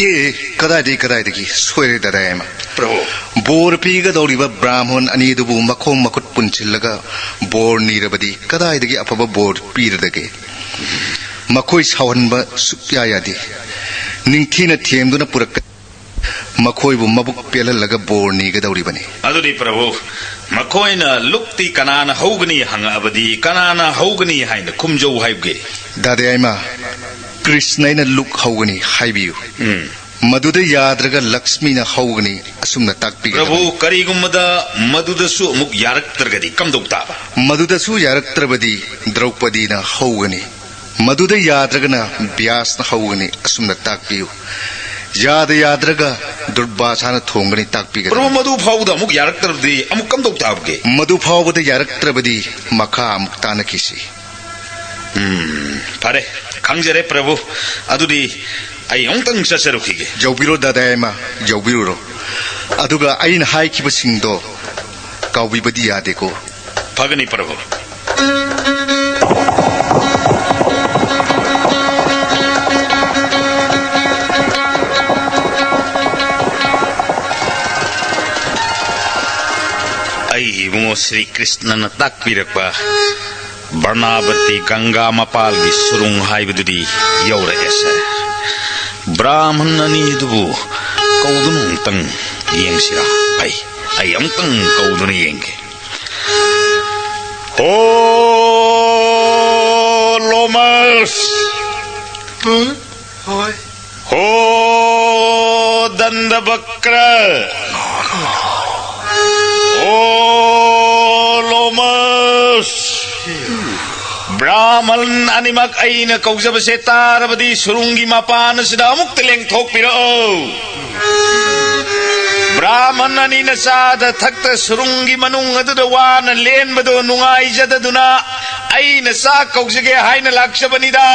ꯑꯦ, ꯀꯗꯥꯏꯗꯒꯤ, ꯀꯗꯥꯏꯗꯒꯤ? ꯁꯣꯏꯔꯦ ꯗꯥꯗꯥ ꯌꯥꯏꯃ꯫ ꯄ꯭ꯔꯚꯨ꯫ ꯕꯣꯔ ꯄꯤꯒꯗꯧꯔꯤꯕ ꯕ꯭ꯔꯥꯍꯃꯣꯟ ꯑꯅꯤꯗꯨꯕꯨ ꯃꯈꯣꯡ ꯃꯈꯨꯠ ꯄꯨꯟꯁꯤꯜꯂꯒ ꯕꯣꯔ ꯅꯤꯔꯕꯗꯤ ꯀꯗꯥꯏꯗꯒꯤ ꯑꯐꯕ ꯕꯣꯔ ꯄꯤꯔꯗꯒꯦ? ꯃꯈꯣꯏ ꯁꯥꯎꯍꯟꯕ ꯁꯨꯛꯌꯥ ꯌꯥꯗꯦ꯫ ꯅꯤꯡꯊꯤꯅ ꯊꯦꯝꯗꯨꯅ ꯄꯨꯔꯛꯀꯅꯤ꯫ ꯃꯈꯣꯏꯕꯨ ꯃꯕꯨꯛ ꯄꯦꯜꯍꯜꯂꯒ ꯕꯣꯔ ꯅꯤꯒꯗꯧꯔꯤꯕꯅꯤ꯫ ꯑꯗꯨꯗꯤ ꯄ꯭ꯔꯚꯨ, ꯃꯈꯣꯏꯅ ꯂꯨꯛꯇꯤ ꯀꯅꯥꯅ ꯍꯧꯒꯅꯤ ꯍꯪꯉꯛꯑꯕꯗꯤ ꯀꯅꯥꯅ ꯍꯧꯒꯅꯤ ꯍꯥꯏꯅ ꯈꯨꯝꯖꯧ ꯍꯥꯏꯕꯒꯦ? ꯗꯥꯗꯥ ꯌꯥꯏꯃ, ꯀ꯭ꯔꯤꯁꯅ ꯑꯩꯅ ꯂꯨꯛ ꯍꯧꯒꯅꯤ ꯍꯥꯏꯕꯤꯌꯨ꯫ ꯎꯝ꯫ ꯃꯗꯨꯗ ꯌꯥꯗ꯭ꯔꯒ ꯂꯛꯁꯃꯤꯅ ꯍꯧꯒꯅꯤ ꯑꯁꯨꯝꯅ ꯇꯥꯛꯄꯤꯒꯗꯕꯅꯤ꯫ ꯄ꯭ꯔꯚꯨ, ꯀꯔꯤꯒꯨꯝꯕꯗ ꯃꯗꯨꯗꯁꯨ ꯑꯃꯨꯛ ꯌꯥꯔꯛꯇ꯭ꯔꯒꯗꯤ ꯀꯝꯗꯧ ꯇꯥꯕ? ꯃꯗꯨꯗꯁꯨ ꯌꯥꯔꯛꯇ꯭ꯔꯕꯗꯤ ꯗ꯭ꯔꯧꯄꯗꯤꯅ ꯍꯧꯒꯅꯤ꯫ ꯃꯗꯨꯗ ꯌꯥꯗ꯭ꯔꯒꯅ ꯕ꯭ꯌꯥꯁꯅ ꯍꯧꯒꯅꯤ ꯑꯁꯨꯝꯅ ꯇꯥꯛꯄꯤꯌꯨ꯫ ꯌꯥꯗ ꯌꯥꯗ꯭ꯔꯒ ꯗꯨꯔꯕꯥꯁꯥꯅ ꯊꯣꯡꯒꯅꯤ ꯄ꯭ꯔꯚꯨ, ꯇꯥꯛꯄꯤꯒꯗꯕꯅꯤ꯫ ꯃꯗꯨ ꯐꯥꯎꯕꯗ ꯑꯃꯨꯛ ꯌꯥꯔꯛꯇ꯭ꯔꯕꯗꯤ ꯑꯃꯨꯛ ꯀꯝꯗꯧ ꯇꯥꯕꯒꯦ? ꯃꯗꯨ ꯐꯥꯎꯕꯗ ꯌꯥꯔꯛꯇ꯭ꯔꯕꯗꯤ ꯃꯈꯥ ꯑꯃꯨꯛ ꯇꯥꯅꯈꯤꯁꯤ꯫ ꯎꯝ, ꯐꯔꯦ, ꯈꯪꯖꯔꯦ ꯄ꯭ꯔꯚꯨ꯫ ꯑꯗꯨꯗꯤ ꯑꯩ ꯑꯃꯨꯛꯇꯪ ꯆꯠꯆꯔꯨꯈꯤꯒꯦ꯫ ꯌꯧꯕꯤꯔꯣ ꯗꯥꯗꯥ ꯌꯥꯏꯃ, ꯌꯧꯕꯤꯔꯨꯔꯣ꯫ ꯑꯗꯨꯒ ꯑꯩꯅ ꯍꯥꯏꯈꯤꯕꯁꯤꯡꯗꯣ ꯀꯥꯎꯕꯤꯕꯗꯤ ꯌꯥꯗꯦꯀꯣ꯫ ꯐꯒꯅꯤ ꯄ꯭ꯔꯚꯨ꯫ ꯑꯩ ꯏꯕꯨꯡꯉꯣ ꯁ꯭ꯔꯤ ꯀ꯭ꯔꯤꯁꯅꯅ ꯇꯥꯛꯄꯤꯔꯛꯄ ꯕꯔꯅꯥꯕꯇꯤ ꯒꯪꯒꯥ ꯃꯄꯥꯜꯒꯤ ꯁꯨꯔꯨꯡ ꯍꯥꯏꯕꯗꯨꯗꯤ ꯌꯧꯔꯛꯑꯦ, ꯁꯥꯔ꯫ ꯕ꯭ꯔꯥꯍꯃꯟ ꯑꯅꯤ ꯑꯗꯨꯕꯨ ꯀꯧꯗꯨꯅ ꯑꯃꯨꯛꯇꯪ ꯌꯦꯡꯁꯤꯔꯥ? ꯑꯩ, ꯑꯩ ꯑꯃꯨꯛꯇꯪ ꯀꯧꯗꯨꯅ ꯌꯦꯡꯒꯦ꯫ ꯍꯣ ꯂꯣꯃꯁ! ꯍꯣꯏ꯫ ꯍꯣ ꯗꯟꯗꯕꯀ꯭ꯔ! ꯍꯣ ꯂꯣꯃꯁ! ꯕ꯭ꯔꯥꯍꯃꯟ ꯑꯅꯤꯃꯛ ꯑꯩꯅ ꯀꯧꯖꯕꯁꯦ ꯇꯥꯔꯕꯗꯤ ꯁꯨꯔꯨꯡꯒꯤ ꯃꯄꯥꯟ ꯑꯁꯤꯗ ꯑꯃꯨꯛꯇ ꯂꯦꯡꯊꯣꯛꯄꯤꯔꯛꯑꯣ꯫ ꯕ꯭ꯔꯥꯍꯃꯟ ꯑꯅꯤꯅ ꯆꯥꯗ ꯊꯛꯇ ꯁꯨꯔꯨꯡꯒꯤ ꯃꯅꯨꯡ ꯑꯗꯨꯗ ꯋꯥꯅ ꯂꯦꯟꯕꯗꯨ ꯅꯨꯡꯉꯥꯏꯖꯗꯗꯨꯅ ꯑꯩꯅ ꯆꯥꯛ ꯀꯧꯖꯒꯦ ꯍꯥꯏꯅ ꯂꯥꯛꯆꯕꯅꯤꯗ꯫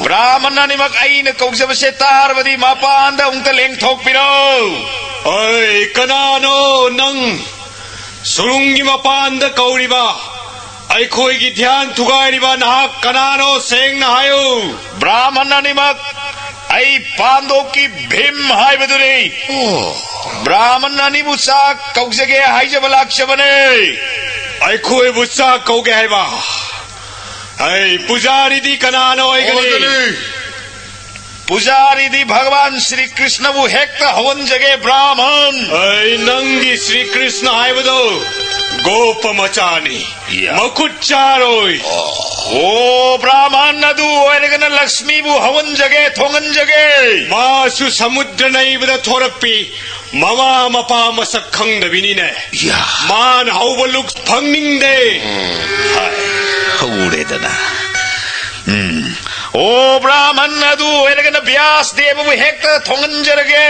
ꯕ꯭ꯔꯥꯍꯃꯟ ꯑꯅꯤꯃꯛ ꯑꯩꯅ ꯀꯧꯖꯕꯁꯦ ꯇꯥꯔꯕꯗꯤ ꯃꯄꯥꯟꯗ ꯑꯃꯨꯛꯇ ꯂꯦꯡꯊꯣꯛꯄꯤꯔꯛꯎ꯫ ꯑꯩ, ꯀꯅꯥꯅꯣ ꯅꯪ ꯁꯨꯔꯨꯡꯒꯤ ꯃꯄꯥꯟꯗ ꯀꯧꯔꯤꯕ? ꯑꯩꯈꯣꯏꯒꯤ ꯙ꯭ꯌꯥꯟ ꯊꯨꯒꯥꯏꯔꯤꯕ ꯅꯍꯥꯛ ꯀꯅꯥꯅꯣ? ꯁꯦꯡꯅ ꯍꯥꯏꯌꯨ꯫ ꯕ꯭ꯔꯥꯍꯃꯟ ꯑꯅꯤꯃꯛ, ꯑꯩ ꯄꯥꯟꯗꯣꯞꯀꯤ ꯚꯤꯝ ꯍꯥꯏꯕꯗꯨꯅꯤ꯫ ꯑꯣ꯫ ꯕ꯭ꯔꯥꯍꯃꯟ ꯑꯅꯤꯕꯨ ꯆꯥꯛ ꯀꯧꯖꯒꯦ ꯍꯥꯏꯖꯕ ꯂꯥꯛꯆꯕꯅꯦ꯫ ꯑꯩꯈꯣꯏꯕꯨ ꯆꯥꯛ ꯀꯧꯒꯦ ꯍꯥꯏꯕ? ꯑꯩ ꯄꯨꯖꯥꯔꯤꯗꯤ ꯀꯅꯥꯅ ꯑꯣꯏꯒꯅꯤ? ꯑꯣꯏꯒꯅꯤ꯫ ꯄꯨꯖꯥꯔꯤꯗꯤ ꯚꯒꯋꯥꯟ ꯁ꯭ꯔꯤ ꯀ꯭ꯔꯤꯁꯅꯕꯨ ꯍꯦꯛꯇ ꯍꯧꯍꯟꯖꯒꯦ, ꯕ꯭ꯔꯥꯍꯃꯟ꯫ ꯑꯩ ꯅꯪꯒꯤ ꯁ꯭ꯔꯤ ꯀ꯭ꯔꯤꯁꯅ ꯍꯥꯏꯕꯗꯣ ꯒꯣꯄ ꯃꯆꯥꯅꯤ, ꯌꯥ꯫ ꯃꯈꯨꯠ ꯆꯥꯔꯣꯏ꯫ ꯑꯣ, ꯕ꯭ꯔꯥꯍꯃꯟ ꯑꯗꯨ ꯑꯣꯏꯔꯒꯅ ꯂꯛꯁꯃꯤꯕꯨ ꯍꯧꯍꯟꯖꯒꯦ, ꯊꯣꯡꯍꯟꯖꯒꯦ꯫ ꯃꯥꯁꯨ ꯁꯃꯨꯗ꯭ꯔ ꯅꯩꯕꯗ ꯊꯣꯔꯛꯄꯤ ꯃꯃꯥ ꯃꯄꯥ ꯃꯁꯛ ꯈꯪꯗꯕꯤꯅꯤꯅꯦ꯫ ꯌꯥ꯫ ꯃꯥꯅ ꯍꯧꯕ ꯂꯨꯛ ꯐꯪꯅꯤꯡꯗꯦ꯫ ꯎꯝ, ꯍꯥꯏ, ꯍꯧꯔꯦꯗꯅ꯫ ꯎꯝ꯫ ꯑꯣ, ꯕ꯭ꯔꯥꯍꯃꯟ ꯑꯗꯨ ꯑꯣꯏꯔꯒꯅ ꯕ꯭ꯌꯥꯁ ꯗꯦꯕꯕꯨ ꯍꯦꯛꯇ ꯊꯣꯡꯍꯟꯖꯔꯒꯦ꯫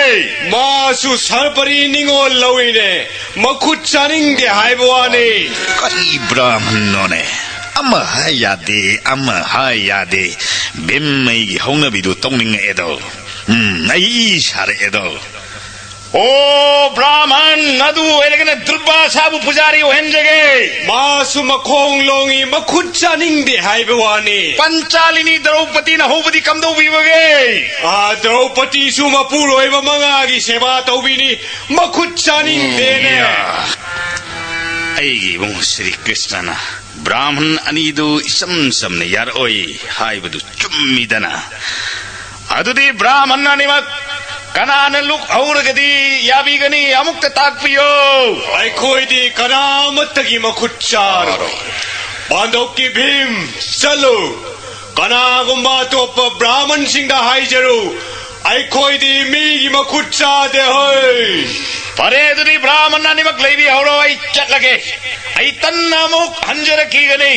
ꯃꯥꯁꯨ ꯁꯔꯄꯔꯤ ꯅꯤꯡꯉꯣꯜ ꯂꯧꯏꯅꯦ꯫ ꯃꯈꯨꯠ ꯆꯥꯅꯤꯡꯗꯦ ꯍꯥꯏꯕ ꯋꯥꯅꯤ꯫ ꯀꯔꯤ ꯕ꯭ꯔꯥꯍꯃꯟꯅꯣꯅꯦ? ꯑꯃ ꯍꯥꯏ ꯌꯥꯗꯦ, ꯑꯃ ꯍꯥꯏ ꯌꯥꯗꯦ꯫ ꯚꯤꯝ, ꯑꯩꯒꯤ ꯍꯧꯅꯕꯤꯗꯨ ꯇꯧꯅꯤꯡꯉꯛꯑꯦꯗꯣ꯫ ꯎꯝ, ꯑꯩ ꯏ ꯁꯥꯔꯛꯑꯦꯗꯣ꯫ ꯑꯣ ꯕ꯭ꯔꯥꯍꯃꯟ, ꯑꯗꯨ ꯑꯣꯏꯔꯒꯅ ꯗꯨꯔꯕꯥꯁꯥꯕꯨ ꯄꯨꯖꯥꯔꯤ ꯑꯣꯏꯍꯟꯖꯒꯦ꯫ ꯃꯥꯁꯨ ꯃꯈꯣꯡ ꯂꯣꯡꯉꯤ, ꯃꯈꯨꯠ ꯆꯥꯅꯤꯡꯗꯦ ꯍꯥꯏꯕ ꯋꯥꯅꯤ꯫ ꯄꯟꯆꯥꯂꯤꯅꯤ ꯗ꯭ꯔꯧꯄꯗꯤꯅ ꯍꯧꯕꯗꯤ ꯀꯝꯗꯧꯕꯤꯕꯒꯦ? ꯑꯥ, ꯗ꯭ꯔꯧꯄꯗꯤꯁꯨ ꯃꯄꯨꯔꯣꯏꯕ ꯃꯉꯥꯒꯤ ꯁꯦꯕꯥ ꯇꯧꯕꯤꯅꯤ, ꯃꯈꯨꯠ ꯆꯥꯅꯤꯡꯗꯦꯅꯦ꯫ ꯎꯝ, ꯌꯥ꯫ ꯑꯩꯒꯤ ꯏꯕꯨꯡ ꯁ꯭ꯔꯤ ꯀ꯭ꯔꯤꯁꯅꯅ ꯕ꯭ꯔꯥꯍꯃꯟ ꯑꯅꯤꯗꯨ ꯏꯆꯝ ꯆꯝꯅ ꯌꯥꯔꯛꯑꯣꯏ ꯍꯥꯏꯕꯗꯨ ꯆꯨꯝꯃꯤꯗꯅ꯫ ꯑꯗꯨꯗꯤ ꯕ꯭ꯔꯥꯍꯃꯟ ꯑꯅꯤꯃꯛ ꯀꯅꯥꯅ ꯂꯨꯛ ꯍꯧꯔꯒꯗꯤ ꯌꯥꯕꯤꯒꯅꯤ? ꯑꯃꯨꯛꯇ ꯇꯥꯛꯄꯤꯌꯨ꯫ ꯑꯩꯈꯣꯏꯗꯤ ꯀꯅꯥ ꯑꯃꯠꯇꯒꯤ ꯃꯈꯨꯠ ꯆꯥꯔꯣꯏ꯫ ꯄꯥꯟꯗꯧꯀꯤ ꯚꯤꯝ, ꯆꯠꯂꯨ꯫ ꯀꯅꯥꯒꯨꯝꯕ ꯑꯇꯣꯞꯄ ꯕ꯭ꯔꯥꯍꯃꯟꯁꯤꯡꯗ ꯍꯥꯏꯖꯔꯨ, ꯑꯩꯈꯣꯏꯗꯤ ꯃꯤꯒꯤ ꯃꯈꯨꯠ ꯆꯥꯗꯦ ꯍꯣꯏ꯫ ꯐꯔꯦ, ꯑꯗꯨꯗꯤ ꯕ꯭ꯔꯥꯍꯃꯟ ꯑꯅꯤꯃꯛ ꯂꯩꯕꯤꯍꯧꯔꯣ, ꯑꯩ ꯆꯠꯂꯒꯦ꯫ ꯑꯩ ꯇꯟꯅ ꯑꯃꯨꯛ ꯍꯟꯖꯔꯛꯈꯤꯒꯅꯤ꯫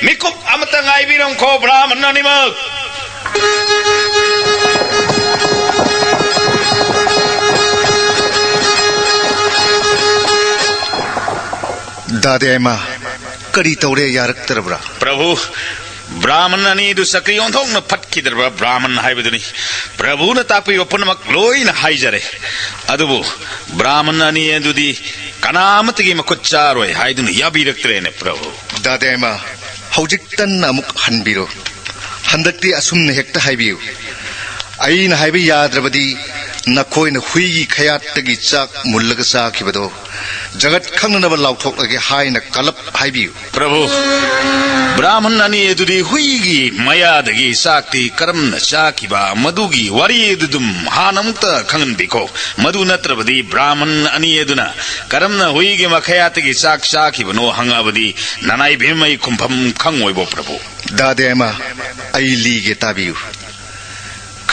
ꯃꯤꯀꯨꯞ ꯑꯃꯇ ꯉꯥꯏꯕꯤꯔꯝꯈꯣ, ꯕ꯭ꯔꯥꯍꯃꯟ ꯑꯅꯤꯃꯛ꯫ ꯗꯥꯗꯦꯃ, ꯀꯔꯤ ꯇꯧꯔꯦ, ꯌꯥꯔꯛꯇ꯭ꯔꯕ꯭ꯔꯥ? ꯄ꯭ꯔꯚꯨ, ꯕ꯭ꯔꯥꯍꯃꯟ ꯑꯅꯤꯗꯨ ꯆꯀ꯭ꯔꯤ ꯑꯣꯟꯊꯣꯛꯅ ꯐꯠꯈꯤꯗ꯭ꯔꯕ ꯕ꯭ꯔꯥꯍꯃꯟ ꯍꯥꯏꯕꯗꯨꯅꯤ꯫ ꯄ꯭ꯔꯚꯨꯅ ꯇꯥꯛꯄꯤꯕ ꯄꯨꯝꯅꯃꯛ ꯂꯣꯏꯅ ꯍꯥꯏꯖꯔꯦ꯫ ꯑꯗꯨꯕꯨ ꯕ꯭ꯔꯥꯍꯃꯟ ꯑꯅꯤ ꯑꯗꯨꯗꯤ ꯀꯅꯥ ꯑꯃꯠꯇꯒꯤ ꯃꯈꯨꯠ ꯆꯥꯔꯣꯏ ꯍꯥꯏꯗꯨꯅ ꯌꯥꯕꯤꯔꯛꯇ꯭ꯔꯦꯅꯦ, ꯄ꯭ꯔꯚꯨ꯫ ꯗꯥꯗꯦꯃ, ꯍꯧꯖꯤꯛ ꯇꯟꯅ ꯑꯃꯨꯛ ꯍꯟꯕꯤꯔꯣ꯫ ꯍꯟꯗꯛꯇꯤ ꯑꯁꯨꯝꯅ ꯍꯦꯛꯇ ꯍꯥꯏꯕꯤꯌꯨ꯫ ꯑꯩꯅ ꯍꯥꯏꯕ ꯌꯥꯗ꯭ꯔꯕꯗꯤ ꯅꯈꯣꯏꯅ ꯍꯨꯏꯒꯤ ꯈꯌꯥꯠꯇꯒꯤ ꯆꯥꯛ ꯃꯨꯜꯂꯒ ꯆꯥꯈꯤꯕꯗꯣ ꯖꯒꯠ ꯈꯪꯅꯅꯕ ꯂꯥꯎꯊꯣꯛꯂꯒꯦ ꯍꯥꯏꯅ ꯀꯜꯂꯞ ꯍꯥꯏꯕꯤꯌꯨ꯫ ꯄ꯭ꯔꯚꯨ, ꯕ꯭ꯔꯥꯍꯃꯟ ꯑꯅꯤ ꯑꯗꯨꯗꯤ ꯍꯨꯏꯒꯤ ꯃꯌꯥꯗꯒꯤ ꯆꯥꯛꯇꯤ ꯀꯔꯝꯅ ꯆꯥꯈꯤꯕ, ꯃꯗꯨꯒꯤ ꯋꯥꯔꯤ ꯑꯗꯨꯗꯨꯝ ꯍꯥꯟꯅ ꯑꯃꯨꯛꯇ ꯈꯪꯍꯟꯕꯤꯈꯣ꯫ ꯃꯗꯨ ꯅꯠꯇ꯭ꯔꯕꯗꯤ ꯕ꯭ꯔꯥꯍꯃꯟ ꯑꯅꯤ ꯑꯗꯨꯅ ꯀꯔꯝꯅ ꯍꯨꯏꯒꯤ ꯃꯈꯌꯥꯠꯇꯒꯤ ꯆꯥꯛ ꯆꯥꯈꯤꯕꯅꯣ ꯍꯪꯉꯛꯑꯕꯗꯤ ꯅꯅꯥꯏ ꯚꯤꯝ ꯑꯩ ꯈꯨꯝꯐꯝ ꯈꯪꯉꯣꯏꯕꯣ ꯄ꯭ꯔꯚꯨ꯫ ꯗꯥꯗꯦꯃ, ꯑꯩ ꯂꯤꯒꯦ ꯇꯥꯕꯤꯌꯨ꯫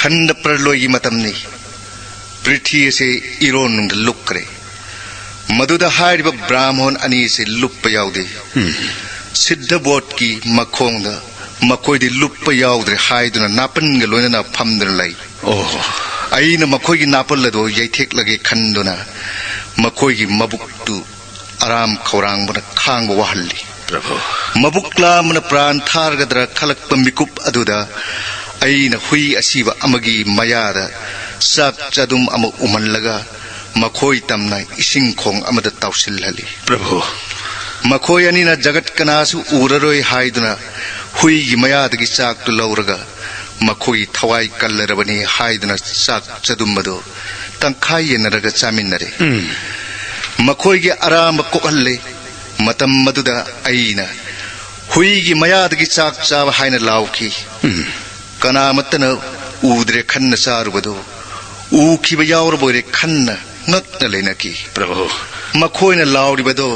ꯈꯟꯗ ꯄ꯭ꯔꯂꯣꯏꯒꯤ ꯃꯇꯝꯅꯤ꯫ ꯄ꯭ꯔꯤꯊꯤ ꯑꯁꯤ ꯏꯔꯣꯟꯅꯨꯡꯗ ꯂꯨꯞꯈ꯭ꯔꯦ꯫ ꯃꯗꯨꯗ ꯍꯥꯏꯔꯤꯕ ꯕ꯭ꯔꯥꯍꯃꯣꯟ ꯑꯅꯤꯁꯤ ꯂꯨꯞꯄ ꯌꯥꯎꯗꯦ꯫ ꯎꯝ꯫ ꯁꯤꯗꯙ ꯕꯣꯙꯀꯤ ꯃꯈꯣꯡꯗ ꯃꯈꯣꯏꯗꯤ ꯂꯨꯞꯄ ꯌꯥꯎꯗ꯭ꯔꯦ ꯍꯥꯏꯗꯨꯅ ꯅꯥꯄꯟꯒ ꯂꯣꯏꯅꯅ ꯐꯝꯗꯨꯅ ꯂꯩ꯫ ꯑꯣ꯫ ꯑꯩꯅ ꯃꯈꯣꯏꯒꯤ ꯅꯥꯄꯜ ꯑꯗꯨ ꯌꯩꯊꯦꯛꯂꯒꯦ ꯈꯟꯗꯨꯅ ꯃꯈꯣꯏꯒꯤ ꯃꯕꯨꯛꯇꯨ ꯑꯔꯥꯝ ꯈꯧꯔꯥꯡꯕꯅ ꯈꯥꯡꯕ ꯋꯥꯍꯜꯂꯤ꯫ ꯄ꯭ꯔꯚꯨ꯫ ꯃꯕꯨꯛ ꯂꯥꯝꯕꯅ ꯄ꯭ꯔꯥꯟ ꯊꯥꯔꯒꯗ꯭ꯔꯥ ꯈꯜꯂꯛꯄ ꯃꯤꯀꯨꯞ ꯑꯗꯨꯗ ꯑꯩꯅ ꯍꯨꯏ ꯑꯁꯤꯕ ꯑꯃꯒꯤ ꯃꯌꯥꯗ ꯆꯥꯛ ꯆꯗꯨꯝ ꯑꯃ ꯎꯃꯜꯂꯒ ꯃꯈꯣꯏ ꯇꯝꯅ ꯏꯁꯤꯡ ꯈꯣꯡ ꯑꯃꯗ ꯇꯥꯎꯁꯤꯜꯍꯜꯂꯤ꯫ ꯄ꯭ꯔꯚꯨ꯫ ꯃꯈꯣꯏ ꯑꯅꯤꯅ ꯖꯒꯠ ꯀꯅꯥꯁꯨ ꯎꯔꯔꯣꯏ ꯍꯥꯏꯗꯨꯅ ꯍꯨꯏꯒꯤ ꯃꯌꯥꯗꯒꯤ ꯆꯥꯛꯇꯨ ꯂꯧꯔꯒ ꯃꯈꯣꯏ ꯊꯋꯥꯏ ꯀꯜꯂꯔꯕꯅꯤ ꯍꯥꯏꯗꯨꯅ ꯆꯥꯛ ꯆꯗꯨꯝ ꯑꯗꯨ ꯇꯪꯈꯥꯏ ꯌꯦꯟꯅꯔꯒ ꯆꯥꯃꯤꯟꯅꯔꯦ꯫ ꯎꯝ꯫ ꯃꯈꯣꯏꯒꯤ ꯑꯔꯥꯝꯕ ꯀꯣꯛꯍꯜꯂꯦ꯫ ꯃꯇꯝ ꯑꯗꯨꯗ ꯑꯩꯅ ꯍꯨꯏꯒꯤ ꯃꯌꯥꯗꯒꯤ ꯆꯥꯛ ꯆꯥꯕ ꯍꯥꯏꯅ ꯂꯥꯎꯈꯤ꯫ ꯎꯝ꯫ ꯀꯅꯥꯃꯠꯇꯅ ꯎꯗ꯭ꯔꯦ ꯈꯟꯅ ꯆꯥꯔꯨꯕꯗꯨ ꯎꯈꯤꯕ ꯌꯥꯎꯔꯕꯣꯏꯔꯦ ꯈꯟꯅ ꯉꯛꯅ ꯂꯩꯅꯈꯤ꯫ ꯄ꯭ꯔꯚꯨ꯫ ꯃꯈꯣꯏꯅ ꯂꯥꯎꯔꯤꯕꯗꯣ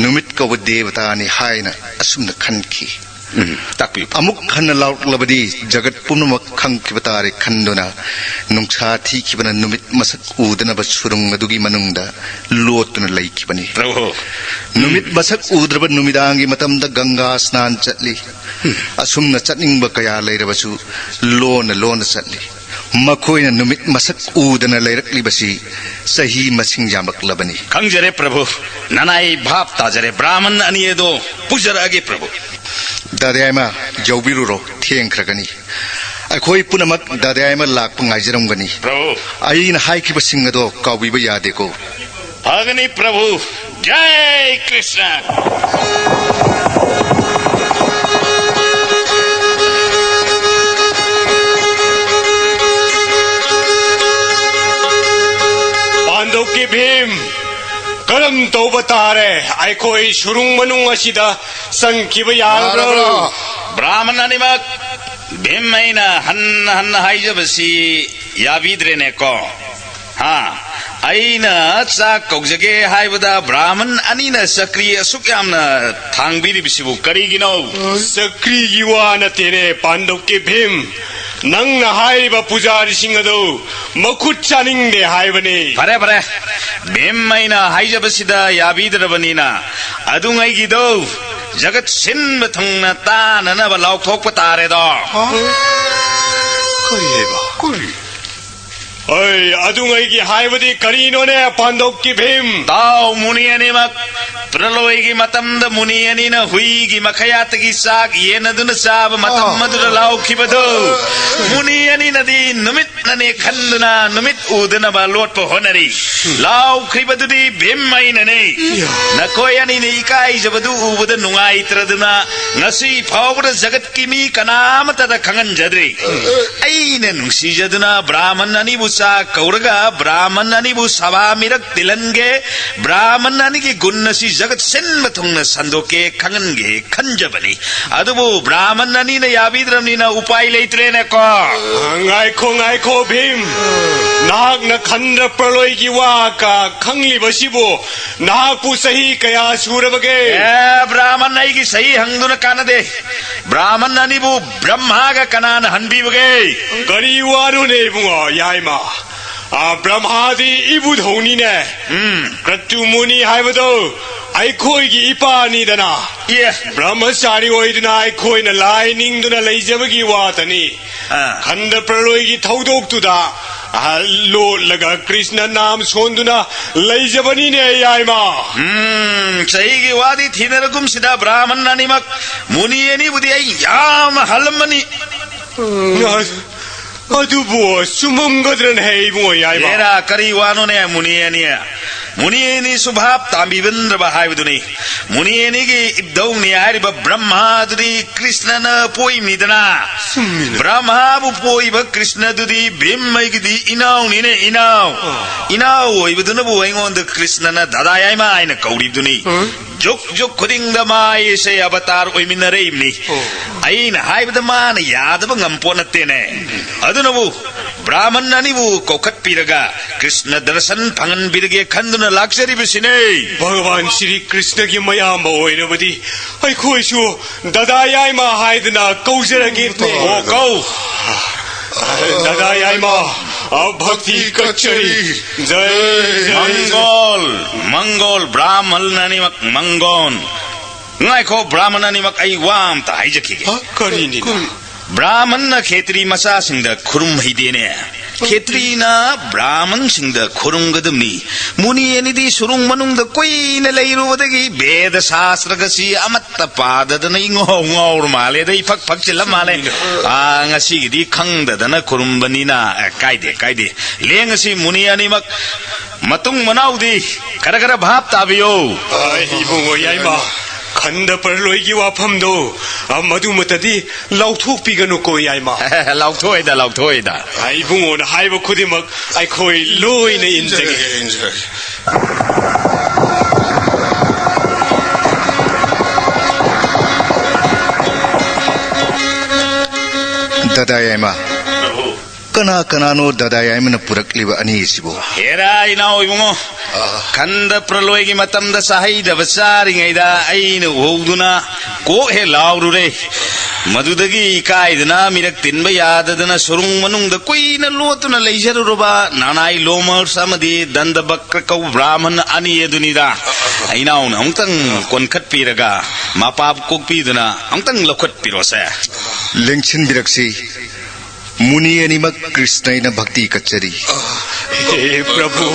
ꯅꯨꯃꯤꯠ ꯀꯧꯕ ꯗꯦꯕꯇꯥꯅꯤ ꯍꯥꯏꯅ ꯑꯁꯨꯝꯅ ꯈꯟꯈꯤ꯫ ꯎꯝ, ꯇꯥꯛꯄꯤꯌꯨ꯫ ꯑꯃꯨꯛ ꯍꯟꯅ ꯂꯥꯎꯔꯛꯂꯕꯗꯤ ꯖꯒꯠ ꯄꯨꯝꯅꯃꯛ ꯈꯪꯈꯤꯕ ꯇꯥꯔꯦ ꯈꯟꯗꯨꯅ ꯅꯨꯡꯁꯥ ꯊꯤꯈꯤꯕꯅ ꯅꯨꯃꯤꯠ ꯃꯁꯛ ꯎꯗꯅꯕ ꯁꯨꯔꯨꯡ ꯑꯗꯨꯒꯤ ꯃꯅꯨꯡꯗ ꯂꯣꯠꯇꯨꯅ ꯂꯩꯈꯤꯕꯅꯤ꯫ ꯄ꯭ꯔꯚꯨ꯫ ꯅꯨꯃꯤꯠ ꯃꯁꯛ ꯎꯗ꯭ꯔꯕ ꯅꯨꯃꯤꯗꯥꯡꯒꯤ ꯃꯇꯝꯗ ꯒꯪꯒꯥ ꯁ꯭ꯅꯥꯟ ꯆꯠꯂꯤ꯫ ꯑꯁꯨꯝꯅ ꯆꯠꯅꯤꯡꯕ ꯀꯌꯥ ꯂꯩꯔꯕꯁꯨ ꯂꯣꯟꯅ ꯂꯣꯟꯅ ꯆꯠꯂꯤ꯫ ꯃꯈꯣꯏꯅ ꯅꯨꯃꯤꯠ ꯃꯁꯛ ꯎꯗꯅ ꯂꯩꯔꯛꯂꯤꯕꯁꯤ ꯆꯍꯤ ꯃꯁꯤꯡ ꯌꯥꯝꯂꯛꯂꯕꯅꯤ꯫ ꯈꯪꯖꯔꯦ ꯄ꯭ꯔꯚꯨ, ꯅꯅꯥꯏ ꯚꯥꯞ ꯇꯥꯖꯔꯦ꯫ ꯕ꯭ꯔꯥꯍꯃꯟ ꯑꯅꯤ ꯑꯗꯣ ꯄꯨꯖꯔꯛꯑꯒꯦ ꯄ꯭ꯔꯚꯨ꯫ ꯗꯥꯗꯥꯏꯃ, ꯌꯧꯕꯤꯔꯨꯔꯣ, ꯊꯦꯡꯈ꯭ꯔꯒꯅꯤ꯫ ꯑꯩꯈꯣꯏ ꯄꯨꯝꯅꯃꯛ ꯗꯥꯗꯥꯏꯃ ꯂꯥꯛꯄ ꯉꯥꯏꯖꯔꯝꯒꯅꯤ꯫ ꯄ꯭ꯔꯚꯨ꯫ ꯑꯩꯅ ꯍꯥꯏꯈꯤꯕꯁꯤꯡ ꯑꯗꯣ ꯀꯥꯎꯕꯤꯕ ꯌꯥꯗꯦꯀꯣ꯫ ꯐꯒꯅꯤ ꯄ꯭ꯔꯚꯨ꯫ ꯖꯥꯏ ꯀ꯭ꯔꯤꯁꯅ꯫ ꯄꯥꯟꯗꯧꯀꯤ ꯚꯤꯝ, ꯀꯔꯝ ꯇꯧꯕ ꯇꯥꯔꯦ? ꯑꯩꯈꯣꯏ ꯁꯨꯔꯨꯡ ꯃꯅꯨꯡ ꯑꯁꯤꯗ ꯆꯪꯈꯤꯕ ꯌꯥꯔꯕ꯭ꯔꯣ? ꯌꯥꯔꯕ꯭ꯔꯣ? ꯕ꯭ꯔꯥꯍꯃꯟ ꯑꯅꯤꯃꯛ, ꯚꯤꯝ ꯑꯩꯅ ꯍꯟꯅ ꯍꯟꯅ ꯍꯥꯏꯖꯕꯁꯤ ꯌꯥꯕꯤꯗ꯭ꯔꯦꯅꯦꯀꯣ꯫ ꯍꯥ? ꯑꯩꯅ ꯆꯥꯛ ꯀꯧꯖꯒꯦ ꯍꯥꯏꯕꯗ ꯕ꯭ꯔꯥꯍꯃꯟ ꯑꯅꯤꯅ ꯆꯀ꯭ꯔꯤ ꯑꯁꯨꯛ ꯌꯥꯝꯅ ꯊꯥꯡꯕꯤꯔꯤꯕꯁꯤꯕꯨ ꯀꯔꯤꯒꯤꯅꯣ? ꯆꯀ꯭ꯔꯤꯒꯤ ꯋꯥ ꯅꯠꯇꯦꯅꯦ, ꯄꯥꯟꯗꯧꯀꯤ ꯚꯤꯝ꯫ ꯅꯪꯅ ꯍꯥꯏꯔꯤꯕ ꯄꯨꯖꯥꯔꯤꯁꯤꯡ ꯑꯗꯨ ꯃꯈꯨꯠ ꯆꯥꯅꯤꯡꯗꯦ ꯍꯥꯏꯕꯅꯤ꯫ ꯐꯔꯦ, ꯐꯔꯦ꯫ ꯚꯤꯝ ꯑꯩꯅ ꯍꯥꯏꯖꯕꯁꯤꯗ ꯌꯥꯕꯤꯗ꯭ꯔꯕꯅꯤꯅ ꯑꯗꯨꯉꯩꯒꯤꯗꯣ ꯖꯒꯠ ꯁꯤꯟꯕ ꯊꯨꯡꯅ ꯇꯥꯅꯅꯕ ꯂꯥꯎꯊꯣꯛꯄ ꯇꯥꯔꯦꯗꯣ꯫ ꯀꯔꯤ ꯍꯥꯏꯕ? ꯀꯔꯤ? ꯑꯩ ꯑꯗꯨꯉꯩꯒꯤ ꯍꯥꯏꯕꯗꯤ ꯀꯔꯤꯅꯣꯅꯦ, ꯄꯥꯟꯗꯧꯀꯤ ꯚꯤꯝ? ꯇꯥꯎ ꯃꯨꯅꯤ ꯑꯅꯤꯃꯛ, ꯄ꯭ꯔꯂꯣꯏꯒꯤ ꯃꯇꯝꯗ ꯃꯨꯅꯤ ꯑꯅꯤꯅ ꯍꯨꯏꯒꯤ ꯃꯈꯌꯥꯠꯇꯒꯤ ꯆꯥꯛ ꯌꯦꯟꯅꯗꯨꯅ ꯆꯥꯕ ꯃꯇꯝ ꯑꯗꯨꯗ ꯂꯥꯎꯈꯤꯕꯗꯨ, ꯃꯨꯅꯤ ꯑꯅꯤꯅꯅꯤ ꯅꯨꯃꯤꯠꯅꯅꯦ ꯈꯟꯗꯨꯅ ꯅꯨꯃꯤꯠ ꯎꯗꯅꯕ ꯂꯣꯠꯄ ꯍꯣꯠꯅꯔꯤ꯫ ꯂꯥꯎꯈ꯭ꯔꯤꯕꯗꯨꯗꯤ ꯚꯤꯝ ꯑꯩꯅꯅꯦ꯫ ꯅꯈꯣꯏ ꯑꯅꯤꯅ ꯏꯀꯥꯏꯖꯕꯗꯨ ꯎꯕꯗ ꯅꯨꯡꯉꯥꯏꯇ꯭ꯔꯗꯨꯅ ꯉꯁꯤ ꯐꯥꯎꯕꯗ ꯖꯒꯠꯀꯤ ꯃꯤ ꯀꯅꯥꯃꯠꯇꯗ ꯈꯪꯍꯟꯖꯗ꯭ꯔꯤ꯫ ꯑꯩꯅ ꯅꯨꯡꯁꯤꯖꯗꯨꯅ ꯕ꯭ꯔꯥꯍꯃꯟ ꯑꯅꯤꯕꯨ ꯆꯥꯛ ꯀꯧꯔꯒ ꯕ꯭ꯔꯥꯍꯃꯟ ꯑꯅꯤꯕꯨ ꯁꯚꯥ ꯃꯤꯔꯛ ꯇꯤꯜꯍꯟꯒꯦ, ꯕ꯭ꯔꯥꯍꯃꯟ ꯑꯅꯤꯒꯤ ꯒꯨꯟ ꯑꯁꯤ ꯖꯒꯠ ꯁꯤꯟꯕ ꯊꯨꯡꯅ ꯁꯟꯗꯣꯛꯀꯦ, ꯈꯪꯍꯟꯒꯦ ꯈꯟꯖꯕꯅꯤ꯫ ꯑꯗꯨꯕꯨ ꯕ꯭ꯔꯥꯍꯃꯟ ꯑꯅꯤꯅ ꯌꯥꯕꯤꯗ꯭ꯔꯕꯅꯤꯅ ꯎꯄꯥꯏ ꯂꯩꯇ꯭ꯔꯦꯅꯦꯀꯣ꯫ ꯉꯥꯏꯈꯣ, ꯉꯥꯏꯈꯣ, ꯚꯤꯝ꯫ ꯅꯍꯥꯛꯅ ꯈꯟꯗ ꯄ꯭ꯔꯂꯣꯏꯒꯤ ꯋꯥ ꯀ-, ꯈꯪꯂꯤꯕꯁꯤꯕꯨ ꯅꯍꯥꯛꯄꯨ ꯆꯍꯤ ꯀꯌꯥ ꯁꯨꯔꯕꯒꯦ? ꯑꯦ, ꯕ꯭ꯔꯥꯍꯃꯟ ꯑꯩꯒꯤ ꯆꯍꯤ ꯍꯪꯗꯨꯅ ꯀꯥꯟꯅꯗꯦ꯫ ꯕ꯭ꯔꯥꯍꯃꯟ ꯑꯅꯤꯕꯨ ꯕ꯭ꯔꯍ꯭ꯃꯥꯒ ꯀꯅꯥꯅ ꯍꯟꯕꯤꯕꯒꯦ? ꯀꯔꯤ ꯋꯥꯅꯣꯅꯦ ꯏꯕꯨꯡꯉꯣ, ꯌꯥꯏꯃ? ꯑ, ꯕ꯭ꯔꯍ꯭ꯃꯥꯗꯤ ꯏꯕꯨꯙꯧꯅꯤꯅꯦ꯫ ꯎꯝ꯫ ꯀ꯭ꯔꯇꯨꯃꯨꯅꯤ ꯍꯥꯏꯕꯗꯣ ꯑꯩꯈꯣꯏꯒꯤ ꯏꯄꯥꯅꯤꯗꯅ꯫ ꯌꯦ꯫ ꯕ꯭ꯔꯍ꯭ꯃꯆꯥꯔꯤ ꯑꯣꯏꯗꯨꯅ ꯑꯩꯈꯣꯏꯅ ꯂꯥꯏ ꯅꯤꯡꯗꯨꯅ ꯂꯩꯖꯕꯒꯤ ꯋꯥꯇꯅꯤ꯫ ꯑꯥ꯫ ꯈꯟꯗ ꯄ꯭ꯔꯂꯣꯏꯒꯤ ꯊꯧꯗꯣꯛꯇꯨꯗ, ꯑ, ꯂꯣꯠꯂꯒ ꯀ꯭ꯔꯤꯁꯅ ꯅꯥꯝ ꯁꯣꯟꯗꯨꯅ ꯂꯩꯖꯕꯅꯤꯅꯦ, ꯌꯥꯏꯃ꯫ ꯎꯝ, ꯆꯍꯤꯒꯤ ꯋꯥꯗꯤ ꯊꯤꯅꯔꯒꯨꯝꯁꯤꯗ, ꯕ꯭ꯔꯥꯍꯃꯟ ꯑꯅꯤꯃꯛ ꯃꯨꯅꯤ ꯑꯅꯤꯕꯨꯗꯤ ꯑꯩ ꯌꯥꯝ ꯍꯜꯂꯝꯃꯅꯤ꯫ ꯎꯝ꯫ ꯑꯗꯨꯕꯨ ꯆꯨꯝꯃꯝꯒꯗ꯭ꯔꯅꯦ, ꯏꯕꯨꯡꯉꯣ, ꯌꯥꯏꯃ? ꯍꯦꯔꯥ, ꯀꯔꯤ ꯋꯥꯅꯣꯅꯦ, ꯃꯨꯅꯤ ꯑꯅꯤ? ꯃꯨꯅꯤ ꯑꯅꯤꯁꯨ ꯚꯥꯞ ꯇꯥꯕꯤꯕꯟꯗ꯭ꯔꯕ ꯍꯥꯏꯕꯗꯨꯅꯤ꯫ ꯃꯨꯅꯤ ꯑꯅꯤꯒꯤ ꯏꯕꯨꯙꯧꯅꯤ ꯍꯥꯏꯔꯤꯕ ꯕ꯭ꯔꯍ꯭ꯃꯥꯗꯨꯗꯤ ꯀ꯭ꯔꯤꯁꯅꯅ ꯄꯣꯛꯏꯕꯅꯤꯗꯅ꯫ ꯆꯨꯝꯃꯤꯅꯦ꯫ ꯕ꯭ꯔꯍ꯭ꯃꯥꯕꯨ ꯄꯣꯛꯏꯕ ꯀ꯭ꯔꯤꯁꯅꯗꯨꯗꯤ ꯚꯤꯝ ꯑꯩꯒꯤꯗꯤ ꯏꯅꯥꯎꯅꯤꯅꯦ, ꯏꯅꯥꯎ꯫ ꯑꯣ꯫ ꯏꯅꯥꯎ ꯑꯣꯏꯕꯗꯨꯅꯕꯨ ꯑꯩꯉꯣꯟꯗ ꯀ꯭ꯔꯤꯁꯅꯅ ꯗꯗꯥ ꯌꯥꯏꯃ ꯍꯥꯏꯅ ꯀꯧꯔꯤꯕꯗꯨꯅꯤ꯫ ꯎꯝ꯫ ꯖꯨꯛ ꯖꯨꯛ ꯈꯨꯗꯤꯡꯗ ꯃꯥ ꯑꯩꯁꯦ ꯑꯕꯇꯥꯔ ꯑꯣꯏꯃꯤꯟꯅꯔꯛꯏꯕꯅꯤ꯫ ꯑꯣ꯫ ꯑꯩꯅ ꯍꯥꯏꯕꯗ ꯃꯥꯅ ꯌꯥꯗꯕ ꯉꯝꯄꯣꯠ ꯅꯠꯇꯦꯅꯦ꯫ ꯑꯗꯨꯅꯕꯨ ꯕ꯭ꯔꯥꯍꯃꯟ ꯑꯅꯤꯕꯨ ꯀꯧꯈꯠꯄꯤꯔꯒ ꯀ꯭ꯔꯤꯁꯅ ꯗꯔꯁꯟ ꯐꯪꯍꯟꯕꯤꯔꯒꯦ ꯈꯟꯗꯨꯅ ꯂꯥꯛꯆꯔꯤꯕꯁꯤꯅꯦ꯫ ꯚꯒꯋꯥꯟ ꯁ꯭ꯔꯤ ꯀ꯭ꯔꯤꯁꯅꯒꯤ ꯃꯌꯥꯝꯕ ꯑꯣꯏꯔꯕꯗꯤ ꯑꯩꯈꯣꯏꯁꯨ ꯗꯗꯥ ꯌꯥꯏꯃ ꯍꯥꯏꯗꯅ ꯀꯧꯖꯔꯒꯦ꯫ ꯑꯣ, ꯀꯧ꯫ ꯗꯗꯥ ꯌꯥꯏꯃ, ꯑ, ꯚꯛꯇꯤ ꯀꯠꯆꯔꯤ꯫ ꯖꯩ, ꯖꯩ, ꯖꯩ꯫ ꯃꯪꯒꯣꯜ, ꯃꯪꯒꯣꯜ, ꯕ꯭ꯔꯥꯍꯃꯟ ꯑꯅꯤꯃꯛ ꯃꯪꯒꯣꯜ꯫ ꯉꯥꯏꯈꯣ, ꯕ꯭ꯔꯥꯍꯃꯟ ꯑꯅꯤꯃꯛ, ꯑꯩ ꯋꯥ ꯑꯝꯇ ꯍꯥꯏꯖꯈꯤꯒꯦ꯫ ꯍ? ꯀꯔꯤꯅꯤꯅ? ꯀꯔꯤ? ꯕ꯭ꯔꯥꯍꯃꯟꯅ ꯈꯦꯇ꯭ꯔꯤ ꯃꯆꯥꯁꯤꯡꯗ ꯈꯨꯔꯨꯝ ꯍꯩꯗꯦꯅꯦ꯫ ꯈꯦꯇ꯭ꯔꯤꯅ ꯕ꯭ꯔꯥꯍꯃꯟꯁꯤꯡꯗ ꯈꯨꯔꯨꯝꯒꯗꯕꯅꯤ꯫ ꯃꯨꯅꯤ ꯑꯅꯤꯗꯤ ꯁꯨꯔꯨꯡ ꯃꯅꯨꯡꯗ ꯀꯨꯏꯅ ꯂꯩꯔꯨꯕꯗꯒꯤ ꯚꯦꯗ ꯁꯥꯁꯇ꯭ꯔꯒꯁꯤ ꯑꯃꯠꯇ ꯄꯥꯗꯗꯅ ꯏꯉꯥꯎ ꯉꯥꯎꯔ ꯃꯥꯜꯂꯦꯗ, ꯏꯐꯛ ꯐꯛꯆꯤꯜꯂ ꯃꯥꯜꯂꯦ꯫ ꯑꯥ, ꯉꯁꯤꯒꯤꯗꯤ ꯈꯪꯗꯗꯅ ꯈꯨꯔꯨꯝꯕꯅꯤꯅ, ꯑꯦ, ꯀꯥꯏꯗꯦ, ꯀꯥꯏꯗꯦ꯫ ꯂꯦꯡꯉꯁꯤ ꯃꯨꯅꯤ ꯑꯅꯤꯃꯛ꯫ ꯃꯇꯨꯡ ꯃꯅꯥꯎꯗꯤ ꯈꯔ ꯈꯔ ꯚꯥꯞ ꯇꯥꯕꯤꯌꯨ꯫ ꯑ, ꯏꯕꯨꯡꯉꯣ ꯌꯥꯏꯃ, ꯈꯟꯗ ꯄꯔꯂꯣꯏꯒꯤ ꯋꯥꯐꯝꯗꯣ, ꯑ, ꯃꯗꯨꯃꯇꯗꯤ ꯂꯥꯎꯊꯣꯛꯄꯤꯒꯅꯨꯀꯣ ꯌꯥꯏꯃ꯫ ꯂꯥꯎꯊꯣꯛꯑꯣꯏꯗ, ꯂꯥꯎꯊꯣꯛꯑꯣꯏꯗ꯫ ꯑ, ꯏꯕꯨꯡꯉꯣꯅ ꯍꯥꯏꯕ ꯈꯨꯗꯤꯡꯃꯛ ꯑꯩꯈꯣꯏ ꯂꯣꯏꯅ ꯏꯟꯖꯒꯦ꯫ ꯏꯟꯖꯔꯒꯦ, ꯏꯟꯖꯔꯒꯦ꯫ ꯗꯗꯥ ꯌꯥꯏꯃ, ꯀꯅꯥ ꯀꯅꯥꯅꯣ ꯗꯗꯥ ꯌꯥꯏꯃꯅ ꯄꯨꯔꯛꯂꯤꯕ ꯑꯅꯤꯁꯤꯕꯨ? ꯍꯦꯔꯥ, ꯏꯅꯥꯎ ꯏꯕꯨꯡꯉꯣ, ꯑꯥ꯫ ꯈꯟꯗ ꯄ꯭ꯔꯂꯣꯏꯒꯤ ꯃꯇꯝꯗ ꯆꯥꯍꯩꯗꯕ ꯆꯥꯔꯤꯉꯩꯗ ꯑꯩꯅ ꯎꯍꯧꯗꯨꯅ ꯀꯣꯛ ꯍꯦꯛ ꯂꯥꯎꯔꯨꯔꯦ꯫ ꯃꯗꯨꯗꯒꯤ ꯏꯀꯥꯏꯗꯅ, ꯃꯤꯔꯛ ꯇꯤꯟꯕ ꯌꯥꯗꯗꯅ, ꯁꯨꯔꯨꯡ ꯃꯅꯨꯡꯗ ꯀꯨꯏꯅ ꯂꯣꯠꯇꯨꯅ ꯂꯩꯖꯔꯨꯔꯕ ꯅꯅꯥꯏ ꯂꯣꯃꯔꯁ ꯑꯃꯗꯤ ꯗꯟꯗꯕꯀ꯭ꯔ ꯀꯧꯕ ꯕ꯭ꯔꯥꯍꯃꯟ ꯑꯅꯤ ꯑꯗꯨꯅꯤꯗ꯫ ꯏꯅꯥꯎꯅ ꯑꯃꯨꯛꯇꯪ ꯀꯣꯟꯈꯠꯄꯤꯔꯒ, ꯃꯄꯥ ꯀꯣꯛꯄꯤꯗꯨꯅ ꯑꯃꯨꯛꯇꯪ ꯂꯧꯈꯠꯄꯤꯔꯣꯁꯦ꯫ ꯂꯦꯡꯁꯤꯟꯕꯤꯔꯛꯁꯤ꯫ ꯃꯨꯅꯤ ꯑꯅꯤꯃꯛ ꯀ꯭ꯔꯤꯁꯅ ꯑꯩꯅ ꯚꯛꯇꯤ ꯀꯠꯆꯔꯤ꯫ ꯍꯦ ꯄ꯭ꯔꯚꯨ,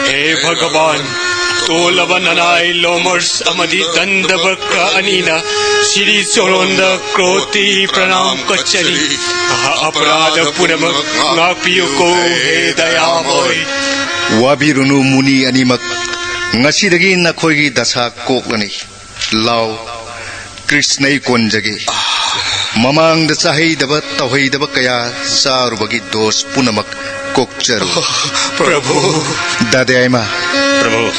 ꯍꯦ ꯚꯒꯕꯥꯟ, ꯇꯣꯜꯂꯕ ꯅꯅꯥꯏ ꯂꯣꯃꯔꯁ ꯑꯃꯗꯤ ꯗꯟꯗꯕꯀ꯭ꯔ ꯑꯅꯤꯅ ꯁꯤꯔꯤ ꯆꯣꯔꯣꯟꯗ ꯀ꯭ꯔꯣꯇꯤ ꯄ꯭ꯔꯅꯥꯝ ꯀꯠꯆꯔꯤ꯫ ꯑꯄꯔꯥꯙ ꯄꯨꯝꯅꯃꯛ ꯉꯥꯛꯄꯤꯌꯨꯀꯣ, ꯍꯦ ꯗꯌꯥꯃꯣꯏ꯫ ꯋꯥꯕꯤꯔꯨꯅꯨ ꯃꯨꯅꯤ ꯑꯅꯤꯃꯛ, ꯉꯁꯤꯗꯒꯤ ꯅꯈꯣꯏꯒꯤ ꯗꯁꯥ ꯀꯣꯛꯂꯅꯤ꯫ ꯂꯥꯎ, ꯀ꯭ꯔꯤꯁꯅ ꯑꯩ ꯀꯣꯟꯖꯒꯦ꯫ ꯃꯃꯥꯡꯗ ꯆꯥꯍꯩꯗꯕ ꯇꯧꯍꯩꯗꯕ ꯀꯌꯥ ꯆꯥꯔꯨꯕꯒꯤ ꯗꯣꯁ ꯄꯨꯝꯅꯃꯛ ꯀꯣꯛꯆꯔꯨ꯫ ꯄ꯭ꯔꯚꯨ꯫ ꯗꯥꯗꯥ ꯌꯥꯏꯃ꯫ ꯄ꯭ꯔꯚꯨ꯫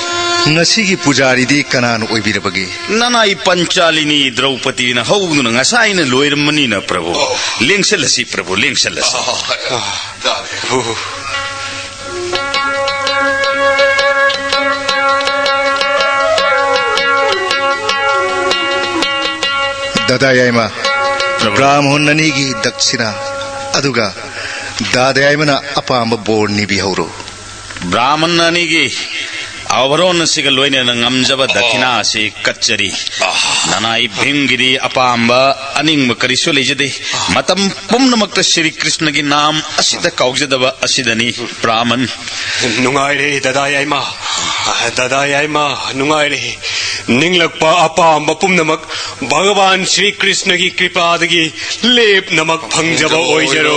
ꯉꯁꯤꯒꯤ ꯄꯨꯖꯥꯔꯤꯗꯤ ꯀꯅꯥꯅ ꯑꯣꯏꯕꯤꯔꯕꯒꯦ? ꯅꯅꯥꯏ ꯄꯟꯆꯥꯂꯤꯅꯤ ꯗ꯭ꯔꯧꯄꯗꯤꯅ ꯍꯧꯗꯨꯅ ꯉꯁꯥꯏꯅ ꯂꯣꯏꯔꯝꯃꯅꯤꯅ ꯄ꯭ꯔꯚꯨ꯫ ꯑꯣ꯫ ꯂꯦꯡꯁꯜꯂꯁꯤ ꯄ꯭ꯔꯚꯨ, ꯂꯦꯡꯁꯜꯂꯁꯤ꯫ ꯑꯣ, ꯗꯥꯗꯥ꯫ ꯑꯣ꯫ ꯗꯥꯗꯥ ꯌꯥꯏꯃ, ꯄ꯭ꯔꯚꯨ꯫ ꯕ꯭ꯔꯥꯍꯃꯟ ꯑꯅꯤꯒꯤ ꯗꯛꯁꯤꯅꯥ, ꯑꯗꯨꯒ ꯗꯥꯗꯥ ꯌꯥꯏꯃꯅ ꯑꯄꯥꯝꯕ ꯕꯣꯔ ꯅꯤꯕꯤꯍꯧꯔꯣ꯫ ꯕ꯭ꯔꯥꯍꯃꯟ ꯑꯅꯤꯒꯤ ꯑꯥꯚꯔꯣꯟ ꯑꯁꯤꯒ ꯂꯣꯏꯅꯅ ꯉꯝꯖꯕ ꯗꯈꯤꯅꯥ ꯑꯁꯤ ꯀꯠꯆꯔꯤ꯫ ꯅꯅꯥꯏ ꯚꯤꯝꯒꯤꯗꯤ ꯑꯄꯥꯝꯕ ꯑꯅꯤꯡꯕ ꯀꯔꯤꯁꯨ ꯂꯩꯖꯗꯦ꯫ ꯃꯇꯝ ꯄꯨꯝꯅꯃꯛꯇ ꯁ꯭ꯔꯤ ꯀ꯭ꯔꯤꯁꯅꯒꯤ ꯅꯥꯝ ꯑꯁꯤꯗ ꯀꯥꯎꯖꯗꯕ ꯑꯁꯤꯗꯅꯤ, ꯕ꯭ꯔꯥꯍꯃꯟ꯫ ꯅꯨꯡꯉꯥꯏꯔꯦ, ꯗꯗꯥ ꯌꯥꯏꯃ꯫ ꯗꯗꯥ ꯌꯥꯏꯃ, ꯅꯨꯡꯉꯥꯏꯔꯦ꯫ ꯅꯤꯡꯂꯛꯄ ꯑꯄꯥꯝꯕ ꯄꯨꯝꯅꯃꯛ ꯚꯒꯋꯥꯟ ꯁ꯭ꯔꯤ ꯀ꯭ꯔꯤꯁꯅꯒꯤ ꯀ꯭ꯔꯤꯄꯥꯗꯒꯤ ꯂꯦꯞꯅꯃꯛ ꯐꯪꯖꯕ ꯑꯣꯏꯖꯔꯣ꯫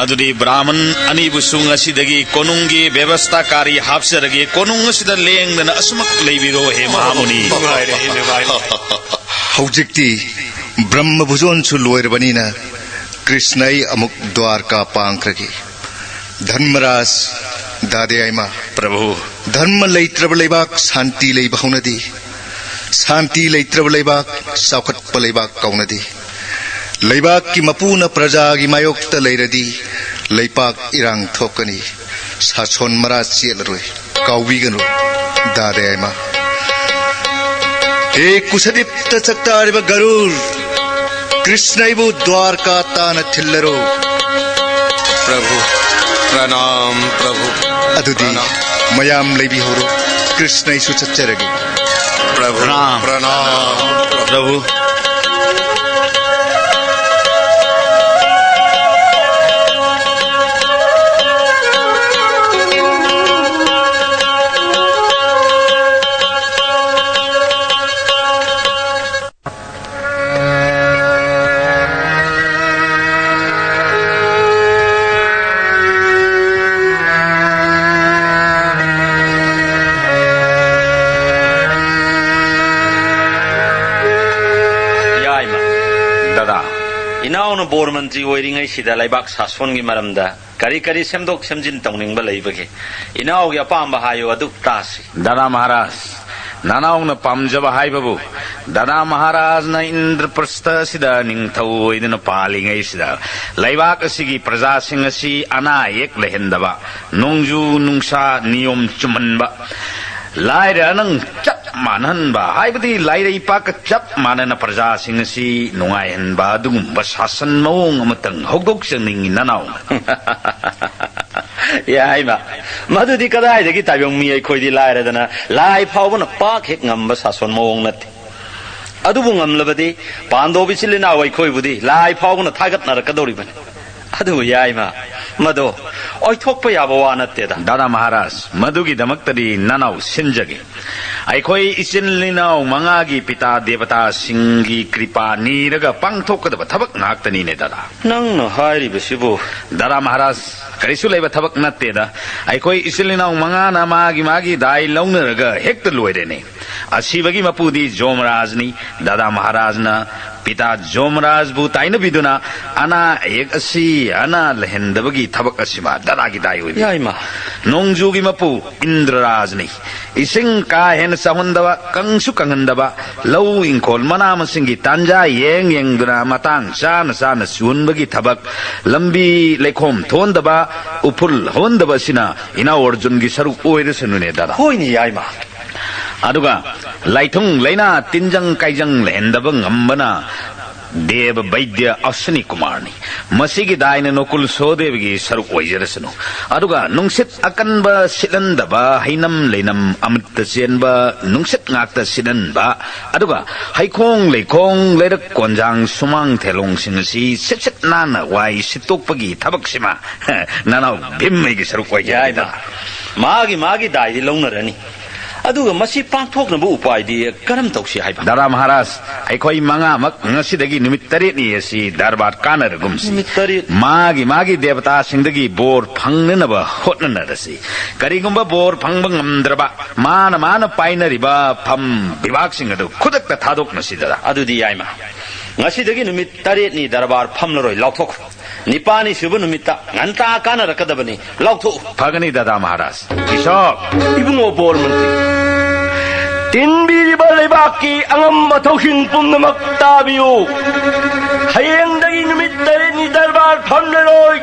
ꯑꯗꯨꯗꯤ ꯕ꯭ꯔꯥꯍꯃꯟ ꯑꯅꯤꯕꯨꯁꯨ ꯉꯁꯤꯗꯒꯤ ꯀꯣꯅꯨꯡꯒꯤ ꯕꯦꯕꯁꯊꯥꯀꯥꯔꯤ ꯍꯥꯞꯆꯔꯒꯦ꯫ ꯀꯣꯅꯨꯡ ꯑꯁꯤꯗ ꯂꯦꯡꯗꯅ ꯑꯁꯨꯃꯛ ꯂꯩꯕꯤꯔꯣ, ꯍꯦ ꯃꯍꯥꯃꯨꯅꯤ꯫ ꯅꯨꯡꯉꯥꯏꯔꯦ, ꯅꯨꯡꯉꯥꯏꯔꯦ꯫ ꯍꯧꯖꯤꯛꯇꯤ ꯕ꯭ꯔꯍ꯭ꯃ ꯚꯣꯖꯣꯟꯁꯨ ꯂꯣꯏꯔꯕꯅꯤꯅ ꯀ꯭ꯔꯤꯁꯅ ꯑꯩ ꯑꯃꯨꯛ ꯗ꯭ꯋꯥꯔꯀꯥ ꯄꯥꯡꯈ꯭ꯔꯒꯦ꯫ ꯙꯔꯃꯔꯥꯖ, ꯗꯥꯗꯦ ꯑꯥꯏꯃꯥ꯫ ꯄ꯭ꯔꯚꯨ꯫ ꯙꯔꯃ ꯂꯩꯇ꯭ꯔꯕ ꯂꯩꯕꯥꯛ ꯁꯥꯟꯇꯤ ꯂꯩꯕ ꯍꯧꯅꯗꯦ꯫ ꯁꯥꯟꯇꯤ ꯂꯩꯇ꯭ꯔꯕ ꯂꯩꯕꯥꯛ ꯆꯥꯎꯈꯠꯄ ꯂꯩꯕꯥꯛ ꯀꯧꯅꯗꯦ꯫ ꯂꯩꯕꯥꯛꯀꯤ ꯃꯄꯨꯅ ꯄ꯭ꯔꯖꯥꯒꯤ ꯃꯥꯌꯣꯛꯇ ꯂꯩꯔꯗꯤ ꯂꯩꯄꯥꯛ ꯏꯔꯥꯡ ꯊꯣꯛꯀꯅꯤ꯫ ꯁꯥꯁꯣꯟ ꯃꯔꯥ ꯆꯦꯠꯂꯔꯣꯏ꯫ ꯀꯥꯎꯕꯤꯒꯅꯨ, ꯗꯥꯗꯦ ꯑꯥꯏꯃꯥ꯫ ꯍꯦ ꯀꯨꯁꯗꯤꯞꯇ ꯆꯥꯛꯇꯥꯔꯤꯕ ꯒꯔꯨꯔ, ꯀ꯭ꯔꯤꯁꯅ ꯑꯩꯕꯨ ꯗ꯭ꯋꯥꯔꯀꯥ ꯇꯥꯅ ꯊꯤꯜꯂꯔꯣ꯫ ꯄ꯭ꯔꯚꯨ, ꯄ꯭ꯔꯅꯥꯝ ꯄ꯭ꯔꯚꯨ꯫ ꯑꯗꯨꯗꯤ ꯄ꯭ꯔꯅꯥꯝ꯫ ꯃꯌꯥꯝ ꯂꯩꯕꯤꯍꯧꯔꯣ, ꯀ꯭ꯔꯤꯁꯅ ꯑꯩꯁꯨ ꯆꯠꯆꯔꯒꯦ꯫ ꯄ꯭ꯔꯚꯨ, ꯄ꯭ꯔꯅꯥꯝ꯫ ꯄ꯭ꯔꯅꯥꯝ꯫ ꯄ꯭ꯔꯚꯨ꯫ ꯌꯥꯏꯃ꯫ ꯗꯗꯥ꯫ ꯏꯅꯥꯎꯅ ꯕꯣꯔ ꯃꯟꯇ꯭ꯔꯤ ꯑꯣꯏꯔꯤꯉꯩꯁꯤꯗ ꯂꯩꯕꯥꯛ ꯁꯥꯁꯣꯟꯒꯤ ꯃꯔꯝꯗ ꯀꯔꯤ ꯀꯔꯤ ꯁꯦꯝꯗꯣꯛ ꯁꯦꯝꯖꯤꯟ ꯇꯧꯅꯤꯡꯕ ꯂꯩꯕꯒꯦ? ꯏꯅꯥꯎꯒꯤ ꯑꯄꯥꯝꯕ ꯍꯥꯏꯌꯨ, ꯑꯗꯨ ꯇꯥꯁꯤ꯫ ꯗꯥꯗꯥ ꯃꯍꯥꯔꯥꯖ, ꯅꯅꯥꯎꯅ ꯄꯥꯝꯖꯕ ꯍꯥꯏꯕꯕꯨ, ꯗꯥꯗꯥ ꯃꯍꯥꯔꯥꯖꯅ ꯏꯟꯗ꯭ꯔꯄ꯭ꯔꯁꯊ ꯑꯁꯤꯗ ꯅꯤꯡꯊꯧ ꯑꯣꯏꯗꯨꯅ ꯄꯥꯜꯂꯤꯉꯩꯁꯤꯗ ꯂꯩꯕꯥꯛ ꯑꯁꯤꯒꯤ ꯄ꯭ꯔꯖꯥꯁꯤꯡ ꯑꯁꯤ ꯑꯅꯥ ꯑꯌꯦꯛ ꯂꯩꯍꯟꯗꯕ, ꯅꯣꯡꯖꯨ ꯅꯨꯡꯁꯥ ꯅꯤꯌꯣꯝ ꯆꯨꯝꯍꯟꯕ, ꯂꯥꯏꯔ ꯑꯅꯪ ꯆꯞ ꯃꯥꯟꯅꯍꯟꯕ, ꯍꯥꯏꯕꯗꯤ ꯂꯥꯏꯔꯩꯄꯥꯛꯀ ꯆꯞ ꯃꯥꯟꯅꯅ ꯄ꯭ꯔꯖꯥꯁꯤꯡ ꯑꯁꯤ ꯅꯨꯡꯉꯥꯏꯍꯟꯕ, ꯑꯗꯨꯒꯨꯝꯕ ꯁꯥꯁꯟ ꯃꯑꯣꯡ ꯑꯃꯇꯪ ꯍꯧꯗꯣꯛꯆꯅꯤꯡꯉꯤ, ꯅꯅꯥꯎꯅ꯫ ꯌꯥꯏꯃ, ꯃꯗꯨꯗꯤ ꯀꯗꯥꯏꯗꯒꯤ ꯇꯥꯏꯕꯪ ꯃꯤ ꯑꯩꯈꯣꯏꯗꯤ ꯂꯥꯏꯔꯗꯅ ꯂꯥꯏ ꯐꯥꯎꯕꯅ ꯄꯥꯛ ꯍꯦꯛ ꯉꯝꯕ ꯁꯥꯁꯣꯟ ꯃꯑꯣꯡ ꯅꯠꯇꯦ꯫ ꯑꯗꯨꯕꯨ ꯉꯝꯂꯕꯗꯤ ꯄꯥꯟꯗꯣꯞ ꯏꯆꯤꯜ ꯏꯅꯥꯎ ꯑꯩꯈꯣꯏꯕꯨꯗꯤ ꯂꯥꯏ ꯐꯥꯎꯕꯅ ꯊꯥꯒꯠꯅꯔꯛꯀꯗꯧꯔꯤꯕꯅꯤ꯫ ꯑꯗꯨꯕꯨ ꯌꯥꯏꯃ, ꯃꯗꯣ ꯑꯣꯏꯊꯣꯛꯄ ꯌꯥꯕ ꯋꯥ ꯅꯠꯇꯦꯗ꯫ ꯗꯥꯗꯥ ꯃꯍꯥꯔꯥꯖ, ꯃꯗꯨꯒꯤꯗꯃꯛꯇꯗꯤ ꯅꯅꯥꯎ ꯁꯤꯟꯖꯒꯦ꯫ ꯑꯩꯈꯣꯏ ꯏꯆꯤꯜ ꯏꯅꯥꯎ ꯃꯉꯥꯒꯤ ꯄꯤꯇꯥ ꯗꯦꯕꯇꯥꯁꯤꯡꯒꯤ ꯀ꯭ꯔꯤꯄꯥ ꯅꯤꯔꯒ ꯄꯥꯡꯊꯣꯛꯀꯗꯕ ꯊꯕꯛ ꯉꯥꯛꯇꯅꯤꯅꯦ ꯗꯥꯗꯥ꯫ ꯅꯪꯅ ꯍꯥꯏꯔꯤꯕꯁꯤꯕꯨ? ꯗꯥꯗꯥ ꯃꯍꯥꯔꯥꯖ, ꯀꯔꯤꯁꯨ ꯂꯩꯕ ꯊꯕꯛ ꯅꯠꯇꯦꯗ꯫ ꯑꯩꯈꯣꯏ ꯏꯆꯤꯜ ꯏꯅꯥꯎ ꯃꯉꯥꯅ ꯃꯥꯒꯤ ꯃꯥꯒꯤ ꯗꯥꯏ ꯂꯧꯅꯔꯒ ꯍꯦꯛꯇ ꯂꯣꯏꯔꯦꯅꯦ꯫ ꯑꯁꯤꯕꯒꯤ ꯃꯄꯨꯗꯤ ꯖꯣꯃꯔꯥꯖꯅꯤ꯫ ꯗꯥꯗꯥ ꯃꯍꯥꯔꯥꯖꯅ ꯄꯤꯇꯥ ꯖꯣꯃꯔꯥꯖꯕꯨ ꯇꯥꯏꯅꯕꯤꯗꯨꯅ ꯑꯅꯥ ꯑꯌꯦꯛ ꯑꯁꯤ ꯑꯅꯥ ꯂꯩꯍꯟꯗꯕꯒꯤ ꯊꯕꯛ ꯑꯁꯤꯃ ꯗꯥꯗꯥꯒꯤ ꯗꯥꯏ ꯑꯣꯏꯕꯤ꯫ ꯌꯥꯏꯃ꯫ ꯅꯣꯡꯖꯨꯒꯤ ꯃꯄꯨ ꯏꯟꯗ꯭ꯔꯔꯥꯖꯅꯤ꯫ ꯏꯁꯤꯡ ꯀꯥ ꯍꯦꯟꯅ ꯆꯥꯎꯍꯟꯗꯕ, ꯀꯪꯁꯨ ꯀꯪꯍꯟꯗꯕ, ꯂꯧ ꯏꯪꯈꯣꯜ ꯃꯅꯥ ꯃꯁꯤꯡꯒꯤ ꯇꯥꯟꯖꯥ ꯌꯦꯡ ꯌꯦꯡꯗꯨꯅ ꯃꯇꯥꯡ ꯆꯥꯅ ꯆꯥꯅ ꯆꯨꯍꯟꯕꯒꯤ ꯊꯕꯛ, ꯂꯝꯕꯤ ꯂꯩꯈꯣꯝ ꯊꯣꯛꯍꯟꯗꯕ, ꯎꯐꯨꯜ ꯍꯧꯍꯟꯗꯕ ꯑꯁꯤꯅ ꯏꯅꯥꯎ ꯑꯔꯖꯨꯟꯒꯤ ꯁꯔꯨꯛ ꯑꯣꯏꯔꯁꯅꯨꯅꯦ ꯗꯥꯗꯥ꯫ ꯍꯣꯏꯅꯦ ꯌꯥꯏꯃ꯫ ꯑꯗꯨꯒ ꯂꯥꯏꯊꯨꯡ ꯂꯩꯅꯥ ꯇꯤꯟꯖꯪ ꯀꯥꯏꯖꯪ ꯂꯩꯍꯟꯗꯕ ꯉꯝꯕꯅ ꯗꯦꯕ ꯕꯩꯗ꯭ꯌ ꯑꯁ꯭ꯋꯤꯅꯤ ꯀꯨꯃꯥꯔꯅꯤ꯫ ꯃꯁꯤꯒꯤ ꯗꯥꯏꯅ ꯅꯣꯀꯨꯜ ꯁꯣꯍꯗꯦꯕꯒꯤ ꯁꯔꯨꯛ ꯑꯣꯏꯖꯔꯁꯅꯨ꯫ ꯑꯗꯨꯒ ꯅꯨꯡꯁꯤꯠ ꯑꯀꯟꯕ ꯁꯤꯠꯍꯟꯗꯕ, ꯍꯩꯅꯝ ꯂꯩꯅꯝ ꯑꯃꯠꯇ ꯆꯦꯟꯕ ꯅꯨꯡꯁꯤꯠ ꯉꯥꯛꯇ ꯁꯤꯠꯍꯟꯕ, ꯑꯗꯨꯒ ꯍꯩꯈꯣꯡ ꯂꯩꯈꯣꯡ, ꯂꯩꯔꯛ ꯀꯣꯟꯖꯥꯡ ꯁꯨꯃꯥꯡ ꯊꯦꯂꯣꯡꯁꯤꯡ ꯑꯁꯤ ꯁꯤꯠ ꯁꯤꯠ ꯅꯥꯟꯅ ꯋꯥꯏ ꯁꯤꯠꯇꯣꯛꯄꯒꯤ ꯊꯕꯛꯁꯤꯃ ꯅꯅꯥꯎ ꯚꯤꯝ ꯑꯩꯒꯤ ꯁꯔꯨꯛ ꯑꯣꯏꯖꯔꯒꯦ꯫ ꯌꯥꯏꯃ, ꯃꯥꯒꯤ ꯃꯥꯒꯤ ꯗꯥꯏꯗꯤ ꯂꯧꯅꯔꯅꯤ꯫ ꯑꯗꯨꯒ ꯃꯁꯤ ꯄꯥꯡꯊꯣꯛꯅꯕ ꯎꯄꯥꯏꯗꯤ ꯀꯔꯝ ꯇꯧꯁꯤ ꯍꯥꯏꯕ? ꯗꯥꯗꯥ ꯃꯍꯥꯔꯥꯖ, ꯑꯩꯈꯣꯏ ꯃꯉꯥꯃꯛ ꯉꯁꯤꯗꯒꯤ ꯅꯨꯃꯤꯠ ꯇꯔꯦꯠꯅꯤ ꯑꯁꯤ ꯗꯔꯕꯥꯔ ꯀꯥꯟꯅꯔꯒꯨꯝꯁꯤ꯫ ꯅꯨꯃꯤꯠ ꯇꯔꯦꯠ? ꯃꯥꯒꯤ ꯃꯥꯒꯤ ꯗꯦꯕꯇꯥꯁꯤꯡꯗꯒꯤ ꯕꯣꯔ ꯐꯪꯅꯅꯕ ꯍꯣꯠꯅꯅꯔꯁꯤ꯫ ꯀꯔꯤꯒꯨꯝꯕ ꯕꯣꯔ ꯐꯪꯕ ꯉꯝꯗ꯭ꯔꯕ, ꯃꯥꯅ ꯃꯥꯅ ꯄꯥꯏꯅꯔꯤꯕ ꯐꯝ ꯕꯤꯚꯥꯒꯁꯤꯡ ꯑꯗꯨ ꯈꯨꯗꯛꯇ ꯊꯥꯗꯣꯛꯅꯁꯤ ꯗꯥꯗꯥ꯫ ꯑꯗꯨꯗꯤ ꯌꯥꯏꯃ, ꯉꯁꯤꯗꯒꯤ ꯅꯨꯃꯤꯠ ꯇꯔꯦꯠꯅꯤ ꯗꯔꯕꯥꯔ ꯐꯝꯂꯔꯣꯏ, ꯂꯥꯎꯊꯣꯛꯈ꯭ꯔꯣ꯫ ꯅꯤꯄꯥꯜꯅꯤ ꯁꯨꯕ ꯅꯨꯃꯤꯠꯇ ꯉꯟꯇꯥ ꯀꯥꯟꯅꯔꯛꯀꯗꯕꯅꯤ꯫ ꯂꯥꯎꯊꯣꯛꯎ꯫ ꯐꯒꯅꯤ ꯗꯥꯗꯥ ꯃꯍꯥꯔꯥꯖ꯫ ꯏꯁꯣꯛ! ꯏꯕꯨꯡꯉꯣ ꯕꯣꯔ ꯃꯟꯇ꯭ꯔꯤ, ꯇꯤꯟꯕꯤꯔꯤꯕ ꯂꯩꯕꯥꯛꯀꯤ ꯑꯉꯝ ꯑꯊꯧꯁꯤꯡ ꯄꯨꯝꯅꯃꯛ ꯇꯥꯕꯤꯌꯨ꯫ ꯍꯌꯦꯡꯗꯒꯤ ꯅꯨꯃꯤꯠ ꯇꯔꯦꯠꯅꯤ ꯗꯔꯕꯥꯔ ꯐꯝꯂꯔꯣꯏ꯫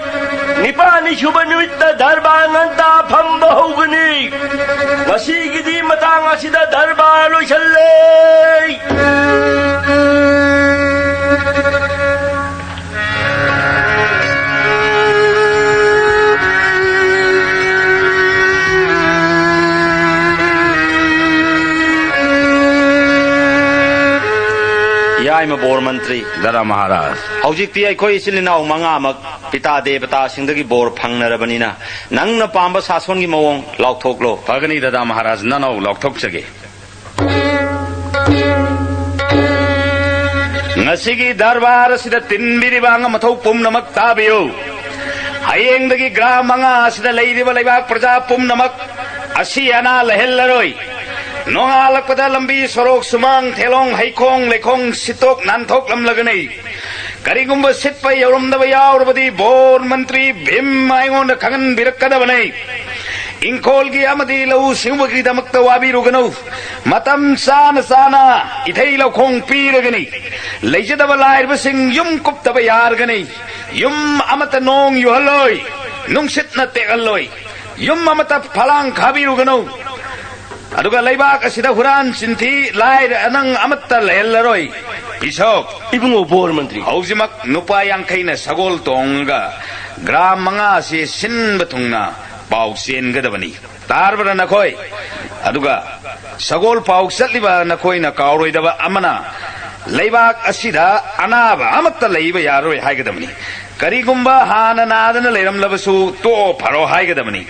ꯅꯤꯄꯥꯜꯅꯤ ꯁꯨꯕ ꯅꯨꯃꯤꯠꯇ ꯗꯔꯕꯥꯔ ꯉꯟꯇꯥ ꯐꯝꯕ ꯍꯧꯒꯅꯤ꯫ ꯉꯁꯤꯒꯤꯗꯤ ꯃꯇꯥꯡ ꯑꯁꯤꯗ ꯗꯔꯕꯥꯔ ꯂꯣꯏꯁꯜꯂꯦ꯫ ꯍꯥꯏꯃ ꯕꯣꯔ ꯃꯟꯇ꯭ꯔꯤ꯫ ꯗꯥꯗꯥ ꯃꯍꯥꯔꯥꯖ꯫ ꯍꯧꯖꯤꯛꯇꯤ ꯑꯩꯈꯣꯏ ꯏꯆꯤꯜ ꯏꯅꯥꯎ ꯃꯉꯥꯃꯛ ꯄꯤꯇꯥ ꯗꯦꯕꯇꯥꯁꯤꯡꯗꯒꯤ ꯕꯣꯔ ꯐꯪꯅꯔꯕꯅꯤꯅ, ꯅꯪꯅ ꯄꯥꯝꯕ ꯁꯥꯁꯣꯟꯒꯤ ꯃꯑꯣꯡ ꯂꯥꯎꯊꯣꯛꯂꯣ꯫ ꯐꯒꯅꯤ ꯗꯥꯗꯥ ꯃꯍꯥꯔꯥꯖ, ꯅꯅꯧ ꯂꯥꯎꯊꯣꯛꯆꯒꯦ꯫ ꯉꯁꯤꯒꯤ ꯗꯔꯕꯥꯔ ꯑꯁꯤꯗ ꯇꯤꯟꯕꯤꯔꯤꯕ ꯑꯉꯝ ꯑꯊꯧ ꯄꯨꯝꯅꯃꯛ ꯇꯥꯕꯤꯌꯨ꯫ ꯍꯌꯦꯡꯗꯒꯤ ꯒ꯭ꯔꯥꯝ ꯃꯉꯥ ꯑꯁꯤꯗ ꯂꯩꯔꯤꯕ ꯂꯩꯕꯥꯛ ꯄ꯭ꯔꯖꯥ ꯄꯨꯝꯅꯃꯛ ꯑꯁꯤ ꯑꯅꯥ ꯂꯩꯍꯜꯂꯔꯣꯏ꯫ ꯅꯣꯡꯉꯥꯜꯂꯛꯄꯗ ꯂꯝꯕꯤ ꯁꯣꯔꯣꯛ, ꯁꯨꯃꯥꯡ, ꯊꯦꯂꯣꯡ, ꯍꯩꯈꯣꯡ, ꯂꯩꯈꯣꯡ ꯁꯤꯠꯇꯣꯛ ꯅꯥꯟꯊꯣꯛꯂꯝꯂꯒꯅꯤ꯫ ꯀꯔꯤꯒꯨꯝꯕ ꯁꯤꯠꯄ ꯌꯧꯔꯝꯗꯕ ꯌꯥꯎꯔꯕꯗꯤ ꯕꯣꯔ ꯃꯟꯇ꯭ꯔꯤ ꯚꯤꯝ ꯑꯩꯉꯣꯟꯗ ꯈꯪꯍꯟꯕꯤꯔꯛꯀꯗꯕꯅꯤ꯫ ꯏꯪꯈꯣꯜꯒꯤ ꯑꯃꯗꯤ ꯂꯧꯎ ꯁꯤꯡꯎꯕꯒꯤꯗꯃꯛꯇ ꯋꯥꯕꯤꯔꯨꯒꯅꯨ꯫ ꯃꯇꯝ ꯆꯥꯅ ꯆꯥꯅ ꯏꯊꯩ ꯂꯧꯈꯣꯡ ꯄꯤꯔꯒꯅꯤ꯫ ꯂꯩꯖꯗꯕ ꯂꯥꯏꯔꯕꯁꯤꯡ ꯌꯨꯝ ꯀꯨꯞꯇꯕ ꯌꯥꯔꯒꯅꯤ꯫ ꯌꯨꯝ ꯑꯃꯠꯇ ꯅꯣꯡ ꯌꯨꯍꯜꯂꯣꯏ, ꯅꯨꯡꯁꯤꯠꯅ ꯇꯦꯛꯍꯜꯂꯣꯏ꯫ ꯌꯨꯝ ꯑꯃꯠꯇ ꯐꯂꯥꯡ ꯈꯥꯕꯤꯔꯨꯒꯅꯨ꯫ ꯑꯗꯨꯒ ꯂꯩꯕꯥꯛ ꯑꯁꯤꯗ ꯍꯨꯔꯥꯟ ꯆꯤꯟꯊꯤ, ꯂꯥꯏꯔ ꯑꯅꯪ ꯑꯃꯠꯇ ꯂꯩꯍꯜꯂꯔꯣꯏ꯫ ꯏꯁꯣꯛ꯫ ꯏꯕꯨꯡꯉꯣ ꯕꯣꯔ ꯃꯟꯇ꯭ꯔꯤ꯫ ꯍꯧꯖꯤꯛꯃꯛ ꯅꯨꯄꯥ ꯌꯥꯡꯈꯩꯅ ꯁꯒꯣꯜ ꯇꯣꯡꯉꯒ ꯒ꯭ꯔꯥꯝ ꯃꯉꯥ ꯑꯁꯤ ꯁꯤꯟꯕ ꯊꯨꯡꯅ ꯄꯥꯎ ꯆꯦꯟꯒꯗꯕꯅꯤ꯫ ꯇꯥꯔꯕ꯭ꯔꯥ ꯅꯈꯣꯏ? ꯑꯗꯨꯒ ꯁꯒꯣꯜ ꯄꯥꯎ ꯆꯠꯂꯤꯕ ꯅꯈꯣꯏꯅ ꯀꯥꯎꯔꯣꯏꯗꯕ ꯑꯃꯅ, ꯂꯩꯕꯥꯛ ꯑꯁꯤꯗ ꯑꯅꯥꯕ ꯑꯃꯠꯇ ꯂꯩꯕ ꯌꯥꯔꯣꯏ ꯍꯥꯏꯒꯗꯕꯅꯤ꯫ ꯀꯔꯤꯒꯨꯝꯕ ꯍꯥꯟꯅ ꯅꯥꯗꯅ ꯂꯩꯔꯝꯂꯕꯁꯨ ꯇꯣꯛꯑꯣ ꯐꯔꯣ ꯍꯥꯏꯒꯗꯕꯅꯤ꯫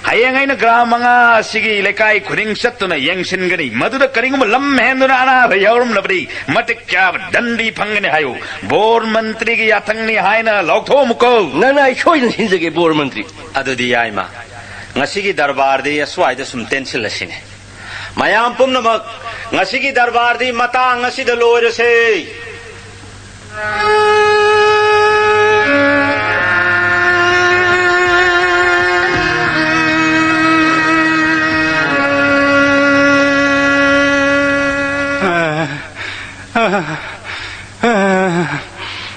ꯍꯌꯦꯡ ꯑꯩꯅ ꯒ꯭ꯔꯥꯝ ꯃꯉꯥ ꯑꯁꯤꯒꯤ ꯂꯩꯀꯥꯏ ꯈꯨꯗꯤꯡ ꯆꯠꯇꯨꯅ ꯌꯦꯡꯁꯤꯟꯒꯅꯤ꯫ ꯃꯗꯨꯗ ꯀꯔꯤꯒꯨꯝꯕ ꯂꯝ ꯍꯦꯟꯗꯨꯅ ꯑꯅꯥꯕ ꯌꯥꯎꯔꯝꯂꯕꯗꯤ ꯃꯇꯤꯛ ꯆꯥꯕ ꯗꯟꯗꯤ ꯐꯪꯒꯅꯤ ꯍꯥꯏꯌꯨ꯫ ꯕꯣꯔ ꯃꯟꯇ꯭ꯔꯤꯒꯤ ꯌꯥꯊꯪꯅꯤ ꯍꯥꯏꯅ ꯂꯥꯎꯊꯣꯛꯑꯝꯃꯨꯀꯣ꯫ ꯅꯅꯥꯏ ꯁꯣꯏꯗꯅ ꯁꯤꯟꯖꯒꯦ ꯕꯣꯔ ꯃꯟꯇ꯭ꯔꯤ꯫ ꯑꯗꯨꯗꯤ ꯌꯥꯏꯃ, ꯉꯁꯤꯒꯤ ꯗꯔꯕꯥꯔꯗꯤ ꯑꯁ꯭ꯋꯥꯏꯗ ꯁꯨꯝ ꯇꯦꯟꯁꯤꯜꯂꯁꯤꯅꯦ꯫ ꯃꯌꯥꯝ ꯄꯨꯝꯅꯃꯛ, ꯉꯁꯤꯒꯤ ꯗꯔꯕꯥꯔꯗꯤ ꯃꯇꯥꯡ ꯑꯁꯤꯗ ꯂꯣꯏꯔꯁꯦ꯫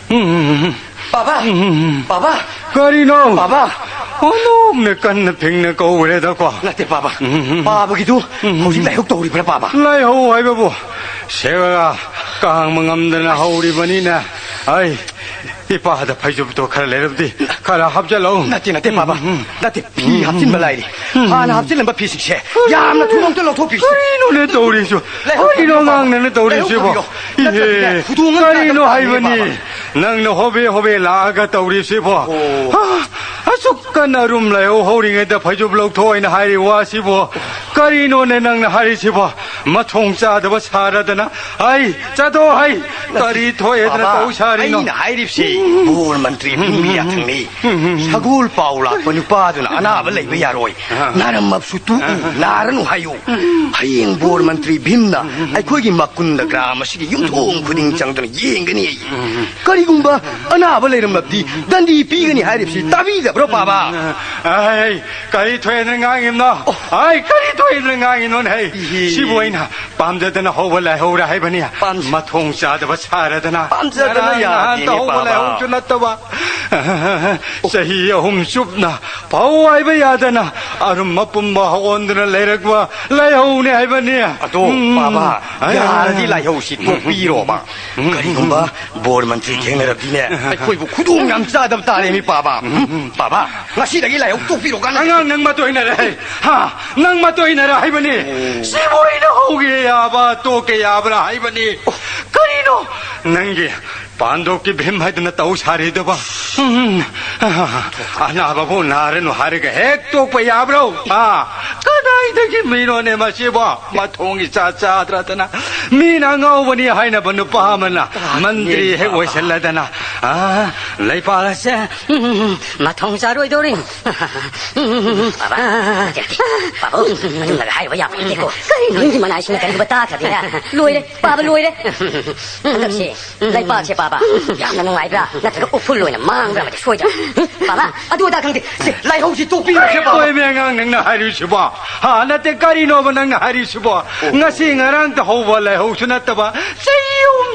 ꯎꯝ꯫ ꯄꯥꯕ! ꯎꯝ꯫ ꯄꯥꯕ! ꯀꯔꯤꯅꯣ? ꯄꯥꯕ! ꯑꯣꯟꯊꯣꯛꯅ ꯀꯟꯅ ꯐꯤꯡꯅ ꯀꯧꯔꯦꯗꯀꯣ꯫ ꯅꯠꯇꯦ, ꯄꯥꯕ꯫ ꯎꯝ꯫ ꯄꯥꯕꯒꯤꯗꯨ ꯎꯝ꯫ ꯍꯧꯖꯤꯛ ꯂꯥꯏꯍꯧ ꯇꯧꯔꯤꯕ꯭ꯔꯥ, ꯄꯥꯕ? ꯂꯥꯏꯍꯧ ꯍꯥꯏꯕꯕꯨ, ꯁꯦꯒ ꯀꯥꯡꯕ ꯉꯝꯗꯅ ꯑꯁ꯫ ꯍꯧꯔꯤꯕꯅꯤꯅꯦ꯫ ꯑꯩ, ꯏꯄꯥꯗ ꯐꯩꯖꯨꯞꯇꯣ ꯈꯔ ꯂꯩꯔꯕꯗꯤ ꯈꯔ ꯍꯥꯞꯆꯜꯂꯧ꯫ ꯅꯠꯇꯦ, ꯅꯠꯇꯦ, ꯄꯥꯕ꯫ ꯎꯝ, ꯎꯝ꯫ ꯅꯠꯇꯦ, ꯐꯤ ꯎꯝ, ꯍꯥꯞꯆꯤꯟꯕ ꯎꯝ꯫ ꯂꯥꯏꯔꯤ꯫ ꯍꯥꯟꯅ ꯍꯥꯞꯆꯤꯜꯂꯝꯕ ꯐꯤꯁꯤꯡꯁꯦ ꯌꯥꯝꯅ ꯊꯨꯅ ꯑꯝꯇ ꯂꯧꯊꯣꯛꯄꯤꯁꯤ꯫ ꯀꯔꯤꯅꯣꯅꯦ ꯇꯧꯔꯤꯁꯤꯕꯣ? ꯂꯩꯍꯧ ꯀꯔꯤꯅꯣ ꯊꯝꯕꯤꯌꯣ, ꯑꯉꯥꯡꯅꯅ ꯇꯧꯔꯤꯁꯤꯕꯣ? ꯂꯩꯍꯧ ꯊꯝꯕꯤꯌꯣ꯫ ꯏꯍꯦ, ꯅꯠꯇ꯭ꯔꯗꯤꯅꯦ, ꯈꯨꯗꯣꯡ ꯑꯃ ꯀꯔꯤꯅꯣ ꯆꯥꯗꯕ ꯇꯥꯔꯦꯅꯦ, ꯍꯥꯏꯕꯅꯤ? ꯕꯥꯕꯥ꯫ ꯅꯪꯅ ꯍꯣꯕꯦ ꯍꯣꯕꯦ ꯂꯥꯛꯑꯒ ꯇꯧꯔꯤꯁꯤꯕꯣ? ꯑꯣ꯫ ꯍꯥ, ꯑꯁꯨꯛ ꯀꯟꯅ ꯑꯔꯨꯝ ꯂꯥꯏꯍꯧ ꯍꯧꯔꯤꯉꯩꯗ ꯐꯩꯖꯨꯞ ꯂꯧꯊꯣꯛꯑꯣꯅ ꯍꯥꯏꯔꯤ ꯋꯥꯁꯤꯕꯣ? ꯀꯔꯤꯅꯣꯅꯦ ꯅꯪꯅ ꯍꯥꯏꯔꯤꯁꯤꯕꯣ? ꯃꯊꯣꯡ ꯆꯥꯗꯕ ꯁꯥꯔꯗꯅ꯫ ꯍꯩ, ꯆꯠꯊꯣꯛ ꯍꯩ꯫ ꯀꯔꯤ ꯊꯣꯛꯑꯦꯗꯅ ꯕꯥꯕꯥ, ꯇꯧ ꯁꯥꯔꯤꯅꯣ? ꯑꯩꯅ ꯍꯥꯏꯔꯤꯕꯁꯤ ꯕꯣꯔ ꯃꯟꯇ꯭ꯔꯤ ꯚꯤꯝꯒꯤ ꯌꯥꯊꯪꯅꯤ꯫ ꯁꯒꯣꯜ ꯄꯥꯎ ꯂꯥꯛꯄ ꯅꯨꯄꯥꯗꯨꯅ ꯑꯅꯥꯕ ꯂꯩꯕ ꯌꯥꯔꯣꯏ꯫ ꯑꯍ꯫ ꯅꯥꯔꯝꯃꯕꯁꯨ ꯇꯣꯛꯎ, ꯑꯍ꯫ ꯅꯥꯔꯅꯨ ꯍꯥꯏꯌꯨ꯫ ꯎꯝ꯫ ꯍꯌꯦꯡ ꯕꯣꯔ ꯃꯟꯇ꯭ꯔꯤ ꯚꯤꯝꯅ ꯑꯩꯈꯣꯏꯒꯤ ꯃꯀꯨꯟꯗ ꯒ꯭ꯔꯥꯝ ꯑꯁꯤꯒꯤ ꯌꯨꯝꯊꯣꯡ ꯈꯨꯗꯤꯡ ꯆꯪꯗꯨꯅ ꯌꯦꯡꯒꯅꯤ ꯑꯩ꯫ ꯀꯔꯤꯒꯨꯝꯕ ꯑꯅꯥꯕ ꯂꯩꯔꯝꯃꯕꯗꯤ ꯗꯟꯗꯤ ꯄꯤꯒꯅꯤ ꯍꯥꯏꯔꯤꯕꯁꯤ ꯇꯥꯕꯤꯗꯕ꯭ꯔꯣ, ꯄꯥꯕ? ꯑꯩ ꯀꯔꯤ ꯊꯣꯛꯑꯦꯅ ꯉꯥꯡꯉꯤꯕꯅꯣ? ꯑꯣ꯫ ꯑꯩ ꯀꯔꯤ ꯊꯣꯛꯑꯦꯅ ꯉꯥꯡꯉꯤꯅꯣꯅꯦ? ꯍꯩ, ꯏꯍꯦ꯫ ꯁꯤꯕꯨ ꯑꯩꯅ ꯄꯥꯝꯖꯗꯅ ꯍꯧꯕ ꯂꯥꯏꯍꯧꯔ ꯍꯥꯏꯕꯅꯤ꯫ ꯄꯥꯝꯖ- ꯃꯊꯣꯡ ꯆꯥꯗꯕ ꯁꯥꯔꯗꯅ ꯄꯥꯝꯖꯗꯅ ꯉꯔꯥꯡ ꯅꯍꯥꯟꯇ ꯌꯥꯗꯦꯅꯦ, ꯍꯧꯕ ꯄꯥꯕ꯫ ꯂꯥꯏꯍꯧꯁꯨ ꯅꯠꯇꯕ꯫ ꯆꯍꯤ ꯑꯍꯨꯝ ꯆꯨꯞꯅ ꯐꯧ ꯍꯥꯏꯕ ꯌꯥꯗꯅ ꯑꯔꯨꯝ ꯑꯄꯨꯝꯕ ꯍꯧꯍꯟꯗꯨꯅ ꯂꯩꯔꯛꯄ ꯂꯥꯏꯍꯧꯅꯦ ꯍꯥꯏꯕꯅꯤ꯫ ꯑꯗꯣ, ꯎꯝ꯫ ꯄꯥꯕ, ꯑꯩ ꯌꯥꯔꯗꯤ ꯂꯥꯏꯍꯧꯁꯤ ꯇꯣꯛꯄꯤꯔꯣꯕ꯫ ꯎꯝ꯫ ꯀꯔꯤꯒꯨꯝꯕ ꯕꯣꯔ ꯃꯟꯇ꯭ꯔꯤ ꯊꯦꯡꯅꯔꯕꯗꯤꯅꯦ, ꯑꯩꯈꯣꯏꯕꯨ ꯈꯨꯗꯣꯡ ꯌꯥꯝ ꯆꯥꯗꯕ ꯇꯥꯔꯦ, ꯃꯤ ꯄꯥꯕ꯫ ꯎꯝ, ꯄꯥꯕ, ꯉꯁꯤꯗꯒꯤ ꯂꯥꯏꯍꯧ ꯇꯣꯛꯄꯤꯔꯣ ꯀꯥꯟꯅꯗꯦ꯫ ꯑꯉꯥꯡ, ꯅꯪ ꯃꯇꯣꯏꯅꯔꯦ꯫ ꯍꯥ? ꯅꯪ ꯃꯇꯣꯏꯅꯔꯦ ꯍꯥꯏꯕꯅꯤ꯫ ꯑꯣ꯫ ꯁꯤꯕꯨ ꯑꯩꯅ ꯍꯧꯒꯦ ꯌꯥꯕ, ꯇꯣꯛꯀꯦ ꯌꯥꯕ꯭ꯔꯥ ꯍꯥꯏꯕꯅꯤ꯫ ꯑꯣ꯫ ꯀꯔꯤꯅꯣ? ꯅꯪꯒꯤ ꯄꯥꯟꯗꯣꯞꯀꯤ ꯚꯤꯝ ꯍꯥꯏꯗꯨꯅ ꯇꯧ ꯁꯥꯔꯤꯗꯨꯕ? ꯎꯝ꯫ ꯑꯅꯥꯕꯕꯨ ꯅꯥꯔꯅꯨ ꯍꯥꯏꯔꯒ ꯍꯦꯛ ꯇꯣꯛꯄ ꯌꯥꯕ꯭ꯔꯣ? ꯍꯥ? ꯀꯗꯥꯏꯗꯒꯤ ꯃꯤꯅꯣꯅꯦ ꯃꯁꯤꯕꯣ? ꯃꯊꯣꯡ ꯏꯆꯥ ꯆꯥꯗ꯭ꯔꯗꯅ ꯃꯤꯅ ꯑꯉꯥꯎꯕꯅꯤ ꯍꯥꯏꯅꯕ ꯅꯨꯄꯥ ꯑꯃꯅ ꯃꯟꯇ꯭ꯔꯤ ꯍꯦꯛ ꯑꯣꯏꯁꯤꯜꯂꯗꯅ, ꯑꯥ, ꯂꯩꯄꯥꯛ ꯑꯁꯦ, ꯎꯝ, ꯃꯊꯣꯡ ꯆꯥꯔꯣꯏꯗꯧꯔꯤ꯫ ꯕꯥꯕꯥ, ꯅꯠꯇꯦ, ꯅꯠꯇꯦ꯫ ꯄꯥꯕꯨꯡ, ꯑꯗꯨꯝꯅꯒ ꯍꯥꯏꯔꯨꯕ ꯌꯥꯄꯣꯟꯇꯦꯀꯣ꯫ ꯀꯔꯤꯅꯣ? ꯃꯤꯒꯤ ꯃꯅꯥꯏꯁꯤꯡꯅ ꯀꯔꯤꯒꯨꯝꯕ ꯇꯥꯈ꯭ꯔꯗꯤꯅꯦ, ꯂꯣꯏꯔꯦ, ꯄꯥꯕ ꯂꯣꯏꯔꯦ꯫ ꯍꯟꯗꯛꯁꯦ ꯂꯩꯄꯥꯛꯁꯦ, ꯄꯥꯕ, ꯌꯥꯝꯅ ꯅꯨꯡꯉꯥꯏꯕ꯭ꯔꯥ ꯅꯠꯇ꯭ꯔꯒ ꯎꯐꯨꯜ ꯑꯣꯏꯅ ꯃꯥꯡꯕ꯭ꯔꯥ ꯑꯃꯗꯤ ꯁꯣꯏꯗ꯭ꯔꯦ꯫ ꯄꯥꯕ, ꯑꯗꯨ ꯑꯗꯥ ꯈꯪꯗꯦ꯫ ꯁꯦ, ꯂꯥꯏꯍꯧꯁꯤ ꯇꯣꯛꯄꯤꯔꯁꯦ, ꯄꯥꯕ꯫ ꯍꯣꯏꯃꯦ, ꯑꯉꯥꯡ, ꯅꯪꯅ ꯍꯥꯏꯔꯤꯁꯤꯕꯣ? ꯍꯥ, ꯅꯠꯇꯦ, ꯀꯔꯤꯅꯣꯕ ꯅꯪꯅ ꯍꯥꯏꯔꯤꯁꯤꯕꯣ? ꯉꯁꯤ ꯉꯔꯥꯡꯇ ꯍꯧꯕ ꯂꯥꯏꯍꯧꯁꯨ ꯅꯠꯇꯕ, ꯆꯍꯤ ꯑꯍꯨꯝ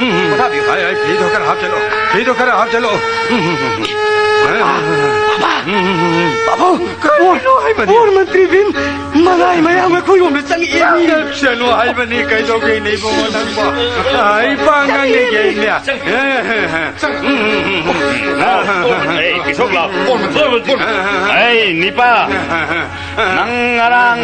ꯎꯝ, ꯎꯝ꯫ ꯄꯣꯊꯥꯕꯤꯌꯨ꯫ ꯑꯩ, ꯑꯩ, ꯐꯤꯗꯣ ꯈꯔ ꯍꯥꯞꯆꯜꯂꯣ꯫ ꯐꯤꯗꯣ ꯈꯔ ꯍꯥꯞꯆꯜꯂꯣ꯫ ꯎꯝ, ꯎꯝ, ꯎꯝ꯫ ꯕꯥꯕꯥ! ꯎꯝ, ꯎꯝ, ꯎꯝ꯫ ꯕꯥꯕꯨ! ꯀꯔꯤꯅꯣ ꯍꯥꯏꯕꯅꯤ? ꯕꯣꯔ ꯃꯟꯇ꯭ꯔꯤ ꯚꯤꯝ ꯃꯅꯥꯏ ꯃꯌꯥꯝ ꯑꯩꯈꯣꯏꯔꯣꯝꯗ ꯆꯪꯉꯛꯑꯦ꯫ ꯆꯠꯁꯅꯨ ꯍꯥꯏꯕꯅꯤ, ꯀꯩꯗꯧꯒꯦꯅꯦ ꯏꯕꯨꯡꯉꯣ ꯅꯪꯕꯣ? ꯑꯩ ꯄꯥꯡꯒꯅꯤꯒꯦꯅꯦ꯫ ꯎꯝ, ꯎꯝ, ꯎꯝ, ꯎꯝ꯫ ꯑꯦ, ꯀꯤꯁꯣꯛ ꯂꯥꯎ꯫ ꯑꯩ, ꯅꯤꯄꯥ, ꯅꯪ ꯉꯔꯥꯡ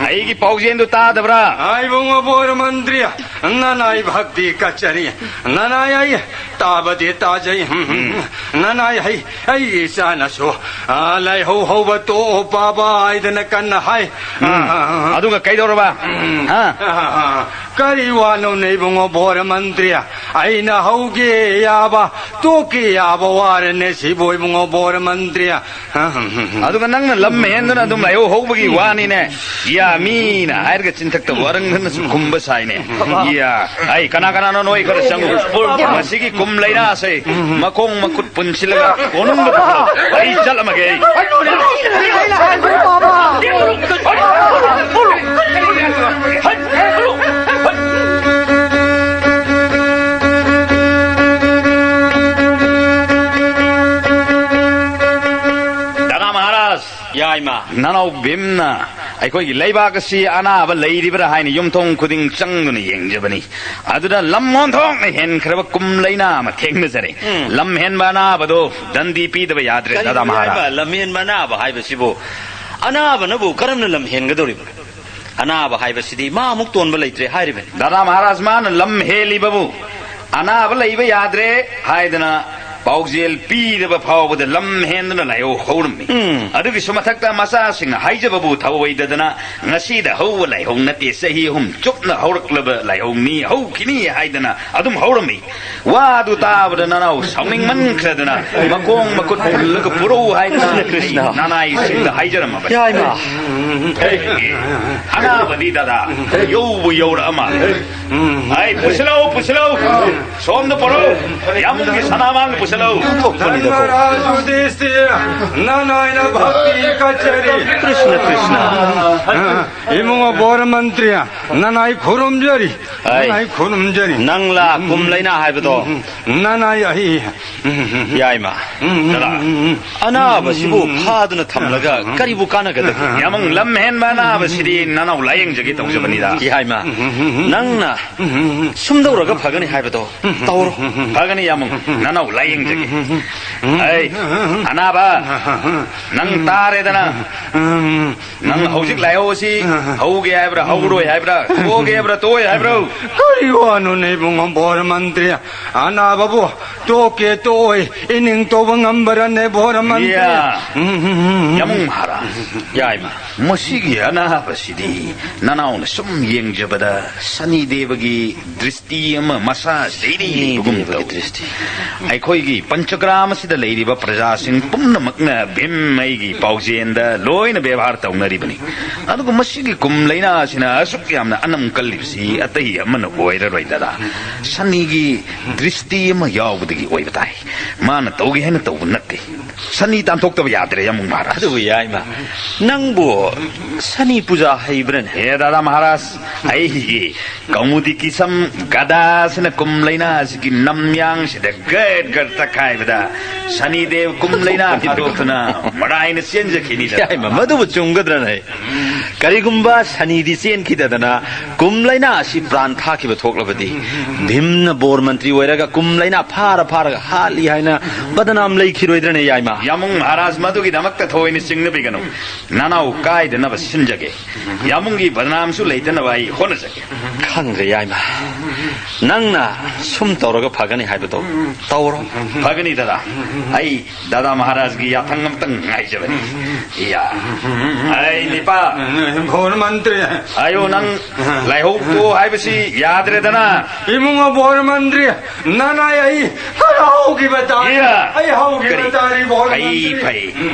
ꯑꯩꯒꯤ ꯄꯥꯎꯖꯦꯜꯗꯨ ꯇꯥꯗꯕ꯭ꯔꯥ? ꯑꯩ ꯏꯕꯨꯡꯉꯣ ꯕꯣꯔ ꯃꯟꯇ꯭ꯔꯤ, ꯅꯅꯥꯏ ꯚꯛꯇꯤ ꯀꯠꯆꯔꯤ꯫ ꯅꯅꯥꯏ ꯑꯩ ꯇꯥꯕꯗꯤ ꯇꯥꯖꯩ꯫ ꯎꯝ꯫ ꯅꯅꯥꯏ ꯑꯩ, ꯑꯩ ꯏꯆꯥꯅꯁꯨ, ꯑ, ꯂꯥꯏꯍꯧ ꯍꯧꯕ ꯇꯣꯛꯑꯣ ꯄꯥꯕ ꯍꯥꯏꯗꯅ ꯀꯟꯅ ꯍꯥꯏ꯫ ꯎꯝ꯫ ꯑ, ꯑꯗꯨꯒ ꯀꯩꯗꯧꯔꯕ? ꯎꯝ꯫ ꯍꯥ? ꯑ, ꯑ, ꯀꯔꯤ ꯋꯥꯅꯣꯅꯦ ꯏꯕꯨꯡꯉꯣ ꯕꯣꯔ ꯃꯟꯇ꯭ꯔꯤ? ꯑꯩꯅ ꯍꯧꯒꯦ ꯌꯥꯕ, ꯇꯣꯛꯀꯦ ꯌꯥꯕ ꯋꯥꯔꯅꯦ ꯁꯤꯕꯨ ꯏꯕꯨꯡꯉꯣ ꯕꯣꯔ ꯃꯟꯇ꯭ꯔꯤ꯫ ꯑꯗꯨꯒ ꯅꯪꯅ ꯂꯝ ꯍꯦꯟꯗꯨꯅ ꯑꯗꯨꯝ ꯂꯥꯏꯍꯧ ꯍꯧꯕꯒꯤ ꯋꯥꯅꯤꯅꯦ꯫ ꯌꯥ, ꯃꯤꯅ ꯍꯥꯏꯔꯒ ꯆꯤꯟꯊꯛꯇꯕꯨ ꯑꯔꯪ ꯈꯪꯅꯁꯨ ꯈꯨꯝꯕ ꯁꯥꯏꯅꯦ꯫ ꯌꯥ, ꯑꯩ, ꯀꯅꯥ ꯀꯅꯥꯅꯣ ꯅꯣꯏ ꯈꯔ ꯆꯪꯉꯨ꯫ ꯃꯁꯤꯒꯤ ꯀꯨꯝ ꯂꯩꯅꯥꯁꯦ ꯃꯈꯣꯡ ꯃꯈꯨꯠ ꯄꯨꯟꯁꯤꯜꯂꯒ ꯀꯣꯅꯨꯡꯗ ꯄꯨꯈꯠꯂꯣ꯫ ꯑꯩ ꯆꯠꯂꯝꯃꯒꯦ ꯑꯩ꯫ ꯗꯥꯅꯥ ꯃꯍꯥꯔꯥꯖ, ꯌꯥꯏꯃ꯫ ꯅꯅꯥꯎ ꯚꯤꯝꯅ ꯑꯩꯈꯣꯏꯒꯤ ꯂꯩꯕꯥꯛ ꯑꯁꯤ ꯑꯅꯥꯕ ꯂꯩꯔꯤꯕ꯭ꯔꯥ ꯍꯥꯏꯅ ꯌꯨꯝꯊꯣꯡ ꯈꯨꯗꯤꯡ ꯆꯪꯗꯨꯅ ꯌꯦꯡꯖꯕꯅꯤ꯫ ꯑꯗꯨꯗ ꯂꯝ ꯑꯣꯟꯊꯣꯛꯅ ꯍꯦꯟꯈ꯭ꯔꯕ ꯀꯨꯝ ꯂꯩꯅꯥ ꯑꯃ ꯊꯦꯡꯅꯖꯔꯦ꯫ ꯎꯝ꯫ ꯂꯝ ꯍꯦꯟꯕ ꯑꯅꯥꯕꯗꯣ ꯗꯟꯗꯤ ꯄꯤꯗꯕ ꯌꯥꯗ꯭ꯔꯦ, ꯀꯔꯤꯅꯣ ꯗꯥꯗꯥ ꯃꯍꯥꯔꯥꯖ꯫ ꯍꯥꯏꯕ ꯂꯝ ꯍꯦꯟꯕ ꯑꯅꯥꯕ ꯍꯥꯏꯕꯁꯤꯕꯨ? ꯑꯅꯥꯕꯅꯕꯨ ꯀꯔꯝꯅ ꯂꯝ ꯍꯦꯟꯒꯗꯧꯔꯤꯕꯅꯣ? ꯑꯅꯥꯕ ꯍꯥꯏꯕꯁꯤꯗꯤ ꯃꯥ ꯑꯃꯨꯛ ꯇꯣꯟꯕ ꯂꯩꯇ꯭ꯔꯦ ꯍꯥꯏꯔꯤꯕꯅꯤ꯫ ꯗꯥꯗꯥ ꯃꯍꯥꯔꯥꯖ, ꯃꯥꯅ ꯂꯝ ꯍꯦꯜꯂꯤꯕꯕꯨ ꯑꯅꯥꯕ ꯂꯩꯕ ꯌꯥꯗ꯭ꯔꯦ ꯍꯥꯏꯗꯅ ꯄꯥꯎꯖꯦꯜ ꯄꯤꯔꯕ ꯐꯥꯎꯕꯗ ꯂꯝ ꯍꯦꯟꯗꯨꯅ ꯂꯥꯏꯍꯧ ꯍꯧꯔꯝꯃꯤ꯫ ꯎꯝ꯫ ꯑꯗꯨꯒꯤꯁꯨ ꯃꯊꯛꯇ ꯃꯆꯥꯁꯤꯡꯅ ꯍꯥꯏꯖꯕꯕꯨ ꯊꯧꯑꯣꯏꯗꯗꯅ, "ꯉꯁꯤꯗ ꯍꯧꯕ ꯂꯥꯏꯍꯧ ꯅꯠꯇꯦ, ꯆꯍꯤ ꯑꯍꯨꯝ ꯆꯨꯞꯅ ꯍꯧꯔꯛꯂꯕ ꯂꯥꯏꯍꯧꯅꯤ, ꯍꯧꯈꯤꯅꯤ" ꯍꯥꯏꯗꯅ ꯑꯗꯨꯝ ꯍꯧꯔꯝꯃꯤ꯫ ꯋꯥ ꯑꯗꯨ ꯇꯥꯕꯗ ꯅꯅꯥꯎ ꯁꯥꯎꯅꯤꯡꯃꯟꯈ꯭ꯔꯗꯅ ꯃꯈꯣꯡ ꯃꯈꯨꯠ ꯄꯨꯜꯂꯒ ꯄꯨꯔꯛꯎ ꯍꯥꯏꯗꯅ ꯀ꯭ꯔꯤꯁꯅ꯫ ꯅꯅꯥꯏꯁꯤꯡꯗ ꯍꯥꯏꯖꯔꯝꯃꯕꯅꯤ꯫ ꯌꯥꯏꯃ꯫ ꯑꯦ, ꯑꯦ, ꯑꯅꯥꯕꯗꯤ ꯗꯥꯗꯥ ꯌꯧꯕꯨ ꯌꯧꯔꯛꯑ ꯃꯥꯜꯂꯦ꯫ ꯑꯩ ꯄꯨꯁꯤꯜꯂꯛꯎ, ꯄꯨꯁꯤꯜꯂꯛꯎ꯫ ꯁꯣꯝꯗ ꯄꯨꯔꯛꯎ꯫ ꯌꯥꯝꯕꯨꯡꯒꯤ ꯁꯅꯥꯃꯥꯡꯗ ꯄꯨꯁꯤꯜꯂꯛꯎ꯫ ꯅꯟꯃꯔꯥꯖ ꯌꯨꯗꯤꯁꯇꯤꯔ, ꯅꯅꯥꯏꯅ ꯚꯛꯇꯤ ꯀꯠꯆꯔꯤ꯫ ꯀ꯭ꯔꯤꯁꯅ, ꯀ꯭ꯔꯤꯁꯅ꯫ ꯏꯕꯨꯡꯉꯣ ꯕꯣꯔ ꯃꯟꯇ꯭ꯔꯤ, ꯅꯅꯥꯏ ꯈꯨꯔꯨꯝꯖꯔꯤ꯫ ꯑꯩ, ꯅꯅꯥꯏ ꯈꯨꯔꯨꯝꯖꯔꯤ꯫ ꯅꯪꯂꯥ ꯀꯨꯝ ꯂꯩꯅꯥ ꯍꯥꯏꯕꯗꯣ? ꯅꯅꯥꯏ ꯑꯩ꯫ ꯌꯥꯏꯃ, ꯗꯥꯗꯥ, ꯑꯅꯥꯕꯁꯤꯕꯨ ꯐꯥꯗꯨꯅ ꯊꯝꯂꯒ ꯀꯔꯤꯕꯨ ꯀꯥꯟꯅꯒꯗꯒꯦ? ꯌꯥꯝꯕꯨꯡ, ꯂꯝ ꯍꯦꯟꯕ ꯑꯅꯥꯕꯁꯤꯗꯤ ꯅꯅꯥꯎ ꯂꯥꯌꯦꯡꯖꯒꯦ ꯇꯧꯖꯕꯅꯤꯗ꯫ ꯌꯥꯏꯃ, ꯅꯪꯅ ꯁꯨꯝꯗꯧꯔꯒ ꯐꯒꯅꯤ ꯍꯥꯏꯕꯗꯣ ꯇꯧꯔꯣ꯫ ꯐꯒꯅꯤ ꯌꯥꯝꯕꯨꯡ, ꯅꯅꯥꯎ ꯂꯥꯌꯦꯡꯖꯒꯦ꯫ ꯑꯩ, ꯑꯅꯥꯕ, ꯅꯪ ꯇꯥꯔꯦꯗꯅ꯫ ꯅꯪ ꯍꯧꯖꯤꯛ ꯂꯥꯏꯍꯧ ꯑꯁꯤ ꯍꯧꯒꯦ ꯍꯥꯏꯕ꯭ꯔꯥ, ꯍꯧꯔꯣꯏ ꯍꯥꯏꯕ꯭ꯔꯥ, ꯇꯣꯛꯑꯒꯦ ꯍꯥꯏꯕ꯭ꯔꯥ, ꯇꯣꯛꯑꯣꯏ ꯍꯥꯏꯕ꯭ꯔꯣ? ꯀꯔꯤ ꯋꯥꯅꯣꯅꯦ ꯏꯕꯨꯡꯉꯣ ꯕꯣꯔ ꯃꯟꯇ꯭ꯔꯤ? ꯑꯅꯥꯕꯕꯨ ꯇꯣꯛꯀꯦ ꯇꯣꯛꯑꯣꯏ ꯏꯅꯤꯡꯊꯧꯕ ꯉꯝꯕ꯭ꯔꯅꯦ ꯕꯣꯔ ꯃꯟꯇ꯭ꯔꯤ? ꯌꯥ꯫ ꯌꯥꯝꯕꯨꯡ ꯃꯍꯥꯔꯥꯖ꯫ ꯌꯥꯏꯃ꯫ ꯃꯁꯤꯒꯤ ꯑꯅꯥꯕꯁꯤꯗꯤ ꯅꯅꯥꯎꯅ ꯁꯨꯝ ꯌꯦꯡꯖꯕꯗ ꯁꯅꯤ ꯗꯦꯕꯒꯤ ꯗ꯭ꯔꯤꯁꯇꯤ ꯑꯃ ꯃꯁꯥ ꯁꯤꯗꯩꯗ ꯌꯦꯡꯕꯒꯨꯝ ꯇꯧꯏ꯫ ꯗ꯭ꯔꯤꯁꯇꯤ꯫ ꯑꯩꯈꯣꯏꯒꯤ ꯄꯟꯆꯒ꯭ꯔꯥꯝ ꯑꯁꯤꯗ ꯂꯩꯔꯤꯕ ꯄ꯭ꯔꯖꯥꯁꯤꯡ ꯄꯨꯝꯅꯃꯛꯅ ꯚꯤꯝ ꯑꯩꯒꯤ ꯄꯥꯎꯖꯦꯜꯗ ꯂꯣꯏꯅ ꯕꯦꯕꯥꯔ ꯇꯧꯅꯔꯤꯕꯅꯤ꯫ ꯑꯗꯨꯒ ꯃꯁꯤꯒꯤ ꯀꯨꯝ ꯂꯩꯅꯥ ꯑꯁꯤꯅ ꯑꯁꯨꯛ ꯌꯥꯝꯅ ꯑꯅꯝ ꯀꯜꯂꯤꯕꯁꯤ ꯑꯇꯩ ꯑꯃꯅ ꯑꯣꯏꯔꯔꯣꯏ ꯗꯥꯗꯥ꯫ ꯁꯅꯤꯒꯤ ꯗ꯭ꯔꯤꯁꯇꯤ ꯑꯃ ꯌꯥꯎꯕꯗꯒꯤ ꯑꯣꯏꯕ ꯇꯥꯏ꯫ ꯃꯥꯅ ꯇꯧꯒꯦ ꯍꯥꯏꯅ ꯇꯧꯕ ꯅꯠꯇꯦ꯫ ꯁꯅꯤ ꯇꯥꯟꯊꯣꯛꯇꯕ ꯌꯥꯗ꯭ꯔꯦ, ꯌꯥꯝꯕꯨꯡ ꯃꯍꯥꯔꯥꯖ꯫ ꯑꯗꯨꯕꯨ ꯌꯥꯏꯃ, ꯅꯪꯕꯨ ꯁꯅꯤ ꯄꯨꯖꯥ ꯍꯩꯕ꯭ꯔꯅꯦ? ꯍꯦ ꯗꯥꯗꯥ ꯃꯍꯥꯔꯥꯖ, ꯑꯩꯒꯤ ꯀꯧꯃꯨꯗꯤ ꯀꯤꯁꯝ ꯒꯗꯥꯁꯤꯅ ꯀꯨꯝ ꯂꯩꯅꯥꯁꯤꯒꯤ ꯅꯝꯌꯥꯡꯁꯤꯗ ꯒꯠ ꯒꯠ ꯇꯛꯈꯥꯏꯕꯗ ꯁꯅꯤꯗꯦꯕ ꯀꯨꯝ ꯂꯩꯅꯥ ꯊꯥꯗꯣꯛꯇꯨꯅ ꯃꯔꯥꯏꯅ ꯆꯦꯟꯖꯈꯤꯅꯤꯗꯅ꯫ ꯌꯥꯏꯃ, ꯃꯗꯨꯕꯨ ꯆꯨꯝꯒꯗ꯭ꯔꯅꯦ? ꯀꯔꯤꯒꯨꯝꯕ ꯁꯅꯤꯗꯤ ꯆꯦꯟꯈꯤꯗꯗꯅ ꯀꯨꯝ ꯂꯩꯅꯥ ꯑꯁꯤ ꯄ꯭ꯔꯥꯟ ꯊꯥꯈꯤꯕ ꯊꯣꯛꯂꯕꯗꯤ, ꯚꯤꯝꯅ ꯕꯣꯔ ꯃꯟꯇ꯭ꯔꯤ ꯑꯣꯏꯔꯒ ꯀꯨꯝ ꯂꯩꯅꯥ ꯐꯥꯔ ꯐꯥꯔꯒ ꯍꯥꯠꯂꯤ ꯍꯥꯏꯅ ꯕꯗꯅꯥꯝ ꯂꯩꯈꯤꯔꯣꯏꯗ꯭ꯔꯅꯦ, ꯌꯥꯏꯃ? ꯌꯥꯃꯨꯡ ꯃꯍꯥꯔꯥꯖ, ꯃꯗꯨꯒꯤꯗꯃꯛꯇ ꯊꯣꯏꯅ ꯆꯤꯡꯅꯕꯤꯒꯅꯨ꯫ ꯅꯅꯥꯎ ꯀꯥꯏꯗꯅꯕ ꯁꯤꯟꯖꯒꯦ꯫ ꯌꯥꯃꯨꯡꯒꯤ ꯕꯗꯅꯥꯝꯁꯨ ꯂꯩꯇꯅꯕ ꯑꯩ ꯍꯣꯠꯅꯖꯒꯦ꯫ ꯈꯪꯗ꯭ꯔꯦ, ꯌꯥꯏꯃ꯫ ꯅꯪꯅ ꯁꯨꯝ ꯇꯧꯔꯒ ꯐꯒꯅꯤ ꯍꯥꯏꯕꯗꯣ ꯇꯧꯔꯣ꯫ ꯐꯒꯅꯤ, ꯗꯗꯥ꯫ ꯑꯩ ꯗꯗꯥ ꯃꯍꯥꯔꯥꯖꯒꯤ ꯌꯥꯊꯪ ꯑꯃꯇꯪ ꯉꯥꯏꯖꯕꯅꯤ꯫ ꯏꯌꯥ꯫ ꯑꯩ ꯅꯤꯄꯥ꯫ ꯚꯣꯔ ꯃꯟꯇ꯭ꯔꯤ꯫ ꯑꯌꯣ, ꯅꯪ ꯂꯥꯏꯍꯧ ꯇꯣꯛꯑꯣ ꯍꯥꯏꯕꯁꯤ ꯌꯥꯗ꯭ꯔꯦꯗꯅ꯫ ꯏꯕꯨꯡꯉꯣ ꯚꯣꯔ ꯃꯟꯇ꯭ꯔꯤ, ꯅꯅꯥꯏ ꯑꯩ ꯍꯧꯈꯤꯕ ꯇꯥꯔꯦ꯫ ꯏꯌꯥ꯫ ꯑꯩ ꯍꯧꯈꯤꯕ ꯀꯔꯤ? ꯇꯥꯔꯦ, ꯚꯣꯔ ꯐꯩ, ꯃꯟꯇ꯭ꯔꯤ꯫ ꯐꯩ꯫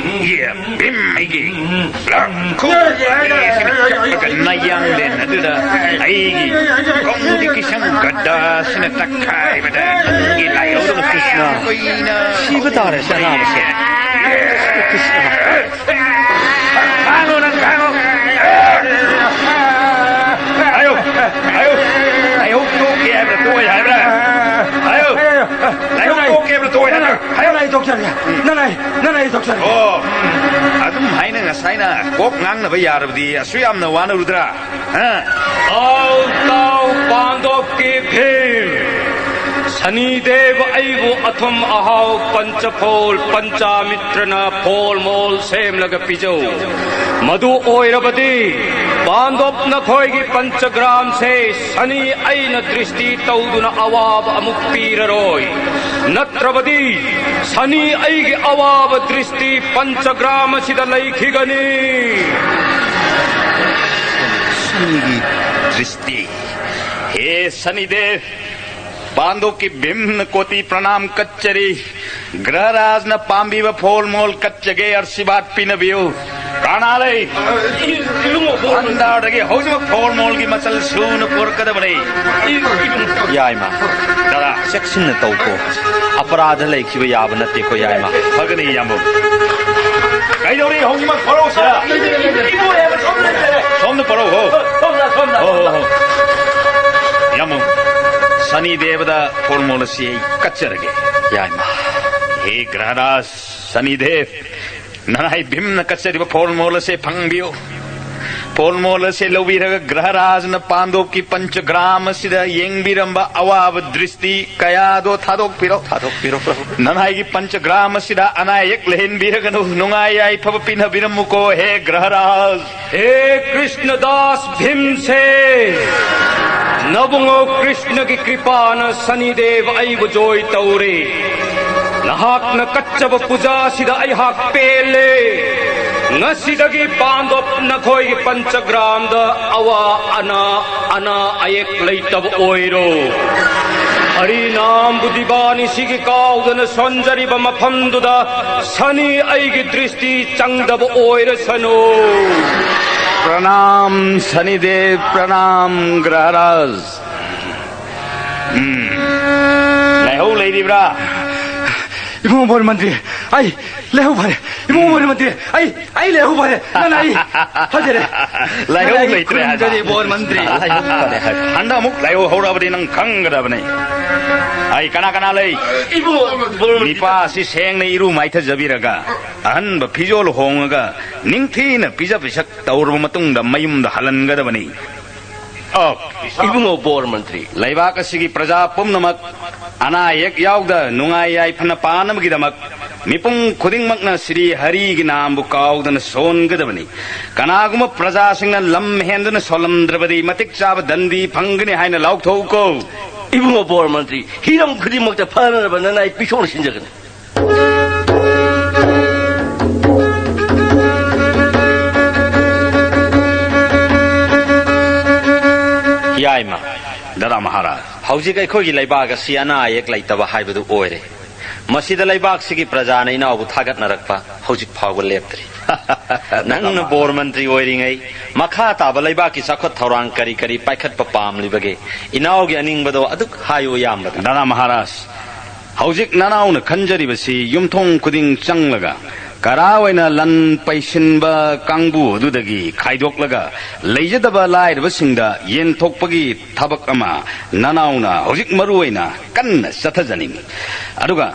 ꯏꯌꯥ, ꯚꯤꯝ ꯑꯩꯒꯤ ꯂꯪꯈꯣꯛ ꯑꯁꯤꯅ ꯆꯠꯄꯒ ꯅꯌꯥꯡꯂꯦꯟ ꯑꯗꯨꯗ ꯑꯩꯒꯤ ꯀꯣꯡꯗꯤ ꯀꯤꯁꯪ ꯒꯗꯥꯁꯤꯅ ꯇꯛꯈꯥꯏꯕꯗ ꯅꯪꯒꯤ ꯂꯥꯏꯍꯧꯗꯨ ꯀ꯭ꯔꯤꯁꯅ ꯀꯨꯏꯅ ꯁꯤꯕ ꯇꯥꯔꯦ, ꯁꯤ ꯑꯉꯥꯡꯁꯦ꯫ ꯀ꯭ꯔꯤꯁꯅ꯫ ꯈꯥꯡꯉꯣ, ꯅꯪ ꯈꯥꯡꯉꯣ꯫ ꯑꯌꯣ, ꯑꯌꯣ꯫ ꯂꯥꯏꯍꯧ ꯇꯣꯛꯀꯦ ꯍꯥꯏꯕ꯭ꯔꯥ, ꯇꯣꯛꯑꯣꯏ ꯍꯥꯏꯕ꯭ꯔꯥ? ꯑꯌꯣ꯫ ꯂꯥꯏꯍꯧ ꯇꯣꯛꯀꯦ ꯍꯥꯏꯕ꯭ꯔꯥ, ꯇꯣꯛꯑꯣꯏ ꯍꯥꯏꯕ꯭ꯔꯥ? ꯑꯌꯣ꯫ ꯅꯅꯥꯏ ꯗꯣꯛꯇꯔ, ꯅꯅꯥꯏ, ꯅꯅꯥꯏ ꯗꯣꯛꯇꯔ꯫ ꯑꯣ, ꯑꯗꯨꯝ ꯍꯥꯏꯅ ꯉꯁꯥꯏꯅ ꯀꯣꯛ ꯉꯥꯡꯅꯕ ꯌꯥꯔꯕꯗꯤ ꯑꯁꯨ ꯌꯥꯝꯅ ꯋꯥꯅꯔꯨꯗ꯭ꯔꯥ? ꯍꯥ? ꯇꯥꯎ, ꯇꯥꯎ, ꯄꯥꯟꯗꯣꯞꯀꯤ ꯚꯤꯝ꯫ ꯁꯅꯤꯗꯦꯕ ꯑꯩꯕꯨ ꯑꯊꯨꯝ ꯑꯍꯥꯎ ꯄꯟꯆꯐꯣꯜ ꯄꯟꯆꯥꯃꯤꯠ ꯅꯠꯇ꯭ꯔꯅ ꯐꯣꯜ ꯃꯣꯜ ꯁꯦꯝꯂꯒ ꯄꯤꯖꯧ꯫ ꯃꯗꯨ ꯑꯣꯏꯔꯕꯗꯤ ꯄꯥꯟꯗꯣꯞ ꯅꯈꯣꯏꯒꯤ ꯄꯟꯆꯒ꯭ꯔꯥꯝꯁꯦ ꯁꯅꯤ ꯑꯩꯅ ꯗ꯭ꯔꯤꯁꯇꯤ ꯇꯧꯗꯨꯅ ꯑꯋꯥꯕ ꯑꯃꯨꯛ ꯄꯤꯔꯔꯣꯏ꯫ ꯅꯠꯇ꯭ꯔꯕꯗꯤ ꯁꯅꯤ ꯑꯩꯒꯤ ꯑꯋꯥꯕ ꯗ꯭ꯔꯤꯁꯇꯤ ꯄꯟꯆꯒ꯭ꯔꯥꯝ ꯑꯁꯤꯗ ꯂꯩꯈꯤꯒꯅꯤ꯫ ꯁꯅꯤꯒꯤ ꯗ꯭ꯔꯤꯁꯇꯤ꯫ ꯍꯦ ꯁꯅꯤꯗꯦꯕ, ꯄꯥꯟꯗꯣꯞꯀꯤ ꯚꯤꯝꯅ ꯀꯣꯇꯤ ꯄ꯭ꯔꯅꯥꯝ ꯀꯠꯆꯔꯤ꯫ ꯒ꯭ꯔꯍꯔꯥꯖꯅ ꯄꯥꯝꯕꯤꯕ ꯐꯣꯜ ꯃꯣꯜ ꯀꯠꯆꯒꯦ, ꯑꯥꯔꯁꯤꯕꯥꯗ ꯄꯤꯅꯕꯤꯌꯨ꯫ ꯀꯅꯥ ꯂꯩ? ꯏ-, ꯏꯕꯨꯡꯉꯣ, ꯐꯣꯜ ꯃꯣꯜ꯫ ꯚꯟꯗꯥꯔꯗꯒꯤ ꯍꯧꯖꯤꯛꯃꯛ ꯐꯣꯜ ꯃꯣꯜꯒꯤ ꯃꯆꯜ ꯁꯨꯅ ꯄꯨꯔꯛꯀꯗꯕꯅꯤ꯫ ꯏ-, ꯏꯕꯨꯡꯉꯣ꯫ ꯌꯥꯏꯃ꯫ ꯗꯥꯗꯥ꯫ ꯆꯦꯛꯁꯤꯟꯅ ꯇꯧꯀꯣ꯫ ꯑꯄꯔꯥꯙ ꯂꯩꯈꯤꯕ ꯌꯥꯕ ꯅꯠꯇꯦꯀꯣ, ꯌꯥꯏꯃ꯫ ꯐꯒꯅꯤ, ꯏꯌꯥꯝꯕ꯫ ꯀꯩꯗꯧꯔꯤ? ꯍꯧꯖꯤꯛꯃꯛ ꯄꯣꯔꯛꯎ ꯁꯤꯗ꯫ ꯏꯕꯨꯡꯉꯣ, ꯁꯣꯝꯗ ꯂꯩꯇꯔꯦ꯫ ꯁꯣꯝꯗ ꯄꯣꯔꯛꯎ, ꯍꯣ꯫ ꯁꯣꯝꯗ, ꯁꯣꯝꯗ, ꯍꯣ, ꯍꯣ, ꯁꯣꯝꯗ꯫ ꯍꯣ꯫ ꯏꯌꯥꯝꯕ, ꯁꯅꯤ ꯗꯦꯕꯗ ꯐꯣꯜ ꯃꯣꯜ ꯑꯁꯤ ꯑꯩ ꯀꯠꯆꯔꯒꯦ꯫ ꯌꯥꯏꯃ꯫ ꯍꯦ ꯒ꯭ꯔꯍꯔꯥꯖ ꯁꯅꯤꯗꯦꯕ, ꯅꯅꯥꯏ ꯚꯤꯝꯅ ꯀꯠꯆꯔꯤꯕ ꯐꯣꯜꯃꯣꯜ ꯑꯁꯦ ꯐꯪꯕꯤꯌꯨ꯫ ꯐꯣꯜꯃꯣꯜ ꯑꯁꯦ ꯂꯧꯕꯤꯔꯒ ꯒ꯭ꯔꯍꯔꯥꯖꯅ ꯄꯥꯟꯗꯣꯞꯀꯤ ꯄꯟꯆꯒ꯭ꯔꯥꯝ ꯑꯁꯤꯗ ꯌꯦꯡꯕꯤꯔꯝꯕ ꯑꯋꯥꯕ ꯗ꯭ꯔꯤꯁꯇꯤ ꯀꯌꯥꯗꯣ ꯊꯥꯗꯣꯛꯄꯤꯔꯣ꯫ ꯊꯥꯗꯣꯛꯄꯤꯔꯣ, ꯄ꯭ꯔꯚꯨ꯫ ꯅꯅꯥꯏꯒꯤ ꯄꯟꯆꯒ꯭ꯔꯥꯝ ꯑꯁꯤꯗ ꯑꯅꯥ ꯑꯌꯦꯛ ꯂꯩꯍꯟꯕꯤꯔꯒꯅꯨ, ꯅꯨꯡꯉꯥꯏ ꯌꯥꯏꯐꯕ ꯄꯤꯅꯕꯤꯔꯝꯃꯨꯀꯣ, ꯍꯦ ꯒ꯭ꯔꯍꯔꯥꯖ꯫ ꯍꯦ ꯀ꯭ꯔꯤꯁꯅꯗꯥꯁ ꯚꯤꯝꯁꯦ, ꯅꯕꯨꯡꯉꯣ ꯀ꯭ꯔꯤꯁꯅꯒꯤ ꯀ꯭ꯔꯤꯄꯥꯅ ꯁꯅꯤꯗꯦꯕ ꯑꯩꯕꯨ ꯖꯣꯏ ꯇꯧꯔꯦ꯫ ꯅꯍꯥꯛꯅ ꯀꯠꯆꯕ ꯄꯨꯖꯥꯁꯤꯗ ꯑꯩꯍꯥꯛ ꯄꯦꯜꯂꯦ꯫ ꯉꯁꯤꯗꯒꯤ ꯄꯥꯟꯗꯣꯞ ꯅꯈꯣꯏꯒꯤ ꯄꯟꯆꯒ꯭ꯔꯥꯝꯗ ꯑꯋꯥ ꯑꯅꯥ, ꯑꯅꯥ ꯑꯌꯦꯛ ꯂꯩꯇꯕ ꯑꯣꯏꯔꯣ꯫ ꯍꯔꯤꯅꯥꯝꯕꯨ ꯗꯤꯕꯥꯅꯤꯁꯤꯒꯤ ꯀꯥꯎꯗꯅ ꯁꯣꯟꯖꯔꯤꯕ ꯃꯐꯝꯗꯨꯗ ꯁꯅꯤ ꯑꯩꯒꯤ ꯗ꯭ꯔꯤꯁꯇꯤ ꯆꯪꯗꯕ ꯑꯣꯏꯔꯁꯅꯨ꯫ ꯄ꯭ꯔꯅꯥꯝ ꯁꯅꯤꯗꯦꯕ, ꯄ꯭ꯔꯅꯥꯝ ꯒ꯭ꯔꯍꯔꯥꯖ꯫ ꯎꯝ꯫ ꯂꯥꯏꯍꯧ ꯂꯩꯔꯤꯕ꯭ꯔꯥ? ꯏꯕꯨꯡꯉꯣ ꯕꯣꯔ ꯃꯟꯇ꯭ꯔꯤ, ꯑꯩ ꯂꯥꯏꯍꯧ ꯐꯔꯦ꯫ ꯏꯕꯨꯡꯉꯣ ꯕꯣꯔ ꯃꯟꯇ꯭ꯔꯤ, ꯑꯩ, ꯑꯩ ꯂꯥꯏꯍꯧ ꯐꯔꯦ꯫ ꯅꯅꯥꯏ ꯐꯖꯔꯦ꯫ ꯂꯥꯏꯍꯧ ꯅꯅꯥꯏ ꯂꯩꯇ꯭ꯔꯦ ꯍꯥꯏꯕ? ꯈꯨꯔꯨꯝꯖꯔꯤ ꯕꯣꯔ ꯃꯟꯇ꯭ꯔꯤ꯫ ꯂꯥꯏꯍꯧ ꯐꯔꯦ ꯍꯥꯏꯕ? ꯍꯟꯗꯛ ꯑꯃꯨꯛ ꯂꯥꯏꯍꯧ ꯍꯧꯔꯛꯑꯕꯗꯤ ꯅꯪ ꯈꯪꯒꯗꯕꯅꯤ꯫ ꯑꯩ ꯀꯅꯥ ꯀꯅꯥ ꯂꯩ? ꯏꯕꯨꯡꯉꯣ ꯕꯣꯔ ꯃꯟꯇ꯭ꯔꯤ꯫ ꯅꯤꯄꯥ ꯑꯁꯤ ꯁꯦꯡꯅ ꯏꯔꯨ ꯃꯥꯏꯊꯖꯕꯤꯔꯒ, ꯑꯍꯟꯕ ꯐꯤꯖꯣꯜ ꯍꯣꯡꯉꯒ, ꯅꯤꯡꯊꯤꯅ ꯄꯤꯖ ꯄꯤꯊꯛ ꯇꯧꯔꯕ ꯃꯇꯨꯡꯗ ꯃꯌꯨꯝꯗ ꯍꯜꯍꯟꯒꯗꯕꯅꯤ꯫ ꯑꯣ, ꯏꯕꯨꯡꯉꯣ ꯕꯣꯔ ꯃꯟꯇ꯭ꯔꯤ꯫ ꯂꯩꯕꯥꯛ ꯑꯁꯤꯒꯤ ꯄ꯭ꯔꯖꯥ ꯄꯨꯝꯅꯃꯛ ꯑꯅꯥ ꯑꯌꯦꯛ ꯌꯥꯎꯗ ꯅꯨꯡꯉꯥꯏ ꯌꯥꯏꯐꯅ ꯄꯥꯟꯅꯕꯒꯤꯗꯃꯛ ꯃꯤꯄꯨꯝ ꯈꯨꯗꯤꯡꯃꯛꯅ ꯁ꯭ꯔꯤ ꯍꯔꯤꯒꯤ ꯅꯥꯝꯕꯨ ꯀꯥꯎꯗꯅ ꯁꯣꯟꯒꯗꯕꯅꯤ꯫ ꯀꯅꯥꯒꯨꯝꯕ ꯄ꯭ꯔꯖꯥꯁꯤꯡꯅ ꯂꯝ ꯍꯦꯟꯗꯨꯅ ꯁꯣꯜꯂꯝꯗ꯭ꯔꯕꯗꯤ ꯃꯇꯤꯛ ꯆꯥꯕ ꯗꯟꯗꯤ ꯐꯪꯒꯅꯤ ꯍꯥꯏꯅ ꯂꯥꯎꯊꯣꯛꯎꯀꯣ꯫ ꯏꯕꯨꯡꯉꯣ ꯕꯣꯔ ꯃꯟꯇ꯭ꯔꯤ, ꯍꯤꯔꯝ ꯈꯨꯗꯤꯡꯃꯛꯇ ꯐꯅꯅꯕ ꯅꯅꯥꯏ ꯄꯤꯁꯣꯛꯅ ꯁꯤꯟꯖꯒꯅꯤ꯫ ꯌꯥꯏꯃ꯫ ꯗꯗꯥ ꯃꯍꯥꯔꯥꯖ꯫ ꯍꯧꯖꯤꯛ ꯑꯩꯈꯣꯏꯒꯤ ꯂꯩꯕꯥꯛ ꯑꯁꯤ ꯑꯅꯥ ꯑꯌꯦꯛ ꯂꯩꯇꯕ ꯍꯥꯏꯕꯗꯨ ꯑꯣꯏꯔꯦ꯫ ꯃꯁꯤꯗ ꯂꯩꯕꯥꯛꯁꯤꯒꯤ ꯄ꯭ꯔꯖꯥꯅ ꯏꯅꯥꯎꯕꯨ ꯊꯥꯒꯠꯅꯔꯛꯄ ꯍꯧꯖꯤꯛ ꯐꯥꯎꯕ ꯂꯦꯞꯇ꯭ꯔꯤ꯫ ꯅꯪꯅ ꯕꯣꯔ ꯃꯟꯇ꯭ꯔꯤ ꯑꯣꯏꯔꯤꯉꯩ ꯃꯈꯥ ꯇꯥꯕ ꯂꯩꯕꯥꯛꯀꯤ ꯆꯥꯎꯈꯠ ꯊꯧꯔꯥꯡ ꯀꯔꯤ ꯀꯔꯤ ꯄꯥꯏꯈꯠꯄ ꯄꯥꯝꯂꯤꯕꯒꯦ? ꯏꯅꯥꯎꯒꯤ ꯑꯅꯤꯡꯕꯗꯣ ꯑꯗꯨꯛ ꯍꯥꯏꯌꯨ, ꯏꯌꯥꯝꯕꯗ꯫ ꯗꯗꯥ ꯃꯍꯥꯔꯥꯖ, ꯍꯧꯖꯤꯛ ꯅꯅꯥꯎꯅ ꯈꯟꯖꯔꯤꯕꯁꯤ ꯌꯨꯝꯊꯣꯡ ꯈꯨꯗꯤꯡ ꯆꯪꯂꯒ ꯀꯔꯥ ꯑꯣꯏꯅ ꯂꯟ ꯄꯩꯁꯤꯟꯕ ꯀꯥꯡꯕꯨ ꯑꯗꯨꯗꯒꯤ ꯈꯥꯏꯗꯣꯛꯂꯒ ꯂꯩꯖꯗꯕ ꯂꯥꯏꯔꯕꯁꯤꯡꯗ ꯌꯦꯟꯊꯣꯛꯄꯒꯤ ꯊꯕꯛ ꯑꯃ ꯅꯅꯥꯎꯅ ꯍꯧꯖꯤꯛ ꯃꯔꯨ ꯑꯣꯏꯅ ꯀꯟꯅ ꯆꯠꯊꯖꯅꯤꯡꯏ꯫ ꯑꯗꯨꯒ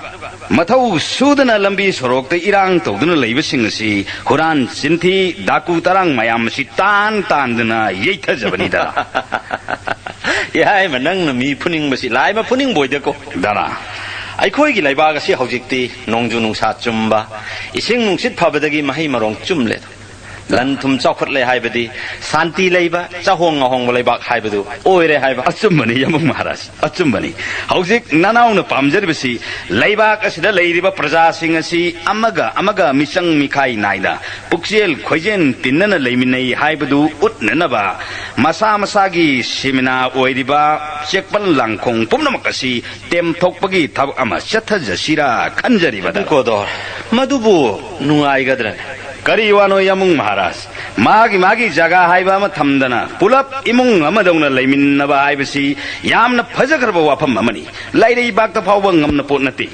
ꯃꯊꯧ ꯁꯨꯗꯅ ꯂꯝꯕꯤ ꯁꯣꯔꯣꯛꯇ ꯏꯔꯥꯡ ꯇꯧꯗꯨꯅ ꯂꯩꯕꯁꯤꯡ ꯑꯁꯤ ꯍꯨꯔꯥꯟ ꯆꯤꯟꯊꯤ, ꯗꯥꯀꯨ ꯇꯔꯥꯡ ꯃꯌꯥꯝ ꯑꯁꯤ ꯇꯥꯟ ꯇꯥꯟꯗꯨꯅ ꯌꯩꯊꯖꯕꯅꯤꯗ꯫ ꯌꯥꯏꯃ, ꯅꯪꯅ ꯃꯤ ꯐꯨꯅꯤꯡꯕꯁꯤ ꯂꯥꯏꯃ ꯐꯨꯅꯤꯡꯕ ꯑꯣꯏꯗꯦꯀꯣ꯫ ꯗꯥꯗꯥ, ꯑꯩꯈꯣꯏꯒꯤ ꯂꯩꯕꯥꯛ ꯑꯁꯤ ꯍꯧꯖꯤꯛꯇꯤ ꯅꯣꯡꯖꯨ ꯅꯨꯡꯁꯥ ꯆꯨꯝꯕ, ꯏꯁꯤꯡ ꯅꯨꯡꯁꯤꯠ ꯐꯕꯗꯒꯤ ꯃꯍꯩ ꯃꯔꯣꯡ ꯆꯨꯝꯂꯦ꯫ ꯂꯟ ꯊꯨꯝ ꯆꯥꯎꯈꯠꯂꯦ ꯍꯥꯏꯕꯗꯤ ꯁꯥꯟꯇꯤ ꯂꯩꯕ, ꯆꯥꯍꯣꯡ ꯉꯥꯍꯣꯡꯕ ꯂꯩꯕꯥꯛ ꯍꯥꯏꯕꯗꯨ ꯑꯣꯏꯔꯦ ꯍꯥꯏꯕ꯫ ꯑꯆꯨꯝꯕꯅꯤ, ꯌꯥꯝꯕꯨꯡ ꯃꯍꯥꯔꯥꯖ, ꯑꯆꯨꯝꯕꯅꯤ꯫ ꯍꯧꯖꯤꯛ ꯅꯅꯥꯎꯅ ꯄꯥꯝꯖꯔꯤꯕꯁꯤ ꯂꯩꯕꯥꯛ ꯑꯁꯤꯗ ꯂꯩꯔꯤꯕ ꯄ꯭ꯔꯖꯥꯁꯤꯡ ꯑꯁꯤ ꯑꯃꯒ ꯑꯃꯒ ꯃꯤꯆꯪ ꯃꯤꯈꯥꯏ ꯅꯥꯏꯅ ꯄꯨꯛꯆꯦꯜ ꯈꯣꯏꯖꯦꯜ ꯇꯤꯟꯅꯅ ꯂꯩꯃꯤꯟꯅꯩ ꯍꯥꯏꯕꯗꯨ ꯎꯠꯅꯅꯕ ꯃꯁꯥ ꯃꯁꯥꯒꯤ ꯁꯤꯃꯤꯅꯥ ꯑꯣꯏꯔꯤꯕ ꯆꯦꯛꯄꯜ ꯂꯥꯡꯈꯣꯡ ꯄꯨꯝꯅꯃꯛ ꯑꯁꯤ ꯇꯦꯝꯊꯣꯛꯄꯒꯤ ꯊꯕꯛ ꯑꯃ ꯆꯠꯊꯖꯁꯤꯔꯥ ꯈꯟꯖꯔꯤꯕꯗ꯫ ꯀꯣꯗꯣꯔ, ꯃꯗꯨꯕꯨ ꯅꯨꯡꯉꯥꯏꯒꯗ꯭ꯔꯅꯦ? ꯀꯔꯤ ꯋꯥꯅꯣ ꯌꯥꯝꯕꯨꯡ ꯃꯍꯥꯔꯥꯖ? ꯃꯥꯒꯤ ꯃꯥꯒꯤ ꯖꯒꯥ ꯍꯥꯏꯕ ꯑꯃ ꯊꯝꯗꯅ ꯄꯨꯂꯞ ꯏꯃꯨꯡ ꯑꯃꯗꯧꯅ ꯂꯩꯃꯤꯟꯅꯕ ꯍꯥꯏꯕꯁꯤ ꯌꯥꯝꯅ ꯐꯖꯈ꯭ꯔꯕ ꯋꯥꯐꯝ ꯑꯃꯅꯤ꯫ ꯂꯩꯔꯩꯕꯥꯛꯇ ꯐꯥꯎꯕ ꯉꯝꯅ ꯄꯣꯠ ꯅꯠꯇꯦ꯫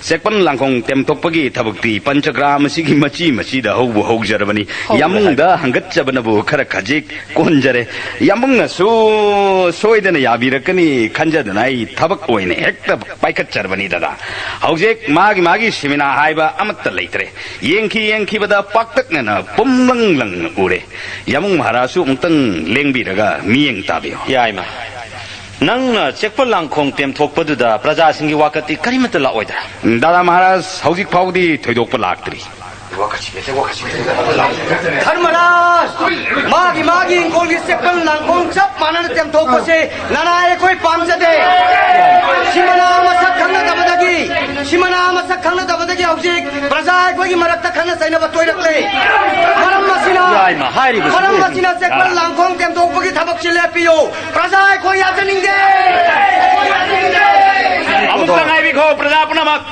ꯆꯦꯛꯄꯟ ꯂꯥꯡꯈꯣꯡ ꯇꯦꯝꯊꯣꯛꯄꯒꯤ ꯊꯕꯛꯇꯤ ꯄꯟꯆꯒ꯭ꯔꯥꯝ ꯑꯁꯤꯒꯤ ꯃꯆꯤ ꯃꯆꯤꯗ ꯍꯧꯕꯨ ꯍꯧꯖꯔꯕꯅꯤ꯫ ꯍꯧꯔꯦ ꯌꯥꯝꯕꯨꯡꯗ ꯍꯥꯏꯕ꯫ ꯍꯪꯒꯠꯆꯕꯅꯕꯨ ꯈꯔ ꯈꯖꯤꯛ ꯀꯣꯟꯖꯔꯦ꯫ ꯌꯥꯝꯕꯨꯡꯅꯁꯨ ꯁꯣꯏꯗꯅ ꯌꯥꯕꯤꯔꯛꯀꯅꯤ ꯈꯟꯖꯗꯨꯅ ꯑꯩ ꯊꯕꯛ ꯑꯣꯏꯅ ꯍꯦꯛꯇ ꯄꯥꯏꯈꯠꯆꯔꯕꯅꯤ ꯗꯥꯗꯥ꯫ ꯍꯧꯖꯤꯛ ꯃꯥꯒꯤ ꯃꯥꯒꯤ ꯁꯤꯃꯤꯅꯥ ꯍꯥꯏꯕ ꯑꯃꯠꯇ ꯂꯩꯇ꯭ꯔꯦ꯫ ꯌꯦꯡꯈꯤ ꯌꯦꯡꯈꯤꯕꯗ ꯄꯥꯛꯇꯛꯅꯅ ꯄꯨꯝꯂꯪ ꯂꯪꯅ ꯎꯔꯦ꯫ ꯌꯥꯝꯕꯨꯡ ꯃꯍꯥꯔꯥꯖꯁꯨ ꯑꯃꯨꯛꯇꯪ ꯂꯦꯡꯕꯤꯔꯒ ꯃꯤꯠꯌꯦꯡ ꯇꯥꯕꯤꯌꯨ꯫ ꯌꯥꯏꯃ, ꯅꯪꯅ ꯆꯦꯛꯄꯜ ꯂꯥꯡꯈꯣꯡ ꯇꯦꯝꯊꯣꯛꯄꯗꯨꯗ ꯄ꯭ꯔꯖꯥꯁꯤꯡꯒꯤ ꯋꯥꯀꯠꯇꯤ ꯀꯔꯤꯃꯠꯇ ꯂꯥꯛꯑꯣꯏꯗ꯭ꯔꯥ? ꯗꯥꯗꯥ ꯃꯍꯥꯔꯥꯖ, ꯍꯧꯖꯤꯛ ꯐꯥꯎꯕꯗꯤ ꯊꯣꯏꯗꯣꯛꯄ ꯂꯥꯛꯇ꯭ꯔꯤ꯫ ꯙꯔꯃꯔꯥꯖ, ꯃꯥꯒꯤ ꯃꯥꯒꯤ ꯏꯪꯈꯣꯜꯒꯤ ꯆꯦꯛꯄꯜ ꯂꯥꯡꯈꯣꯡ ꯆꯞ ꯃꯥꯟꯅꯅ ꯇꯦꯝꯊꯣꯛꯄꯁꯦ ꯅꯅꯥꯏ ꯑꯩꯈꯣꯏ ꯄꯥꯝꯖꯗꯦ꯫ ꯁꯤꯃꯅꯥ ꯃꯁꯛ ꯈꯪꯅꯗꯕꯗꯒꯤ, ꯁꯤꯃꯅꯥ ꯃꯁꯛ ꯈꯪꯅꯗꯕꯗꯒꯤ ꯍꯧꯖꯤꯛ ꯄ꯭ꯔꯖꯥ ꯑꯩꯈꯣꯏꯒꯤ ꯃꯔꯛꯇ ꯈꯠꯅ ꯆꯩꯅꯕ ꯇꯣꯏꯔꯛꯂꯦ꯫ ꯃꯔꯝ ꯑꯁꯤꯅ, ꯌꯥꯏꯃ, ꯍꯥꯏꯔꯤꯕꯁꯤꯕꯨ ꯃꯔꯝ ꯑꯁꯤꯅ ꯆꯦꯛꯄꯜ ꯂꯥꯡꯈꯣꯡ ꯇꯦꯝꯊꯣꯛꯄꯒꯤ ꯊꯕꯛꯁꯤ ꯂꯦꯞꯄꯤꯌꯨ꯫ ꯄ꯭ꯔꯖꯥ ꯑꯩꯈꯣꯏ ꯌꯥꯖꯅꯤꯡꯗꯦ꯫ ꯑꯃꯨꯛꯇ ꯉꯥꯏꯕꯤꯈꯣ, ꯄ꯭ꯔꯖꯥ ꯄꯨꯝꯅꯃꯛ꯫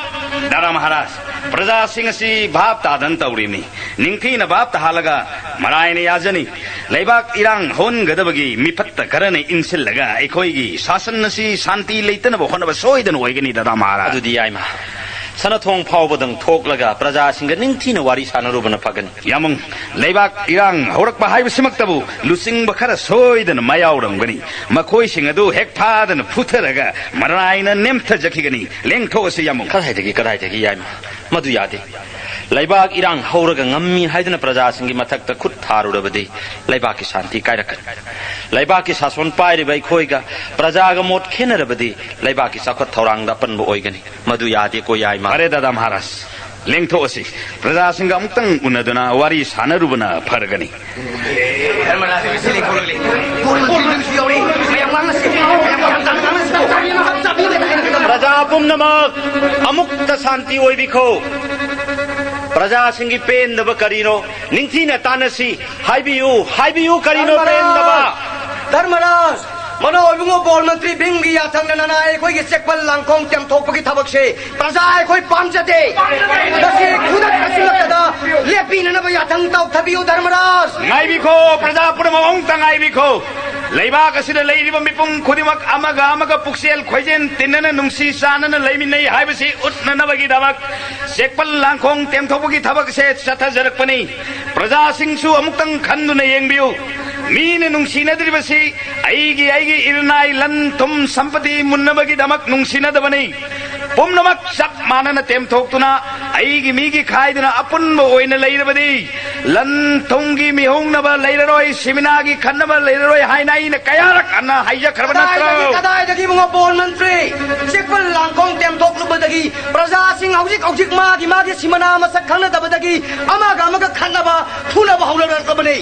ꯗꯥꯔꯥ ꯃꯍꯥꯔꯥꯖ, ꯄ꯭ꯔꯖꯥꯁꯤꯡ ꯑꯁꯤ ꯚꯥꯞ ꯇꯥꯗꯅ ꯇꯧꯔꯤꯕꯅꯤ꯫ ꯅꯤꯡꯊꯤꯅ ꯚꯥꯞ ꯇꯥꯍꯜꯂꯒ ꯃꯔꯥꯏꯅ ꯌꯥꯖꯅꯤ꯫ ꯂꯩꯕꯥꯛ ꯏꯔꯥꯡ ꯍꯧꯍꯟꯒꯗꯕꯒꯤ ꯃꯤꯐꯠꯇ ꯈꯔꯅ ꯏꯟꯁꯤꯜꯂꯒ ꯑꯩꯈꯣꯏꯒꯤ ꯁꯥꯁꯟ ꯑꯁꯤ ꯁꯥꯟꯇꯤ ꯂꯩꯇꯅꯕ ꯍꯣꯠꯅꯕ ꯁꯣꯏꯗꯅ ꯑꯣꯏꯒꯅꯤ, ꯗꯥꯗꯥ ꯃꯍꯥꯔꯥꯖ꯫ ꯑꯗꯨꯗꯤ ꯌꯥꯏꯃ, ꯁꯅꯥꯊꯣꯡ ꯐꯥꯎꯕꯗꯪ ꯊꯣꯛꯂꯒ ꯄ꯭ꯔꯖꯥꯁꯤꯡꯒ ꯅꯤꯡꯊꯤꯅ ꯋꯥꯔꯤ ꯁꯥꯟꯅꯔꯨꯕꯅ ꯐꯒꯅꯤ꯫ ꯌꯥꯃꯨꯡ, ꯂꯩꯕꯥꯛ ꯏꯔꯥꯡ ꯍꯧꯔꯛꯄ ꯍꯥꯏꯕꯁꯤꯃꯛꯇꯕꯨ ꯂꯨꯆꯤꯡꯕ ꯈꯔ ꯁꯣꯏꯗꯅ ꯃꯥꯌꯥꯎꯔꯝꯒꯅꯤ꯫ ꯃꯈꯣꯏꯁꯤꯡ ꯑꯗꯨ ꯍꯦꯛ ꯐꯥꯗꯅ ꯐꯨꯊꯔꯒ ꯃꯔꯥꯏꯅ ꯅꯦꯝꯊꯖꯈꯤꯒꯅꯤ꯫ ꯂꯦꯡꯊꯣꯛꯑꯁꯤ, ꯌꯥꯃꯨꯡ꯫ ꯀꯗꯥꯏꯗꯒꯤ, ꯀꯗꯥꯏꯗꯒꯤ, ꯌꯥꯏꯃ? ꯃꯗꯨ ꯌꯥꯗꯦ꯫ ꯂꯩꯕꯥꯛ ꯏꯔꯥꯡ ꯍꯧꯔꯒ ꯉꯝꯃꯤ ꯍꯥꯏꯗꯨꯅ ꯄ꯭ꯔꯖꯥꯁꯤꯡꯒꯤ ꯃꯊꯛꯇ ꯈꯨꯠ ꯊꯥꯔꯨꯔꯕꯗꯤ ꯂꯩꯕꯥꯛꯀꯤ ꯁꯥꯟꯇꯤ ꯀꯥꯏꯔꯛꯀꯅꯤ꯫ ꯂꯩꯕꯥꯛꯀꯤ ꯁꯥꯁꯣꯟ ꯄꯥꯏꯔꯤꯕ ꯑꯩꯈꯣꯏꯒ ꯄ꯭ꯔꯖꯥꯒ ꯃꯣꯠ ꯈꯦꯠꯅꯔꯕꯗꯤ ꯂꯩꯕꯥꯛꯀꯤ ꯆꯥꯎꯈꯠ ꯊꯧꯔꯥꯡꯗ ꯑꯄꯟꯕ ꯑꯣꯏꯒꯅꯤ꯫ ꯃꯗꯨ ꯌꯥꯗꯦꯀꯣ, ꯌꯥꯏꯃ꯫ ꯐꯔꯦ, ꯗꯥꯗꯥ ꯃꯍꯥꯔꯥꯖ, ꯂꯦꯡꯊꯣꯛꯑꯁꯤ꯫ ꯄ꯭ꯔꯖꯥꯁꯤꯡꯒ ꯑꯃꯨꯛꯇꯪ ꯎꯅꯗꯨꯅ ꯋꯥꯔꯤ ꯁꯥꯟꯅꯔꯨꯕꯅ ꯐꯔꯒꯅꯤ꯫ ꯙꯔꯃꯔꯥꯖ, ꯉꯁꯤ ꯂꯩꯈꯣꯡꯂꯛꯂꯦ꯫ ꯀꯣꯟ ꯃꯟꯇ꯭ꯔꯤꯁꯨ ꯌꯥꯎꯔꯤ꯫ ꯃꯌꯥꯝ ꯉꯥꯡꯅꯁꯤ꯫ ꯃꯌꯥꯝ ꯌꯥꯝ ꯇꯥꯅ ꯉꯥꯡꯅꯁꯤ꯫ ꯄ꯭ꯔꯖꯥ ꯄꯨꯝꯅꯃꯛ ꯑꯃꯨꯛꯇ ꯁꯥꯟꯇꯤ ꯑꯣꯏꯕꯤꯈꯣ꯫ ꯄ꯭ꯔꯖꯥꯁꯤꯡꯒꯤ ꯄꯦꯟꯗꯕ ꯀꯔꯤꯅꯣ? ꯅꯤꯡꯊꯤꯅ ꯇꯥꯟꯅꯁꯤ꯫ ꯍꯥꯏꯕꯤꯌꯨ, ꯍꯥꯏꯕꯤꯌꯨ, ꯀꯔꯤꯅꯣ ꯄꯦꯟꯗꯕ? ꯙꯔꯃꯔꯥꯖ, ꯙꯔꯃꯔꯥꯖ, ꯃꯅꯣ ꯏꯕꯨꯡꯉꯣ ꯕꯣꯔ ꯃꯟꯇ꯭ꯔꯤ ꯚꯤꯝꯒꯤ ꯌꯥꯊꯪꯗ ꯅꯅꯥꯏ ꯑꯩꯈꯣꯏꯒꯤ ꯆꯦꯛꯄꯜ ꯂꯥꯡꯈꯣꯡ ꯇꯦꯝꯊꯣꯛꯄꯒꯤ ꯊꯕꯛꯁꯦ ꯄ꯭ꯔꯖꯥ ꯑꯩꯈꯣꯏ ꯄꯥꯝꯖꯗꯦ꯫ ꯃꯁꯤ ꯈꯨꯗꯛ ꯑꯁꯤꯃꯛꯇꯗ ꯂꯦꯞꯄꯤꯅꯅꯕ ꯌꯥꯊꯪ ꯇꯧꯊꯕꯤꯌꯨ, ꯙꯔꯃꯔꯥꯖ꯫ ꯉꯥꯏꯕꯤꯈꯣ, ꯄ꯭ꯔꯖꯥ ꯄꯨꯝꯅꯃꯛ ꯑꯃꯨꯛꯇ ꯉꯥꯏꯕꯤꯈꯣ꯫ ꯂꯩꯕꯥꯛ ꯑꯁꯤꯗ ꯂꯩꯔꯤꯕ ꯃꯤꯄꯨꯝ ꯈꯨꯗꯤꯡꯃꯛ ꯑꯃꯒ ꯑꯃꯒ ꯄꯨꯛꯆꯦꯜ ꯈꯣꯏꯖꯦꯟ ꯇꯤꯟꯅꯅ ꯅꯨꯡꯁꯤ ꯆꯥꯟꯅꯅ ꯂꯩꯃꯤꯟꯅꯩ ꯍꯥꯏꯕꯁꯤ ꯎꯠꯅꯅꯕꯒꯤꯗꯃꯛ ꯆꯦꯛꯄꯜ ꯂꯥꯡꯈꯣꯡ ꯇꯦꯝꯊꯣꯛꯄꯒꯤ ꯊꯕꯛꯁꯦ ꯆꯠꯊꯖꯔꯛꯄꯅꯤ꯫ ꯄ꯭ꯔꯖꯥꯁꯤꯡꯁꯨ ꯑꯃꯨꯛꯇꯪ ꯈꯟꯗꯨꯅ ꯌꯦꯡꯕꯤꯌꯨ꯫ ꯃꯤꯅ ꯅꯨꯡꯁꯤꯅꯗ꯭ꯔꯤꯕꯁꯤ ꯑꯩꯒꯤ, ꯑꯩꯒꯤ ꯏꯔꯅꯥꯏ ꯂꯟ ꯊꯨꯝ ꯁꯝꯄꯇꯤ ꯃꯨꯟꯅꯕꯒꯤꯗꯃꯛ ꯅꯨꯡꯁꯤꯅꯗꯕꯅꯤ꯫ ꯄꯨꯝꯅꯃꯛ ꯆꯞ ꯃꯥꯟꯅꯅ ꯇꯦꯝꯊꯣꯛꯇꯨꯅ ꯑꯩꯒꯤ ꯃꯤꯒꯤ ꯈꯥꯏꯗꯨꯅ ꯑꯄꯨꯟꯕ ꯑꯣꯏꯅ ꯂꯩꯔꯕꯗꯤ ꯂꯟ ꯊꯨꯝꯒꯤ ꯃꯤꯍꯧꯅꯕ ꯂꯩꯔꯔꯣꯏ, ꯁꯤꯃꯤꯅꯥꯒꯤ ꯈꯟꯅꯕ ꯂꯩꯔꯔꯣꯏ ꯍꯥꯏꯅ ꯑꯩꯅ ꯀꯌꯥꯔꯛ ꯍꯟꯅ ꯍꯥꯏꯖꯈ꯭ꯔꯕ ꯅꯠꯇ꯭ꯔꯣ? ꯀꯗꯥꯏꯗꯒꯤ, ꯀꯗꯥꯏꯗꯒꯤ, ꯏꯕꯨꯡꯉꯣ ꯕꯣꯔ ꯃꯟꯇ꯭ꯔꯤ? ꯆꯦꯛꯄꯜ ꯂꯥꯡꯈꯣꯡ ꯇꯦꯝꯊꯣꯛꯂꯨꯕꯗꯒꯤ ꯄ꯭ꯔꯖꯥꯁꯤꯡ ꯍꯧꯖꯤꯛ ꯍꯧꯖꯤꯛ ꯃꯥꯒꯤ ꯃꯥꯒꯤ ꯁꯤꯃꯅꯥ ꯃꯁꯛ ꯈꯪꯅꯗꯕꯗꯒꯤ ꯑꯃꯒ ꯑꯃꯒ ꯈꯠꯅꯕ ꯐꯨꯅꯕ ꯍꯧꯅꯔꯛꯂꯕꯅꯤ꯫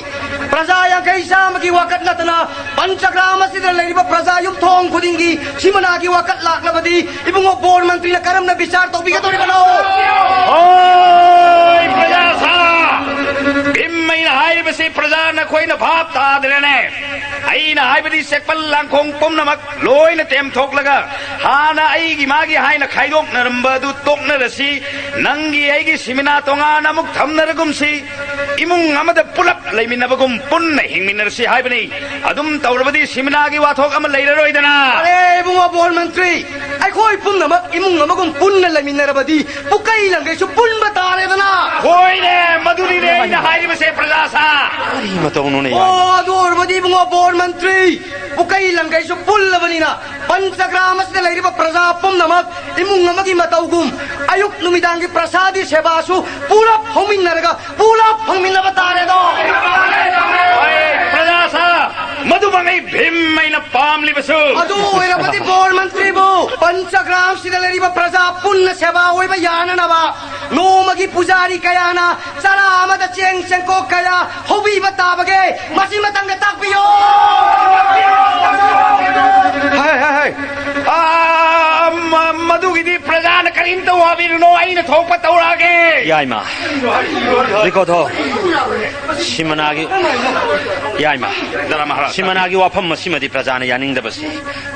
ꯄ꯭ꯔꯖꯥ ꯌꯥꯡꯈꯩ ꯆꯥꯝꯃꯒꯤ ꯋꯥꯀꯠ ꯅꯠꯇꯅ ꯄꯟꯆꯒ꯭ꯔꯥꯝ ꯑꯁꯤꯗ ꯂꯩꯔꯤꯕ ꯄ꯭ꯔꯖꯥ ꯌꯨꯝꯊꯣꯡ ꯈꯨꯗꯤꯡꯒꯤ ꯁꯤꯃꯅꯥꯒꯤ ꯋꯥꯀꯠ ꯂꯥꯛꯂꯕꯗꯤ ꯏꯕꯨꯡꯉꯣ ꯕꯣꯔ ꯃꯟꯇ꯭ꯔꯤꯅ ꯀꯔꯝꯅ ꯕꯤꯆꯥꯔ ꯇꯧꯕꯤꯒꯗꯧꯔꯤꯕꯅꯣ? ꯍꯣꯏ, ꯄ꯭ꯔꯖꯥ ꯁꯥ! ꯚꯤꯝ, ꯑꯩꯅ ꯍꯥꯏꯔꯤꯕꯁꯤ ꯄ꯭ꯔꯖꯥ ꯅꯈꯣꯏꯅ ꯚꯥꯞ ꯇꯥꯗ꯭ꯔꯦꯅꯦ꯫ ꯑꯩꯅ ꯍꯥꯏꯕꯗꯤ ꯆꯦꯛꯄꯜ ꯂꯥꯡꯈꯣꯡ ꯄꯨꯝꯅꯃꯛ ꯂꯣꯏꯅ ꯇꯦꯝꯊꯣꯛꯂꯒ ꯍꯥꯟꯅ ꯑꯩꯒꯤ ꯃꯥꯒꯤ ꯍꯥꯏꯅ ꯈꯥꯏꯗꯣꯛꯅꯔꯝꯕ ꯑꯗꯨ ꯇꯣꯛꯅꯔꯁꯤ꯫ ꯅꯪꯒꯤ ꯑꯩꯒꯤ ꯁꯤꯃꯤꯅꯥ ꯇꯣꯉꯥꯟꯅ ꯑꯃꯨꯛ ꯊꯝꯅꯔꯒꯨꯝꯁꯤ꯫ ꯏꯃꯨꯡ ꯑꯃꯗ ꯄꯨꯂꯞ ꯂꯩꯃꯤꯟꯅꯕꯒꯨꯝ ꯄꯨꯟꯅ ꯍꯤꯡꯃꯤꯟꯅꯔꯁꯤ ꯍꯥꯏꯕꯅꯤ꯫ ꯑꯗꯨꯝ ꯇꯧꯔꯕꯗꯤ ꯁꯤꯃꯤꯅꯥꯒꯤ ꯋꯥꯊꯣꯛ ꯑꯃ ꯂꯩꯔꯔꯣꯏꯗꯅ꯫ ꯑꯔꯦ ꯏꯕꯨꯡꯉꯣ ꯕꯣꯔ ꯃꯟꯇ꯭ꯔꯤ, ꯑꯩꯈꯣꯏ ꯄꯨꯝꯅꯃꯛ ꯏꯃꯨꯡ ꯑꯃꯒꯨꯝ ꯄꯨꯟꯅ ꯂꯩꯃꯤꯟꯅꯔꯕꯗꯤ ꯄꯨꯀꯩ ꯂꯪꯒꯩꯁꯨ ꯄꯨꯟꯕ ꯇꯥꯔꯦꯗꯅ꯫ ꯍꯣꯏꯅꯦ, ꯃꯗꯨꯅꯤꯅꯦ ꯑꯩꯅ ꯍꯥꯏꯔꯤꯕꯁꯦ, ꯄ꯭ꯔꯖꯥ ꯁꯥ꯫ ꯀꯔꯤ ꯃꯇꯧꯅꯣꯅꯦ? ꯑꯣ, ꯑꯗꯨ ꯑꯣꯏꯔꯕꯗꯤ ꯏꯕꯨꯡꯉꯣ ꯕꯣꯔ ꯃꯟꯇ꯭ꯔꯤ, ꯄꯨꯀꯩ ꯂꯪꯒꯩꯁꯨ ꯄꯨꯜꯂꯕꯅꯤꯅ ꯄꯟꯆꯒ꯭ꯔꯥꯝ ꯑꯁꯤꯗ ꯂꯩꯔꯤꯕ ꯄ꯭ꯔꯖꯥ ꯄꯨꯝꯅꯃꯛ ꯏꯃꯨꯡ ꯑꯃꯒꯤ ꯃꯇꯧꯒꯨꯝ ꯑꯌꯨꯛ ꯅꯨꯃꯤꯗꯥꯡꯒꯤ ꯄ꯭ꯔꯁꯥꯗꯤ ꯁꯦꯕꯥꯁꯨ ꯄꯨꯂꯞ ꯍꯧꯃꯤꯟꯅꯔꯒ ꯄꯨꯂꯞ ꯐꯪꯃꯤꯟꯅꯕ ꯇꯥꯔꯦꯗꯣ꯫ ꯍꯣꯏ, ꯄ꯭ꯔꯖꯥ ꯁꯥ, ꯃꯗꯨꯃꯛꯅꯤ ꯚꯤꯝ ꯑꯩꯅ ꯄꯥꯝꯂꯤꯕꯁꯨ꯫ ꯑꯗꯨ ꯑꯣꯏꯔꯕꯗꯤ ꯕꯣꯔ ꯃꯟꯇ꯭ꯔꯤꯕꯨ ꯄꯟꯆꯒ꯭ꯔꯥꯝꯁꯤꯗ ꯂꯩꯔꯤꯕ ꯄ꯭ꯔꯖꯥ ꯄꯨꯟꯅ ꯁꯦꯕꯥ ꯑꯣꯏꯕ ꯌꯥꯅꯅꯕ ꯅꯣꯡꯃꯒꯤ ꯄꯨꯖꯥꯔꯤ ꯀꯌꯥꯅ ꯆꯔꯥ ꯑꯃꯗ ꯆꯦꯡ ꯆꯦꯡꯀꯣꯛ ꯀꯌꯥ ꯍꯧꯕꯤꯕ ꯇꯥꯕꯒꯦ? ꯃꯁꯤ ꯃꯇꯝꯗ ꯇꯥꯛꯄꯤꯌꯣ꯫ ꯍꯥꯏ, ꯍꯥꯏ, ꯍꯥꯏ꯫ ꯑꯥ, ꯃ-, ꯃꯗꯨꯒꯤꯗꯤ ꯄ꯭ꯔꯖꯥꯅ ꯀꯔꯤꯝꯇ ꯋꯥꯕꯤꯔꯨꯅꯣ, ꯑꯩꯅ ꯊꯣꯛꯄ ꯇꯧꯔꯛꯑꯒꯦ꯫ ꯌꯥꯏꯃ, ꯔꯤꯀꯣꯊꯣ, ꯁꯤꯃꯅꯥꯒꯤ, ꯌꯥꯏꯃ, ꯗꯥꯗꯥ ꯃꯍꯥꯔꯥꯖ꯫ ꯁꯤꯃꯅꯥꯒꯤ ꯋꯥꯐꯝ ꯑꯁꯤꯃꯗꯤ ꯄ꯭ꯔꯖꯥꯅ ꯌꯥꯅꯤꯡꯗꯕꯁꯤ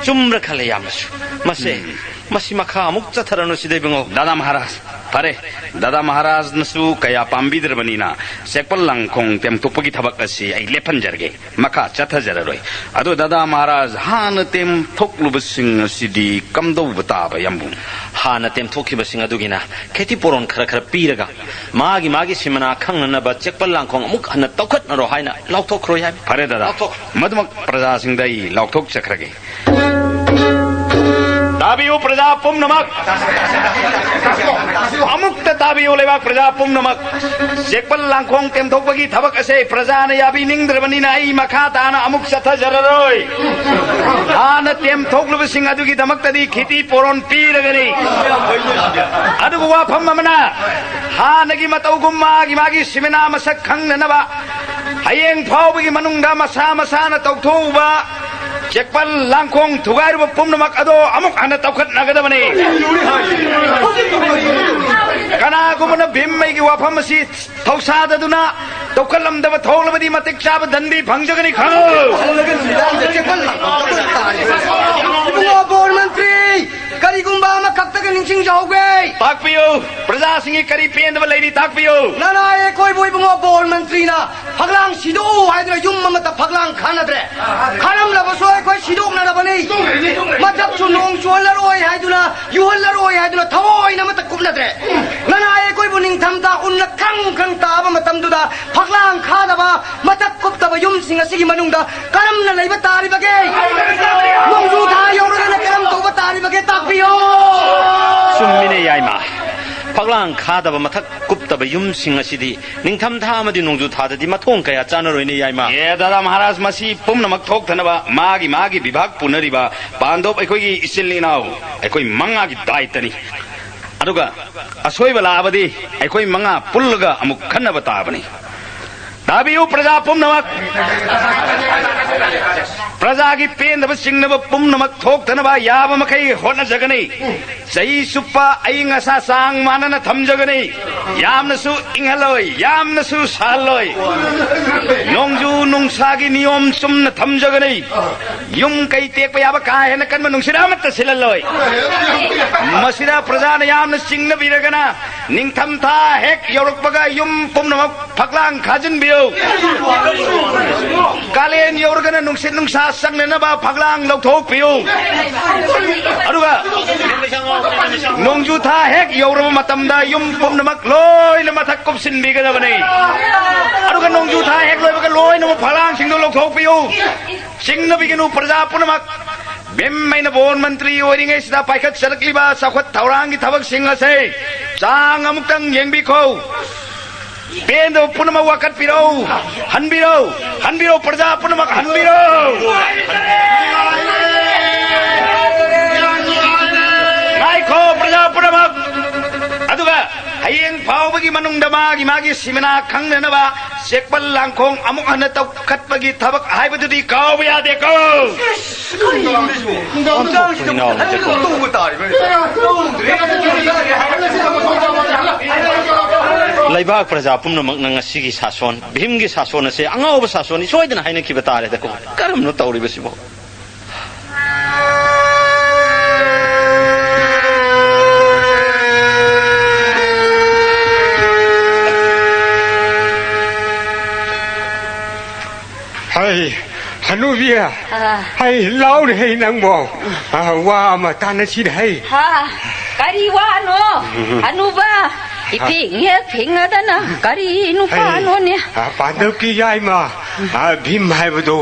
ꯆꯨꯝꯕ꯭ꯔꯥ ꯈꯜꯂꯦ ꯌꯥꯝꯅꯁꯨ꯫ ꯃꯁꯦ, ꯎꯝ꯫ ꯃꯁꯤ ꯃꯈꯥ ꯑꯃꯨꯛ ꯆꯠꯊꯔꯅꯨ ꯁꯤꯗ ꯏꯕꯨꯡꯉꯣ꯫ ꯗꯥꯗꯥ ꯃꯍꯥꯔꯥꯖ, ꯐꯔꯦ, ꯗꯥꯗꯥ ꯃꯍꯥꯔꯥꯖꯅꯁꯨ ꯀꯌꯥ ꯄꯥꯝꯕꯤꯗ꯭ꯔꯕꯅꯤꯅ ꯆꯦꯛꯄꯜ ꯂꯥꯡꯈꯣꯡ ꯇꯦꯝꯊꯣꯛꯄꯒꯤ ꯊꯕꯛ ꯑꯁꯤ ꯑꯩ ꯂꯦꯞꯍꯟꯖꯔꯒꯦ꯫ ꯃꯈꯥ ꯆꯠꯊꯖꯔꯔꯣꯏ꯫ ꯑꯗꯣ ꯗꯥꯗꯥ ꯃꯍꯥꯔꯥꯖ, ꯍꯥꯟꯅ ꯇꯦꯝꯊꯣꯛꯂꯨꯕꯁꯤꯡ ꯑꯁꯤꯗꯤ ꯀꯝꯗꯧꯕ ꯇꯥꯕ, ꯌꯥꯝꯕꯨꯡ? ꯍꯥꯟꯅ ꯇꯦꯝꯊꯣꯛꯈꯤꯕꯁꯤꯡ ꯑꯗꯨꯒꯤꯅ ꯈꯦꯇꯤ ꯄꯣꯔꯣꯟ ꯈꯔ ꯈꯔ ꯄꯤꯔꯒ ꯃꯥꯒꯤ ꯃꯥꯒꯤ ꯁꯤꯃꯅꯥ ꯈꯪꯅꯅꯕ ꯆꯦꯛꯄꯜ ꯂꯥꯡꯈꯣꯡ ꯑꯃꯨꯛ ꯍꯟꯅ ꯇꯧꯈꯠꯅꯔꯣ ꯍꯥꯏꯅ ꯂꯥꯎꯊꯣꯛꯈ꯭ꯔꯣ ꯍꯥꯏꯕ꯫ ꯐꯔꯦ ꯗꯥꯗꯥ, ꯂꯥꯎꯊꯣꯛꯈ꯭ꯔꯣ꯫ ꯃꯗꯨꯃꯛ ꯄ꯭ꯔꯖꯥꯁꯤꯡꯗ ꯑꯩ ꯂꯥꯎꯊꯣꯛꯆꯈ꯭ꯔꯒꯦ꯫ ꯇꯥꯕꯤꯌꯨ ꯄ꯭ꯔꯖꯥ ꯄꯨꯝꯅꯃꯛ, ꯑꯃꯨꯛꯇ ꯇꯥꯕꯤꯌꯨ ꯂꯩꯕꯥꯛ ꯄ꯭ꯔꯖꯥ ꯄꯨꯝꯅꯃꯛ꯫ ꯆꯦꯛꯄꯜ ꯂꯥꯡꯈꯣꯡ ꯇꯦꯝꯊꯣꯛꯄꯒꯤ ꯊꯕꯛ ꯑꯁꯦ ꯄ꯭ꯔꯖꯥꯅ ꯌꯥꯕꯤꯅꯤꯡꯗ꯭ꯔꯕꯅꯤꯅ ꯑꯩ ꯃꯈꯥ ꯇꯥꯅ ꯑꯃꯨꯛ ꯆꯠꯊꯖꯔꯔꯣꯏ꯫ ꯍꯥꯟꯅ ꯇꯦꯝꯊꯣꯛꯂꯨꯕꯁꯤꯡ ꯑꯗꯨꯒꯤꯗꯃꯛꯇꯗꯤ ꯈꯤꯇꯤ ꯄꯣꯔꯣꯟ ꯄꯤꯔꯒꯅꯤ꯫ ꯑꯗꯨꯒ ꯋꯥꯐꯝ ꯑꯃꯅ, ꯍꯥꯟꯅꯒꯤ ꯃꯇꯧꯒꯨꯝ ꯃꯥꯒꯤ ꯃꯥꯒꯤ ꯁꯤꯃꯤꯅꯥ ꯃꯁꯛ ꯈꯪꯅꯅꯕ ꯍꯌꯦꯡ ꯐꯥꯎꯕꯒꯤ ꯃꯅꯨꯡꯗ ꯃꯁꯥ ꯃꯁꯥꯅ ꯇꯧꯊꯣꯛꯎꯕ ꯆꯦꯛꯄꯜ ꯂꯥꯡꯈꯣꯡ ꯊꯨꯒꯥꯏꯔꯨꯕ ꯄꯨꯝꯅꯃꯛ ꯑꯗꯣ ꯑꯃꯨꯛ ꯍꯟꯅ ꯇꯧꯈꯠꯅꯒꯗꯕꯅꯤ꯫ ꯀꯅꯥꯒꯨꯝꯕꯅ ꯚꯤꯝ ꯑꯩꯒꯤ ꯋꯥꯐꯝ ꯑꯁꯤ ꯊꯧꯁꯥꯗꯗꯨꯅ ꯇꯧꯈꯠꯂꯝꯗꯕ ꯊꯣꯛꯂꯕꯗꯤ ꯃꯇꯤꯛ ꯆꯥꯕ ꯗꯟꯗꯤ ꯐꯪꯖꯒꯅꯤ ꯈꯪꯉꯨ꯫ ꯏꯕꯨꯡꯉꯣ ꯕꯣꯔ ꯃꯟꯇ꯭ꯔꯤ, ꯀꯔꯤꯒꯨꯝꯕ ꯑꯃꯈꯛꯇꯒ ꯅꯤꯡꯁꯤꯡꯖꯍꯧꯒꯦ꯫ ꯇꯥꯛꯄꯤꯌꯨ, ꯄ꯭ꯔꯖꯥꯁꯤꯡꯒꯤ ꯀꯔꯤ ꯄꯦꯟꯗꯕ ꯂꯩꯔꯤ ꯇꯥꯛꯄꯤꯌꯨ꯫ ꯅꯅꯥꯏ ꯑꯩꯈꯣꯏꯕꯨ ꯏꯕꯨꯡꯉꯣ ꯕꯣꯔ ꯃꯟꯇ꯭ꯔꯤꯅ ꯐꯛꯂꯥꯡ ꯁꯤꯗꯣꯛꯎ ꯍꯥꯏꯗꯨꯅ ꯌꯨꯝ ꯑꯃꯠꯇ ꯐꯛꯂꯥꯡ ꯈꯟꯅꯗ꯭ꯔꯦ꯫ ꯈꯟꯅꯝꯂꯕꯁꯨ ꯑꯩꯈꯣꯏ ꯁꯤꯗꯣꯛꯅꯔꯕꯅꯤ꯫ ꯃꯊꯛꯁꯨ ꯅꯣꯡ ꯆꯨꯍꯜꯂꯔꯣꯏ ꯍꯥꯏꯗꯨꯅ, ꯌꯨꯍꯜꯂꯔꯣꯏ ꯍꯥꯏꯗꯨꯅ ꯊꯑꯣꯏꯅ ꯑꯃꯠꯇ ꯀꯨꯞꯅꯗ꯭ꯔꯦ꯫ ꯅꯅꯥꯏ ꯑꯩꯈꯣꯏꯕꯨ ꯅꯤꯡꯊꯝꯊꯥ ꯎꯟꯅ ꯈꯪ ꯈꯪ ꯇꯥꯕ ꯃꯇꯝꯗꯨꯗ ꯐꯛꯂꯥꯡ ꯈꯥꯗꯕ, ꯃꯊꯛ ꯀꯨꯞꯇꯕ ꯌꯨꯝꯁꯤꯡ ꯑꯁꯤꯒꯤ ꯃꯅꯨꯡꯗ ꯀꯔꯝꯅ ꯂꯩꯕ ꯇꯥꯔꯤꯕꯒꯦ? ꯅꯣꯡꯖꯨ ꯊꯥ ꯌꯧꯔꯒꯅ ꯀꯔꯝ ꯇꯧꯕ ꯇꯥꯔꯤꯕꯒꯦ? ꯇꯥꯛꯄꯤꯌꯨ꯫ ꯆꯨꯝꯃꯤꯅꯦ ꯌꯥꯏꯃ꯫ ꯐꯛꯂꯥꯡ ꯈꯥꯗꯕ, ꯃꯊꯛ ꯀꯨꯞꯇꯕ ꯌꯨꯝꯁꯤꯡ ꯑꯁꯤꯗꯤ ꯅꯤꯡꯊꯝꯊꯥ ꯑꯃꯗꯤ ꯅꯣꯡꯖꯨ ꯊꯥꯗꯗꯤ ꯃꯊꯣꯡ ꯀꯌꯥ ꯆꯥꯅꯔꯣꯏꯅꯦ ꯌꯥꯏꯃ꯫ ꯑꯦ ꯗꯥꯗꯥ ꯃꯍꯥꯔꯥꯖ, ꯃꯁꯤ ꯄꯨꯝꯅꯃꯛ ꯊꯣꯛꯇꯅꯕ ꯃꯥꯒꯤ ꯃꯥꯒꯤ ꯕꯤꯚꯥꯒ ꯄꯨꯅꯔꯤꯕ ꯄꯥꯟꯗꯣꯞ ꯑꯩꯈꯣꯏꯒꯤ ꯏꯆꯤꯜ ꯏꯅꯥꯎ ꯑꯩꯈꯣꯏ ꯃꯉꯥꯒꯤ ꯗꯥꯏꯇꯅꯤ꯫ ꯑꯗꯨꯒ ꯑꯁꯣꯏꯕ ꯂꯥꯛꯑꯕꯗꯤ ꯑꯩꯈꯣꯏ ꯃꯉꯥ ꯄꯨꯜꯂꯒ ꯑꯃꯨꯛ ꯈꯟꯅꯕ ꯇꯥꯕꯅꯤ꯫ ꯇꯥꯕꯤꯌꯨ ꯄ꯭ꯔꯖꯥ ꯄꯨꯝꯅꯃꯛ, ꯄ꯭ꯔꯖꯥꯒꯤ ꯄꯦꯟꯗꯕ ꯆꯤꯡꯅꯕ ꯄꯨꯝꯅꯃꯛ ꯊꯣꯛꯇꯅꯕ ꯌꯥꯕ ꯃꯈꯩ ꯍꯣꯠꯅꯖꯒꯅꯤ꯫ ꯆꯍꯤ ꯆꯨꯞꯄ ꯑꯏꯪ ꯑꯁꯥ ꯆꯥꯡ ꯃꯥꯟꯅꯅ ꯊꯝꯖꯒꯅꯤ꯫ ꯌꯥꯝꯅꯁꯨ ꯏꯪꯍꯜꯂꯣꯏ, ꯌꯥꯝꯅꯁꯨ ꯁꯥꯍꯜꯂꯣꯏ꯫ ꯅꯣꯡꯖꯨ ꯅꯨꯡꯁꯥꯒꯤ ꯅꯤꯌꯣꯝ ꯆꯨꯝꯅ ꯊꯝꯖꯒꯅꯤ꯫ ꯌꯨꯝ ꯀꯩ ꯇꯦꯛꯄ ꯌꯥꯕ ꯀꯥ ꯍꯦꯟꯅ ꯀꯟꯕ ꯅꯨꯡꯁꯤꯠ ꯑꯃꯠꯇ ꯁꯤꯜꯍꯜꯂꯣꯏ꯫ ꯃꯁꯤꯗ ꯄ꯭ꯔꯖꯥꯅ ꯌꯥꯝꯅ ꯆꯤꯡꯅꯕꯤꯔꯒꯅ ꯅꯤꯡꯊꯝꯊꯥ ꯍꯦꯛ ꯌꯧꯔꯛꯄꯒ ꯌꯨꯝ ꯄꯨꯝꯅꯃꯛ ꯐꯛꯂꯥꯡ ꯈꯥꯖꯤꯟꯕꯤꯌꯨ꯫ ꯀꯥꯂꯦꯟ ꯌꯧꯔꯒꯅ ꯅꯨꯡꯁꯤꯠ ꯅꯨꯡꯁꯥ ꯆꯪꯅꯅꯕ ꯐꯛꯂꯥꯡ ꯂꯧꯊꯣꯛꯄꯤꯌꯨ꯫ ꯑꯗꯨꯒ ꯅꯣꯡꯖꯨ ꯊꯥ ꯍꯦꯛ ꯌꯧꯔꯕ ꯃꯇꯝꯗ ꯌꯨꯝ ꯄꯨꯝꯅꯃꯛ ꯂꯣꯏꯅ ꯃꯊꯛ ꯀꯨꯞꯁꯤꯟꯕꯤꯒꯗꯕꯅꯤ꯫ ꯑꯗꯨꯒ ꯅꯣꯡꯖꯨ ꯊꯥ ꯍꯦꯛ ꯂꯣꯏꯕꯒ ꯂꯣꯏꯅꯃꯛ ꯐꯛꯂꯥꯡꯁꯤꯡꯗꯨ ꯂꯧꯊꯣꯛꯄꯤꯌꯨ꯫ ꯆꯤꯡꯅꯕꯤꯒꯅꯨ ꯄ꯭ꯔꯖꯥ ꯄꯨꯝꯅꯃꯛ꯫ ꯃꯦꯝ, ꯑꯩꯅ ꯕꯣꯟ ꯃꯟꯇ꯭ꯔꯤ ꯑꯣꯏꯔꯤꯉꯩꯁꯤꯗ ꯄꯥꯏꯈꯠꯆꯔꯛꯂꯤꯕ ꯆꯥꯎꯈꯠ ꯊꯧꯔꯥꯡꯒꯤ ꯊꯕꯛꯁꯤꯡ ꯑꯁꯦ ꯆꯥꯡ ꯑꯃꯨꯛꯇꯪ ꯌꯦꯡꯕꯤꯈꯣ꯫ ꯄꯦꯟꯗꯕ ꯄꯨꯝꯅꯃꯛ ꯋꯥꯀꯠꯄꯤꯔꯧ, ꯍꯟꯕꯤꯔꯧ, ꯍꯟꯕꯤꯔꯧ, ꯄ꯭ꯔꯖꯥ ꯄꯨꯝꯅꯃꯛ ꯍꯟꯕꯤꯔꯧ꯫ ꯉꯥꯏꯈꯣ, ꯄ꯭ꯔꯖꯥ ꯄꯨꯝꯅꯃꯛ꯫ ꯑꯗꯨꯒ ꯍꯌꯦꯡ ꯐꯥꯎꯕꯒꯤ ꯃꯅꯨꯡꯗ ꯃꯥꯒꯤ ꯃꯥꯒꯤ ꯁꯤꯃꯤꯅꯥ ꯈꯪꯅꯅꯕ ꯆꯦꯛꯄꯜ ꯂꯥꯡꯈꯣꯡ ꯑꯃꯨꯛ ꯍꯟꯅ ꯇꯧꯈꯠꯄꯒꯤ ꯊꯕꯛ ꯍꯥꯏꯕꯗꯨꯗꯤ ꯀꯥꯎꯕ ꯌꯥꯗꯦꯀꯣ꯫ ꯂꯩꯕꯥꯛ ꯄ꯭ꯔꯖꯥ ꯄꯨꯝꯅꯃꯛꯅ ꯉꯁꯤꯒꯤ ꯁꯥꯁꯣꯟ, ꯚꯤꯝꯒꯤ ꯁꯥꯁꯣꯟ ꯑꯁꯦ ꯑꯉꯥꯎꯕ ꯁꯥꯁꯣꯟꯅꯤ ꯁꯣꯏꯗꯅ ꯍꯥꯏꯅꯈꯤꯕ ꯇꯥꯔꯦꯗꯀꯣ꯫ ꯀꯔꯝꯅꯣ ꯇꯧꯔꯤꯕꯁꯤꯕꯣ? ꯍꯩ, ꯍꯅꯨꯕꯤ, ꯑꯥ꯫ ꯍꯩ, ꯂꯥꯎꯅꯦ, ꯍꯩ, ꯅꯪꯕꯣ꯫ ꯑꯥ, ꯋꯥ ꯑꯃ ꯇꯥꯟꯅꯁꯤꯅꯦ, ꯍꯩ꯫ ꯍꯥ? ꯀꯔꯤ ꯋꯥꯅꯣ? ꯎꯝ꯫ ꯍꯅꯨꯕ, ꯏꯐꯤꯡ ꯍꯦꯛ ꯐꯤꯡꯉꯗꯅ, ꯀꯔꯤ ꯅꯨꯄꯥꯅꯣꯅꯦ? ꯑꯥ, ꯄꯥꯟꯗꯕꯀꯤ ꯌꯥꯏꯃ, ꯑꯥ, ꯚꯤꯝ ꯍꯥꯏꯕꯗꯣ,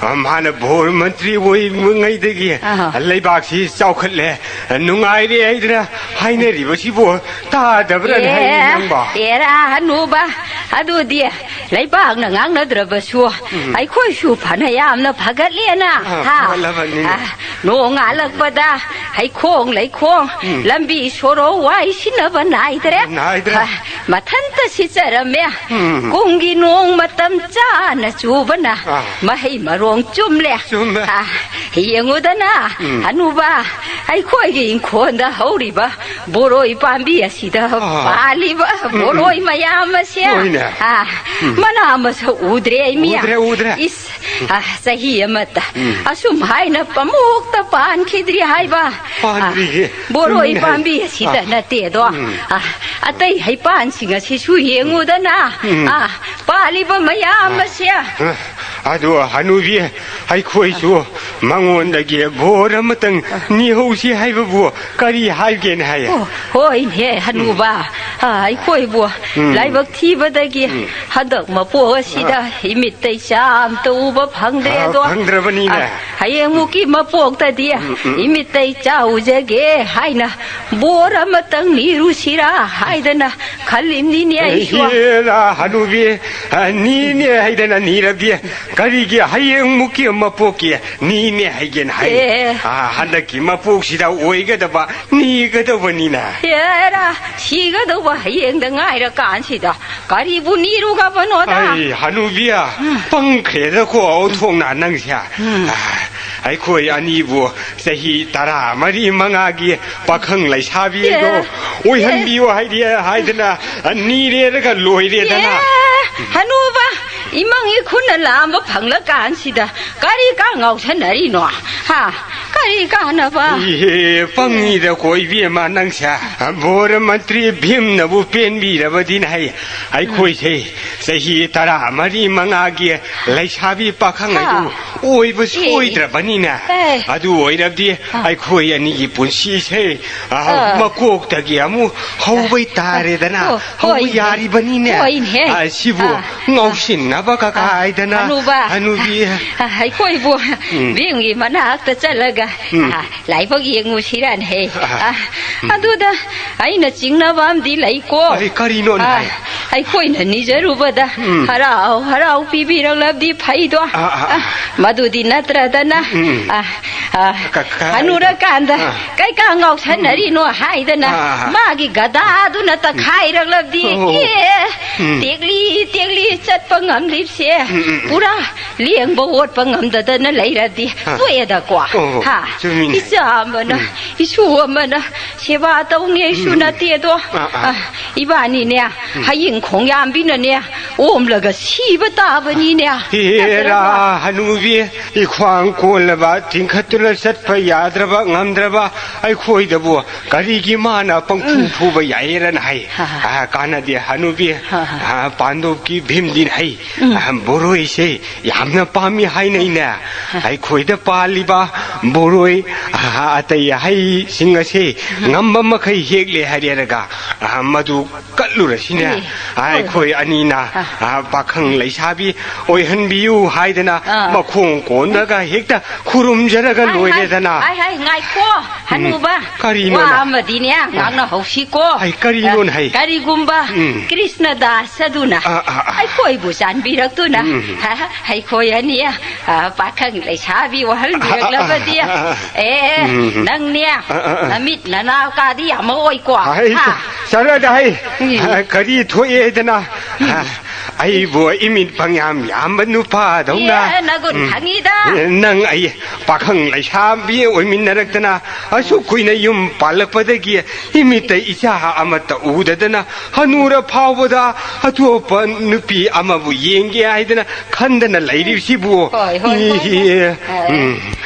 ꯑꯥ, ꯃꯥꯅ ꯕꯣꯔ ꯃꯟꯇ꯭ꯔꯤ ꯑꯣꯏꯔꯤꯉꯩꯗꯒꯤ ꯑꯥ꯫ ꯂꯩꯕꯥꯛꯁꯤ ꯆꯥꯎꯈꯠꯂꯦ, ꯅꯨꯡꯉꯥꯏꯔꯦ ꯍꯥꯏꯗꯅ ꯍꯥꯏꯅꯔꯤꯕꯁꯤꯕꯨ ꯇꯥꯗꯕ꯭ꯔꯅꯦ, ꯍꯩ, ꯑꯦ, ꯅꯪꯕꯣ? ꯑꯦꯔꯥ, ꯍꯅꯨꯕ, ꯑꯗꯨꯗꯤ ꯂꯩꯕꯥꯛꯅ ꯉꯥꯡꯅꯗ꯭ꯔꯕꯁꯨ, ꯎꯝ꯫ ꯑꯩꯈꯣꯏꯁꯨ ꯐꯅ ꯌꯥꯝꯅ ꯐꯒꯠꯂꯦꯅ꯫ ꯑꯥ, ꯍꯥ? ꯐꯒꯠꯂꯕꯅꯤꯅꯦ꯫ ꯑꯥ, ꯅꯣꯡ ꯉꯥꯜꯂꯛꯄꯗ ꯍꯩꯈꯣꯡ ꯂꯩꯈꯣꯡ, ꯎꯝ꯫ ꯂꯝꯕꯤ ꯁꯣꯔꯣꯛ ꯋꯥꯏ ꯁꯤꯟꯅꯕ ꯅꯥꯏꯗ꯭ꯔꯦ꯫ ꯅꯥꯏꯗ꯭ꯔꯦ꯫ ꯑꯥ, ꯃꯊꯟꯇ ꯁꯤꯠꯆꯔꯝꯃꯦ꯫ ꯎꯝ꯫ ꯀꯨꯝꯒꯤ ꯅꯣꯡ ꯃꯇꯝ ꯆꯥꯅ ꯆꯨꯕꯅ ꯑꯥ꯫ ꯃꯍꯩ ꯃꯔꯣꯡ ꯆꯨꯝꯂꯦ꯫ ꯆꯨꯝꯃꯦ꯫ ꯑꯥ, ꯌꯦꯡꯉꯨꯗꯅ, ꯎꯝ꯫ ꯍꯅꯨꯕ, ꯑꯩꯈꯣꯏꯒꯤ ꯏꯪꯈꯣꯜꯗ ꯍꯧꯔꯤꯕ ꯕꯣꯔꯣꯏ ꯄꯥꯝꯕꯤ ꯑꯁꯤꯗ ꯑꯥ꯫ ꯄꯥꯜꯂꯤꯕ ꯎꯝ, ꯎꯝ꯫ ꯕꯣꯔꯣꯏ ꯃꯌꯥꯝ ꯑꯁꯦ, ꯍꯣꯏꯅꯦ꯫ ꯑꯥ, ꯎꯝ꯫ ꯃꯅꯥ ꯃꯁꯛ ꯎꯗ꯭ꯔꯦ, ꯃꯤ꯫ ꯎꯗ꯭ꯔꯦ, ꯎꯗ꯭ꯔꯦ꯫ ꯏꯁ, ꯑꯥ, ꯆꯍꯤ ꯑꯃꯠꯇ ꯎꯝ꯫ ꯑꯁꯨꯝ ꯍꯥꯏꯅ ꯄꯥꯃꯨꯛꯇ ꯄꯥꯟꯈꯤꯗ꯭ꯔꯤ ꯍꯥꯏꯕ꯫ ꯄꯥꯟꯗ꯭ꯔꯤꯌꯦ꯫ ꯑꯥ, ꯕꯣꯔꯣꯏ ꯆꯨꯝꯃꯤꯅꯦ꯫ ꯄꯥꯝꯕꯤ ꯑꯁꯤꯗ ꯑꯥ꯫ ꯅꯠꯇꯦꯗꯣ꯫ ꯎꯝ꯫ ꯑꯥ, ꯑꯇꯩ ꯍꯩꯄꯥꯟꯁꯤꯡ ꯑꯁꯤꯁꯨ ꯌꯦꯡꯉꯨꯗꯅ꯫ ꯎꯝ꯫ ꯑꯥ, ꯄꯥꯜꯂꯤꯕ ꯃꯌꯥꯝ ꯑꯁꯦ꯫ ꯑꯗꯣ ꯍꯅꯨꯕꯤ, ꯑꯩꯈꯣꯏꯁꯨ ꯃꯉꯣꯟꯗꯒꯤ ꯕꯣꯔ ꯑꯃꯇꯪ ꯅꯤꯍꯧꯁꯤ ꯍꯥꯏꯕꯕꯨ ꯀꯔꯤ ꯍꯥꯏꯒꯦꯅ ꯍꯥꯏ? ꯑꯣ, ꯍꯣꯏꯅꯦ, ꯍꯅꯨꯕ꯫ ꯑꯥ, ꯑꯩꯈꯣꯏꯕꯨ ꯎꯝ꯫ ꯂꯥꯏꯕꯛ ꯊꯤꯕꯗꯒꯤ ꯎꯝ꯫ ꯍꯟꯗꯛ ꯃꯄꯣꯛ ꯑꯁꯤꯗ ꯏꯃꯤꯠꯇ ꯏꯆꯥ ꯑꯝꯇ ꯎꯕ ꯐꯪꯗ꯭ꯔꯦ꯫ ꯑꯥ, ꯑꯗꯣ, ꯐꯪꯗ꯭ꯔꯕꯅꯤꯅꯦ꯫ ꯑꯥ, ꯍꯌꯦꯡꯃꯨꯛꯀꯤ ꯃꯄꯣꯛꯇꯗꯤ ꯎꯝ, ꯎꯝ꯫ ꯏꯃꯤꯠꯇ ꯏꯆꯥ ꯎꯖꯒꯦ ꯍꯥꯏꯅ ꯕꯣꯔ ꯑꯃꯇꯪ ꯅꯤꯔꯨꯁꯤꯔꯥ ꯍꯥꯏꯗꯅ ꯈꯜꯂꯤꯝꯅꯤꯅꯦ ꯑꯩꯁꯨ꯫ ꯍꯦꯔꯥ, ꯍꯅꯨꯕꯤ, ꯑ, ꯅꯤꯅꯦ ꯍꯥꯏꯗꯅ ꯅꯤꯔꯕꯤ, ꯀꯔꯤꯒꯤ ꯍꯌꯦꯡꯃꯨꯛꯀꯤ ꯃꯄꯣꯛꯀꯤ ꯅꯤꯅꯦ ꯍꯥꯏꯒꯦꯅ ꯍꯥꯏ? ꯑꯦ꯫ ꯑ, ꯍꯟꯗꯛꯀꯤ ꯃꯄꯣꯛꯁꯤꯗ ꯑꯣꯏꯒꯗꯕ ꯅꯤꯒꯗꯧꯕꯅꯤꯅ꯫ ꯍꯦꯔꯥ, ꯁꯤꯒꯗꯧꯕ ꯍꯌꯦꯡꯗ ꯉꯥꯏꯔꯀꯥꯟꯁꯤꯗ ꯀꯔꯤꯕꯨ ꯅꯤꯔꯨꯒꯕꯅꯣꯗ? ꯑꯩ, ꯍꯅꯨꯕꯤ, ꯄꯪꯈ꯭ꯔꯦꯗꯀꯣ ꯑꯣꯟꯊꯣꯛꯅ ꯅꯪꯁꯦ꯫ ꯑ, ꯑꯩꯈꯣꯏ ꯑꯅꯤꯕꯨ ꯆꯍꯤ ꯇꯔꯥ ꯃꯔꯤ ꯃꯉꯥꯒꯤ ꯄꯥꯈꯪ ꯂꯩꯁꯥꯕꯤꯗꯣ ꯑꯦ꯫ ꯑꯣꯏꯍꯟꯕꯤꯌꯨ ꯍꯥꯏꯗꯤ ꯍꯥꯏꯗꯅ ꯅꯤꯔꯦꯔꯒ ꯂꯣꯏꯔꯦꯗꯅ꯫ ꯑꯦ, ꯍꯅꯨꯕ, ꯏꯃꯪ ꯏꯈꯨꯟꯅ ꯂꯥꯝꯕ ꯐꯪꯂꯀꯥꯟꯁꯤꯗ ꯀꯔꯤ ꯀꯥ ꯉꯥꯎꯁꯟꯅꯔꯤꯅꯣ? ꯍꯥ? ꯀꯔꯤ ꯀꯥꯟꯅꯕ? ꯏꯍꯦ, ꯄꯪꯉꯤꯗꯀꯣ, ꯏꯕꯦꯝꯃ, ꯅꯪꯁꯦ꯫ ꯕꯣꯔ ꯃꯟꯇ꯭ꯔꯤ ꯚꯤꯝꯅꯕꯨ ꯄꯦꯟꯕꯤꯔꯕꯗꯤꯅ ꯍꯥꯏ꯫ ꯑꯩꯈꯣꯏꯁꯦ ꯆꯍꯤ ꯇꯔꯥ ꯃꯔꯤ ꯃꯉꯥꯒꯤ ꯂꯩꯁꯥꯕꯤ ꯄꯥꯈꯪ ꯍꯥ꯫ ꯑꯗꯨ ꯑꯣꯏꯕ ꯑꯦ꯫ ꯁꯣꯏꯗ꯭ꯔꯕꯅꯤꯅꯦ꯫ ꯑꯦ꯫ ꯑꯗꯨ ꯑꯣꯏꯔꯕꯗꯤ ꯑꯥ꯫ ꯑꯩꯈꯣꯏ ꯑꯅꯤꯒꯤ ꯄꯨꯟꯁꯤꯁꯦ, ꯑꯥ, ꯑꯥ꯫ ꯃꯀꯣꯛꯇꯒꯤ ꯑꯃꯨꯛ ꯍꯧꯕꯩ ꯇꯥꯔꯦꯗꯅ꯫ ꯑꯣ, ꯍꯧꯕ ꯍꯣꯏꯅꯦ꯫ ꯌꯥꯔꯤꯕꯅꯤꯅꯦ꯫ ꯍꯣꯏꯅꯦ꯫ ꯑꯥ, ꯁꯤꯕꯨ ꯑꯥ꯫ ꯉꯥꯎꯁꯤꯟꯅꯕ ꯀꯀꯥ ꯑꯥ꯫ ꯍꯥꯏꯗꯅ ꯍꯅꯨꯕ꯫ ꯍꯅꯨꯕꯤ꯫ ꯑꯥ, ꯑꯩꯈꯣꯏꯕꯨ ꯎꯝ꯫ ꯚꯤꯝꯒꯤ ꯃꯅꯥꯛꯇ ꯆꯠꯂꯒ, ꯎꯝ꯫ ꯑꯥ, ꯂꯥꯏꯕꯛ ꯌꯦꯡꯉꯨꯁꯤꯔꯅꯦ꯫ ꯑꯥ꯫ ꯑꯥ, ꯎꯝ꯫ ꯑꯗꯨꯗ ꯑꯩꯅ ꯆꯤꯡꯅꯕ ꯑꯃꯗꯤ ꯂꯩꯀꯣ꯫ ꯑꯩ ꯀꯔꯤꯅꯣꯅꯦ ꯑꯥ, ꯍꯥꯏ? ꯑꯩꯈꯣꯏꯅ ꯅꯤꯖꯔꯨꯕꯗ ꯎꯝ꯫ ꯍꯔꯥꯎ ꯍꯔꯥꯎ ꯄꯤꯕꯤꯔꯛꯂꯕꯗꯤ ꯐꯩꯗꯣ꯫ ꯑꯥ, ꯑꯥ, ꯑꯥ꯫ ꯑꯥ, ꯃꯗꯨꯗꯤ ꯅꯠꯇ꯭ꯔꯗꯅ, ꯎꯝ꯫ ꯑꯥ, ꯑꯥ, ꯀ-, ꯀ-, ꯍꯅꯨꯔꯀꯥꯟꯗ ꯑꯥ꯫ ꯀꯩꯀꯥ ꯉꯥꯎꯁꯟꯅꯔꯤꯅꯣ ꯍꯥꯏꯗꯅ ꯑꯥ, ꯑꯥ, ꯑꯥ꯫ ꯃꯥꯒꯤ ꯒꯗꯥꯗꯨꯅ ꯇꯛꯈꯥꯏꯔꯛꯂꯕꯗꯤ, ꯑꯣ꯫ ꯑꯦ, ꯎꯝ꯫ ꯇꯦꯛꯂꯤ ꯇꯦꯛꯂꯤ ꯆꯠꯄ ꯉꯝꯂꯤꯕꯁꯦ ꯎꯝ, ꯎꯝ, ꯎꯝ꯫ ꯄꯨꯔꯥ ꯂꯦꯡꯕ ꯑꯣꯠꯄ ꯉꯝꯗꯗꯅ ꯂꯩꯔꯗꯤ ꯑꯥ꯫ ꯇꯣꯛꯑꯦꯗꯀꯣ꯫ ꯑꯣ, ꯍꯥ? ꯆꯨꯝꯃꯤꯅꯦ꯫ ꯏꯆꯥ ꯑꯃꯅ, ꯎꯝ꯫ ꯏꯁꯨ ꯑꯃꯅ ꯁꯦꯕꯥ ꯇꯧꯅꯤ ꯑꯩꯁꯨ ꯎꯝ꯫ ꯅꯠꯇꯦꯗꯣ꯫ ꯑꯥ, ꯑꯥ꯫ ꯑ, ꯏꯕꯥꯅꯤꯅꯦ, ꯎꯝ꯫ ꯍꯌꯤꯡ ꯈꯣꯡꯌꯥꯝꯕꯤꯅꯅꯦ, ꯑꯣꯝꯂꯒ ꯁꯤꯕ ꯇꯥꯕꯅꯤꯅꯦ꯫ ꯍꯦꯔꯥ, ꯅꯠꯇ꯭ꯔꯒ ꯍꯅꯨꯕꯤ, ꯏꯈ꯭ꯋꯥꯡ ꯀꯣꯜꯂꯕ, ꯆꯤꯡꯈꯠꯇꯨꯅ ꯆꯠꯄ ꯌꯥꯗ꯭ꯔꯕ, ꯉꯝꯗ꯭ꯔꯕ ꯑꯩꯈꯣꯏꯗꯕꯨ ꯀꯔꯤꯒꯤ ꯃꯥꯅ ꯄꯪꯐꯨ ꯎꯝ꯫ ꯐꯨꯕ ꯌꯥꯏꯌꯦꯔꯅ ꯍꯥꯏ? ꯍꯥ, ꯍꯥ꯫ ꯑ, ꯀꯥꯟꯅꯗꯦ, ꯍꯅꯨꯕꯤ꯫ ꯍꯥ, ꯍꯥ꯫ ꯑ, ꯄꯥꯟꯗꯣꯞꯀꯤ ꯚꯤꯝꯗꯤꯅ ꯍꯥꯏ꯫ ꯎꯝ꯫ ꯑ, ꯕꯣꯔꯣꯏꯁꯦ ꯌꯥꯝꯅ ꯄꯥꯝꯃꯤ ꯍꯥꯏꯅꯩꯅꯦ꯫ ꯑꯩꯈꯣꯏꯗ ꯄꯥꯜꯂꯤꯕ ꯕꯣꯔꯣꯏ, ꯑ, ꯑꯇꯩ ꯍꯩꯁꯤꯡ ꯑꯁꯦ ꯉꯝꯕ ꯃꯈꯩ ꯍꯦꯛꯂꯦ ꯍꯥꯏꯔꯦꯔꯒ, ꯑ, ꯃꯗꯨ ꯀꯠꯂꯨꯔꯁꯤꯅꯦ꯫ ꯑꯦ, ꯍꯣꯏ, ꯑꯩꯈꯣꯏ ꯍꯣꯏ꯫ ꯑꯅꯤꯅ, ꯑ꯫ ꯑ, ꯄꯥꯈꯪ ꯂꯩꯁꯥꯕꯤ ꯑꯣꯏꯍꯟꯕꯤꯌꯨ ꯍꯥꯏꯗꯅ ꯑ꯫ ꯃꯈꯣꯡ ꯀꯣꯟꯗꯒ ꯍꯦꯛꯇ ꯈꯨꯔꯨꯝꯖꯔꯒ ꯍꯥꯏ, ꯍꯥꯏ, ꯂꯣꯏꯔꯦꯗꯅ꯫ ꯍꯥꯏ, ꯍꯥꯏ, ꯉꯥꯏꯈꯣ, ꯎꯝ꯫ ꯍꯅꯨꯕ꯫ ꯀꯔꯤꯅꯣꯅ? ꯋꯥ ꯑꯃꯗꯤꯅꯦ, ꯎꯝ꯫ ꯉꯥꯡꯅꯍꯧꯁꯤꯀꯣ꯫ ꯍꯥꯏ, ꯀꯔꯤꯅꯣꯅ ꯍꯥꯏ? ꯀꯔꯤꯒꯨꯝꯕ ꯎꯝ꯫ ꯀ꯭ꯔꯤꯁꯅꯗꯥꯁ ꯑꯗꯨꯅ ꯑ, ꯑ, ꯑ꯫ ꯑꯩꯈꯣꯏꯕꯨ ꯆꯥꯟꯕꯤꯔꯛꯇꯨꯅ, ꯎꯝ꯫ ꯍ, ꯍ, ꯑꯩꯈꯣꯏ ꯑꯅꯤ, ꯑ, ꯄꯥꯈꯪ ꯂꯩꯁꯥꯕꯤ ꯑꯣꯏꯍꯟꯕꯤꯔꯛꯂꯕꯗꯤ, ꯑ, ꯑ, ꯑ꯫ ꯑꯦ, ꯎꯝ꯫ ꯅꯪꯅꯦ, ꯑ, ꯑ, ꯑ꯫ ꯅꯃꯤꯠ ꯅꯅꯥ ꯀꯥꯗꯤ ꯌꯥꯝꯃꯛꯑꯣꯏꯀꯣ, ꯍꯥꯏ, ꯍꯥ? ꯆꯠꯂꯣꯗ, ꯍꯥꯏ꯫ ꯎꯝ꯫ ꯑ, ꯀꯔꯤ ꯊꯣꯛꯑꯦ ꯍꯥꯏꯗꯅ? ꯎꯝ꯫ ꯑ, ꯑꯩꯕꯨ ꯏꯃꯤꯠ ꯄꯪꯌꯥꯝ ꯌꯥꯝꯕ ꯅꯨꯄꯥꯗꯧꯅ꯫ ꯑꯦ, ꯅꯒꯨꯟ ꯎꯝ꯫ ꯈꯪꯉꯤꯗ꯫ ꯑꯦ, ꯅꯪ ꯑꯩ ꯄꯥꯈꯪ ꯂꯩꯁꯥꯕꯤ ꯑꯣꯏꯃꯤꯟꯅꯔꯛꯇꯅ ꯑꯁꯨꯛ ꯀꯨꯏꯅ ꯌꯨꯝ ꯄꯥꯜꯂꯛꯄꯗꯒꯤ ꯏꯃꯤꯠꯇ ꯏꯆꯥ ꯑꯃꯠꯇ ꯎꯗꯗꯅ ꯍꯅꯨꯔ ꯐꯥꯎꯕꯗ ꯑꯇꯣꯞꯄ ꯅꯨꯄꯤ ꯑꯃꯕꯨ ꯌꯦꯡꯒꯦ ꯍꯥꯏꯗꯅ ꯈꯟꯗꯅ ꯂꯩꯔꯤꯕꯁꯤꯕꯨ꯫ ꯍꯣꯏ, ꯍꯣꯏ, ꯍꯣꯏ, ꯍꯣꯏ꯫ ꯏꯍꯦ꯫ ꯍꯣꯏ꯫ ꯎꯝ꯫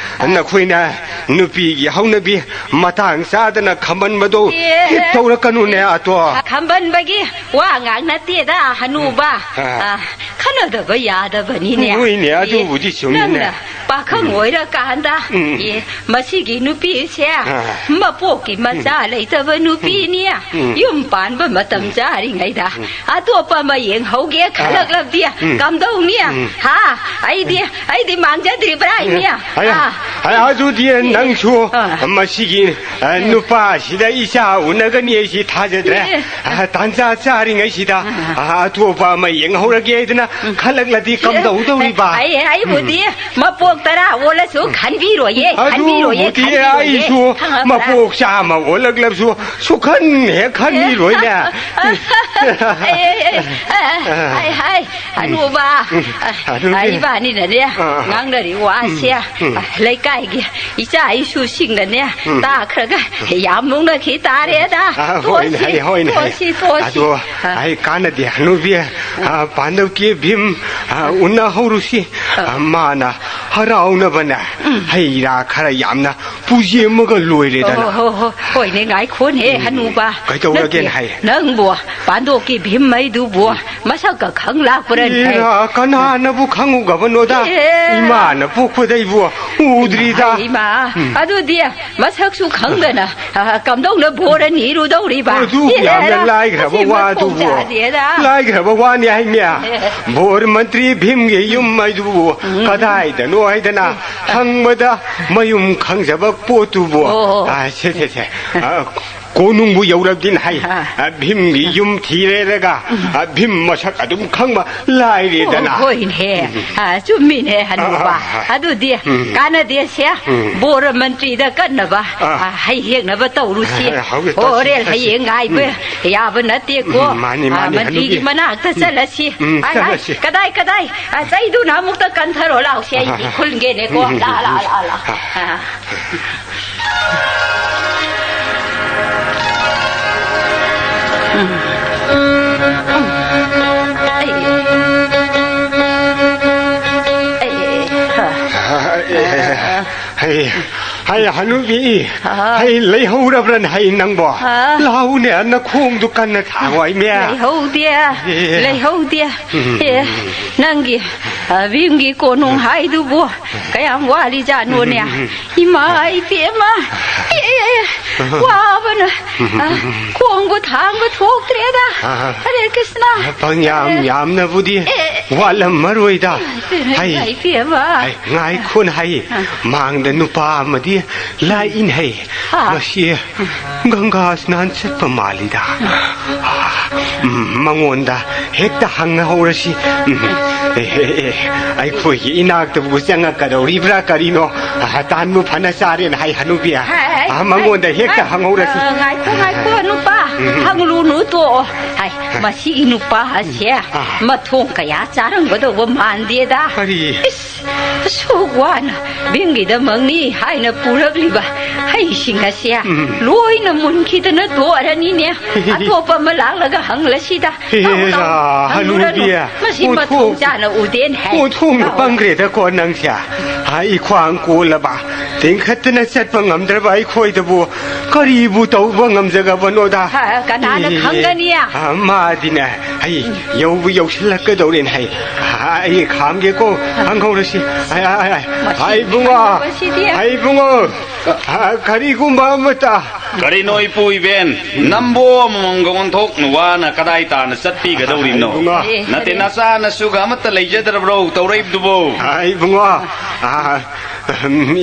ꯅꯈꯣꯏꯅ ꯅꯨꯄꯤꯒꯤ ꯍꯧꯅꯕꯤ ꯃꯇꯥꯡ ꯆꯥꯗꯅ ꯈꯝꯕꯟꯕꯗꯣ ꯑꯦ꯫ ꯍꯦꯛ ꯇꯧꯔꯛꯀꯅꯨꯅꯦ, ꯑꯇꯣ꯫ ꯈꯝꯕꯟꯕꯒꯤ ꯋꯥ ꯉꯥꯡ ꯅꯠꯇꯦꯗ, ꯍꯅꯨꯕ꯫ ꯑꯥ꯫ ꯑꯥ, ꯈꯟꯅꯗꯕ ꯌꯥꯗꯕꯅꯤꯅꯦ꯫ ꯍꯣꯏꯅꯦ, ꯑꯦ, ꯑꯗꯨꯕꯨꯗꯤ ꯆꯨꯝꯃꯤꯅꯦ꯫ ꯅꯪꯅ ꯄꯥꯈꯪ ꯎꯝ꯫ ꯑꯣꯏꯔꯀꯥꯟꯗ, ꯎꯝ꯫ ꯑꯦ, ꯃꯁꯤꯒꯤ ꯅꯨꯄꯤꯁꯦ ꯑꯥ꯫ ꯃꯄꯣꯛꯀꯤ ꯃꯆꯥ ꯎꯝ꯫ ꯂꯩꯇꯕ ꯅꯨꯄꯤꯅꯤ꯫ ꯎꯝ꯫ ꯌꯨꯝ ꯄꯥꯟꯕ ꯃꯇꯝ ꯎꯝ꯫ ꯆꯥꯔꯤꯉꯩꯗ ꯎꯝ꯫ ꯑꯇꯣꯞꯄ ꯑꯃ ꯌꯦꯡꯍꯧꯒꯦ ꯑꯥ꯫ ꯈꯜꯂꯛꯂꯕꯗꯤ ꯎꯝ꯫ ꯀꯝꯗꯧꯅꯤ? ꯎꯝ꯫ ꯍꯥ? ꯑꯩꯗꯤ, ꯑꯩꯗꯤ ꯃꯥꯡꯖꯗ꯭ꯔꯤꯕ꯭ꯔꯥ, ꯏꯅꯦ? ꯑꯌꯥ, ꯑꯥ꯫ ꯑꯌꯥ, ꯑꯗꯨꯗꯤ ꯅꯪꯁꯨ ꯑꯥ꯫ ꯃꯁꯤꯒꯤ, ꯑ, ꯅꯨꯄꯥꯁꯤꯗ ꯏꯆꯥ ꯎꯅꯒꯅꯤ ꯑꯩꯁꯤ ꯊꯥꯖꯗ꯭ꯔꯦ꯫ ꯑꯦ꯫ ꯑ, ꯇꯥꯟꯖꯥ ꯆꯥꯔꯤꯉꯩꯁꯤꯗ, ꯑꯥ꯫ ꯑ, ꯑꯇꯣꯞꯄ ꯑꯃ ꯌꯦꯡꯍꯧꯔꯒꯦ ꯍꯥꯏꯗꯅ ꯎꯝ꯫ ꯈꯜꯂꯛꯂꯗꯤ ꯀꯝꯗꯧꯗꯧꯔꯤꯕ? ꯑꯩ, ꯑꯩꯕꯨꯗꯤ ꯎꯝ꯫ ꯃꯄꯣꯛ ꯇꯔꯥ ꯑꯣꯜꯂꯁꯨ ꯎꯝ꯫ ꯈꯟꯕꯤꯔꯣꯏꯌꯦ, ꯈꯟꯕꯤꯔꯣꯏꯌꯦ, ꯑꯗꯨꯕꯨꯗꯤ ꯈꯟꯕꯤꯔꯣꯏꯌꯦ꯫ ꯑꯩꯁꯨ ꯈꯪꯉꯕ꯭ꯔꯥ? ꯃꯄꯣꯛ ꯆꯥꯝꯃ ꯑꯣꯜꯂꯛꯂꯕꯁꯨ ꯁꯨꯈꯟ ꯍꯦꯛ ꯈꯟꯕꯤꯔꯣꯏꯅꯦ꯫ ꯑꯦ, ꯑꯦ, ꯑꯦ, ꯑꯦ, ꯑꯦ, ꯑꯦ, ꯑꯦ, ꯑꯦ, ꯍꯅꯨꯕ, ꯎꯝ, ꯑ, ꯍꯅꯨꯕꯤ꯫ ꯏꯕꯥꯅꯤꯅꯅꯦ, ꯑꯥ, ꯑꯥ꯫ ꯉꯥꯡꯅꯔꯤ ꯋꯥꯁꯦ, ꯎꯝ, ꯎꯝ꯫ ꯑ, ꯂꯩꯀꯥꯏꯒꯤ ꯏꯆꯥ ꯏꯁꯨꯁꯤꯡꯅꯅꯦ, ꯎꯝ꯫ ꯇꯥꯈ꯭ꯔꯒ ꯌꯥꯝ ꯅꯣꯛꯅꯈꯤ ꯇꯥꯔꯦꯗ꯫ ꯑꯥ, ꯍꯣꯏꯅꯦ, ꯇꯣꯛꯁꯤ, ꯍꯣꯏꯅꯦ꯫ ꯇꯣꯛꯁꯤ, ꯇꯣꯛꯁꯤ꯫ ꯑꯗꯣ, ꯑꯥ꯫ ꯑꯩ ꯀꯥꯟꯅꯗꯦ, ꯍꯅꯨꯕꯤ, ꯑꯥ, ꯄꯥꯟꯗꯧꯀꯤ ꯚꯤꯝ, ꯑꯥ, ꯎꯅꯍꯧꯔꯨꯁꯤ꯫ ꯑꯥ꯫ ꯑꯥ, ꯃꯥꯅ ꯍꯔꯥꯎꯅꯕꯅꯦ, ꯎꯝ꯫ ꯍꯩ ꯔꯥ ꯈꯔ ꯌꯥꯝꯅ ꯄꯨꯖꯦꯝꯃꯒ ꯂꯣꯏꯔꯦꯗꯅ꯫ ꯍꯣ, ꯍꯣ, ꯍꯣ, ꯍꯣꯏꯅꯦ, ꯉꯥꯏꯈꯣꯅꯦ, ꯎꯝ꯫ ꯍꯅꯨꯕ꯫ ꯀꯩꯗꯧꯔꯒꯦꯅ ꯅꯠꯇꯦ, ꯍꯥꯏ? ꯅꯪꯕꯨ ꯄꯥꯟꯗꯣꯛꯀꯤ ꯚꯤꯝ ꯍꯥꯏꯗꯨꯕꯨ ꯃꯁꯛꯀ ꯈꯪ ꯂꯥꯛꯄ꯭ꯔꯅꯦ? ꯏꯔꯥ, ꯀꯅꯥꯅꯕꯨ ꯈꯪꯉꯨꯒꯕꯅꯣꯗ? ꯑꯦ꯫ ꯏꯃꯥꯅ ꯄꯣꯛꯄꯗꯩꯕꯨ ꯎꯗ꯭ꯔꯤꯗ꯫ ꯏꯃꯥ, ꯎꯝ꯫ ꯑꯗꯨꯗꯤ ꯃꯁꯛꯁꯨ ꯈꯪꯗꯅ, ꯑ, ꯀꯝꯗꯧꯅ ꯕꯣꯔ ꯅꯤꯔꯨꯗꯧꯔꯤꯕ? ꯑꯗꯨ ꯌꯥꯝꯅ ꯏꯔꯥ, ꯂꯥꯏꯈ꯭ꯔꯕ ꯃꯁꯤ ꯃꯊꯣꯡ ꯋꯥꯗꯨꯕꯨ꯫ ꯆꯥꯗꯦꯗ꯫ ꯂꯥꯏꯈ꯭ꯔꯕ ꯋꯥꯅꯤ ꯍꯥꯏꯅꯦ꯫ ꯑꯦ꯫ ꯕꯣꯔ ꯃꯟꯇ꯭ꯔꯤ ꯚꯤꯝꯒꯤ ꯌꯨꯝ ꯍꯥꯏꯗꯨꯕꯨ ꯎꯝ꯫ ꯀꯗꯥꯏꯗꯅꯣ ꯍꯥꯏꯗꯅ ꯍꯪꯕꯗ ꯃꯌꯨꯝ ꯈꯪꯖꯕ ꯄꯣꯠꯇꯨꯕꯨ꯫ ꯑꯣ꯫ ꯑ, ꯁꯦ, ꯁꯦ, ꯁꯦ꯫ ꯑ, ꯀꯣꯅꯨꯡꯕꯨ ꯌꯧꯔꯕꯗꯤꯅ ꯍꯥꯏ꯫ ꯑ꯫ ꯑ, ꯚꯤꯝꯒꯤ ꯌꯨꯝ ꯊꯤꯔꯦꯔꯒ, ꯎꯝ꯫ ꯑ, ꯚꯤꯝ ꯃꯁꯛ ꯑꯗꯨꯝ ꯈꯪꯕ ꯂꯥꯏꯔꯦꯗꯅ꯫ ꯑꯣ, ꯍꯣꯏꯅꯦ꯫ ꯎꯝ꯫ ꯑ, ꯆꯨꯝꯃꯤꯅꯦ, ꯍꯅꯨꯕ꯫ ꯑ, ꯑ, ꯑ꯫ ꯑꯗꯨꯗꯤ ꯎꯝ꯫ ꯀꯥꯟꯅꯗꯦꯁꯦ꯫ ꯎꯝ꯫ ꯕꯣꯔ ꯃꯟꯇ꯭ꯔꯤꯗ ꯀꯟꯅꯕ, ꯑ꯫ ꯑ, ꯍꯩ ꯍꯦꯛꯅꯕ ꯇꯧꯔꯨꯁꯤ꯫ ꯑ, ꯍꯧꯒꯦ, ꯇꯧꯁꯤ, ꯍꯣꯔꯦꯟ ꯇꯧꯁꯤ꯫ ꯍꯌꯦꯡ ꯉꯥꯏꯕ ꯎꯝ꯫ ꯌꯥꯕ ꯅꯠꯇꯦꯀꯣ꯫ ꯎꯝ, ꯃꯥꯅꯤ, ꯑ, ꯃꯥꯅꯤ, ꯃꯟꯇ꯭ꯔꯤꯒꯤ ꯍꯅꯨꯕꯤ꯫ ꯃꯅꯥꯛꯇ ꯎꯝ꯫ ꯆꯠꯂꯁꯤ꯫ ꯎꯝ, ꯍꯥꯏ, ꯍꯥꯏ꯫ ꯆꯠꯂꯁꯤ꯫ ꯀꯗꯥꯏ, ꯀꯗꯥꯏ? ꯑ, ꯆꯩꯗꯨꯅ ꯑꯃꯨꯛꯇ ꯀꯟꯊꯔꯣ ꯂꯥꯎꯁꯦ, ꯑꯩꯗꯤ ꯑ, ꯑ, ꯑ꯫ ꯈꯨꯜꯒꯦꯅꯦꯀꯣ꯫ ꯎꯝ, ꯎꯝ, ꯂꯥ, ꯎꯝ, ꯂꯥ, ꯎꯝ꯫ ꯂꯥ, ꯂꯥ꯫ ꯑ꯫ ꯑ꯫ ꯎꯝ꯫ ꯎꯝ꯫ ꯑꯩ꯫ ꯑꯩ꯫ ꯑ꯫ ꯑ, ꯑꯦ, ꯑ꯫ ꯍꯩ, ꯍꯩ, ꯍꯅꯨꯕꯤ, ꯑꯥ꯫ ꯍꯩ, ꯂꯩꯍꯧꯔꯕ꯭ꯔꯅꯦ, ꯍꯩ, ꯅꯪꯕꯣ? ꯑꯥ꯫ ꯂꯥꯎꯅꯦ, ꯅꯈꯣꯡꯗꯨ ꯀꯟꯅ ꯊꯥꯡꯉꯣ, ꯏꯃꯦ꯫ ꯂꯩꯍꯧꯗꯦ, ꯑꯦ꯫ ꯂꯩꯍꯧꯗꯦ꯫ ꯎꯝ꯫ ꯑꯦ, ꯅꯪꯒꯤ, ꯑ, ꯚꯤꯝꯒꯤ ꯀꯣꯅꯨꯡ ꯍꯥꯏꯗꯨꯕꯨ ꯀꯌꯥꯝ ꯋꯥꯠꯂꯤꯖꯥꯠꯅꯣꯅꯦ? ꯎꯝ꯫ ꯏꯃꯥ, ꯏꯕꯦꯝꯃ, ꯑꯦ, ꯑꯦ, ꯑꯦ, ꯋꯥꯕꯅ, ꯑ, ꯈꯣꯡꯕꯨ ꯊꯥꯡꯕ ꯊꯣꯛꯇ꯭ꯔꯦꯗ꯫ ꯑꯥ꯫ ꯍꯔꯦ ꯀ꯭ꯔꯤꯁꯅ꯫ ꯄꯪ ꯌꯥꯝ ꯑꯦ꯫ ꯌꯥꯝꯅꯕꯨꯗꯤ ꯑꯦ꯫ ꯋꯥꯠꯂꯝꯃꯔꯣꯏꯗ꯫ ꯍꯩ꯫ ꯏꯃꯥ, ꯏꯕꯦꯝꯃ꯫ ꯍꯩ꯫ ꯉꯥꯏꯈꯣꯟ ꯍꯩ, ꯑ꯫ ꯃꯥꯡꯗ ꯅꯨꯄꯥ ꯑꯃꯗꯤ ꯂꯥꯛꯏꯟ ꯍꯩ꯫ ꯑ꯫ ꯃꯁꯤ ꯒꯪꯒꯥ ꯁ꯭ꯅꯥꯟ ꯆꯠꯄ ꯃꯥꯜꯂꯤꯗ꯫ ꯑ꯫ ꯎꯝ, ꯃꯉꯣꯟꯗ ꯍꯦꯛꯇ ꯍꯪꯍꯧꯔꯁꯤ꯫ ꯎꯝ, ꯑꯦ, ꯑꯦ, ꯑꯦ, ꯑꯩꯈꯣꯏꯒꯤ ꯏꯅꯥꯛꯇꯕꯨ ꯆꯪꯉꯛꯀꯗꯧꯔꯤꯕ꯭ꯔꯥ ꯀꯔꯤꯅꯣ? ꯑ, ꯇꯥꯟꯕꯨ ꯐꯅ ꯆꯥꯔꯦꯅ ꯍꯥꯏ ꯍꯅꯨꯕꯤ꯫ ꯍꯥꯏ, ꯍꯥꯏ, ꯑ, ꯃꯉꯣꯟꯗ ꯍꯥꯏ, ꯍꯦꯛꯇ ꯍꯥꯏ꯫ ꯍꯪꯍꯧꯔꯁꯤ꯫ ꯑ, ꯉꯥꯏꯈꯣ, ꯉꯥꯏꯈꯣ, ꯅꯨꯄꯥ꯫ ꯎꯝ꯫ ꯍꯪꯂꯨꯅꯨ, ꯇꯣꯛꯑꯣ꯫ ꯍꯥꯏ, ꯃꯁꯤꯒꯤ ꯅꯨꯄꯥ ꯑꯁꯦ ꯑ꯫ ꯃꯊꯣꯡ ꯀꯌꯥ ꯆꯥꯔꯝꯒꯗꯧꯕ ꯃꯥꯟꯗꯦꯗ꯫ ꯀꯔꯤ? ꯏꯁ, ꯑꯁꯨꯛ ꯋꯥꯅ ꯚꯤꯝꯒꯤꯗꯃꯛꯅꯤ ꯍꯥꯏꯅ ꯄꯨꯔꯛꯂꯤꯕ ꯍꯩꯁꯤꯡ ꯑꯁꯦ ꯎꯝ꯫ ꯂꯣꯏꯅ ꯃꯨꯟꯈꯤꯗꯅ ꯇꯣꯛꯑꯔꯅꯤꯅꯦ꯫ ꯑꯇꯣꯞꯄ ꯑꯃ ꯂꯥꯛꯂꯒ ꯍꯪꯂꯁꯤꯗ꯫ ꯂꯥꯛꯑꯣ, ꯂꯥꯛꯑꯣ, ꯍꯦꯔꯥ, ꯍꯪꯂꯨꯔꯅꯨ꯫ ꯍꯅꯨꯕꯤ, ꯃꯁꯤ ꯃꯊꯣꯡ ꯄꯣꯠꯊꯣꯛ-, ꯆꯥꯅ ꯎꯗꯦꯅ ꯍꯥꯏ꯫ ꯄꯣꯠꯊꯣꯛꯅ ꯂꯥꯛꯑꯣ꯫ ꯄꯪꯈ꯭ꯔꯦꯗꯀꯣ ꯅꯪꯁꯦ꯫ ꯍꯥ, ꯏꯈ꯭ꯋꯥꯡ ꯀꯣꯜꯂꯕ, ꯇꯦꯡꯈꯠꯇꯅ ꯆꯠꯄ ꯉꯝꯗ꯭ꯔꯕ ꯑꯩꯈꯣꯏꯗꯕꯨ ꯀꯔꯤꯕꯨ ꯇꯧꯕ ꯉꯝꯖꯒꯕꯅꯣꯗ? ꯍꯥ, ꯀꯅꯥꯅ ꯑꯦ, ꯈꯪꯒꯅꯤ? ꯑ, ꯃꯥꯗꯤꯅꯦ, ꯑꯩ ꯌꯧꯕ ꯌꯧꯁꯤꯜꯂꯛꯀꯗꯧꯔꯦꯅꯦ, ꯍꯩ꯫ ꯑ, ꯑꯩ ꯈꯥꯝꯒꯦꯀꯣ, ꯈꯪꯍꯧꯔꯁꯤ꯫ ꯑ, ꯑ, ꯑ, ꯃꯁꯤ ꯑ, ꯏꯕꯨꯡꯉꯣ, ꯐꯠꯇꯕꯁꯤꯗꯤ꯫ ꯑ, ꯏꯕꯨꯡꯉꯣ, ꯑ, ꯀꯔꯤꯒꯨꯝꯕ ꯑꯃꯇ꯫ ꯀꯔꯤꯅꯣ ꯏꯄꯨ ꯏꯕꯦꯟ, ꯅꯝꯕꯣ ꯑꯃꯃꯝꯒ ꯑꯣꯟꯊꯣꯛꯅ ꯋꯥꯅ ꯀꯗꯥꯏ ꯇꯥꯅ ꯆꯠꯄꯤꯒꯗꯧꯔꯤꯕꯅꯣ? ꯏꯕꯨꯡꯉꯣ꯫ ꯅꯠꯇꯦ, ꯅꯆꯥ ꯅꯁꯨꯒ ꯑꯃꯠꯇ ꯂꯩꯖꯗ꯭ꯔꯕ꯭ꯔꯣ ꯇꯧꯔꯛꯏꯕꯗꯨꯕꯣ? ꯑ, ꯏꯕꯨꯡꯉꯣ, ꯑ,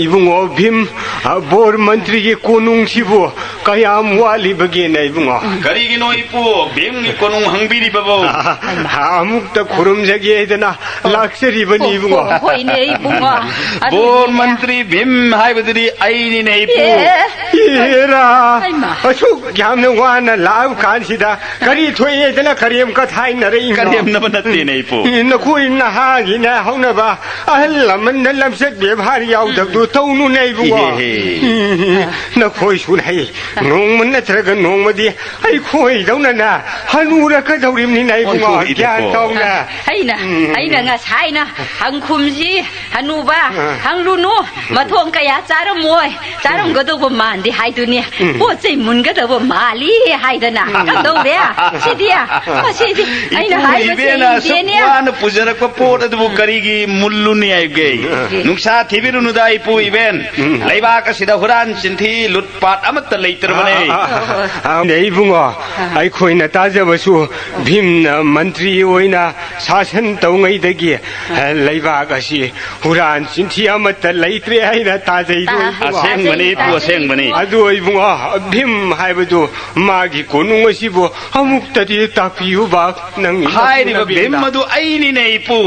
ꯏꯕꯨꯡꯉꯣ ꯚꯤꯝ, ꯑ, ꯕꯣꯔ ꯃꯟꯇ꯭ꯔꯤꯒꯤ ꯀꯣꯅꯨꯡꯁꯤꯕꯨ ꯀꯌꯥꯝ ꯋꯥꯠꯂꯤꯕꯒꯦꯅ, ꯏꯕꯨꯡꯉꯣ? ꯀꯔꯤꯒꯤꯅꯣ ꯏꯄꯨ ꯚꯤꯝꯒꯤ ꯀꯣꯅꯨꯡ ꯍꯪꯕꯤꯔꯤꯕꯕꯣ? ꯑ, ꯑ, ꯑꯃꯨꯛꯇ ꯈꯨꯔꯨꯝꯖꯒꯦ ꯍꯥꯏꯗꯅ ꯂꯥꯛꯆꯔꯤꯕꯅꯤ, ꯏꯕꯨꯡꯉꯣ꯫ ꯍꯣ-, ꯍꯣꯏꯅꯦ, ꯏꯕꯨꯡꯉꯣ꯫ ꯕꯣꯔ ꯑꯗꯨꯅꯤꯅꯦ꯫ ꯃꯟꯇ꯭ꯔꯤ ꯚꯤꯝ ꯍꯥꯏꯕꯗꯨꯗꯤ ꯑꯩꯅꯤꯅꯦ, ꯏꯄꯨ꯫ ꯑꯦ꯫ ꯍꯦꯔꯥ, ꯍꯩꯃꯥ꯫ ꯑꯁꯨꯛ ꯌꯥꯝꯅ ꯋꯥꯅ ꯂꯥꯛꯑꯕ ꯀꯥꯟꯁꯤꯗ ꯀꯔꯤ ꯊꯣꯛꯑꯦꯗꯅ ꯀꯔꯦꯝ ꯀꯊꯥꯏꯅꯔꯛꯏꯅꯣ? ꯀꯔꯦꯝꯅꯕ ꯅꯠꯇꯦꯅꯦ, ꯏꯄꯨ꯫ ꯅꯈꯣꯏ ꯅꯍꯥꯒꯤꯅ ꯍꯧꯅꯕ ꯑꯍꯜ ꯂꯃꯟꯅ ꯂꯝꯆꯠ ꯕꯦꯕꯥꯔ ꯌꯥꯎꯗꯕꯗꯨ ꯇꯧꯅꯨꯅꯦ, ꯏꯕꯨꯡꯉꯣ꯫ ꯏꯍꯦꯍꯦ꯫ ꯅꯈꯣꯏꯁꯨ ꯅꯍꯩ ꯅꯣꯡꯃ ꯅꯠꯇ꯭ꯔꯒ ꯅꯣꯡꯃꯗꯤ ꯑꯩꯈꯣꯏꯗꯧꯅꯅ ꯍꯅꯨꯔꯛꯀꯗꯧꯔꯤꯕꯅꯤꯅ, ꯏꯕꯨꯡꯉꯣ, ꯑꯣꯟꯊꯣꯛꯏꯗꯀꯣ꯫ ꯒ꯭ꯌꯥꯟ ꯇꯧꯅ꯫ ꯑꯩꯅ, ꯎꯝ꯫ ꯑꯩꯅ ꯉꯁꯥꯏꯅ ꯍꯪꯈꯨꯝꯁꯤ, "ꯍꯅꯨꯕ, ꯑꯥ꯫ ꯍꯪꯂꯨꯅꯨ, ꯃꯊꯣꯡ ꯀꯌꯥ ꯆꯥꯔꯝꯃꯣꯏ, ꯆꯥꯔꯝꯒꯗꯧꯕ ꯃꯥꯟꯗꯦ" ꯍꯥꯏꯗꯨꯅꯤ꯫ ꯎꯝ꯫ "ꯄꯣꯠ ꯆꯩ ꯃꯨꯟꯒꯗꯕ ꯃꯥꯜꯂꯤ" ꯍꯥꯏꯗꯅ꯫ ꯎꯝ꯫ ꯀꯝꯗꯧꯔꯦ? ꯁꯤꯗꯤ, ꯃꯁꯤꯗꯤ ꯑꯩꯅ ꯏꯄꯨ ꯍꯥꯏꯕꯁꯦ ꯏꯕꯦꯟꯅ ꯑꯁꯨꯛ ꯏꯟꯗꯦꯅꯦ꯫ ꯋꯥꯅ ꯄꯨꯖꯔꯛꯄ ꯄꯣꯠ ꯑꯗꯨꯕꯨ ꯀꯔꯤꯒꯤ ꯃꯨꯜꯂꯨꯅꯤ ꯍꯥꯏꯕꯒꯦ? ꯎꯝ꯫ ꯅꯨꯡꯁꯥ ꯊꯤꯕꯤꯔꯨꯅꯨꯗ, ꯏꯄꯨ ꯏꯕꯦꯟ꯫ ꯎꯝ꯫ ꯂꯩꯕꯥꯛ ꯑꯁꯤꯗ ꯍꯨꯔꯥꯟ ꯆꯤꯟꯊꯤ ꯂꯨꯠ ꯄꯥꯠ ꯑꯃꯠꯇ ꯂꯩꯇ꯭ꯔꯕꯅꯦ꯫ ꯑꯥ, ꯑꯥ, ꯑꯥ, ꯑꯥ, ꯏꯕꯨꯡꯉꯣ, ꯑꯩꯈꯣꯏꯅ ꯇꯥꯖꯕꯁꯨ ꯚꯤꯝꯅ ꯃꯟꯇ꯭ꯔꯤ ꯑꯣꯏꯅ ꯁꯥꯁꯟ ꯇꯧꯉꯩꯗꯒꯤ, ꯑ, ꯂꯩꯕꯥꯛ ꯑꯁꯤ ꯍꯨꯔꯥꯟ ꯆꯤꯟꯊꯤ ꯑꯃꯠꯇ ꯂꯩꯇ꯭ꯔꯦ ꯍꯥꯏꯅ ꯇꯥꯖꯩꯗꯣ, ꯑꯥ, ꯏꯕꯨꯡꯉꯣ꯫ ꯑꯁꯦꯡꯕꯅꯤ, ꯏꯄꯨ, ꯇꯥꯖꯩ, ꯑꯁꯦꯡꯕꯅꯤ꯫ ꯇꯥꯖꯩ꯫ ꯑꯗꯨ, ꯏꯕꯨꯡꯉꯣ, ꯚꯤꯝ ꯍꯥꯏꯕꯗꯨ ꯃꯥꯒꯤ ꯀꯣꯅꯨꯡ ꯑꯁꯤꯕꯨ ꯑꯃꯨꯛꯇꯗꯤ ꯇꯥꯛꯄꯤꯌꯨꯕ꯫ ꯅꯪ ꯍꯥꯏꯔꯤꯕ ꯅꯕꯨꯡꯅ ꯚꯤꯝ ꯑꯗꯨ ꯑꯩꯅꯤꯅꯦ, ꯏꯄꯨ꯫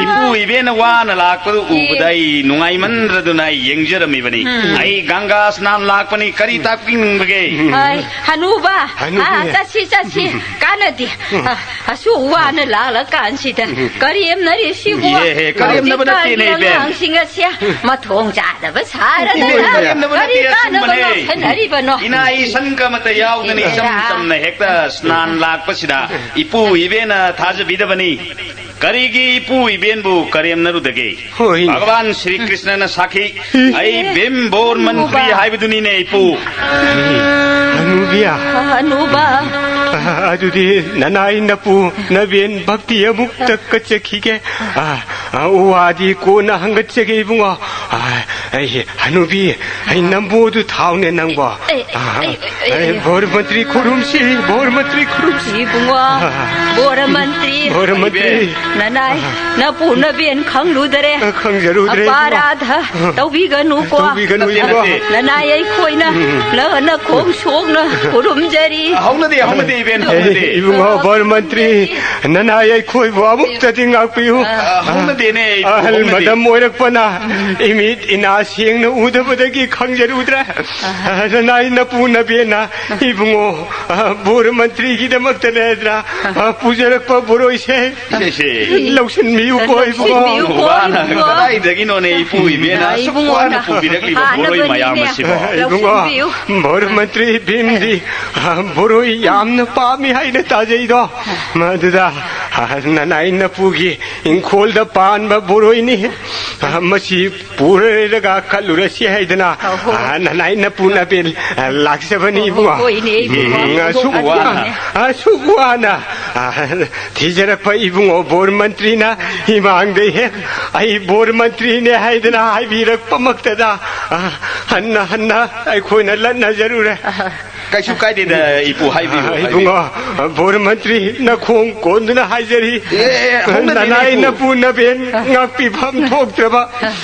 ꯏꯄꯨ ꯏꯕꯦꯟꯅ ꯋꯥꯅ ꯂꯥꯛꯄꯗꯨ ꯎꯕꯗ ꯑꯩ ꯅꯨꯡꯉꯥꯏꯃꯟꯗ꯭ꯔꯗꯨꯅ ꯑꯩ ꯌꯦꯡꯖꯔꯝꯃꯤꯕꯅꯤ꯫ ꯎꯝ꯫ ꯑꯩ ꯒꯪꯒꯥ ꯁ꯭ꯅꯥꯟ ꯂꯥꯛꯄꯅꯤ, ꯀꯔꯤ ꯇꯥꯛꯄꯤꯅꯤꯡꯕꯒꯦ? ꯍꯥꯏ, ꯍꯅꯨꯕ, ꯍꯅꯨꯕꯤ꯫ ꯑꯥ, ꯆꯠꯁꯤ, ꯆꯠꯁꯤ, ꯀꯥꯟꯅꯗꯦ꯫ ꯎꯝ꯫ ꯑꯥ, ꯑꯁꯨꯛ ꯋꯥꯅ ꯂꯥꯛꯂꯀꯥꯟꯁꯤꯗ ꯎꯝ꯫ ꯀꯔꯦꯝꯅꯔꯤꯁꯤꯕꯨ? ꯏꯍꯦ, ꯍꯦ, ꯀꯔꯦꯝꯅꯕ ꯍꯧꯖꯤꯛꯀꯥꯟꯒꯤ ꯅꯠꯇꯦꯅꯦ, ꯏꯕꯦꯟ꯫ ꯑꯉꯥꯡꯁꯤꯡ ꯑꯁꯦ ꯃꯊꯣꯡ ꯆꯥꯗꯕ ꯁꯥꯔꯗꯅ ꯏꯍꯦ, ꯀꯔꯦꯝꯅꯕ ꯀꯔꯤ ꯅꯠꯇꯦ, ꯀꯥꯟꯅꯕ ꯑꯆꯨꯝꯕꯅꯦ꯫ ꯉꯥꯎꯁꯟꯅꯔꯤꯕꯅꯣ? ꯏꯅꯥ ꯏꯁꯟꯒ ꯑꯃꯠꯇ ꯌꯥꯎꯗꯅ ꯏꯆꯝ ꯏꯍꯦ꯫ ꯆꯝꯅ ꯍꯦꯛꯇ ꯁ꯭ꯅꯥꯟ ꯂꯥꯛꯄꯁꯤꯗ ꯏꯄꯨ ꯏꯕꯦꯟꯅ ꯊꯥꯖꯕꯤꯗꯕꯅꯤ꯫ ꯀꯔꯤꯒꯤ ꯏꯄꯨ ꯏꯕꯦꯟꯕꯨ ꯀꯔꯦꯝꯅꯔꯨꯗꯒꯦ? ꯍꯣꯏꯅꯦ꯫ ꯚꯒꯋꯥꯟ ꯁ꯭ꯔꯤ ꯀ꯭ꯔꯤꯁꯅꯅ ꯁꯥꯈꯤ, ꯑꯩ ꯚꯤꯝ ꯚꯣꯔ ꯃꯟꯇ꯭ꯔꯤ ꯍꯥꯏꯕꯗꯨꯅꯤꯅꯦ, ꯏꯄꯨ꯫ ꯍꯅꯨꯕꯤꯌꯥ꯫ ꯍꯅꯨꯕ꯫ ꯑꯗꯨꯗꯤ ꯅꯅꯥꯏ ꯅꯄꯨ ꯅꯕꯦꯟ ꯚꯛꯇꯤ ꯑꯃꯨꯛꯇ ꯀꯠꯆꯈꯤꯒꯦ꯫ ꯑ, ꯑ, ꯋꯥꯗꯤ ꯀꯣꯟꯅ ꯍꯪꯒꯠꯆꯒꯦ, ꯏꯕꯨꯡꯉꯣ꯫ ꯑ, ꯑꯩ, ꯍꯅꯨꯕꯤ, ꯑꯩ ꯅꯝꯕꯣꯗꯨ ꯊꯥꯎꯅꯦ ꯅꯪꯕꯣ꯫ ꯑꯦ, ꯑ, ꯑꯦ, ꯑꯦ, ꯑꯦ, ꯚꯣꯔ ꯃꯟꯇ꯭ꯔꯤ ꯈꯨꯔꯨꯝꯁꯤ, ꯚꯣꯔ ꯃꯟꯇ꯭ꯔꯤ ꯈꯨꯔꯨꯝꯁꯤ꯫ ꯏꯕꯨꯡꯉꯣ, ꯑ, ꯚꯣꯔ ꯃꯟꯇ꯭ꯔꯤ꯫ ꯚꯣꯔ ꯃꯟꯇ꯭ꯔꯤ꯫ ꯅꯅꯥꯏ, ꯅꯄꯨ ꯅꯕꯦꯟ ꯈꯪꯂꯨꯗꯔꯦ꯫ ꯑ, ꯈꯪꯖꯔꯨꯗ꯭ꯔꯦ, ꯏꯕꯨꯡꯉꯣ꯫ ꯑꯄꯔꯥꯙ ꯇꯧꯕꯤꯒꯅꯨꯀꯣ꯫ ꯇꯧꯕꯤꯒꯅꯨ, ꯏꯕꯨꯡꯉꯣ꯫ ꯅꯅꯥꯏ ꯑꯩꯈꯣꯏꯅ ꯎꯝ꯫ ꯅ-, ꯅꯈꯣꯡ ꯁꯣꯛꯅ ꯈꯨꯔꯨꯝꯖꯔꯤ꯫ ꯍꯧꯅꯗꯦ, ꯍꯧꯅꯗꯦ, ꯏꯕꯦꯟ, ꯍꯧꯅꯗꯦ꯫ ꯑꯦ, ꯏꯕꯨꯡꯉꯣ, ꯚꯣꯔ ꯃꯟꯇ꯭ꯔꯤ, ꯅꯅꯥꯏ ꯑꯩꯈꯣꯏꯕꯨ ꯑꯃꯨꯛꯇꯗꯤ ꯉꯥꯛꯄꯤꯌꯨ꯫ ꯑ, ꯍꯧꯅꯗꯦ꯫ ꯇꯦꯅꯦ, ꯑꯍꯜ ꯍꯣꯡꯅꯗꯦ꯫ ꯃꯗꯝ ꯑꯣꯏꯔꯛꯄꯅ ꯏꯃꯤꯠ ꯏꯅꯥ ꯁꯦꯡꯅ ꯎꯗꯕꯗꯒꯤ ꯈꯪꯖꯔꯨꯗ꯭ꯔꯦ꯫ ꯅꯅꯥꯏ ꯅꯄꯨ ꯅꯕꯦꯟꯅ ꯏꯕꯨꯡꯉꯣ, ꯕꯣꯔ ꯃꯟꯇ꯭ꯔꯤꯒꯤꯗꯃꯛꯇꯅꯦꯗ꯭ꯔꯥ ꯄꯨꯖꯔꯛꯄ ꯕꯣꯔꯣꯏꯁꯦ꯫ ꯁꯦ, ꯁꯦ꯫ ꯂꯧꯁꯤꯟꯕꯤꯌꯨꯀꯣ, ꯏꯕꯨꯡꯉꯣ꯫ ꯂꯧꯁꯤꯟꯕꯤꯌꯨꯀꯣ, ꯋꯥꯅ ꯏꯕꯨꯡꯉꯣ꯫ ꯀꯗꯥꯏꯗꯒꯤꯅꯣꯅꯦ, ꯏꯄꯨ ꯏꯕꯦꯟꯅ ꯑꯁꯨꯛ ꯏꯕꯨꯡꯉꯣ, ꯋꯥꯅ ꯄꯨꯕꯤꯔꯛꯂꯤꯕ ꯕꯣꯔꯣꯏ ꯃꯌꯥꯝ ꯍꯥꯟꯅꯕꯅꯤꯅꯦ꯫ ꯑꯁꯤꯕꯣ? ꯏꯕꯨꯡꯉꯣ, ꯂꯧꯁꯤꯟꯕꯤꯌꯨ꯫ ꯕꯣꯔ ꯃꯟꯇ꯭ꯔꯤ ꯚꯤꯝꯗꯤ ꯕꯣꯔꯣꯏ ꯌꯥꯝꯅ ꯄꯥꯝꯃꯤ ꯍꯥꯏꯅ ꯇꯥꯖꯩꯗꯣ꯫ ꯃꯗꯨꯗ ꯅꯅꯥꯏ ꯅꯄꯨꯒꯤ ꯏꯪꯈꯣꯜꯗ ꯄꯥꯟꯕ ꯕꯣꯔꯣꯏꯅꯤ꯫ ꯃꯁꯤ ꯄꯨꯔꯒ ꯀꯠꯂꯨꯔꯁꯤ ꯍꯥꯏꯗꯅ, ꯑꯍꯣ꯫ ꯅꯅꯥꯏ ꯅꯄꯨ ꯅꯕꯦꯟ ꯂꯥꯛꯆꯕꯅꯤ, ꯏꯕꯨꯡꯉꯣ꯫ ꯍꯣꯏꯅꯦ, ꯏꯕꯨꯡꯉꯣ꯫ ꯎꯝ, ꯑꯁꯨꯛ ꯋꯥꯅ, ꯑꯁꯨꯛ ꯋꯥꯅ ꯊꯤꯖꯔꯛꯄ ꯏꯕꯨꯡꯉꯣ ꯕꯣꯔ ꯃꯟꯇ꯭ꯔꯤꯅ ꯏꯃꯥꯡꯗ ꯍꯦꯛ ꯑꯩ ꯕꯣꯔ ꯃꯟꯇ꯭ꯔꯤꯅꯦ ꯍꯥꯏꯗꯅ ꯍꯥꯏꯕꯤꯔꯛꯄꯃꯛꯇꯗ, ꯍꯟꯅ ꯍꯟꯅ ꯑꯩꯈꯣꯏꯅ ꯂꯠꯅꯖꯔꯨꯔꯦ꯫ ꯀꯩꯁꯨ ꯀꯥꯏꯗꯦꯗ, ꯏꯄꯨ, ꯍꯥꯏꯕꯤꯌꯨ, ꯏꯕꯨꯡꯉꯣ, ꯍꯥꯏꯕꯤꯌꯨ꯫ ꯕꯣꯔ ꯃꯟꯇ꯭ꯔꯤ ꯅꯈꯣꯡ ꯀꯣꯟꯗꯨꯅ ꯍꯥꯏꯖꯔꯤ꯫ ꯑꯦ, ꯑꯦ, ꯍꯧꯅꯗꯦꯅꯦ, ꯅꯅꯥꯏ ꯏꯄꯨ꯫ ꯅꯄꯨ ꯅꯕꯦꯟ ꯉꯥꯛꯄꯤꯐꯝ ꯊꯣꯛꯇ꯭ꯔꯕ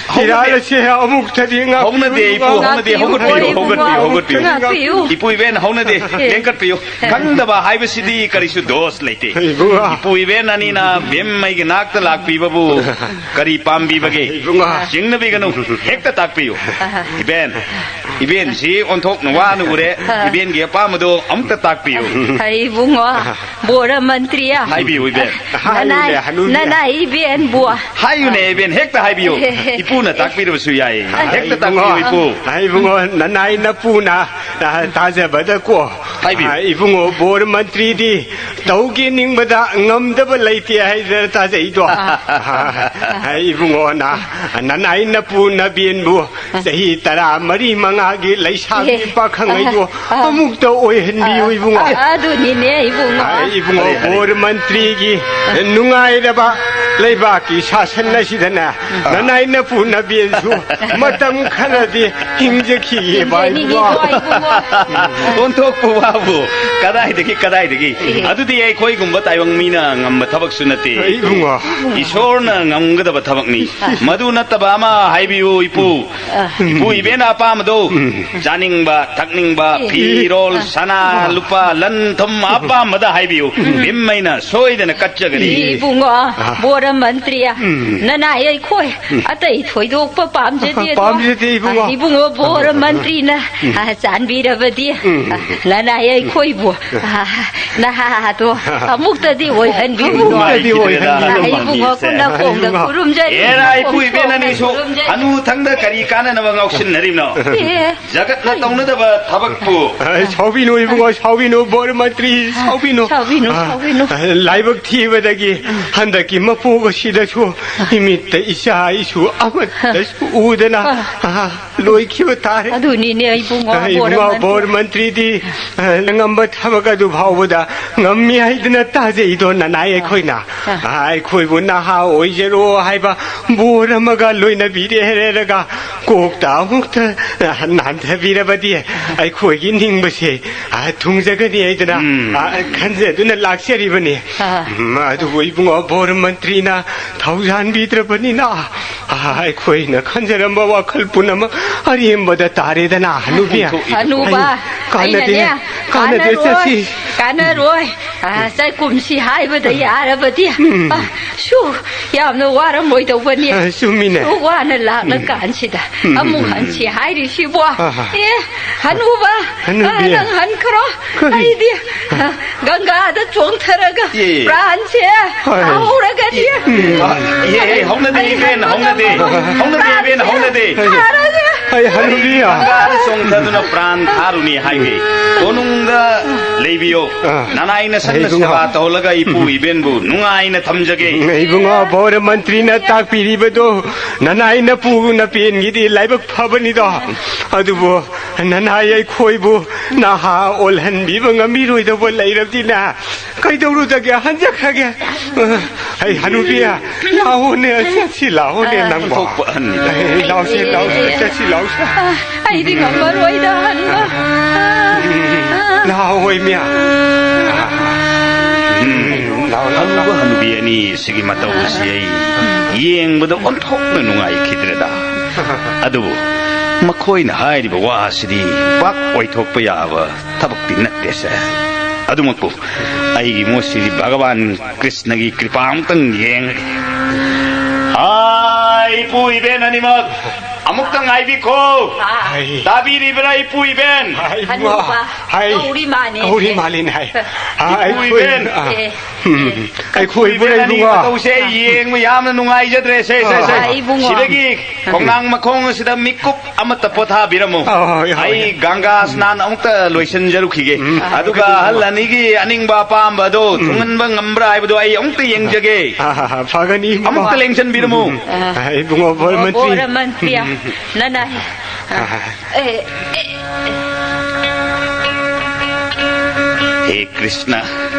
ꯍꯧꯅꯗꯦ꯫ ꯏꯔꯥꯜ ꯑꯁꯦ ꯑꯃꯨꯛꯇꯗꯤ ꯉꯥꯛꯄꯤꯌꯨ꯫ ꯍꯧꯅꯗꯦ, ꯏꯄꯨ, ꯍꯧꯅꯗꯦ, ꯉꯥꯛꯄꯤꯌꯨ, ꯍꯧꯒꯠꯄꯤꯌꯨ, ꯏꯕꯨꯡꯉꯣ, ꯍꯧꯒꯠꯄꯤꯌꯨ, ꯍꯧꯒꯠꯄꯤꯌꯨ꯫ ꯉꯥꯛꯄꯤꯌꯨ꯫ ꯏꯄꯨ ꯏꯕꯦꯟ, ꯍꯧꯅꯗꯦ, ꯑꯦ꯫ ꯂꯦꯡꯀꯠꯄꯤꯌꯨ꯫ ꯈꯪꯗꯕ ꯍꯥꯏꯕꯁꯤꯗꯤ ꯀꯔꯤꯁꯨ ꯗꯣꯁ ꯂꯩꯇꯦ꯫ ꯏꯕꯨꯡꯉꯣ꯫ ꯏꯄꯨ ꯏꯕꯦꯟ ꯑꯅꯤꯅ ꯕꯦꯝꯃꯩꯒꯤ ꯅꯥꯛꯇ ꯂꯥꯛꯄꯤꯕꯕꯨ ꯀꯔꯤ ꯄꯥꯝꯕꯤꯕꯒꯦ? ꯏꯕꯨꯡꯉꯣ꯫ ꯆꯤꯡꯅꯕꯤꯒꯅꯨ, ꯍꯦꯛꯇ ꯇꯥꯛꯄꯤꯌꯨ꯫ ꯏꯕꯦꯟ, ꯏꯕꯦꯟꯁꯤ ꯑꯣꯟꯊꯣꯛꯅ ꯋꯥꯅ ꯎꯔꯦ꯫ ꯏꯕꯦꯟꯒꯤ ꯑꯄꯥꯝꯕꯗꯣ ꯑꯃꯨꯛꯇ ꯇꯥꯛꯄꯤꯌꯨ꯫ ꯍꯩ, ꯏꯕꯨꯡꯉꯣ, ꯕꯣꯔ ꯃꯟꯇ꯭ꯔꯤ꯫ ꯍꯥꯏꯕꯤꯌꯨ, ꯏꯕꯦꯟ꯫ ꯍꯥꯏꯌꯨꯅꯦ, ꯅꯅꯥꯏ, ꯍꯅꯨꯕꯤ꯫ ꯅꯅꯥꯏ ꯏꯕꯦꯟꯕꯨ꯫ ꯍꯥꯏꯌꯨꯅꯦ, ꯏꯕꯦꯟ, ꯍꯦꯛꯇ ꯍꯥꯏꯕꯤꯌꯨ꯫ ꯏꯄꯨꯅ ꯇꯥꯛꯄꯤꯔꯕꯁꯨ ꯌꯥꯏ꯫ ꯍꯦꯛꯇ ꯇꯥꯛꯄꯤꯌꯨ, ꯏꯕꯨꯡꯉꯣ꯫ ꯏꯄꯨ꯫ ꯏꯕꯨꯡꯉꯣ, ꯅꯅꯥꯏ ꯅꯄꯨꯅ, ꯇꯥꯖꯕꯗꯀꯣ꯫ ꯍꯥꯏꯕꯤꯌꯨ꯫ ꯏꯕꯨꯡꯉꯣ, ꯕꯣꯔ ꯃꯟꯇ꯭ꯔꯤꯗꯤ ꯇꯧꯒꯦ ꯅꯤꯡꯕꯗ ꯉꯝꯗꯕ ꯂꯩꯇꯦ ꯍꯥꯏꯗꯅ ꯇꯥꯖꯩꯗꯣ꯫ ꯏꯕꯨꯡꯉꯣꯅ ꯅꯅꯥꯏ ꯅꯄꯨ ꯅꯕꯦꯟꯕꯨ ꯆꯍꯤ ꯇꯔꯥ ꯃꯔꯤ ꯃꯉꯥꯒꯤ ꯂꯩꯁꯥꯕꯤ ꯑꯦ꯫ ꯄꯥꯈꯪ ꯑꯩꯕꯨ ꯑ, ꯑꯃꯨꯛꯇ ꯑꯣꯏꯍꯟꯕꯤꯌꯨ, ꯑ, ꯏꯕꯨꯡꯉꯣ꯫ ꯑ, ꯑꯗꯨꯅꯤꯅꯦ, ꯏꯕꯨꯡꯉꯣ꯫ ꯑ, ꯏꯕꯨꯡꯉꯣ, ꯐꯔꯦ, ꯐꯔꯦ꯫ ꯕꯣꯔ ꯃꯟꯇ꯭ꯔꯤꯒꯤ ꯅꯨꯡꯉꯥꯏꯔꯕ ꯂꯩꯕꯥꯛꯀꯤ ꯁꯥꯁꯟ ꯑꯁꯤꯗꯅꯦ, ꯑ꯫ ꯅꯅꯥꯏ ꯅꯄꯨ ꯅꯕꯦꯟꯁꯨ ꯃꯇꯝ ꯈꯔꯗꯤ ꯍꯤꯡꯖꯈꯤꯌꯦꯕ, ꯍꯤꯡꯖꯈꯤꯌꯦꯕ, ꯏꯕꯨꯡꯉꯣ꯫ ꯏꯕꯨꯡꯉꯣ꯫ ꯑꯣꯟꯊꯣꯛꯄ ꯋꯥꯕꯨ ꯀꯗꯥꯏꯗꯒꯤ, ꯀꯗꯥꯏꯗꯒꯤ? ꯑꯦ꯫ ꯑꯗꯨꯗꯤ ꯑꯩꯈꯣꯏꯒꯨꯝꯕ ꯇꯥꯏꯕꯪ ꯃꯤꯅ ꯉꯝꯕ ꯊꯕꯛꯁꯨ ꯅꯠꯇꯦ꯫ ꯏꯕꯨꯡꯉꯣ꯫ ꯏꯁꯣꯔꯅ ꯉꯝꯒꯗꯕ ꯊꯕꯛꯅꯤ꯫ ꯃꯗꯨ ꯅꯠꯇꯕ ꯑꯃ ꯍꯥꯏꯕꯤꯌꯨ, ꯏꯄꯨ꯫ ꯏꯄꯨ ꯏꯕꯦꯟꯅ ꯑꯄꯥꯝꯕꯗꯣ, ꯎꯝ꯫ ꯆꯥꯅꯤꯡꯕ, ꯊꯛꯅꯤꯡꯕ, ꯏ, ꯐꯤꯔꯣꯜ, ꯏ, ꯁꯅꯥ, ꯑ꯫ ꯂꯨꯄꯥ, ꯂꯟ ꯊꯨꯝ ꯑꯄꯥꯝꯕꯗ ꯍꯥꯏꯕꯤꯌꯨ꯫ ꯎꯝ꯫ ꯕꯤꯝꯃꯩꯅ ꯁꯣꯏꯗꯅ ꯀꯠꯆꯒꯅꯤ꯫ ꯏꯕꯨꯡꯉꯣ, ꯑ꯫ ꯕꯣꯔ ꯃꯟꯇ꯭ꯔꯤ, ꯎꯝ꯫ ꯅꯅꯥꯏ ꯑꯩꯈꯣꯏ ꯎꯝ꯫ ꯑꯇꯩ ꯊꯣꯏꯗꯣꯛꯄ ꯄꯥꯝꯖꯗꯦꯗꯣ꯫ ꯄꯥꯝꯖꯗꯦ, ꯏꯕꯨꯡꯉꯣ꯫ ꯑ, ꯏꯕꯨꯡꯉꯣ ꯕꯣꯔ ꯎꯝ꯫ ꯃꯟꯇ꯭ꯔꯤꯅ, ꯎꯝ꯫ ꯑ, ꯆꯥꯟꯕꯤꯔꯕꯗꯤ, ꯎꯝ꯫ ꯑ, ꯅꯅꯥꯏ ꯑꯩꯈꯣꯏꯕꯨ, ꯑ, ꯅꯍꯥꯗꯣ ꯑꯃꯨꯛꯇꯗꯤ ꯑꯣꯏꯍꯟꯕꯤꯌꯨ꯫ ꯑꯃꯨꯛꯇꯗꯤ ꯑꯣꯏꯍꯟꯕꯤꯌꯨ꯫ ꯑ, ꯏꯕꯨꯡꯉꯣ ꯅꯈꯣꯡꯗ ꯈꯨꯔꯨꯝꯖꯔꯤ꯫ ꯑꯦꯔꯥ, ꯏꯄꯨ ꯏꯕꯦꯟ ꯑꯅꯤꯁꯨ ꯈꯨꯔꯨꯝꯖꯔꯤ꯫ ꯍꯅꯨ ꯊꯪꯗ ꯀꯔꯤ ꯀꯥꯟꯅꯅꯕ ꯉꯥꯎꯁꯤꯟꯅꯔꯤꯕꯅꯣ? ꯑꯦ꯫ ꯖꯒꯠꯅ ꯇꯧꯅꯗꯕ ꯊꯕꯛꯄꯨ꯫ ꯑ, ꯁꯥꯎꯕꯤꯅꯨ ꯏꯕꯨꯡꯉꯣ, ꯁꯥꯎꯕꯤꯅꯨ ꯕꯣꯔ ꯃꯟꯇ꯭ꯔꯤ, ꯁꯥꯎꯕꯤꯅꯨ꯫ ꯁꯥꯎꯕꯤꯅꯨ, ꯑ, ꯁꯥꯎꯕꯤꯅꯨ꯫ ꯑ, ꯂꯥꯏꯕꯛ ꯊꯤꯕꯗꯒꯤ ꯍꯟꯗꯛꯀꯤ ꯃꯄꯣꯛ ꯑꯁꯤꯗꯁꯨ ꯏꯃꯤꯠꯇ ꯏꯆꯥ ꯏꯁꯨ ꯑꯃꯠꯇꯁꯨ ꯎꯗꯅ, ꯑ, ꯂꯣꯏꯈꯤꯕ ꯇꯥꯔꯦ꯫ ꯑꯗꯨꯅꯤꯅꯦ ꯏꯕꯨꯡꯉꯣ, ꯑ, ꯏꯕꯨꯡꯉꯣ ꯕꯣꯔ ꯃꯟꯇ꯭ꯔꯤ꯫ ꯕꯣꯔ ꯃꯟꯇ꯭ꯔꯤꯗꯤ, ꯑ, ꯉꯝꯕ ꯊꯕꯛ ꯑꯗꯨ ꯐꯥꯎꯕꯗ ꯉꯝꯃꯤ ꯍꯥꯏꯗꯅ ꯇꯥꯖꯩꯗꯣ ꯅꯅꯥꯏ ꯑꯩꯈꯣꯏꯅ꯫ ꯑ꯫ ꯑ, ꯑꯩꯈꯣꯏꯕꯨ ꯅꯍꯥ ꯑꯣꯏꯖꯔꯣ ꯍꯥꯏꯕ ꯕꯣꯔ ꯑꯃꯒ ꯂꯣꯏꯅꯕꯤꯔꯦ ꯍꯥꯏꯔꯒ ꯀꯣꯛꯇ ꯑꯃꯨꯛꯇ ꯅꯥꯟꯊꯕꯤꯔꯕꯗꯤ ꯑꯩꯈꯣꯏꯒꯤ ꯅꯤꯡꯕꯁꯦ, ꯑ, ꯊꯨꯡꯖꯒꯅꯤ ꯍꯥꯏꯗꯅ, ꯎꯝ꯫ ꯑ, ꯈꯟꯖꯗꯨꯅ ꯂꯥꯛꯆꯔꯤꯕꯅꯤ꯫ ꯑ꯫ ꯎꯝ, ꯑꯗꯨꯕꯨ ꯏꯕꯨꯡꯉꯣ ꯕꯣꯔ ꯃꯟꯇ꯭ꯔꯤꯅ ꯊꯧꯖꯥꯟꯕꯤꯗ꯭ꯔꯕꯅꯤꯅ, ꯑ, ꯑꯩꯈꯣꯏꯅ ꯈꯟꯖꯔꯝꯕ ꯋꯥꯈꯜ ꯄꯨꯝꯅꯃꯛ ꯑꯔꯦꯝꯕꯗ ꯇꯥꯔꯦꯗꯅ, ꯍꯅꯨꯕꯤ꯫ ꯍꯅꯨꯕ, ꯑꯩ ꯀꯥꯟꯅꯗꯦ, ꯑꯩꯅꯅꯦ, ꯀꯥꯟꯅꯗꯦ, ꯀꯥꯟꯅꯔꯣꯏ, ꯆꯠꯁꯤ꯫ ꯀꯥꯟꯅꯔꯣꯏ꯫ ꯑ, ꯆꯥꯛꯈꯨꯝꯁꯤ ꯍꯥꯏꯕꯗ ꯌꯥꯔꯕꯗꯤ, ꯎꯝ꯫ ꯑ, ꯁꯨ ꯌꯥꯝꯅ ꯋꯥꯔꯝꯂꯣꯏꯗꯧꯕꯅꯤ꯫ ꯑ, ꯆꯨꯝꯃꯤꯅꯦ꯫ ꯁꯨ ꯋꯥꯅ ꯂꯥꯛꯂ ꯎꯝ꯫ ꯀꯥꯟꯁꯤꯗ ꯎꯝ꯫ ꯑꯃꯨꯛ ꯍꯟꯁꯤ ꯍꯥꯏꯔꯤꯁꯤꯕꯣ꯫ ꯑ, ꯑ꯫ ꯑꯦ, ꯍꯅꯨꯕ, ꯍꯅꯨꯕꯤ꯫ ꯑ, ꯅꯪ ꯍꯟꯈ꯭ꯔꯣ꯫ ꯀꯔꯤ? ꯑꯩꯗꯤ, ꯑ, ꯒꯪꯒꯥꯗ ꯆꯣꯡꯊꯔꯒ ꯑꯦ꯫ ꯄ꯭ꯔꯥꯟꯁꯦ ꯍꯣꯏ꯫ ꯊꯥꯍꯧꯔꯒꯗꯤ꯫ ꯎꯝ꯫ ꯑ, ꯑꯦ, ꯑꯦ, ꯍꯧꯅꯗꯦ, ꯑꯩ ꯏꯕꯦꯟ, ꯍꯧꯅꯗꯦ꯫ ꯍꯧꯅꯗꯦ, ꯏꯕꯦꯟ, ꯍꯧꯅꯗꯦ꯫ ꯊꯥꯔꯒ ꯑꯩ ꯍꯅꯨꯕꯤ꯫ ꯒꯪꯒꯥꯗ ꯆꯣꯡꯊꯗꯨꯅ ꯄ꯭ꯔꯥꯟ ꯊꯥꯔꯨꯅꯤ ꯍꯥꯏꯒꯦ꯫ ꯀꯣꯅꯨꯡꯗ ꯂꯩꯕꯤꯌꯣ꯫ ꯑꯥ꯫ ꯅꯅꯥꯏ ꯅꯁꯟꯅ ꯑꯩ ꯏꯕꯨꯡꯉꯣ꯫ ꯁꯦꯕꯥ ꯇꯧꯍꯜꯂꯒ ꯏꯄꯨ ꯏꯕꯦꯟꯕꯨ ꯅꯨꯡꯉꯥꯏꯅ ꯊꯝꯖꯒꯦ꯫ ꯏꯕꯨꯡꯉꯣ, ꯕꯣꯔ ꯃꯟꯇ꯭ꯔꯤꯅ ꯇꯥꯛꯄꯤꯔꯤꯕꯗꯣ ꯅꯅꯥꯏ ꯅꯄꯨ ꯅꯄꯦꯟꯒꯤꯗꯤ ꯂꯥꯏꯕꯛ ꯐꯕꯅꯤꯗꯣ꯫ ꯑꯗꯨꯕꯨ ꯅꯅꯥꯏ ꯑꯩꯈꯣꯏꯕꯨ ꯅꯍꯥ ꯑꯣꯜꯍꯟꯕꯤꯕ ꯉꯝꯕꯤꯔꯣꯏꯗꯧꯕ ꯂꯩꯔꯕꯗꯤꯅ ꯀꯩꯗꯧꯔꯨꯗꯒꯦ? ꯍꯟꯖꯈ꯭ꯔꯒꯦ꯫ ꯑꯩ ꯍꯅꯨꯕꯤ, ꯂꯥꯛꯑꯣꯅꯦ, ꯆꯠꯁꯤ ꯂꯥꯛꯑꯣꯅꯦ ꯑꯥ꯫ ꯅꯪꯕꯣ꯫ ꯑꯣꯟꯊꯣꯛꯄ ꯑꯍꯟꯅꯤꯗ꯫ ꯑꯦ, ꯂꯥꯛꯑꯣꯁꯦ, ꯂꯥꯛꯑꯣꯁꯦ, ꯑꯦ꯫ ꯆꯠꯁꯤ ꯂꯥꯛꯑꯣꯁꯦ꯫ ꯑꯥ, ꯑꯩꯗꯤ ꯉꯝꯃꯔꯣꯏꯗ, ꯍꯅꯨꯕ꯫ ꯂꯥꯛꯑꯣ, ꯏꯃ꯭ꯌꯥ꯫ ꯎꯝ, ꯂꯥꯛꯑꯣ, ꯂꯥꯛꯑꯣ, ꯍꯅꯨꯕ ꯂꯥꯛꯑꯣ꯫ ꯍꯅꯨꯕꯤ ꯑꯅꯤ ꯁꯤꯒꯤ ꯃꯇꯧꯁꯤ ꯑꯩ ꯌꯦꯡꯕꯗ ꯑꯣꯟꯊꯣꯛꯅ ꯅꯨꯡꯉꯥꯏꯈꯤꯗ꯭ꯔꯦꯗ꯫ ꯑꯗꯨꯕꯨ ꯃꯈꯣꯏꯅ ꯍꯥꯏꯔꯤꯕ ꯋꯥ ꯑꯁꯤꯗꯤ ꯄꯥꯛ ꯑꯣꯏꯊꯣꯛꯄ ꯌꯥꯕ ꯊꯕꯛꯇꯤ ꯅꯠꯇꯦꯁꯦ꯫ ꯑꯗꯨꯃꯛꯄꯨ ꯑꯩꯒꯤ ꯃꯣꯁꯤꯗꯤ ꯚꯒꯋꯥꯟ ꯀ꯭ꯔꯤꯁꯅꯒꯤ ꯀ꯭ꯔꯤꯄꯥ ꯑꯃꯨꯛꯇꯪ ꯌꯦꯡꯉꯒꯦ꯫ ꯑꯥ, ꯏꯄꯨ ꯏꯕꯦꯟ ꯑꯅꯤꯃꯛ ꯑꯃꯨꯛꯇꯪ ꯉꯥꯏꯕꯤꯈꯣ꯫ ꯑꯥ꯫ ꯍꯥꯏ꯫ ꯇꯥꯕꯤꯔꯤꯕ꯭ꯔꯥ, ꯏꯄꯨ ꯏꯕꯦꯟ? ꯍꯥꯏ, ꯍꯅꯨꯕ, ꯍꯥꯏ꯫ ꯀꯧꯔꯤ ꯃꯥꯅꯤ꯫ ꯀꯧꯔꯤ ꯃꯥꯂꯤꯅꯤ ꯍꯥꯏ꯫ ꯍꯥ, ꯏꯄꯨ ꯑꯩꯈꯣꯏ, ꯏꯕꯦꯟ꯫ ꯑꯥ, ꯑꯦ꯫ ꯎꯝ, ꯏꯄꯨ ꯑꯩꯈꯣꯏ ꯏꯕꯦꯟ ꯑꯅꯤ ꯏꯕꯨꯡꯉꯣ꯫ ꯃꯇꯧꯁꯦ ꯑꯩ ꯌꯦꯡꯕ ꯌꯥꯝꯅ ꯅꯨꯡꯉꯥꯏꯖꯗ꯭ꯔꯦ꯫ ꯁꯦ, ꯁꯦ, ꯁꯦ꯫ ꯑꯥ, ꯏꯕꯨꯡꯉꯣ꯫ ꯁꯤꯗꯒꯤ ꯈꯣꯡꯅꯥꯡ ꯃꯈꯣꯡ ꯑꯁꯤꯗ ꯃꯤꯀꯨꯞ ꯑꯃꯠꯇ ꯄꯣꯊꯥꯕꯤꯔꯝꯃꯨ꯫ ꯑꯥ, ꯍꯣꯏ, ꯍꯣꯏ, ꯑꯩ ꯍꯣꯏ꯫ ꯒꯪꯒꯥ ꯁ꯭ꯅꯥꯟ ꯑꯃꯨꯛꯇ ꯂꯣꯏꯁꯤꯟꯖꯔꯨꯈꯤꯒꯦ꯫ ꯎꯝ, ꯑꯗꯨꯒ ꯑꯩꯈꯣꯏ ꯑꯍꯜ ꯑꯅꯤꯒꯤ ꯑꯅꯤꯡꯕ ꯑꯄꯥꯝꯕ ꯑꯗꯣ ꯎꯝ꯫ ꯊꯨꯡꯍꯟꯕ ꯉꯝꯕ꯭ꯔꯥ ꯍꯥꯏꯕꯗꯣ ꯑꯩ ꯑꯃꯨꯛꯇ ꯌꯦꯡꯖꯒꯦ꯫ ꯑꯥ, ꯐꯒꯅꯤ, ꯏꯕꯨꯡꯉꯣ꯫ ꯑꯃꯨꯛꯇ ꯂꯦꯡꯁꯤꯟꯕꯤꯔꯝꯃꯨ꯫ ꯎꯝ, ꯑꯥ, ꯏꯕꯨꯡꯉꯣ, ꯕꯣꯔ ꯃꯟꯇ꯭ꯔꯤ꯫ ꯕꯣꯔ ꯃꯟꯇ꯭ꯔꯤ, ꯎꯝ꯫ ꯅꯅꯥꯏ꯫ ꯑꯥ꯫ ꯑꯦ, ꯑꯦ, ꯑꯦ꯫ ꯍꯦ ꯀ꯭ꯔꯤꯁꯅ,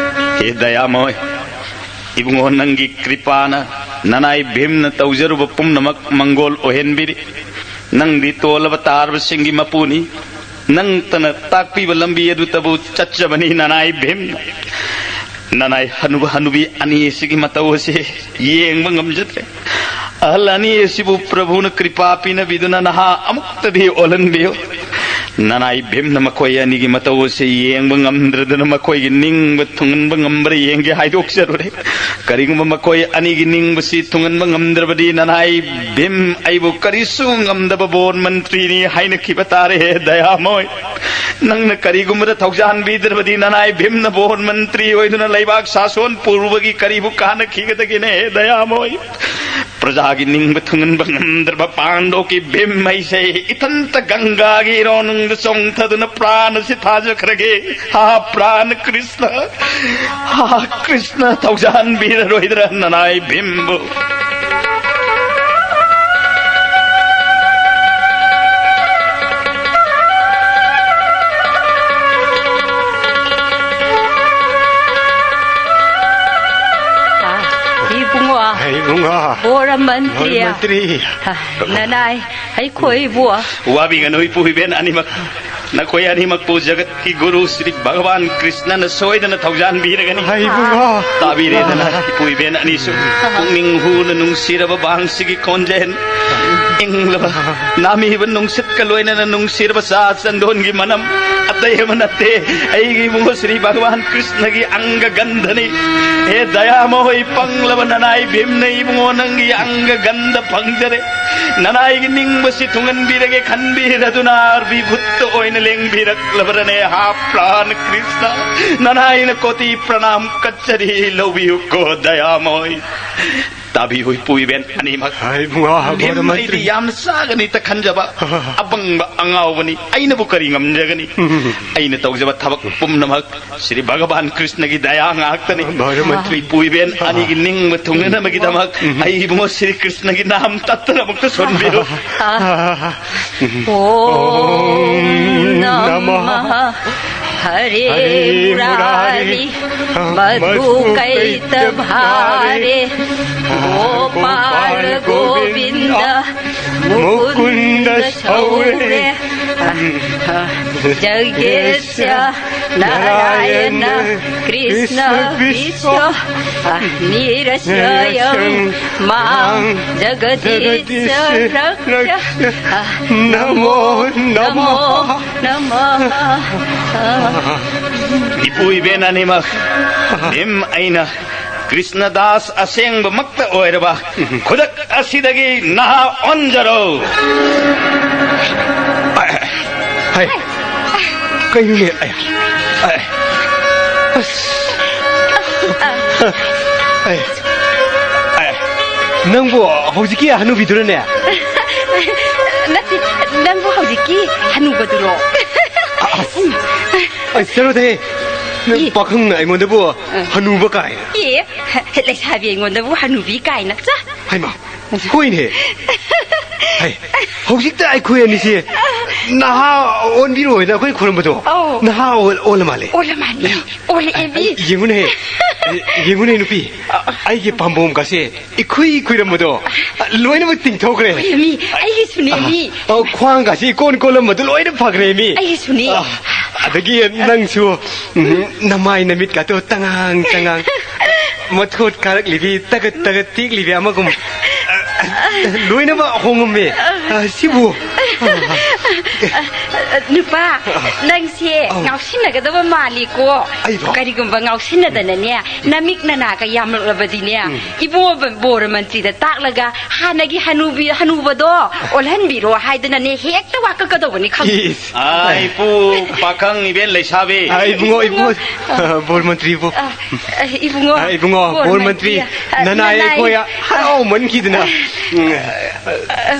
ꯍꯦ ꯗꯌꯥꯃꯣꯏ, ꯏꯕꯨꯡꯉꯣ, ꯅꯪꯒꯤ ꯀ꯭ꯔꯤꯄꯥꯅ ꯅꯅꯥꯏ ꯚꯤꯝꯅ ꯇꯧꯖꯔꯨꯕ ꯄꯨꯝꯅꯃꯛ ꯃꯪꯒꯣꯜ ꯑꯣꯏꯍꯟꯕꯤꯔꯤ꯫ ꯅꯪꯗꯤ ꯇꯣꯜꯂꯕ ꯇꯥꯔꯕꯁꯤꯡꯒꯤ ꯃꯄꯨꯅꯤ꯫ ꯅꯪꯇꯅ ꯇꯥꯛꯄꯤꯕ ꯂꯝꯕꯤ ꯑꯗꯨꯇꯕꯨ ꯆꯠꯆꯕꯅꯤ, ꯅꯅꯥꯏ ꯚꯤꯝꯅ꯫ ꯅꯅꯥꯏ ꯍꯅꯨꯕ ꯍꯅꯨꯕꯤ ꯑꯅꯤ ꯑꯁꯤꯒꯤ ꯃꯇꯧ ꯑꯁꯤ ꯌꯦꯡꯕ ꯉꯝꯖꯗ꯭ꯔꯦ꯫ ꯑꯍꯜ ꯑꯅꯤ ꯑꯁꯤꯕꯨ ꯄ꯭ꯔꯚꯨꯅ ꯀ꯭ꯔꯤꯄꯥ ꯄꯤꯅꯕꯤꯗꯨꯅ ꯅꯍꯥ ꯑꯃꯨꯛꯇꯗꯤ ꯑꯣꯜꯍꯟꯕꯤꯌꯨ꯫ ꯅꯅꯥꯏ ꯚꯤꯝꯅ ꯃꯈꯣꯏ ꯑꯅꯤꯒꯤ ꯃꯇꯧ ꯑꯁꯤ ꯌꯦꯡꯕ ꯉꯝꯗ꯭ꯔꯗꯨꯅ ꯃꯈꯣꯏꯒꯤ ꯅꯤꯡꯕ ꯊꯨꯡꯍꯟꯕ ꯉꯝꯕ꯭ꯔꯥ ꯌꯦꯡꯒꯦ ꯍꯥꯏꯗꯣꯛꯆꯔꯨꯔꯦ꯫ ꯀꯔꯤꯒꯨꯝꯕ ꯃꯈꯣꯏ ꯑꯅꯤꯒꯤ ꯅꯤꯡꯕꯁꯤ ꯊꯨꯡꯍꯟꯕ ꯉꯝꯗ꯭ꯔꯕꯗꯤ ꯅꯅꯥꯏ ꯚꯤꯝ ꯑꯩꯕꯨ ꯀꯔꯤꯁꯨ ꯉꯝꯗꯕ ꯕꯣꯔ ꯃꯟꯇ꯭ꯔꯤꯅꯤ ꯍꯥꯏꯅꯈꯤꯕ ꯇꯥꯔꯦ, ꯍꯦ ꯗꯌꯥꯃꯣꯏ꯫ ꯅꯪꯅ ꯀꯔꯤꯒꯨꯝꯕꯗ ꯊꯧꯖꯥꯟꯕꯤꯗ꯭ꯔꯕꯗꯤ ꯅꯅꯥꯏ ꯚꯤꯝꯅ ꯕꯣꯔ ꯃꯟꯇ꯭ꯔꯤ ꯑꯣꯏꯗꯨꯅ ꯂꯩꯕꯥꯛ ꯁꯥꯁꯣꯟ ꯄꯨꯔꯨꯕꯒꯤ ꯀꯔꯤꯕꯨ ꯀꯥꯟꯅꯈꯤꯒꯗꯒꯦꯅꯦ, ꯍꯦ ꯗꯌꯥꯃꯣꯏ? ꯄ꯭ꯔꯖꯥꯒꯤ ꯅꯤꯡꯕ ꯊꯨꯡꯍꯟꯕ ꯉꯝꯗ꯭ꯔꯕ ꯄꯥꯟꯗꯣꯛꯀꯤ ꯚꯤꯝ ꯑꯩꯁꯦ ꯏꯊꯟꯇ ꯒꯪꯒꯥꯒꯤ ꯏꯔꯣꯟꯅꯨꯡꯗ ꯆꯣꯡꯊꯗꯨꯅ ꯄ꯭ꯔꯥꯟ ꯑꯁꯤ ꯊꯥꯖꯈ꯭ꯔꯒꯦ꯫ ꯍꯥ, ꯄ꯭ꯔꯥꯟ ꯀ꯭ꯔꯤꯁꯅ! ꯍꯥ, ꯀ꯭ꯔꯤꯁꯅ ꯊꯧꯖꯥꯟꯕꯤꯔꯔꯣꯏꯗ꯭ꯔꯥ ꯅꯅꯥꯏ ꯚꯤꯝꯕꯨ? ꯍꯥ, ꯏꯕꯨꯡꯉꯣ꯫ ꯍꯩ, ꯏꯕꯨꯡꯉꯣ꯫ ꯕꯣꯔ ꯃꯟꯇ꯭ꯔꯤ꯫ ꯕꯣꯔ ꯃꯟꯇ꯭ꯔꯤ꯫ ꯍꯥ, ꯅꯅꯥꯏ, ꯑꯩꯈꯣꯏꯕꯨ꯫ ꯋꯥꯕꯤꯒꯅꯨ, ꯏꯄꯨ ꯏꯕꯦꯟ ꯑꯅꯤꯃꯛ꯫ ꯅꯈꯣꯏ ꯑꯅꯤꯃꯛꯄꯨ ꯖꯒꯠꯀꯤ ꯒꯨꯔꯨ ꯁ꯭ꯔꯤ ꯚꯒꯋꯥꯟ ꯀ꯭ꯔꯤꯁꯅꯅ ꯁꯣꯏꯗꯅ ꯊꯧꯖꯥꯟꯕꯤꯔꯒꯅꯤ꯫ ꯍꯩ, ꯏꯕꯨꯡꯉꯣ꯫ ꯇꯥꯕꯤꯔꯦꯗꯅ, ꯏꯄꯨ ꯏꯕꯦꯟ ꯑꯅꯤꯁꯨ꯫ ꯄꯨꯛꯅꯤꯡ ꯍꯨꯅ ꯅꯨꯡꯁꯤꯔꯕ ꯕꯥꯡꯁꯤꯒꯤ ꯈꯣꯟꯖꯦꯜ, ꯏꯪꯂꯕ ꯅꯥꯃꯤꯕ ꯅꯨꯡꯁꯤꯠꯀ ꯂꯣꯏꯅꯅ ꯅꯨꯡꯁꯤꯔꯕ ꯆꯥ ꯆꯟꯗꯣꯟꯒꯤ ꯃꯅꯝ, ꯑꯇꯩ ꯑꯃ ꯅꯠꯇꯦ, ꯑꯩꯒꯤ ꯏꯕꯨꯡꯉꯣ ꯁ꯭ꯔꯤ ꯚꯒꯋꯥꯟ ꯀ꯭ꯔꯤꯁꯅꯒꯤ ꯑꯪꯒ ꯒꯟꯙꯅꯤ꯫ ꯍꯦ ꯗꯌꯥꯃꯣꯏ, ꯄꯪꯂꯕ ꯅꯅꯥꯏ ꯚꯤꯝꯅ ꯏꯕꯨꯡꯉꯣ ꯅꯪꯒꯤ ꯑꯪꯒ ꯒꯟꯙ ꯐꯪꯖꯔꯦ꯫ ꯅꯅꯥꯏꯒꯤ ꯅꯤꯡꯕꯁꯤ ꯊꯨꯡꯍꯟꯕꯤꯔꯒꯦ ꯈꯟꯕꯤꯔꯗꯨꯅ ꯑꯥꯔꯕꯤ ꯚꯨꯠꯇ ꯑꯣꯏꯅ ꯂꯦꯡꯕꯤꯔꯛꯂꯕ꯭ꯔꯅꯦ? ꯍꯥ ꯄ꯭ꯔꯥꯟ ꯀ꯭ꯔꯤꯁꯅ, ꯅꯅꯥꯏꯅ ꯀꯣꯇꯤ ꯄ꯭ꯔꯅꯥꯝ ꯀꯠꯆꯔꯤ, ꯂꯧꯕꯤꯌꯨꯀꯣ ꯗꯌꯥꯃꯣꯏ꯫ ꯇꯥꯕꯤꯌꯨ ꯏꯄꯨ ꯏꯕꯦꯟ ꯑꯅꯤꯃꯛ꯫ ꯍꯥꯏ, ꯃꯥ, ꯚꯤꯝ, ꯃꯔꯝ ꯑꯩꯗꯤ ꯂꯩꯇ꯭ꯔꯦ꯫ ꯌꯥꯝꯅ ꯆꯥꯒꯅꯤꯇ ꯈꯟꯖꯕ ꯑꯄꯪꯕ ꯑꯉꯥꯎꯕꯅꯤ꯫ ꯑꯩꯅꯕꯨ ꯀꯔꯤ ꯉꯝꯖꯒꯅꯤ? ꯎꯝ꯫ ꯑꯩꯅ ꯇꯧꯖꯕ ꯊꯕꯛ ꯄꯨꯝꯅꯃꯛ ꯁ꯭ꯔꯤ ꯚꯒꯋꯥꯟ ꯀ꯭ꯔꯤꯁꯅꯒꯤ ꯗꯌꯥ ꯉꯥꯛꯇꯅꯤ꯫ ꯃꯔꯝ ꯂꯩꯇ꯭ꯔꯦ꯫ ꯏꯄꯨ ꯏꯕꯦꯟ ꯑꯅꯤꯒꯤ ꯅꯤꯡꯕ ꯊꯨꯡꯅꯅꯕꯒꯤꯗꯃꯛ ꯎꯝ꯫ ꯑꯩ ꯏꯕꯨꯡꯉꯣ ꯁ꯭ꯔꯤ ꯀ꯭ꯔꯤꯁꯅꯒꯤ ꯅꯥꯝ ꯇꯠꯇꯅ ꯑꯃꯨꯛꯇ ꯁꯣꯟꯕꯤꯌꯨ꯫ ॐ नमः हरे मुरारी मधु कैटभारे गोपाल गोविंद मुकुंद शौरे जगेश नारायण कृष्ण विश्व निरशयं मां जगदीश रक्ष नमो नमः नमः ꯏꯄꯨ ꯏꯕꯦꯟ ꯑꯅꯤꯃꯛ, ꯚꯤꯝ ꯑꯩꯅ ꯀ꯭ꯔꯤꯁꯅꯗꯥꯁ ꯑꯁꯦꯡꯕꯃꯛꯇ ꯑꯣꯏꯔꯕ ꯈꯨꯗꯛ ꯑꯁꯤꯗꯒꯤ ꯅꯍꯥ ꯑꯣꯟꯖꯔꯣ꯫ ꯍꯥꯏ, ꯀꯩꯅꯣꯅꯦ? ꯑꯩ, ꯑꯩ, ꯑꯁ, ꯑꯩ, ꯑꯩ, ꯅꯪꯕꯨ ꯍꯧꯖꯤꯛꯀꯤ ꯍꯅꯨꯕꯤꯗꯨꯔꯅꯦ? ꯅꯠꯇꯦ, ꯅꯪꯕꯨ ꯍꯧꯖꯤꯛꯀꯤ ꯍꯅꯨꯕꯗꯨꯔꯣ? ꯑꯁ, ꯑꯩ, ꯆꯠꯂꯣꯗꯦ꯫ ꯅꯪ ꯏ꯫ ꯄꯥꯈꯪꯅ ꯑꯩꯉꯣꯟꯗꯕꯨ ꯑ꯫ ꯍꯅꯨꯕ ꯀꯥꯏꯅ꯫ ꯑꯦ, ꯂꯩꯁꯥꯕꯤ ꯑꯩꯉꯣꯟꯗꯕꯨ ꯍꯅꯨꯕꯤ ꯀꯥꯏꯅ꯫ ꯆꯥ꯫ ꯍꯩꯃꯥ, ꯍꯣꯏꯅꯦ꯫ ꯍꯩ, ꯍꯧꯖꯤꯛꯇ ꯑꯩꯈꯣꯏ ꯑꯅꯤꯁꯦ ꯅꯍꯥ ꯑꯣꯟꯕꯤꯔꯣ ꯍꯥꯏꯅ ꯑꯩꯈꯣꯏ ꯈꯨꯔꯝꯕꯗꯣ꯫ ꯑꯧ꯫ ꯅꯍꯥ ꯑꯣꯜ-, ꯑꯣꯜꯂ ꯃꯥꯜꯂꯦ꯫ ꯑꯣꯜꯂ ꯃꯥꯜꯂꯦ꯫ ꯑꯣꯜꯂꯦ, ꯑꯦ, ꯃꯤ꯫ ꯑꯩ, ꯌꯦꯡꯉꯨꯅꯦ꯫ ꯑꯦ, ꯌꯦꯡꯉꯨꯅꯦ, ꯅꯨꯄꯤ꯫ ꯑꯩꯒꯤ ꯄꯥꯝꯕꯣꯝꯒꯁꯦ ꯏꯈꯨꯏ ꯈꯨꯏꯔꯝꯕꯗꯣ, ꯂꯣꯏꯅꯃꯛ ꯇꯤꯡꯊꯣꯛꯈ꯭ꯔꯦ꯫ ꯍꯣꯏ, ꯃꯤ꯫ ꯑꯩꯒꯤꯁꯨꯅꯦ, ꯑ, ꯃꯤ꯫ ꯑ, ꯈ꯭ꯋꯥꯡꯒꯁꯦ ꯏꯀꯣꯟ ꯀꯣꯜꯂꯝꯕꯗꯣ ꯂꯣꯏꯅ ꯐꯈ꯭ꯔꯦ, ꯃꯤ꯫ ꯑꯩꯒꯤꯁꯨꯅꯦ꯫ ꯑ, ꯑꯗꯒꯤ ꯅꯪꯁꯨ, ꯎꯝ, ꯅꯃꯥꯏ ꯅꯃꯤꯠꯀꯗꯣ ꯇꯉꯥꯡ ꯇꯉꯥꯡ, ꯃꯊꯣꯠ ꯀꯥꯔꯛꯂꯤꯕꯤ, ꯇꯒꯠ ꯇꯒꯠ ꯇꯦꯛꯂꯤꯕꯤ ꯑꯃꯒꯨꯝ, ꯑ, ꯂꯣꯏꯅꯃꯛ ꯍꯣꯡꯉꯝꯃꯦ꯫ ꯑ, ꯁꯤꯕꯨ? ꯅꯨꯄꯥ, ꯅꯪꯁꯦ ꯑꯧ꯫ ꯉꯥꯎꯁꯤꯟꯅꯒꯗꯕ ꯃꯥꯜꯂꯤꯀꯣ꯫ ꯑꯩꯔꯣ? ꯀꯔꯤꯒꯨꯝꯕ ꯉꯥꯎꯁꯤꯟꯅꯗꯅꯅꯦ, ꯅꯃꯤꯛ ꯅꯅꯥꯒ ꯌꯥꯝꯂꯛꯂꯕꯗꯤꯅꯦ, ꯎꯝ꯫ ꯏꯕꯨꯡꯉꯣ ꯕꯣꯔ ꯃꯟꯇ꯭ꯔꯤꯗ ꯇꯥꯛꯂꯒ ꯍꯥꯟꯅꯒꯤ ꯍꯅꯨꯕꯤ, ꯍꯅꯨꯕꯗꯣ ꯑꯣꯜꯍꯟꯕꯤꯔꯣ ꯍꯥꯏꯗꯅꯅꯦ ꯍꯦꯛꯇ ꯋꯥꯀꯛꯀꯗꯧꯕꯅꯤ, ꯈꯪ- ꯏꯁ꯫ ꯑꯥ, ꯏꯄꯨ ꯄꯥꯈꯪ ꯏꯕꯦꯟ ꯂꯩꯁꯥꯕꯤ꯫ ꯑꯥ, ꯏꯕꯨꯡꯉꯣ, ꯏꯕꯨꯡꯉꯣ, ꯑꯥ, ꯕꯣꯔ ꯃꯟꯇ꯭ꯔꯤꯕꯨ꯫ ꯑꯥ, ꯑꯥ, ꯏꯕꯨꯡꯉꯣ, ꯑꯥ, ꯏꯕꯨꯡꯉꯣ, ꯕꯣꯔ ꯕꯣꯔ ꯃꯟꯇ꯭ꯔꯤ, ꯃꯟꯇ꯭ꯔꯤ, ꯑꯥ, ꯅꯅꯥꯏ ꯅꯅꯥꯏ꯫ ꯑꯩꯈꯣꯏ ꯍꯔꯥꯎꯃꯟꯈꯤꯗꯅ, ꯎꯝ,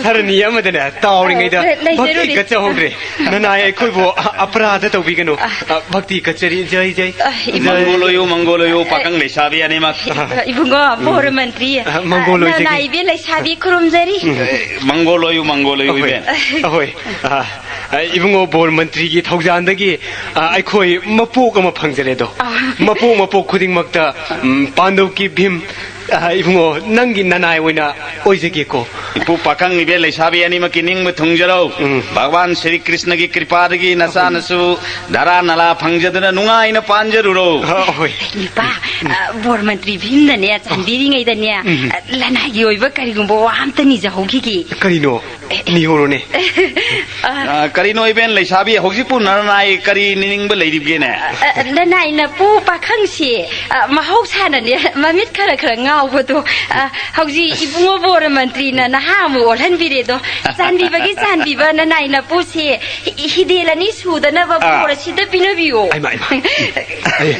ꯁꯔꯅꯤ ꯑꯃꯗꯅꯦ ꯇꯥꯎꯔꯤꯉꯩꯗ ꯑꯥ, ꯂꯩ-, ꯂꯩꯖꯔꯨꯔꯦ꯫ ꯚꯛꯇꯤ ꯀꯠꯆꯍꯧꯗ꯭ꯔꯦ꯫ ꯅꯅꯥꯏ ꯑꯩꯈꯣꯏꯕꯨ ꯑ-, ꯑꯄꯔꯥꯙ ꯇꯧꯕꯤꯒꯅꯨ꯫ ꯑ, ꯚꯛꯇꯤ ꯀꯠꯆꯔꯤ꯫ ꯖꯩ, ꯖꯩ꯫ ꯑ, ꯏꯕꯨꯡꯉꯣ꯫ ꯖꯩ꯫ ꯃꯪꯒꯣꯜ ꯑꯣꯏꯌꯨ, ꯃꯪꯒꯣꯜ ꯑꯣꯏꯌꯨ, ꯄꯥꯈꯪ ꯂꯩꯁꯥꯕꯤ ꯑꯅꯤꯃꯛ꯫ ꯑ, ꯏꯕꯨꯡꯉꯣ, ꯎꯝ꯫ ꯕꯣꯔ ꯃꯟꯇ꯭ꯔꯤ꯫ ꯑ, ꯃꯪꯒꯣꯜ ꯑꯣꯏꯖꯒꯦ꯫ ꯅꯅꯥꯏ ꯏꯕꯦꯟ ꯂꯩꯁꯥꯕꯤ ꯈꯨꯔꯨꯝꯖꯔꯤ꯫ ꯎꯝ꯫ ꯑꯦ, ꯃꯪꯒꯣꯜ ꯑꯣꯏꯌꯨ, ꯃꯪꯒꯣꯜ ꯑꯣꯏꯌꯨ, ꯑꯍꯣꯏ, ꯏꯕꯦꯟ꯫ ꯑꯍꯣꯏ꯫ ꯑ, ꯑ, ꯏꯕꯨꯡꯉꯣ, ꯕꯣꯔ ꯃꯟꯇ꯭ꯔꯤꯒꯤ ꯊꯧꯖꯥꯟꯗꯒꯤ, ꯑ, ꯑꯩꯈꯣꯏ ꯃꯄꯣꯛ ꯑꯃ ꯐꯪꯖꯔꯦꯗꯣ꯫ ꯑ꯫ ꯃꯄꯣꯛ, ꯃꯄꯣꯛ ꯈꯨꯗꯤꯡꯃꯛꯇ, ꯎꯝ, ꯄꯥꯟꯗꯧꯀꯤ ꯚꯤꯝ, ꯑ, ꯏꯕꯨꯡꯉꯣ, ꯅꯪꯒꯤ ꯅꯅꯥꯏ ꯑꯣꯏꯅ ꯑꯣꯏꯖꯒꯦꯀꯣ꯫ ꯏꯄꯨ ꯄꯥꯈꯪ ꯏꯕꯦꯟ ꯂꯩꯁꯥꯕꯤ ꯑꯅꯤꯃꯛꯀꯤ ꯅꯤꯡꯕ ꯊꯨꯡꯖꯔꯧ꯫ ꯎꯝ꯫ ꯚꯒꯋꯥꯟ ꯁ꯭ꯔꯤ ꯀ꯭ꯔꯤꯁꯅꯒꯤ ꯀ꯭ꯔꯤꯄꯥꯗꯒꯤ ꯅꯆꯥꯅꯁꯨ ꯙꯔꯥ ꯅꯂꯥ ꯐꯪꯖꯗꯨꯅ ꯅꯨꯡꯉꯥꯏꯅ ꯄꯥꯟꯖꯔꯨꯔꯣ꯫ ꯑ, ꯍꯣꯏ꯫ ꯅꯨꯄꯥ, ꯑ, ꯕꯣꯔ ꯃꯟꯇ꯭ꯔꯤ ꯚꯤꯝꯅꯅꯦ ꯆꯥꯟꯕꯤꯔꯤꯉꯩꯗꯅꯦ, ꯎꯝ꯫ ꯑ, ꯂꯅꯥꯏꯒꯤ ꯑꯣꯏꯕ ꯀꯔꯤꯒꯨꯝꯕ ꯋꯥ ꯑꯝꯇ ꯅꯤꯖꯍꯧꯈꯤꯒꯦ꯫ ꯀꯔꯤꯅꯣ? ꯅꯤꯍꯧꯔꯣꯅꯦ꯫ ꯑ, ꯀꯔꯤꯅꯣ ꯏꯕꯦꯟ ꯂꯩꯁꯥꯕꯤ, ꯍꯧꯖꯤꯛꯄꯨ ꯅꯅꯥꯏ ꯀꯔꯤ ꯅꯤꯅꯤꯡꯕ ꯂꯩꯔꯤꯕꯒꯦꯅꯦ? ꯑ, ꯅꯅꯥꯏ ꯅꯄꯨ ꯄꯥꯈꯪꯁꯦ, ꯑ, ꯃꯍꯧꯁꯥꯅꯅꯦ ꯃꯃꯤꯠ ꯈꯔ ꯈꯔ ꯉꯥꯎꯕꯗꯣ, ꯑ, ꯍꯧꯖꯤꯛ ꯏꯕꯨꯡꯉꯣ ꯕꯣꯔ ꯃꯟꯇ꯭ꯔꯤꯅ ꯅꯍꯥ ꯑꯃꯨꯛ ꯑꯣꯜꯍꯟꯕꯤꯔꯦꯗꯣ꯫ ꯆꯥꯟꯕꯤꯕꯒꯤ ꯆꯥꯟꯕꯤꯕ ꯅꯅꯥꯏ ꯅꯄꯨꯁꯦ ꯍꯤ-, ꯍꯤꯗꯦꯜ ꯑꯅꯤ ꯁꯨꯗꯅꯕ ꯑꯥ꯫ ꯕꯣꯔ ꯑꯁꯤꯗ ꯄꯤꯅꯕꯤꯌꯣ꯫ ꯑꯩꯃ, ꯑꯩꯃ꯫ ꯑꯦ,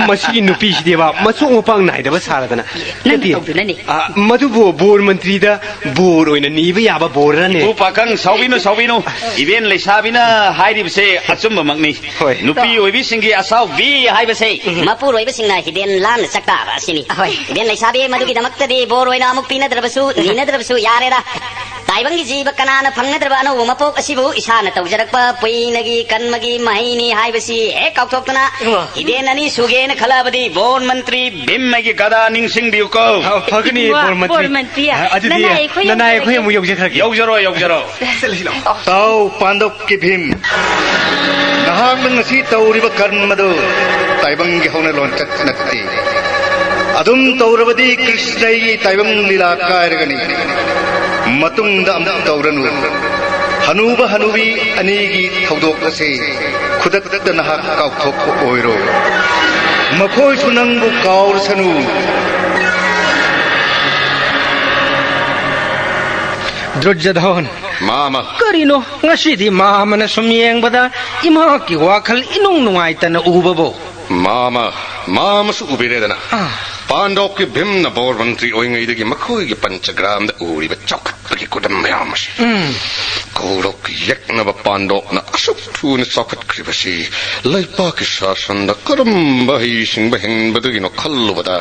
ꯃꯁꯤꯒꯤ ꯅꯨꯄꯤꯁꯤꯗꯤꯕ ꯃꯆꯣꯛ ꯃꯄꯥꯡ ꯅꯥꯏꯗꯕ ꯁꯥꯔꯗꯅ꯫ ꯅꯪꯅ ꯅꯠꯇꯦ꯫ ꯇꯧꯗꯨꯅꯅꯦ꯫ ꯑ, ꯃꯗꯨꯕꯨ ꯕꯣꯔ ꯃꯟꯇ꯭ꯔꯤꯗ ꯕꯣꯔ ꯑꯣꯏꯅ ꯅꯤꯕ ꯌꯥꯕ ꯕꯣꯔꯔꯅꯦ? ꯎ ꯄꯥꯈꯪ, ꯁꯥꯎꯕꯤꯅꯨ, ꯁꯥꯎꯕꯤꯅꯨ꯫ ꯏꯕꯦꯟ ꯂꯩꯁꯥꯕꯤꯅ ꯍꯥꯏꯔꯤꯕꯁꯦ ꯑꯆꯨꯝꯕꯃꯛꯅꯤ꯫ ꯍꯣꯏ꯫ ꯅꯨꯄꯤ ꯑꯣꯏꯕꯤꯁꯤꯡꯒꯤ ꯑꯁꯥꯎꯕꯤ ꯍꯥꯏꯕꯁꯦ꯫ ꯃꯄꯨꯔꯣꯏꯕꯁꯤꯡꯅ ꯍꯤꯗꯦꯟ ꯂꯥꯟꯅ ꯆꯥꯛꯇꯥꯕ ꯑꯁꯤꯅꯤ꯫ ꯍꯣꯏ꯫ ꯏꯕꯦꯟ ꯂꯩꯁꯥꯕꯤ, ꯃꯗꯨꯒꯤꯗꯃꯛꯇꯗꯤ ꯕꯣꯔ ꯑꯣꯏꯅ ꯑꯃꯨꯛ ꯄꯤꯅꯗ꯭ꯔꯕꯁꯨ, ꯅꯤꯅꯗ꯭ꯔꯕꯁꯨ ꯌꯥꯔꯦꯗ꯫ ꯇꯥꯏꯕꯪꯒꯤ ꯖꯤꯕ ꯀꯅꯥꯅ ꯐꯪꯅꯗ꯭ꯔꯕ ꯑꯅꯧꯕ ꯃꯄꯣꯛ ꯑꯁꯤꯕꯨ ꯏꯁꯥꯅ ꯇꯧꯖꯔꯛꯄ ꯄꯨꯏꯅꯒꯤ ꯀꯟꯃꯒꯤ ꯃꯍꯩꯅꯤ ꯍꯥꯏꯕꯁꯤ ꯍꯦꯛ ꯀꯥꯎꯊꯣꯛꯇꯨꯅ ꯏꯃꯥ꯫ ꯏꯗꯦꯟ ꯑꯅꯤ ꯁꯨꯒꯦꯅ ꯈꯜꯂꯕꯗꯤ ꯕꯣꯟ ꯃꯟꯇ꯭ꯔꯤ ꯚꯤꯝꯃꯒꯤ ꯒꯗꯥ ꯅꯤꯡꯁꯤꯡꯕꯤꯌꯨꯀꯣ꯫ ꯑ, ꯐꯒꯅꯤ, ꯏꯃꯥ, ꯕꯣꯟ ꯃꯟꯇ꯭ꯔꯤ꯫ ꯕꯣꯟ ꯃꯟꯇ꯭ꯔꯤ꯫ ꯑ, ꯑꯗꯨꯗꯤ ꯅꯅꯥꯏ ꯑꯩꯈꯣꯏ ꯅꯅꯥꯏ ꯑꯩꯈꯣꯏ ꯌꯧꯖꯔꯒꯦ꯫ ꯑꯃꯨꯛ ꯌꯧꯖꯈ꯭ꯔꯒꯦ꯫ ꯌꯧꯖꯔꯣ, ꯌꯧꯖꯔꯣ꯫ ꯆꯠꯂꯁꯤ ꯂꯥꯛꯑꯣ꯫ ꯇꯥꯎ ꯄꯥꯟꯗꯕ ꯀꯤꯚꯤꯝ, ꯅꯍꯥꯛꯅ ꯉꯁꯤ ꯇꯧꯔꯤꯕ ꯀꯔꯃꯗꯨ ꯇꯥꯏꯕꯪꯒꯤ ꯍꯧꯅ ꯂꯣꯟꯆꯠ ꯅꯠꯇꯦ꯫ ꯑꯗꯨꯝ ꯇꯧꯔꯕꯗꯤ ꯀ꯭ꯔꯤꯁꯅꯒꯤ ꯇꯥꯏꯕꯪ ꯂꯤꯂꯥ ꯀꯥꯏꯔꯒꯅꯤ꯫ ꯃꯇꯨꯡꯗ ꯑꯃꯨꯛ ꯇꯧꯔꯅꯨ꯫ ꯍꯅꯨꯕ ꯍꯅꯨꯕꯤ ꯑꯅꯤꯒꯤ ꯊꯧꯗꯣꯛ ꯑꯁꯤ ꯈꯨꯗꯛꯇ ꯅꯍꯥꯛ ꯀꯥꯎꯊꯣꯛꯄ ꯑꯣꯏꯔꯣ꯫ ꯃꯈꯣꯏꯁꯨ ꯅꯪꯕꯨ ꯀꯥꯎꯔꯁꯅꯨ꯫ ꯗ꯭ꯔꯨꯖꯗꯣꯟ꯫ ꯃꯥꯃ꯫ ꯀꯔꯤꯅꯣ? ꯉꯁꯤꯗꯤ ꯃꯥꯃꯅ ꯁꯨꯝ ꯌꯦꯡꯕꯗ ꯏꯃꯥꯀꯤ ꯋꯥꯈꯜ ꯏꯅꯨꯡ ꯅꯨꯡꯉꯥꯏꯇꯅ ꯎꯕꯕꯨ꯫ ꯃꯥꯃ, ꯃꯥꯃꯁꯨ ꯎꯕꯤꯔꯦꯗꯅ꯫ ꯑꯥ꯫ ꯄꯥꯟꯗꯣꯞꯀꯤ ꯚꯤꯝꯅ ꯕꯣꯔ ꯃꯟꯇ꯭ꯔꯤ ꯑꯣꯏꯉꯩꯗꯒꯤ ꯃꯈꯣꯏꯒꯤ ꯄꯟꯆꯒ꯭ꯔꯥꯝꯗ ꯎꯔꯤꯕ ꯆꯥꯎꯈꯠꯄꯒꯤ ꯈꯨꯗꯝ ꯃꯌꯥꯝ ꯑꯁꯤ꯫ ꯎꯝ꯫ ꯀꯧꯔꯣꯛ ꯌꯦꯛꯅꯕ ꯄꯥꯟꯗꯣꯞꯅ ꯑꯁꯨꯛ ꯊꯨꯅ ꯆꯥꯎꯈꯠꯈ꯭ꯔꯤꯕꯁꯤ ꯂꯩꯄꯥꯛꯀꯤ ꯁꯥꯁꯟꯗ ꯀꯔꯝꯕ ꯍꯩꯁꯤꯡꯕ ꯍꯤꯡꯕꯗꯒꯤꯅꯣ ꯈꯜꯂꯨꯕꯗ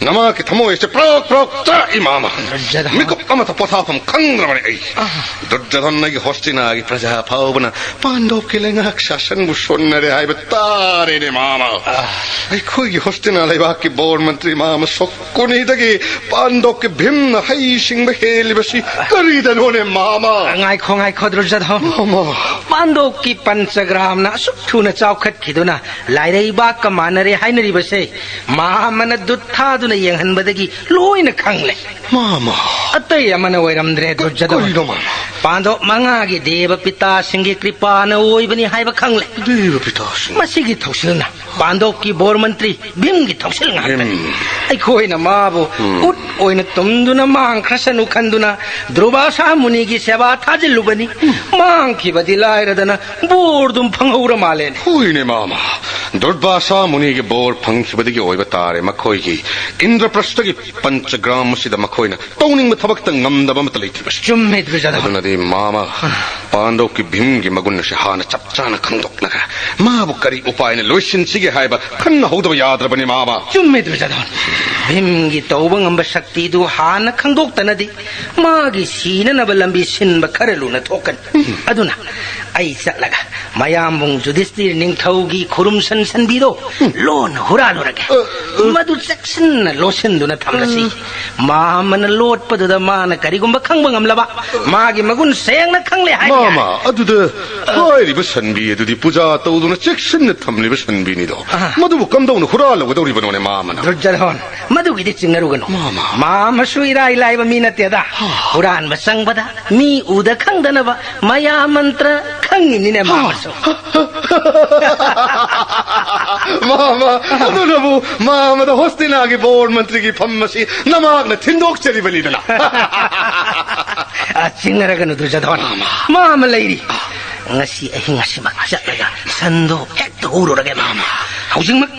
ꯅꯃꯥꯒꯤ ꯊꯃꯣꯏ ꯑꯁꯤ ꯄ꯭ꯔꯣꯛ ꯄ꯭ꯔꯣꯛ ꯆꯥꯛꯏ ꯃꯥꯃ꯫ ꯗꯨꯔꯖꯣꯙꯟ꯫ ꯃꯤꯀꯨꯞ ꯑꯃꯇ ꯄꯣꯊꯥꯐꯝ ꯈꯪꯗ꯭ꯔꯕꯅꯤ ꯑꯩ꯫ ꯑꯥ꯫ ꯗꯨꯔꯖꯣꯙꯟ ꯑꯩꯒꯤ ꯍꯣꯁꯇꯤꯅꯥꯒꯤ ꯄ꯭ꯔꯖꯥ ꯐꯥꯎꯕꯅ ꯄꯥꯟꯗꯣꯞꯀꯤ ꯂꯩꯉꯥꯛ ꯁꯥꯁꯟꯕꯨ ꯁꯣꯟꯅꯔꯦ ꯍꯥꯏꯕ ꯇꯥꯔꯦꯅꯦ ꯃꯥꯃ꯫ ꯑꯥ꯫ ꯑꯩꯈꯣꯏꯒꯤ ꯍꯣꯁꯇꯤꯅꯥ ꯂꯩꯕꯥꯛꯀꯤ ꯕꯣꯔ ꯃꯟꯇ꯭ꯔꯤ ꯃꯥꯃ ꯁꯣꯛꯀꯨꯅꯤꯗꯒꯤ ꯄꯥꯟꯗꯣꯞꯀꯤ ꯚꯤꯝꯅ ꯍꯩꯁꯤꯡꯕ ꯍꯦꯜꯂꯤꯕꯁꯤ ꯀꯔꯤꯗꯅꯣꯅꯦ ꯃꯥꯃ? ꯉꯥꯏꯈꯣ, ꯉꯥꯏꯈꯣ, ꯗꯨꯔꯖꯣꯙꯟ꯫ ꯃꯥꯃ꯫ ꯄꯥꯟꯗꯣꯞꯀꯤ ꯄꯟꯆꯒ꯭ꯔꯥꯝꯅ ꯑꯁꯨꯛ ꯊꯨꯅ ꯆꯥꯎꯈꯠꯈꯤꯗꯨꯅ ꯂꯥꯏꯔꯩꯕꯥꯛꯀ ꯃꯥꯟꯅꯔꯦ ꯍꯥꯏꯅꯔꯤꯕꯁꯦ ꯃꯥꯃꯅ ꯗꯨꯠ ꯊꯥꯗꯨꯅ ꯌꯦꯡꯍꯟꯕꯗꯒꯤ ꯂꯣꯏꯅ ꯈꯪꯂꯦ꯫ ꯃꯥꯃ꯫ ꯑꯇꯩ ꯑꯃꯅ ꯑꯣꯏꯔꯝꯗ꯭ꯔꯦ, ꯗꯨꯔꯖꯣꯙꯟ꯫ ꯀꯔꯤꯅꯣ, ꯃꯥꯃ? ꯄꯥꯟꯗꯣꯞ ꯃꯉꯥꯒꯤ ꯗꯦꯕ ꯄꯤꯇꯥꯁꯤꯡꯒꯤ ꯀ꯭ꯔꯤꯄꯥꯅ ꯑꯣꯏꯕꯅꯤ ꯍꯥꯏꯕ ꯈꯪꯂꯦ꯫ ꯗꯦꯕ ꯄꯤꯇꯥꯁꯤꯡ? ꯃꯁꯤꯒꯤ ꯊꯧꯁꯤꯜꯅ ꯄꯥꯟꯗꯣꯞꯀꯤ ꯕꯣꯔ ꯃꯟꯇ꯭ꯔꯤ ꯚꯤꯝꯒꯤ ꯊꯧꯁꯤꯜ ꯉꯥꯛꯇꯅꯤ꯫ ꯚꯤꯝ꯫ ꯑꯩꯈꯣꯏꯅ ꯃꯥꯕꯨ ꯎꯝ꯫ ꯎꯠ ꯑꯣꯏꯅ ꯇꯨꯝꯗꯨꯅ ꯃꯥꯡꯈ꯭ꯔꯁꯅꯨ ꯈꯟꯗꯨꯅ ꯗ꯭ꯔꯨꯕꯥꯁꯥ ꯃꯨꯅꯤꯒꯤ ꯁꯦꯕꯥ ꯊꯥꯖꯤꯜꯂꯨꯕꯅꯤ꯫ ꯃꯥꯡꯈꯤꯕꯗꯤ ꯂꯥꯏꯔꯗꯅ ꯕꯣꯔꯗꯨꯝ ꯐꯪꯍꯧꯔ ꯃꯥꯜꯂꯦꯅꯦ꯫ ꯍꯣꯏꯅꯦ ꯃꯥꯃ, ꯗꯨꯔꯕꯥꯁꯥ ꯃꯨꯅꯤꯒꯤ ꯕꯣꯔ ꯐꯪꯈꯤꯕꯗꯒꯤ ꯑꯣꯏꯕ ꯇꯥꯔꯦ ꯃꯈꯣꯏꯒꯤ ꯏꯟꯗ꯭ꯔꯄ꯭ꯔꯁꯊꯒꯤ ꯄꯟꯆꯒ꯭ꯔꯥꯝ ꯑꯁꯤꯗ ꯃꯈꯣꯏꯅ ꯇꯧꯅꯤꯡꯕ ꯊꯕꯛꯇ ꯉꯝꯗꯕ ꯑꯃꯠꯇ ꯂꯩꯇ꯭ꯔꯤꯕꯁꯤ꯫ ꯆꯨꯝꯃꯦ, ꯗꯨꯔꯖꯣꯙꯟ꯫ ꯑꯗꯨꯅꯗꯤ ꯃꯥꯃ, ꯄꯥꯟꯗꯧꯀꯤ ꯚꯤꯝꯒꯤ ꯃꯒꯨꯟ ꯑꯁꯤ ꯍꯥꯟꯅ ꯆꯞ ꯆꯥꯅ ꯈꯪꯗꯣꯛꯂꯒ ꯃꯥꯕꯨ ꯀꯔꯤ ꯎꯄꯥꯏꯅ ꯂꯣꯏꯁꯤꯟꯁꯤꯒꯦ ꯍꯥꯏꯕ ꯈꯟꯅꯍꯧꯗꯕ ꯌꯥꯗ꯭ꯔꯕꯅꯤ ꯃꯥꯃ꯫ ꯆꯨꯝꯃꯦ, ꯗꯨꯔꯖꯣꯙꯟ꯫ ꯚꯤꯝꯒꯤ ꯇꯧꯕ ꯉꯝꯕ ꯁꯛꯇꯤꯗꯨ ꯍꯥꯟꯅ ꯈꯪꯗꯣꯛꯇꯅꯗꯤ ꯃꯥꯒꯤ ꯁꯤꯅꯅꯕ ꯂꯝꯕꯤ ꯁꯤꯟꯕ ꯈꯔ ꯂꯨꯅ ꯊꯣꯛꯀꯅꯤ꯫ ꯎꯝ꯫ ꯑꯗꯨꯅ ꯑꯩ ꯆꯠꯂꯒ ꯃꯌꯥꯝꯕꯨꯡ ꯖꯨꯙꯤꯁꯇꯤꯔ ꯅꯤꯡꯊꯧꯒꯤ ꯈꯨꯔꯨꯝꯁꯟ ꯁꯟꯕꯤꯗꯣ ꯎꯝ꯫ ꯂꯣꯟꯅ ꯍꯨꯔꯥꯜꯂꯨꯔꯒꯦ꯫ ꯑ, ꯑ꯫ ꯃꯗꯨ ꯆꯦꯛꯁꯤꯟꯅ ꯂꯣꯠꯁꯤꯟꯗꯨꯅ ꯊꯝꯂꯁꯤ꯫ ꯎꯝ꯫ ꯃꯥꯃꯅ ꯂꯣꯠꯄꯗꯨꯗ ꯃꯥꯅ ꯀꯔꯤꯒꯨꯝꯕ ꯈꯪꯕ ꯉꯝꯂꯕ, ꯃꯥꯒꯤ ꯃꯒꯨꯟ ꯁꯦꯡꯅ ꯈꯪꯂꯦ ꯍꯥꯏꯕ ꯌꯥꯏ꯫ ꯃꯥꯃ, ꯑꯗꯨꯗ ꯍꯥꯏꯔꯤꯕ ꯁꯟꯕꯤ ꯑꯗꯨꯗꯤ ꯄꯨꯖꯥ ꯇꯧꯗꯨꯅ ꯆꯦꯛꯁꯤꯟꯅ ꯊꯝꯂꯤꯕ ꯁꯟꯕꯤꯅꯤꯗꯣ꯫ ꯑ꯫ ꯃꯗꯨꯕꯨ ꯀꯝꯗꯧꯅ ꯍꯨꯔꯥꯜꯂꯨꯒꯗꯧꯔꯤꯕꯅꯣꯅꯦ ꯃꯥꯃꯅ? ꯗꯨꯔꯖꯣꯙꯟ, ꯃꯗꯨꯒꯤꯗꯤ ꯆꯤꯡꯅꯔꯨꯒꯅꯨ꯫ ꯃꯥꯃ꯫ ꯃꯥꯃꯁꯨ ꯏꯔꯥꯏ ꯂꯥꯏꯕ ꯃꯤ ꯅꯠꯇꯦꯗ꯫ ꯍꯥ꯫ ꯍꯨꯔꯥꯟꯕ ꯆꯪꯕꯗ ꯃꯤ ꯎꯗ ꯈꯪꯗꯅꯕ ꯃꯌꯥ ꯃꯟꯇ꯭ꯔ ꯈꯪꯉꯤꯅꯤꯅꯦ ꯍꯥ꯫ ꯃꯥꯃꯁꯨ꯫ ꯃꯥꯃ, ꯑꯗꯨꯅꯕꯨ ꯃꯥꯃꯗ ꯍꯣꯁꯇꯤꯅꯥꯒꯤ ꯕꯣꯔ ꯃꯟꯇ꯭ꯔꯤꯒꯤ ꯐꯝ ꯑꯁꯤ ꯅꯃꯥꯛꯅ ꯊꯤꯟꯗꯣꯛꯆꯔꯤꯕꯅꯤꯗꯅ꯫ ꯑ, ꯆꯤꯡꯅꯔꯒꯅꯨ, ꯗꯨꯔꯖꯣꯙꯣꯟ꯫ ꯃꯥꯃ꯫ ꯃꯥꯃ ꯂꯩꯔꯤ꯫ ꯉꯁꯤ ꯑꯍꯤꯡ ꯑꯁꯤꯃꯛ ꯆꯠꯂꯒ ꯁꯟꯗꯣ ꯍꯦꯛꯇ ꯍꯨꯔꯨꯔꯒꯦ, ꯃꯥꯃ꯫ ꯍꯧꯖꯤꯛꯃꯛ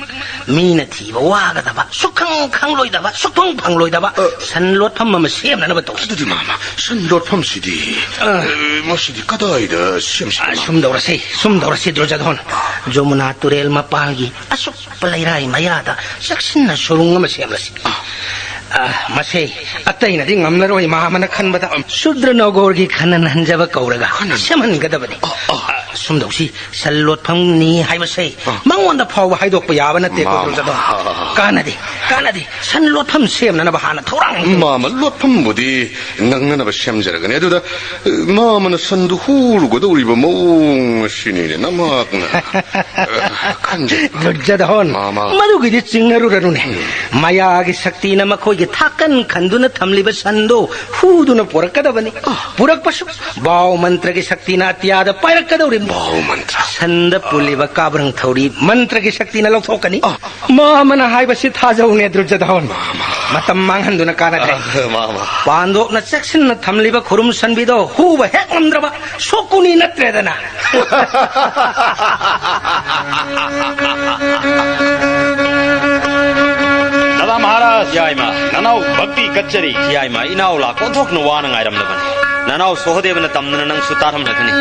ꯃꯤꯅ ꯊꯤꯕ ꯋꯥꯒꯗꯕ, ꯁꯨꯛꯈꯪ ꯈꯪꯂꯣꯏꯗꯕ, ꯁꯨꯛꯐꯪ ꯐꯪꯂꯣꯏꯗꯕ ꯑ꯫ ꯁꯟ ꯂꯣꯠꯐꯝ ꯑꯃ ꯁꯦꯝꯅꯅꯕ ꯇꯧꯁꯤ꯫ ꯑꯗꯨꯗꯤ ꯃꯥꯃ, ꯁꯟ ꯂꯣꯠꯐꯝꯁꯤꯗꯤ, ꯑ꯫ ꯑ, ꯃꯁꯤꯗꯤ ꯀꯗꯥꯏꯗ ꯁꯦꯝꯁꯤꯒꯦ, ꯑ, ꯃꯥꯃ? ꯁꯨꯝ ꯇꯧꯔꯁꯤ, ꯁꯨꯝ ꯇꯧꯔꯁꯤ, ꯗꯨꯔꯖꯣꯙꯣꯟ꯫ ꯖꯃꯨꯅꯥ ꯇꯨꯔꯦꯜ ꯃꯄꯥꯟꯒꯤ ꯑꯁꯨꯛꯄ ꯂꯩꯔꯥꯏ ꯃꯌꯥꯗ ꯆꯦꯛꯁꯤꯟꯅ ꯁꯨꯔꯨꯡ ꯑꯃ ꯁꯦꯝꯂꯁꯤ꯫ ꯑ꯫ ꯑ, ꯃꯁꯦ ꯑꯇꯩꯅꯗꯤ ꯉꯝꯂꯔꯣꯏ, ꯃꯥꯃꯅ ꯈꯟꯕꯗ ꯁꯨꯗ꯭ꯔ ꯅꯒꯣꯔꯒꯤ ꯈꯟꯅ ꯅꯟꯖꯕ ꯀꯧꯔꯒ ꯈꯟꯅ ꯁꯦꯝꯍꯟꯒꯗꯕꯅꯤ꯫ ꯑ, ꯑ꯫ ꯑ, ꯁꯨꯝ ꯇꯧꯁꯤ, ꯁꯟ ꯂꯣꯠꯐꯝꯅꯤ ꯍꯥꯏꯕꯁꯦ ꯑ꯫ ꯃꯉꯣꯟꯗ ꯐꯥꯎꯕ ꯍꯥꯏꯗꯣꯛꯄ ꯌꯥꯕ ꯅꯠꯇꯦꯀꯣ, ꯃꯥꯃ꯫ ꯗꯨꯔꯖꯣꯙꯣꯟ꯫ ꯑ, ꯑ, ꯑ꯫ ꯀꯥꯟꯅꯗꯦ, ꯀꯥꯟꯅꯗꯦ꯫ ꯁꯟ ꯂꯣꯠꯐꯝ ꯁꯦꯝꯅꯅꯕ ꯍꯥꯟꯅ ꯊꯧꯔꯥꯡ ꯇꯧ꯫ ꯃꯥꯃ, ꯂꯣꯠꯐꯝꯕꯨꯗꯤ ꯅꯪꯅꯅꯕ ꯁꯦꯝꯖꯔꯒꯅꯤ꯫ ꯑꯗꯨꯗ, ꯑ, ꯃꯥꯃꯅ ꯁꯟꯗꯨ ꯍꯨꯔꯨꯒꯗꯧꯔꯤꯕ ꯃꯑꯣꯡ ꯑꯁꯤꯅꯤꯅꯦ ꯅꯃꯥꯛꯅ, ꯑ, ꯈꯟꯖꯩ꯫ ꯗꯨꯔꯖꯣꯙꯣꯟ, ꯃꯥꯃ꯫ ꯃꯗꯨꯒꯤꯗꯤ ꯆꯤꯡꯅꯔꯨꯔꯅꯨꯅꯦ꯫ ꯎꯝ꯫ ꯃꯌꯥꯒꯤ ꯁꯛꯇꯤꯅ ꯃꯈꯣꯏꯒꯤ ꯊꯥꯀꯟ ꯈꯟꯗꯨꯅ ꯊꯝꯂꯤꯕ ꯁꯟꯗꯣ ꯍꯨꯗꯨꯅ ꯄꯨꯔꯛꯀꯗꯕꯅꯤ꯫ ꯑ꯫ ꯄꯨꯔꯛꯄꯁꯨ ꯕꯥꯎ ꯃꯟꯇ꯭ꯔꯒꯤ ꯁꯛꯇꯤꯅ ꯑꯇꯤꯌꯥꯗ ꯄꯥꯏꯔꯛꯀꯗꯧꯔꯤꯕꯅꯤ꯫ ꯕꯥꯎ ꯃꯟꯇ꯭ꯔ꯫ ꯁꯟꯗ ꯄꯨꯜꯂꯤꯕ ꯀꯥꯕ꯭ꯔꯪ ꯊꯧꯔꯤ ꯃꯟꯇ꯭ꯔꯒꯤ ꯁꯛꯇꯤꯅ ꯂꯧꯊꯣꯛꯀꯅꯤ꯫ ꯑ꯫ ꯃꯥꯃꯅ ꯍꯥꯏꯕꯁꯤ ꯊꯥꯖꯧꯅꯦ, ꯗꯨꯔꯖꯣꯙꯣꯟ꯫ ꯃꯥꯃ꯫ ꯃꯇꯝ ꯃꯥꯡꯍꯟꯗꯨꯅ ꯀꯥꯟꯅꯗ꯭ꯔꯦ꯫ ꯑ, ꯃꯥꯃ꯫ ꯄꯥꯟꯗꯣꯞꯅ ꯆꯦꯛꯁꯤꯟꯅ ꯊꯝꯂꯤꯕ ꯈꯨꯔꯨꯝ ꯁꯟꯕꯤꯗꯣ ꯍꯨꯕ ꯍꯦꯛ ꯉꯝꯗ꯭ꯔꯕ ꯁꯣꯀꯨꯅꯤ ꯅꯠꯇ꯭ꯔꯦꯗꯅ꯫ ꯗꯥꯗꯥ ꯃꯍꯥꯔꯥꯖ, ꯌꯥꯏꯃ꯫ ꯅꯅꯥꯎ ꯚꯛꯇꯤ ꯀꯠꯆꯔꯤ꯫ ꯌꯥꯏꯃ, ꯏꯅꯥꯎ ꯂꯥꯛꯄ ꯑꯣꯟꯊꯣꯛꯅ ꯋꯥꯅ ꯉꯥꯏꯔꯝꯂꯕꯅꯤ꯫ ꯅꯅꯥꯎ ꯁꯣꯍꯗꯦꯕꯅ ꯇꯝꯗꯅ ꯅꯪꯁꯨ ꯇꯥꯔꯝꯂꯒꯅꯤ꯫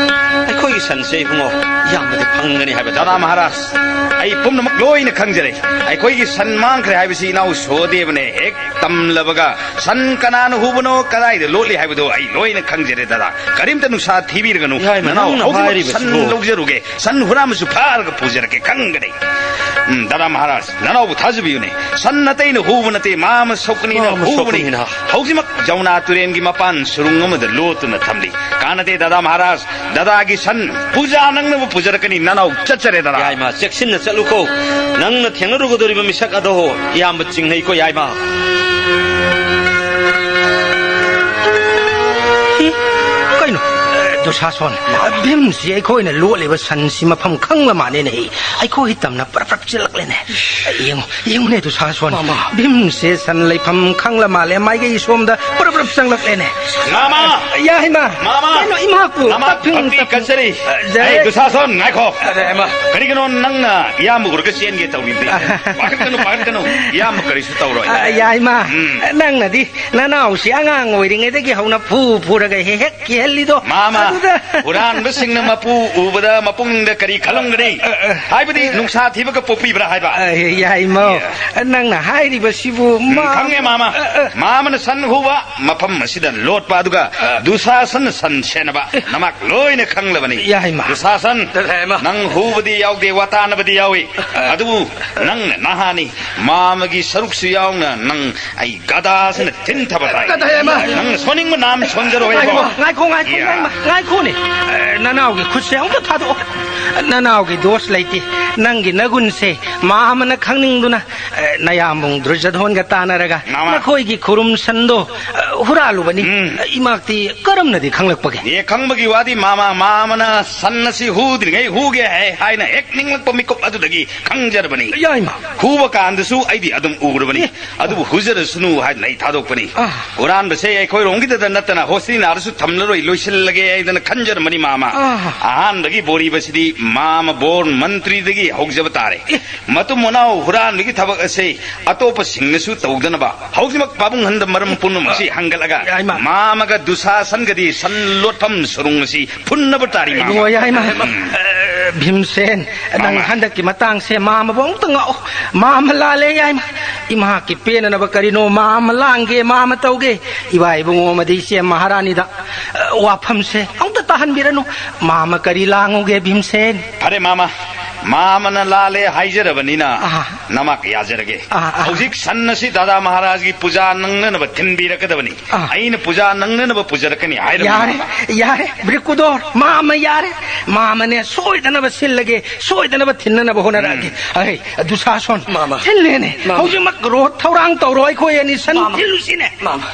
ꯑꯩꯈꯣꯏꯒꯤ ꯁꯟꯁꯦ ꯏꯕꯨꯡꯉꯣ, ꯌꯥꯝꯅꯗꯤ ꯐꯪꯒꯅꯤ ꯍꯥꯏꯕ ꯗꯥꯗꯥ ꯃꯍꯥꯔꯥꯖ, ꯑꯩ ꯄꯨꯝꯅꯃꯛ ꯂꯣꯏꯅ ꯈꯪꯖꯔꯦ꯫ ꯑꯩꯈꯣꯏꯒꯤ ꯁꯟ ꯃꯥꯡꯈ꯭ꯔꯦ ꯍꯥꯏꯕꯁꯤ ꯏꯅꯥꯎ ꯁꯣꯍꯗꯦꯕꯅ ꯍꯦꯛ ꯇꯝꯂꯕꯒ ꯁꯟ ꯀꯅꯥꯅ ꯍꯨꯕꯅꯣ, ꯀꯗꯥꯏꯗ ꯂꯣꯠꯂꯤ ꯍꯥꯏꯕꯗꯣ ꯑꯩ ꯂꯣꯏꯅ ꯈꯪꯖꯔꯦ ꯗꯥꯗꯥ꯫ ꯀꯔꯤꯝꯇ ꯅꯨꯡꯁꯥ ꯊꯤꯕꯤꯔꯒꯅꯨ꯫ ꯌꯥꯏꯃ, ꯅꯅꯥꯎ ꯅꯪꯅ ꯍꯧꯖꯤꯛꯃꯛ ꯁꯟ ꯍꯥꯏꯔꯤꯕꯁꯤꯕꯨ? ꯂꯧꯖꯔꯨꯒꯦ꯫ ꯁꯟ ꯍꯨꯔꯥꯟꯕꯁꯨ ꯐꯥꯔꯒ ꯄꯨꯖꯔꯛꯀꯦ, ꯈꯪꯒꯅꯤ꯫ ꯎꯝ, ꯗꯥꯗꯥ ꯃꯍꯥꯔꯥꯖ, ꯅꯅꯥꯎꯕꯨ ꯊꯥꯖꯕꯤꯌꯨꯅꯦ꯫ ꯁꯟ ꯑꯇꯩꯅ ꯍꯨꯕ ꯅꯠꯇꯦ, ꯃꯥꯃ ꯁꯣꯀꯅꯤꯅ ꯃꯥꯃ ꯍꯨꯕꯅꯤ꯫ ꯁꯣꯀꯅꯤꯅ꯫ ꯍꯧꯖꯤꯛꯃꯛ ꯖꯃꯨꯅꯥ ꯇꯨꯔꯦꯟꯒꯤ ꯃꯄꯥꯟ ꯁꯨꯔꯨꯡ ꯑꯃꯗ ꯂꯣꯠ ꯇꯨꯅ ꯊꯝꯂꯤ꯫ ꯀꯥꯟꯅꯗꯦ ꯗꯥꯗꯥ ꯃꯍꯥꯔꯥꯖ, ꯗꯥꯗꯥꯒꯤ ꯁꯟ ꯄꯨꯖꯥ ꯅꯪꯅꯕꯨ ꯄꯨꯖꯔꯛꯀꯅꯤ, ꯅꯅꯥꯎ ꯆꯠꯆꯔꯦ ꯗꯥꯗꯥ꯫ ꯌꯥꯏꯃ, ꯆꯦꯛꯁꯤꯟꯅ ꯆꯠꯂꯨꯀꯣ꯫ ꯅꯪꯅ ꯊꯦꯡꯅꯔꯨꯒꯗꯧꯔꯤꯕ ꯃꯤꯁꯛ ꯑꯗꯣ ꯏꯌꯥꯝꯕ ꯆꯤꯡꯅꯩꯀꯣ ꯌꯥꯏꯃ꯫ ꯏ, ꯀꯩꯅꯣ? ꯑꯦ, ꯗꯨꯁꯥꯁꯣꯟ, ꯚꯤꯝꯁꯤ ꯑꯩꯈꯣꯏꯅ ꯂꯣꯠꯂꯤꯕ ꯁꯟꯁꯤ ꯃꯐꯝ ꯈꯪꯂ ꯃꯥꯜꯂꯦꯅꯦ꯫ ꯑꯩꯈꯣꯏ ꯇꯝꯅ ꯄ꯭ꯔꯞ ꯄ꯭ꯔꯞ ꯆꯦꯜꯂꯛꯂꯦꯅꯦ꯫ ꯌꯦꯡꯉꯨ, ꯌꯦꯡꯉꯨꯅꯦ ꯗꯨꯁꯥꯁꯣꯟ꯫ ꯃꯥꯃ꯫ ꯚꯤꯝꯁꯦ ꯁꯟ ꯂꯩꯐꯝ ꯈꯪꯂ ꯃꯥꯜꯂꯦ, ꯃꯥꯏꯀꯩ ꯁꯣꯝꯗ ꯄ꯭ꯔꯞ ꯄ꯭ꯔꯞ ꯆꯪꯂꯛꯂꯦꯅꯦ꯫ ꯃꯥꯃ! ꯌꯥꯏꯃ! ꯃꯥꯃ! ꯀꯩꯅꯣ ꯏꯃꯥꯄꯨ? ꯃꯥꯃ, ꯇꯞ ꯐꯤꯡ ꯚꯛꯇꯤ ꯇꯞ ꯐꯤꯡ꯫ ꯀꯠꯆꯔꯤ꯫ ꯑ, ꯖꯥꯏ꯫ ꯑꯩ ꯗꯨꯁꯥꯁꯣꯟ, ꯉꯥꯏꯈꯣ꯫ ꯑ, ꯖꯥꯏ, ꯏꯃꯥ꯫ ꯀꯔꯤꯒꯤꯅꯣ ꯅꯪꯅ ꯏꯌꯥꯝꯕ ꯎꯔꯒ ꯆꯦꯟꯒꯦ ꯇꯧꯔꯤꯕꯗꯤ? ꯄꯥꯈꯠꯀꯅꯨ, ꯄꯥꯈꯠꯀꯅꯨ꯫ ꯏꯌꯥꯝꯕ ꯀꯔꯤꯁꯨ ꯇꯧꯔꯣꯏ꯫ ꯑ, ꯌꯥꯏꯃ꯫ ꯎꯝ꯫ ꯅꯪꯅꯗꯤ ꯅꯅꯥꯎꯁꯤ ꯑꯉꯥꯡ ꯑꯣꯏꯔꯤꯉꯩꯗꯒꯤ ꯍꯧꯅ ꯐꯨ ꯐꯨꯔꯒ ꯍꯦꯛ ꯍꯦꯛ ꯀꯤꯍꯜꯂꯤꯗꯣ꯫ ꯃꯥꯃ, ꯑꯗꯨꯗ ꯍꯨꯔꯥꯟꯕꯁꯤꯡꯅ ꯃꯄꯨ ꯎꯕꯗ ꯃꯄꯨꯛꯅꯤꯡꯗ ꯀꯔꯤ ꯈꯜꯂꯝꯒꯅꯤ? ꯑ, ꯑ꯫ ꯍꯥꯏꯕꯗꯤ ꯅꯨꯡꯁꯥ ꯊꯤꯕꯒ ꯄꯣꯛꯄꯤꯕ꯭ꯔꯥ ꯍꯥꯏꯕ? ꯑ, ꯌꯥꯏꯃ꯫ ꯌꯥ꯫ ꯅꯪꯅ ꯍꯥꯏꯔꯤꯕꯁꯤꯕꯨ ꯎꯝ, ꯃꯥ-, ꯈꯪꯉꯦ, ꯃꯥꯃ꯫ ꯑ, ꯑ꯫ ꯃꯥꯃꯅ ꯁꯟ ꯍꯨꯕ ꯃꯐꯝ ꯑꯁꯤꯗ ꯂꯣꯠꯄ, ꯑꯗꯨꯒ ꯑ꯫ ꯗꯨꯁꯥꯁꯟꯅ ꯁꯟ ꯁꯦꯟꯅꯕ ꯅꯃꯥꯛ ꯂꯣꯏꯅ ꯈꯪꯂꯕꯅꯤ꯫ ꯌꯥꯏꯃ꯫ ꯗꯨꯁꯥꯁꯟ, ꯌꯥꯏꯃ꯫ ꯅꯪ ꯍꯨꯕꯗꯤ ꯌꯥꯎꯗꯦ, ꯋꯥꯇꯥꯅꯕꯗꯤ ꯌꯥꯎꯏ꯫ ꯑ꯫ ꯑꯗꯨꯕꯨ ꯅꯪꯅ ꯅꯍꯥꯅꯤ, ꯃꯥꯃꯒꯤ ꯁꯔꯨꯛꯁꯨ ꯌꯥꯎꯅ ꯅꯪ ꯑꯩ ꯒꯗꯥꯁꯤꯅ ꯊꯤꯟꯊꯕ ꯇꯥꯏ꯫ ꯒꯗꯥ ꯌꯥꯏꯃ꯫ ꯅꯪꯅ ꯁꯣꯟꯅꯤꯡꯕ ꯅꯥꯝ ꯁꯣꯟꯖꯔꯣ ꯍꯥꯏꯕꯣ꯫ ꯉꯥꯏꯈꯣ, ꯉꯥꯏꯈꯣ, ꯉꯥꯏꯈꯣ, ꯌꯥ꯫ ꯌꯥꯏꯃ, ꯉꯥꯏꯈꯣꯅꯦ꯫ ꯑ, ꯅꯅꯥꯎꯒꯤ ꯈꯨꯠꯁꯦ ꯑꯃꯨꯛꯇ ꯊꯥꯗꯣꯛꯑꯣ꯫ ꯅꯅꯥꯎꯒꯤ ꯗꯣꯁ ꯂꯩꯇꯦ꯫ ꯅꯪꯒꯤ ꯅꯒꯨꯟꯁꯦ ꯃꯥꯃꯅ ꯈꯪꯅꯤꯡꯗꯨꯅ, ꯑ, ꯅꯌꯥꯝꯕꯨꯡ ꯗ꯭ꯔꯨꯖꯙꯣꯟꯒ ꯇꯥꯟꯅꯔꯒ ꯃꯥꯃ꯫ ꯅꯈꯣꯏꯒꯤ ꯈꯨꯔꯨꯝ ꯁꯟꯗꯣ, ꯑ, ꯍꯨꯔꯥꯜꯂꯨꯕꯅꯤ꯫ ꯎꯝ꯫ ꯏꯃꯥꯛꯇꯤ ꯀꯔꯝꯅꯗꯤ ꯈꯪꯂꯛꯄꯒꯦ? ꯑꯦ, ꯈꯪꯕꯒꯤ ꯋꯥꯗꯤ ꯃꯥꯃ, ꯃꯥꯃꯅ ꯁꯟ ꯑꯁꯤ ꯍꯨꯗ꯭ꯔꯤꯉꯩ ꯍꯨꯒꯦ ꯍꯥꯏ ꯍꯥꯏꯅ ꯍꯦꯛ ꯅꯤꯡꯂꯛꯄ ꯃꯤꯀꯨꯞ ꯑꯗꯨꯗꯒꯤ ꯈꯪꯖꯔꯕꯅꯤ꯫ ꯌꯥꯏꯃ꯫ ꯍꯨꯕ ꯀꯥꯟꯗꯁꯨ ꯑꯩꯗꯤ ꯑꯗꯨꯝ ꯎꯔꯕꯅꯤ꯫ ꯑꯦ꯫ ꯑꯗꯨꯕꯨ ꯍꯨꯖꯔꯁꯅꯨ ꯍꯥꯏꯗꯅ ꯑꯩ ꯊꯥꯗꯣꯛꯄꯅꯤ꯫ ꯑꯥ꯫ ꯍꯨꯔꯥꯟꯕꯁꯦ ꯑꯩꯈꯣꯏꯔꯣꯝꯒꯤꯗꯗ ꯅꯠꯇꯅ ꯍꯣꯁꯇꯤꯅꯥꯗꯁꯨ ꯊꯝꯂꯔꯣꯏ, ꯂꯣꯏꯁꯤꯜꯂꯒꯦ ꯍꯥꯏꯗꯅ ꯈꯟꯖꯔꯝꯕꯅꯤ, ꯃꯥꯃ꯫ ꯑꯥ꯫ ꯑꯍꯥꯟꯕꯒꯤ ꯕꯣꯔꯤꯕꯁꯤꯗꯤ ꯃꯥꯃ ꯕꯣꯔ ꯃꯟꯇ꯭ꯔꯤꯗꯒꯤ ꯍꯧꯖꯕ ꯇꯥꯔꯦ꯫ ꯑꯦ꯫ ꯃꯇꯨꯡ ꯃꯅꯥꯎ ꯍꯨꯔꯥꯟꯕꯒꯤ ꯊꯕꯛ ꯑꯁꯦ ꯑꯇꯣꯞꯄꯁꯤꯡꯅꯁꯨ ꯇꯧꯗꯅꯕ ꯍꯧꯖꯤꯛꯃꯛ ꯄꯥꯕꯨꯡ ꯍꯟꯗ ꯃꯔꯝ ꯄꯨꯝꯅꯃꯛꯁꯤ ꯍꯪꯒꯠꯂꯒ ꯌꯥꯏꯃ꯫ ꯃꯥꯃꯒ ꯗꯨꯁꯥꯁꯟꯒꯗꯤ ꯁꯟ ꯂꯣꯠꯐꯝ ꯁꯨꯔꯨꯡ ꯑꯁꯤ ꯐꯨꯟꯅꯕ ꯇꯥꯔꯤ, ꯃꯥꯃ꯫ ꯏꯕꯨꯡꯉꯣ ꯌꯥꯏꯃ꯫ ꯎꯝ꯫ ꯑ, ꯚꯤꯝꯁꯦꯟ, ꯅꯪ ꯃꯥꯃ꯫ ꯍꯟꯗꯛꯀꯤ ꯃꯇꯥꯡꯁꯦ ꯃꯥꯃꯕꯨ ꯑꯃꯨꯛꯇ ꯉꯥꯛꯑꯣ꯫ ꯃꯥꯃ ꯂꯥꯜꯂꯦ ꯌꯥꯏꯃ꯫ ꯏꯃꯥꯀꯤ ꯄꯦꯟꯅꯅꯕ ꯀꯔꯤꯅꯣ ꯃꯥꯃ ꯂꯥꯡꯒꯦ, ꯃꯥꯃ ꯇꯧꯒꯦ꯫ ꯏꯕꯥ ꯏꯕꯨꯡꯉꯣ ꯑꯃꯗꯤ ꯏꯆꯦ ꯃꯍꯥꯔꯥꯅꯤꯗ, ꯑ, ꯋꯥꯐꯝꯁꯦ ꯑꯃꯨꯛꯇ ꯇꯥꯍꯟꯕꯤꯔꯅꯨ꯫ ꯃꯥꯃ ꯀꯔꯤ ꯂꯥꯡꯉꯨꯒꯦ ꯚꯤꯝꯁꯦꯟ? ꯐꯔꯦ ꯃꯥꯃ, ꯃꯥꯃꯅ ꯂꯥꯜꯂꯦ ꯍꯥꯏꯖꯔꯕꯅꯤꯅ, ꯑꯥ꯫ ꯅꯃꯥꯛ ꯌꯥꯖꯔꯒꯦ꯫ ꯑꯥ, ꯑꯥ꯫ ꯍꯧꯖꯤꯛ ꯁꯟ ꯑꯁꯤ ꯗꯥꯗꯥ ꯃꯍꯥꯔꯥꯖꯒꯤ ꯄꯨꯖꯥ ꯅꯪꯅꯅꯕ ꯊꯤꯟꯕꯤꯔꯛꯀꯗꯕꯅꯤ꯫ ꯑꯥ꯫ ꯑꯩꯅ ꯄꯨꯖꯥ ꯅꯪꯅꯅꯕ ꯄꯨꯖꯔꯛꯀꯅꯤ ꯍꯥꯏꯔꯕꯅꯤ, ꯌꯥꯔꯦ, ꯃꯥꯃ꯫ ꯌꯥꯔꯦ, ꯕ꯭ꯔꯤꯀꯨꯗꯣꯔ, ꯃꯥꯃ ꯌꯥꯔꯦ꯫ ꯃꯥꯃꯅꯦ ꯁꯣꯏꯗꯅꯕ ꯁꯤꯜꯂꯒꯦ, ꯁꯣꯏꯗꯅꯕ ꯊꯤꯟꯅꯅꯕ ꯍꯣꯠꯅꯔꯛꯑꯒꯦ꯫ ꯎꯝ꯫ ꯑꯩ, ꯗꯨꯁꯥꯁꯣꯟ, ꯃꯥꯃ꯫ ꯊꯤꯜꯂꯦꯅꯦ꯫ ꯃꯥꯃ꯫ ꯍꯧꯖꯤꯛꯃꯛ ꯔꯣꯠ ꯊꯧꯔꯥꯡ ꯇꯧꯔꯣ, ꯑꯩꯈꯣꯏ ꯑꯅꯤ ꯁꯟ ꯃꯥꯃ꯫ ꯊꯤꯜꯂꯨꯁꯤꯅꯦ꯫ ꯃꯥꯃ꯫